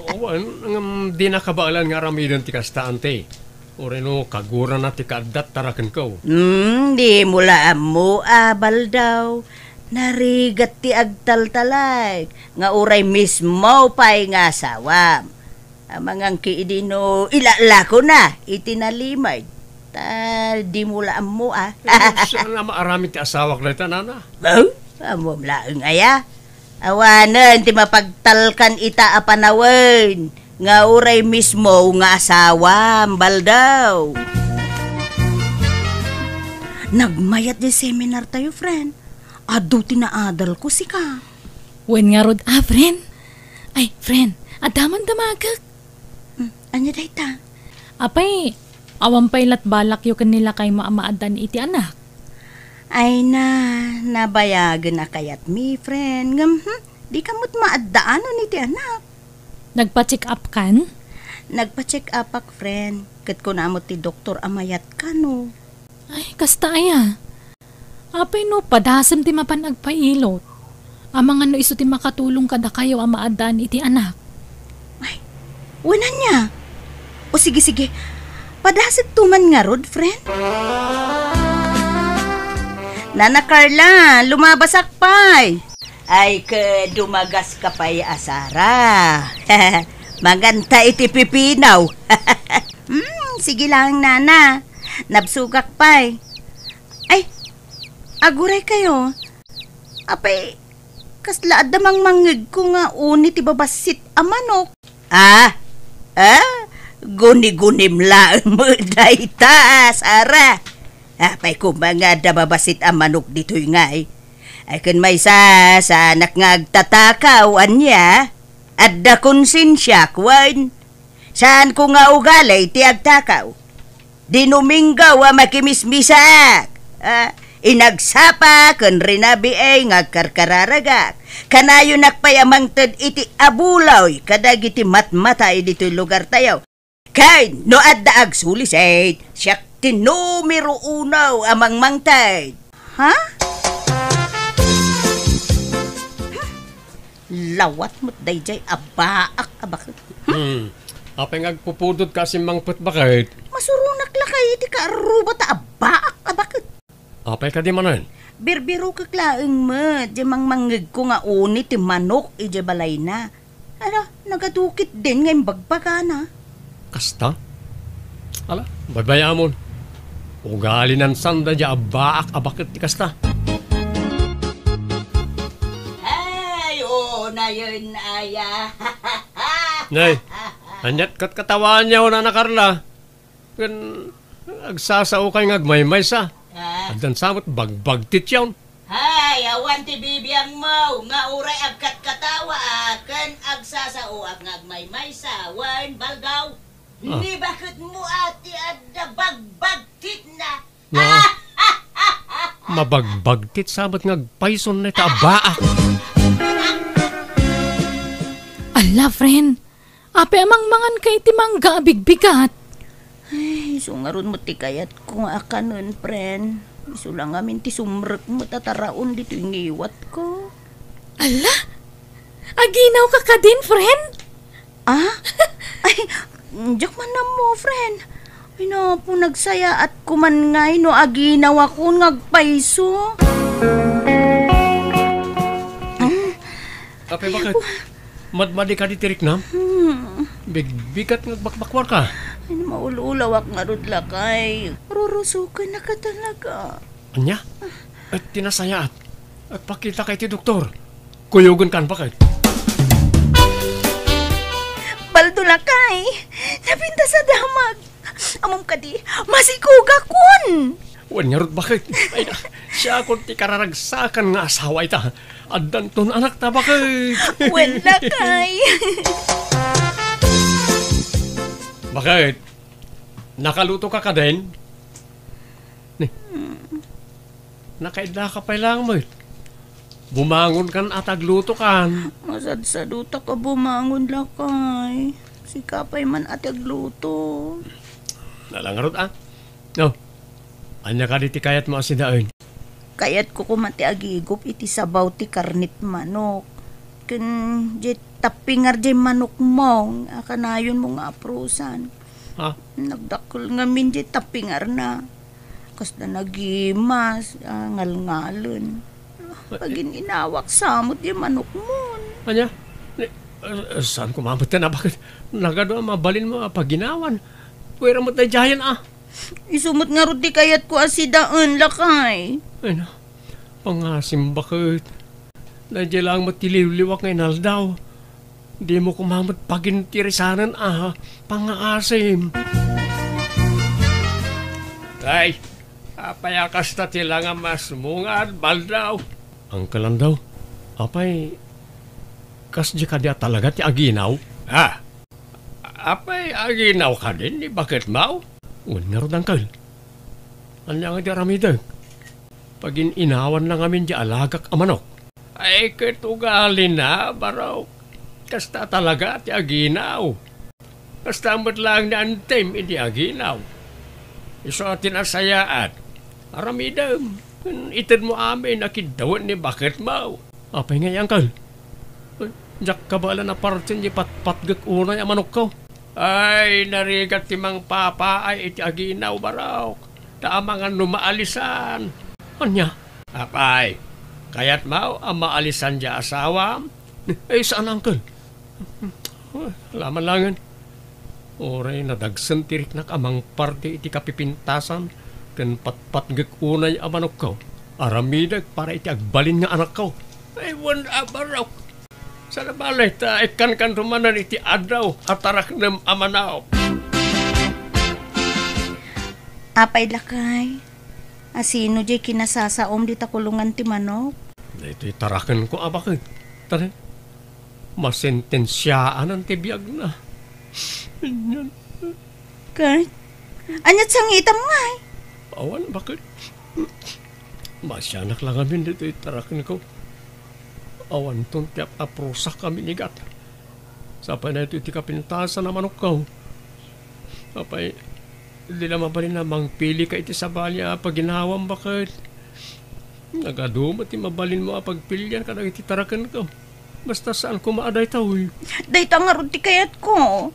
Awan, ngem di nakabaelan nga aramiden ti kasta, auntie. Uray no kagurana ti kaaddat tarakenko. Hmm, dimo la ammo a, Baldaw. Narigat ti agtaltalek nga uray mismo pay nga asawam. Amangan ki idi no ilalakona iti nalimed. Ta dimo la ammo a. Eh, saan a maaramid ti asawak dayta, nana? Oh, ammom laeng aya. Awanen ti mapagtalkan ita a panawen nga uray mismo nga asawam, Baldaw. Nagmayat diay seminar tayo, friend. Adu ti naadalko, sika. Wen ngarud a, friend. Ay, friend, adda man damagek. Hmm, ania dayta? Apay, awan pay lat balakyo ken ni lakaymo a maaddaan iti anak? Ay na, nabayagen a kayatmi, friend. Ngem, hmm, dika met maaddaanan iti anak. Nagpa-check up kan? Nagpa-check up ak, friend. Ket kuna met ti doktor a mayat kano. Ay, kasta aya. Apay no padasem ti mapan agpailot? Amangan no isu ti makatulong kadakayo a maaddaan iti anak. Ay, wen ania? O sige, sige. Padasekto man ngarud, friend. Nana Carla, lumabasak pay. Ay, ket dumagaska pay a Sara. Manganta iti pipino. Hmm, sige lang, nana. Nabsogak pay. Ay, aguray kayo. Apay, kasla adda mangmangngegko nga uni ti babassit a manok. Ah? Ah? Gunigunim laeng met dayta, Sara. Apay koma nga adda babassit a manok ditoy ngay? Ay, ken maysa, saanak nga agtatakaw, ania? Adda konsensiak, wen? Saanko nga ugali ti agtakaw. Dinuminggaw a makimismisaak. Ah, inagsapa ken rinabii nga agkarkararagak. Kanayonak pay a mangted iti abuloy kadagiti matmatay ditoy lugartayo. Ken no adda agsulisit, siak ti numero uno a mangmangted. Ha? Lawat met daydiay a baak a baket. Hmm. Apay nga agpupudot ka a simmangpet, baket? Masuronak lakay iti kaarruba ta abbaak a baket. Apay kadi manen? Birbirokek laeng met, diay mangmangngegko nga uni ti manok idiay balayna. Ala, nagadu ketdin nga imbagbagana. Kasta? Ala, baybay-amon. Ugalinan sanda diay abbaak a baket ti kasta. Ay, oo, nayon, aya. Nay, ania't katkatawaanyo, Nana Carla? Ken agsasaokay nga agmaymaysa. Ah. Addan sa met bagbagtityon. Hay, awan ti bibiangmo nga uray agkatkatawa, ah, ken agsasaoak nga agmaymaysa, wen baldaw. Ah. Ni baketmo a ti adda bagbagtitna. No. Mabagbagtit sa met nga agpayson na ita abbaak. Ala, friend. Apay a mangmanganka iti mangga a bigbigat? Ay, isu ngarud met ti kayatko nga akanen, friend. Isu la ngamin ti sumrek met a taraon ditoy ngiwatko. Ala? Aginawka kadin, friend? Ah? Ay, diak man ammo, friend. Ay, napo, nagsayaat ko man ngay no aginawakon nga agpayso. Apay, baket? Madmadi kadi ti riknam? Hmm. Bigbigat nga agbakbakwarka. Ay, maul-ulawak ngarud, lakay. Rurusokennak talaga. Ania? Et ti nasayaat, agpakitaka iti doktor. Kuyogenkan, baket. Baldo, lakay. Napintas a damag. Ammom kadi, masikugakon. Wen ngarud, baket. Ay, na, siakon ti kararagsakan nga asawa ita. Addanton anakta, baket. Wen, lakay. Baket, nakalutoka kadin? Ni, nakaidlaka pay laeng met. Bumangonkan a ta aglutokan. Masadsadutak a bumangon, lakay. Sika pay man a ti agluto. Ala ngarud, a. No, ania kadi ti kayatmo a sidaen? Kayatko koma ti agigup iti sabaw ti karnet manok. Ken diay tappingar diay manokmo a kanayonmo nga aprusan. Ha? Nagdakkel ngamin diay tappingarna. Kasla nagimas, a, ngalngalen. Pagin-inawak sa met diay manokmon. Ania? Ni, a, saan ko mamatyan a baket nagadu a mabalinmo a paginawan? Puwera met daydiayen, a. Isu met ngarud ti kayatko a sidaen, lakay. Ay, na. Pangasim, baket. Daydiay laeng met ti liwliwak nga inaldaw. Dimo koma met pagintirisanen a pangaasim. Ay, apay a kasta ti langamasmo nga agbaldaw? Uncle Andaw, apay, kasdi kadi a talaga ti aginaw? Ah, apay aginaw kadin ni baketmo? Wen ngarud, Uncle. Ania nga di aramidek? Pagin-inawanna ngamin di alagak a manok. Ay, ket ugalina, barok. Kasta talaga ti aginaw. Kasta met laeng ni Antim idi aginaw. Isu a ti nasayaat. Aramidem. Itedmo amin a kiddawen ni baketmo. Apay ngay, Uncle? Diak kabaelan a partien di patpatgek unay a manokko. Ay, narigat ti mangpapaay iti aginaw, barok. Ta amangan no maalisan. Ania? Apay, kayatmo a maalisan diay asawam? Ay, saan, Uncle. Ala man laengen. Uray nadagsen ti riknak a mangparti iti kapipintasan ken patpatgek unay a manokko. Aramidek para iti agbalin nga anakko. Ay, wen a, barok. Saan a bale ta ikkankanto manen iti addaw a taraknem a manok. Apay, lakay, a sino diay kinasasaom dita kulongan ti manok? Daytoy tarakenko a baket. Tara, masentensiaanan ti biagna. Ket, ania't sangitam ngay? Awan, baket. Maasianak la ngamin ditoy tarakenko. Awanton ti ap-aprusak a minigat. Sapay daytoy ti kapintasan a manokko. Apay, di la mabalin a mangpilika iti sabali a paginawam, baket? Nagadu met ti mabalinmo a pagpilian kadagiti tarakenko. Basta saan koma a daytoy. Dayta ngarud ti kayatko.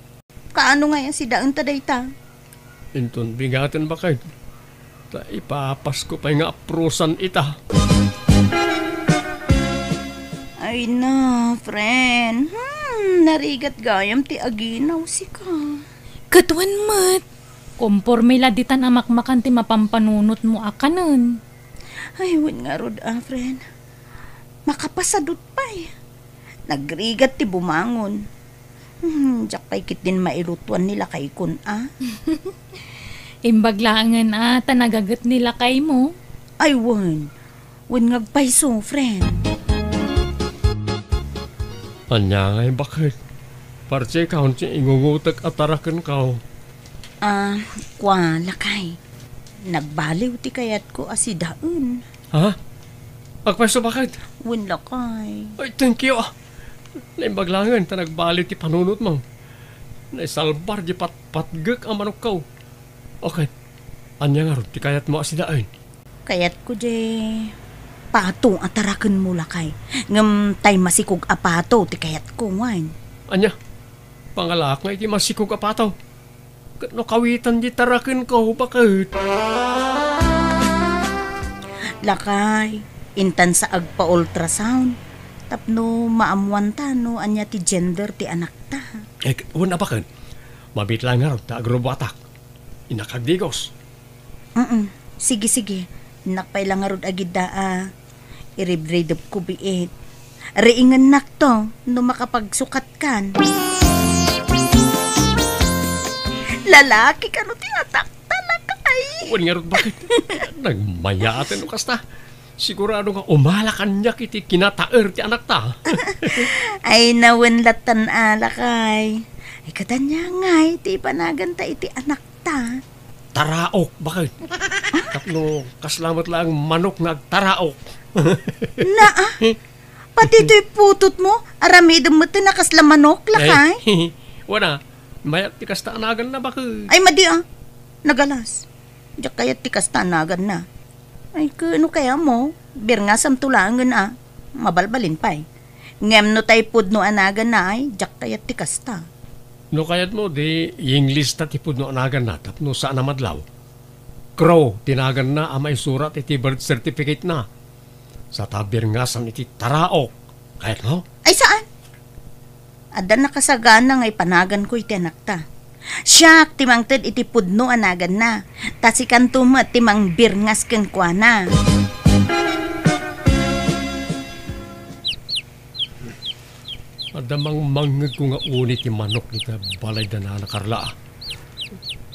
Kaano ngay a sidaenta dayta? Inton bigaten, baket. Ta ipapasko pay nga aprosan ita. Ay na, friend. Hmm, narigat gayam ti aginaw sika. Ket wen met, komporme la ditan a makmakan ti mapampanunotmo a kanen. Ay, wen ngarud a, friend. Makapasadut pay. Nagrigat ti bumangon. Hmm, diak pay ketdin mailutuan ni lakaykon a. Imbag laengen a ta nagaget ni lakaymo. Ay, wen. Wen nga agpayso, friend. Ania ngay, baket? Parti kaon ti ingungotek a tarakenko. Ah, kua, lakay. Nagbaliw ti kayatko a sidaen. Ha? Agpayso, baket? Wen, lakay. Ay, thank you, ah. Naimbag laengen ta nagbaliw ti panunotmo. Naisalbar di patpatgek a manokko. Okay. Ania ngarud ti kayatmo a sidaen? Kayatko di pato a tarakenmo, lakay. Ngem tay masikog a pato ti kayatko, wen. Ania? Pangalaak nga iti masikog a pato. Ket no kawitan di tarakenko, baket. Lakay, intan sa agpa-ultrasound. Tapno maammuanta no ania ti gender ti anakta. Eh, wen a, baket. Mabiit laeng ngarud ta agrubuatak. Innak agdigos. Mm. Sige, sige. Innak pay la ngarud agidda a iribridepko biit. Riingennakto no makapagsukatkan. Lalaki kano ti atakta, lakay? Wen ngarud, baket. Nagmayaten no kasta. Sigurado nga umala kaniak iti kinataer ti anakta. Ay, na wen lattan a, lakay. Ay, ket ania ngay ti ipanaganta iti anakta? Taraok, baket. Tapno kasla met laeng manok nga agtaraok. Naa, pati toy putotmo, aramidem met ti nakasla manok, lakay? Ay, wen a, mayat ti kasta a naganna, baket. Ay, madi a. Nagalas. Diak kayat ti kasta a naganna. Ay, ket no kayatmo, birngasamto laengen a. Mabalbalin pay. Ngem no tay pudno a naganna, ay, diak kayat ti kasta. No kayatmo, di English ta ti pudno a naganna tapno saan a madlaw. Crow ti naganna a maisurat iti birth certificate-na. Sa ta birngasam iti taraok. Kayatmo? Ay, saan? Adda nakasagana nga ipanaganko iti anakta. Siak ti mangted iti pudno a naganna, ta sikanto met ti mangbirngas kenkuana. Adda mangmangngegko nga uni ti manok dita balayda Nana Carla.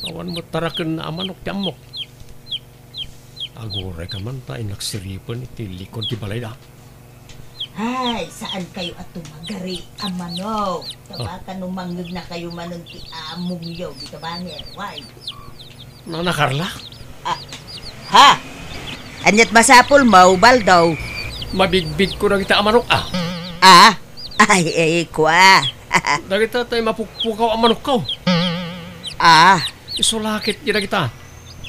Awan met tarakenna a manok ti ammok. Aguray ka man ta innak siripen iti likod ti balayda. Ay, saan kayo a tumagari a manok? Tabaka no mangngegna kayo manen ti amongyo dita banger. Why? Nana Carla? Ah, ha? Aniat masapulmo, Baldo? Mabigbigko dagita a manok, ah. Ah? Ay, ay, kua. Dagita tay mapukpukaw a manokko. Ah. Isu la ketdi dagita.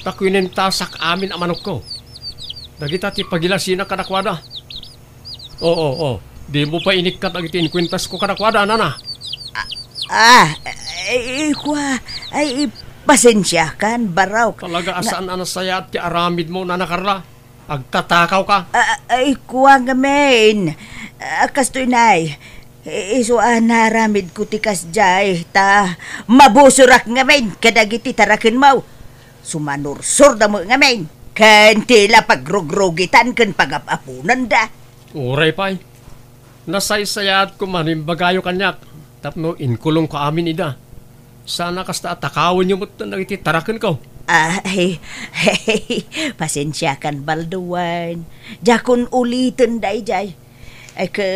Ta kuinentasak amin a manokko. Dagita ti pagilasinak kadakuada. Oo, oo. Dimo pay inikkat dagiti inkuentasko kadakuada, nana. Ah, ay, kua, ay, pasensiakan, barok. Talaga a saan a nasayaat ti aramidmo, Nana Carla. Agtatakawka. Ah, ay, kua ngamin. Ah, kastoy, nay. I-, isu a naaramidko ti kasdiay, ta mabusorak ngamin kadagiti tarakenmo. Sumanursorda met ngamin, ken ti la pagrugrugitan ken pagap-aponanda. Uray pay. Nasaysayaat koma no imbagayo kaniak tapno inkulongko amin ida. Saan a kasta a takawenyo met dagiti tarakenko. Ay, pasensiakan, Baldo, wen. Diakon uliten daydiay. Ay, ke,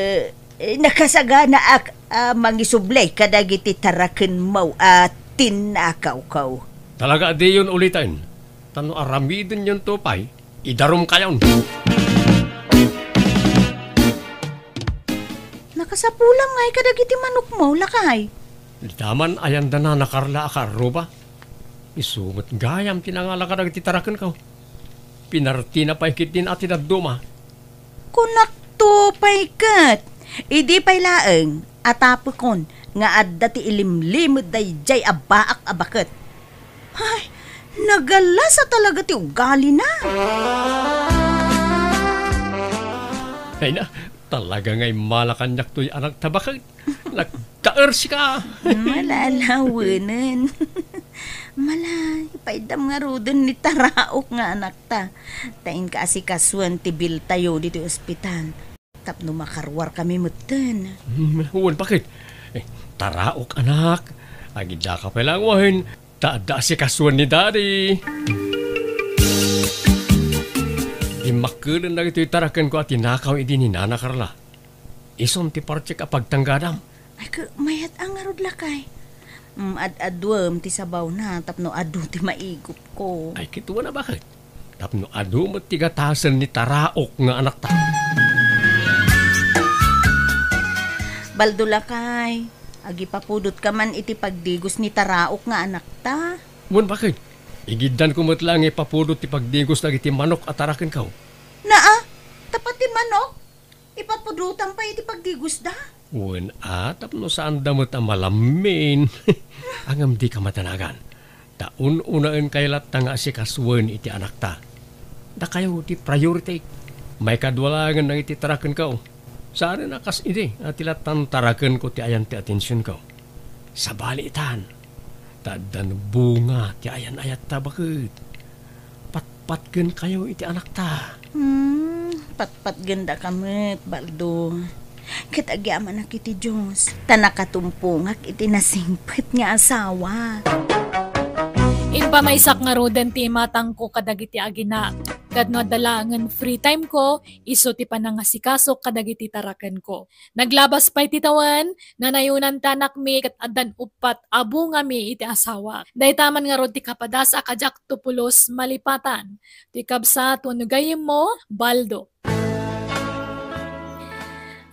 eh, nakasaganaak a mangisubli kadagiti tarakenmo a tinnakawko. Talaga a diyon uliten. Ta no aramidenyonto pay, idarumkayon. Nakasapulam ngay kadagiti manokmo, lakay. Dita man ayan da Nana Carla a kaarruba. Isu met gayam ti nangala kadagiti tarakenko. Pinartina pay ketdin a ti dadduma. Kunakto pay ket, idi pay laeng a tapekon, nga adda ti ilimlimed daydiay a baak a baket. Ay, nagalasa talaga ti ugalina. Ay na, talaga nga immala kaniak toy anak ta baket. Nagkaersika. Malalawanen. Mala, ipaydam ngaruden ni Taraok nga anakta. Ta inka asikasuen ti biltayo ditoy ospital. Tapno makaruarkami metten. Hmm, wen, baket? Eh, Taraok, anak. Agidaka pay laeng wen. Ta adda asikasuen ni Daddy. Dimmakkelen dagitoy tarakenko a tinakaw idi ni Nana Carla. Isun ti partiek a pagtanggadam. Ay, ke-, mayat a ngarud, lakay. Mm, ad-aduem ti sabawna tapno adu ti maigupko. Ay, kitaem a, baket? Tapno adu met ti gatasen ni Taraok nga anakta. Baldo, lakay, agipapudotka man iti pagdigos ni Taraok nga anakta. Wen, baket? Igiddanko met laeng nga ipapudot ti pagdigos dagiti manok a tarakenko. Naa, ta pati manok? Ipapudotam pay iti pagdigosda? Wen a, tapno saanda met a malammin. Ngem dika madanagan. Ta un-unaenkayo latta nga asikasuen iti anakta. Dakayo ti priority. Maikadua laengen dagiti tarakenko. Saanen a kas idi a ti lattan tarakenko ti ayan ti atensionko. Sabali itan. Ta addan bunga ti ayan-ayatta, baket. Patpatgenkayo iti anakta. Hmm, patpatgendaka met, Baldo. Ket agyamanak iti Dios, ta nakatumpongak iti nasingpet nga asawa. Impamaysak ngaruden ti imatangko kadagiti aginak. Ket no adda laengen free time ko, isu ti panangasikasok kadagiti tarakenko. Naglabas pay ti tawen, nanayonan ti anakmi ket addan uppat a bungami iti asawa. Dayta man ngarud ti kapadas a kadiakto pulos malipatan. Ti kabsat wenno gayyemmo, Baldo.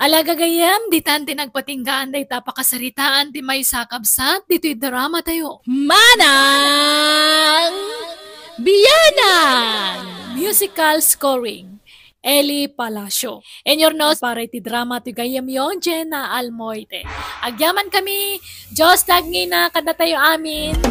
Ala gagayyem, ditan ti nagpatinggaan dayta pakasaritaan ti maysa a kabsat ditoy drama tayo. Manang Biyanan! Musical scoring. Eli Palacio. Inurnos para iti drama ti gayyemyo, Jenna Almoite. Agyamankami, Dios ti agngina kadatayo amin.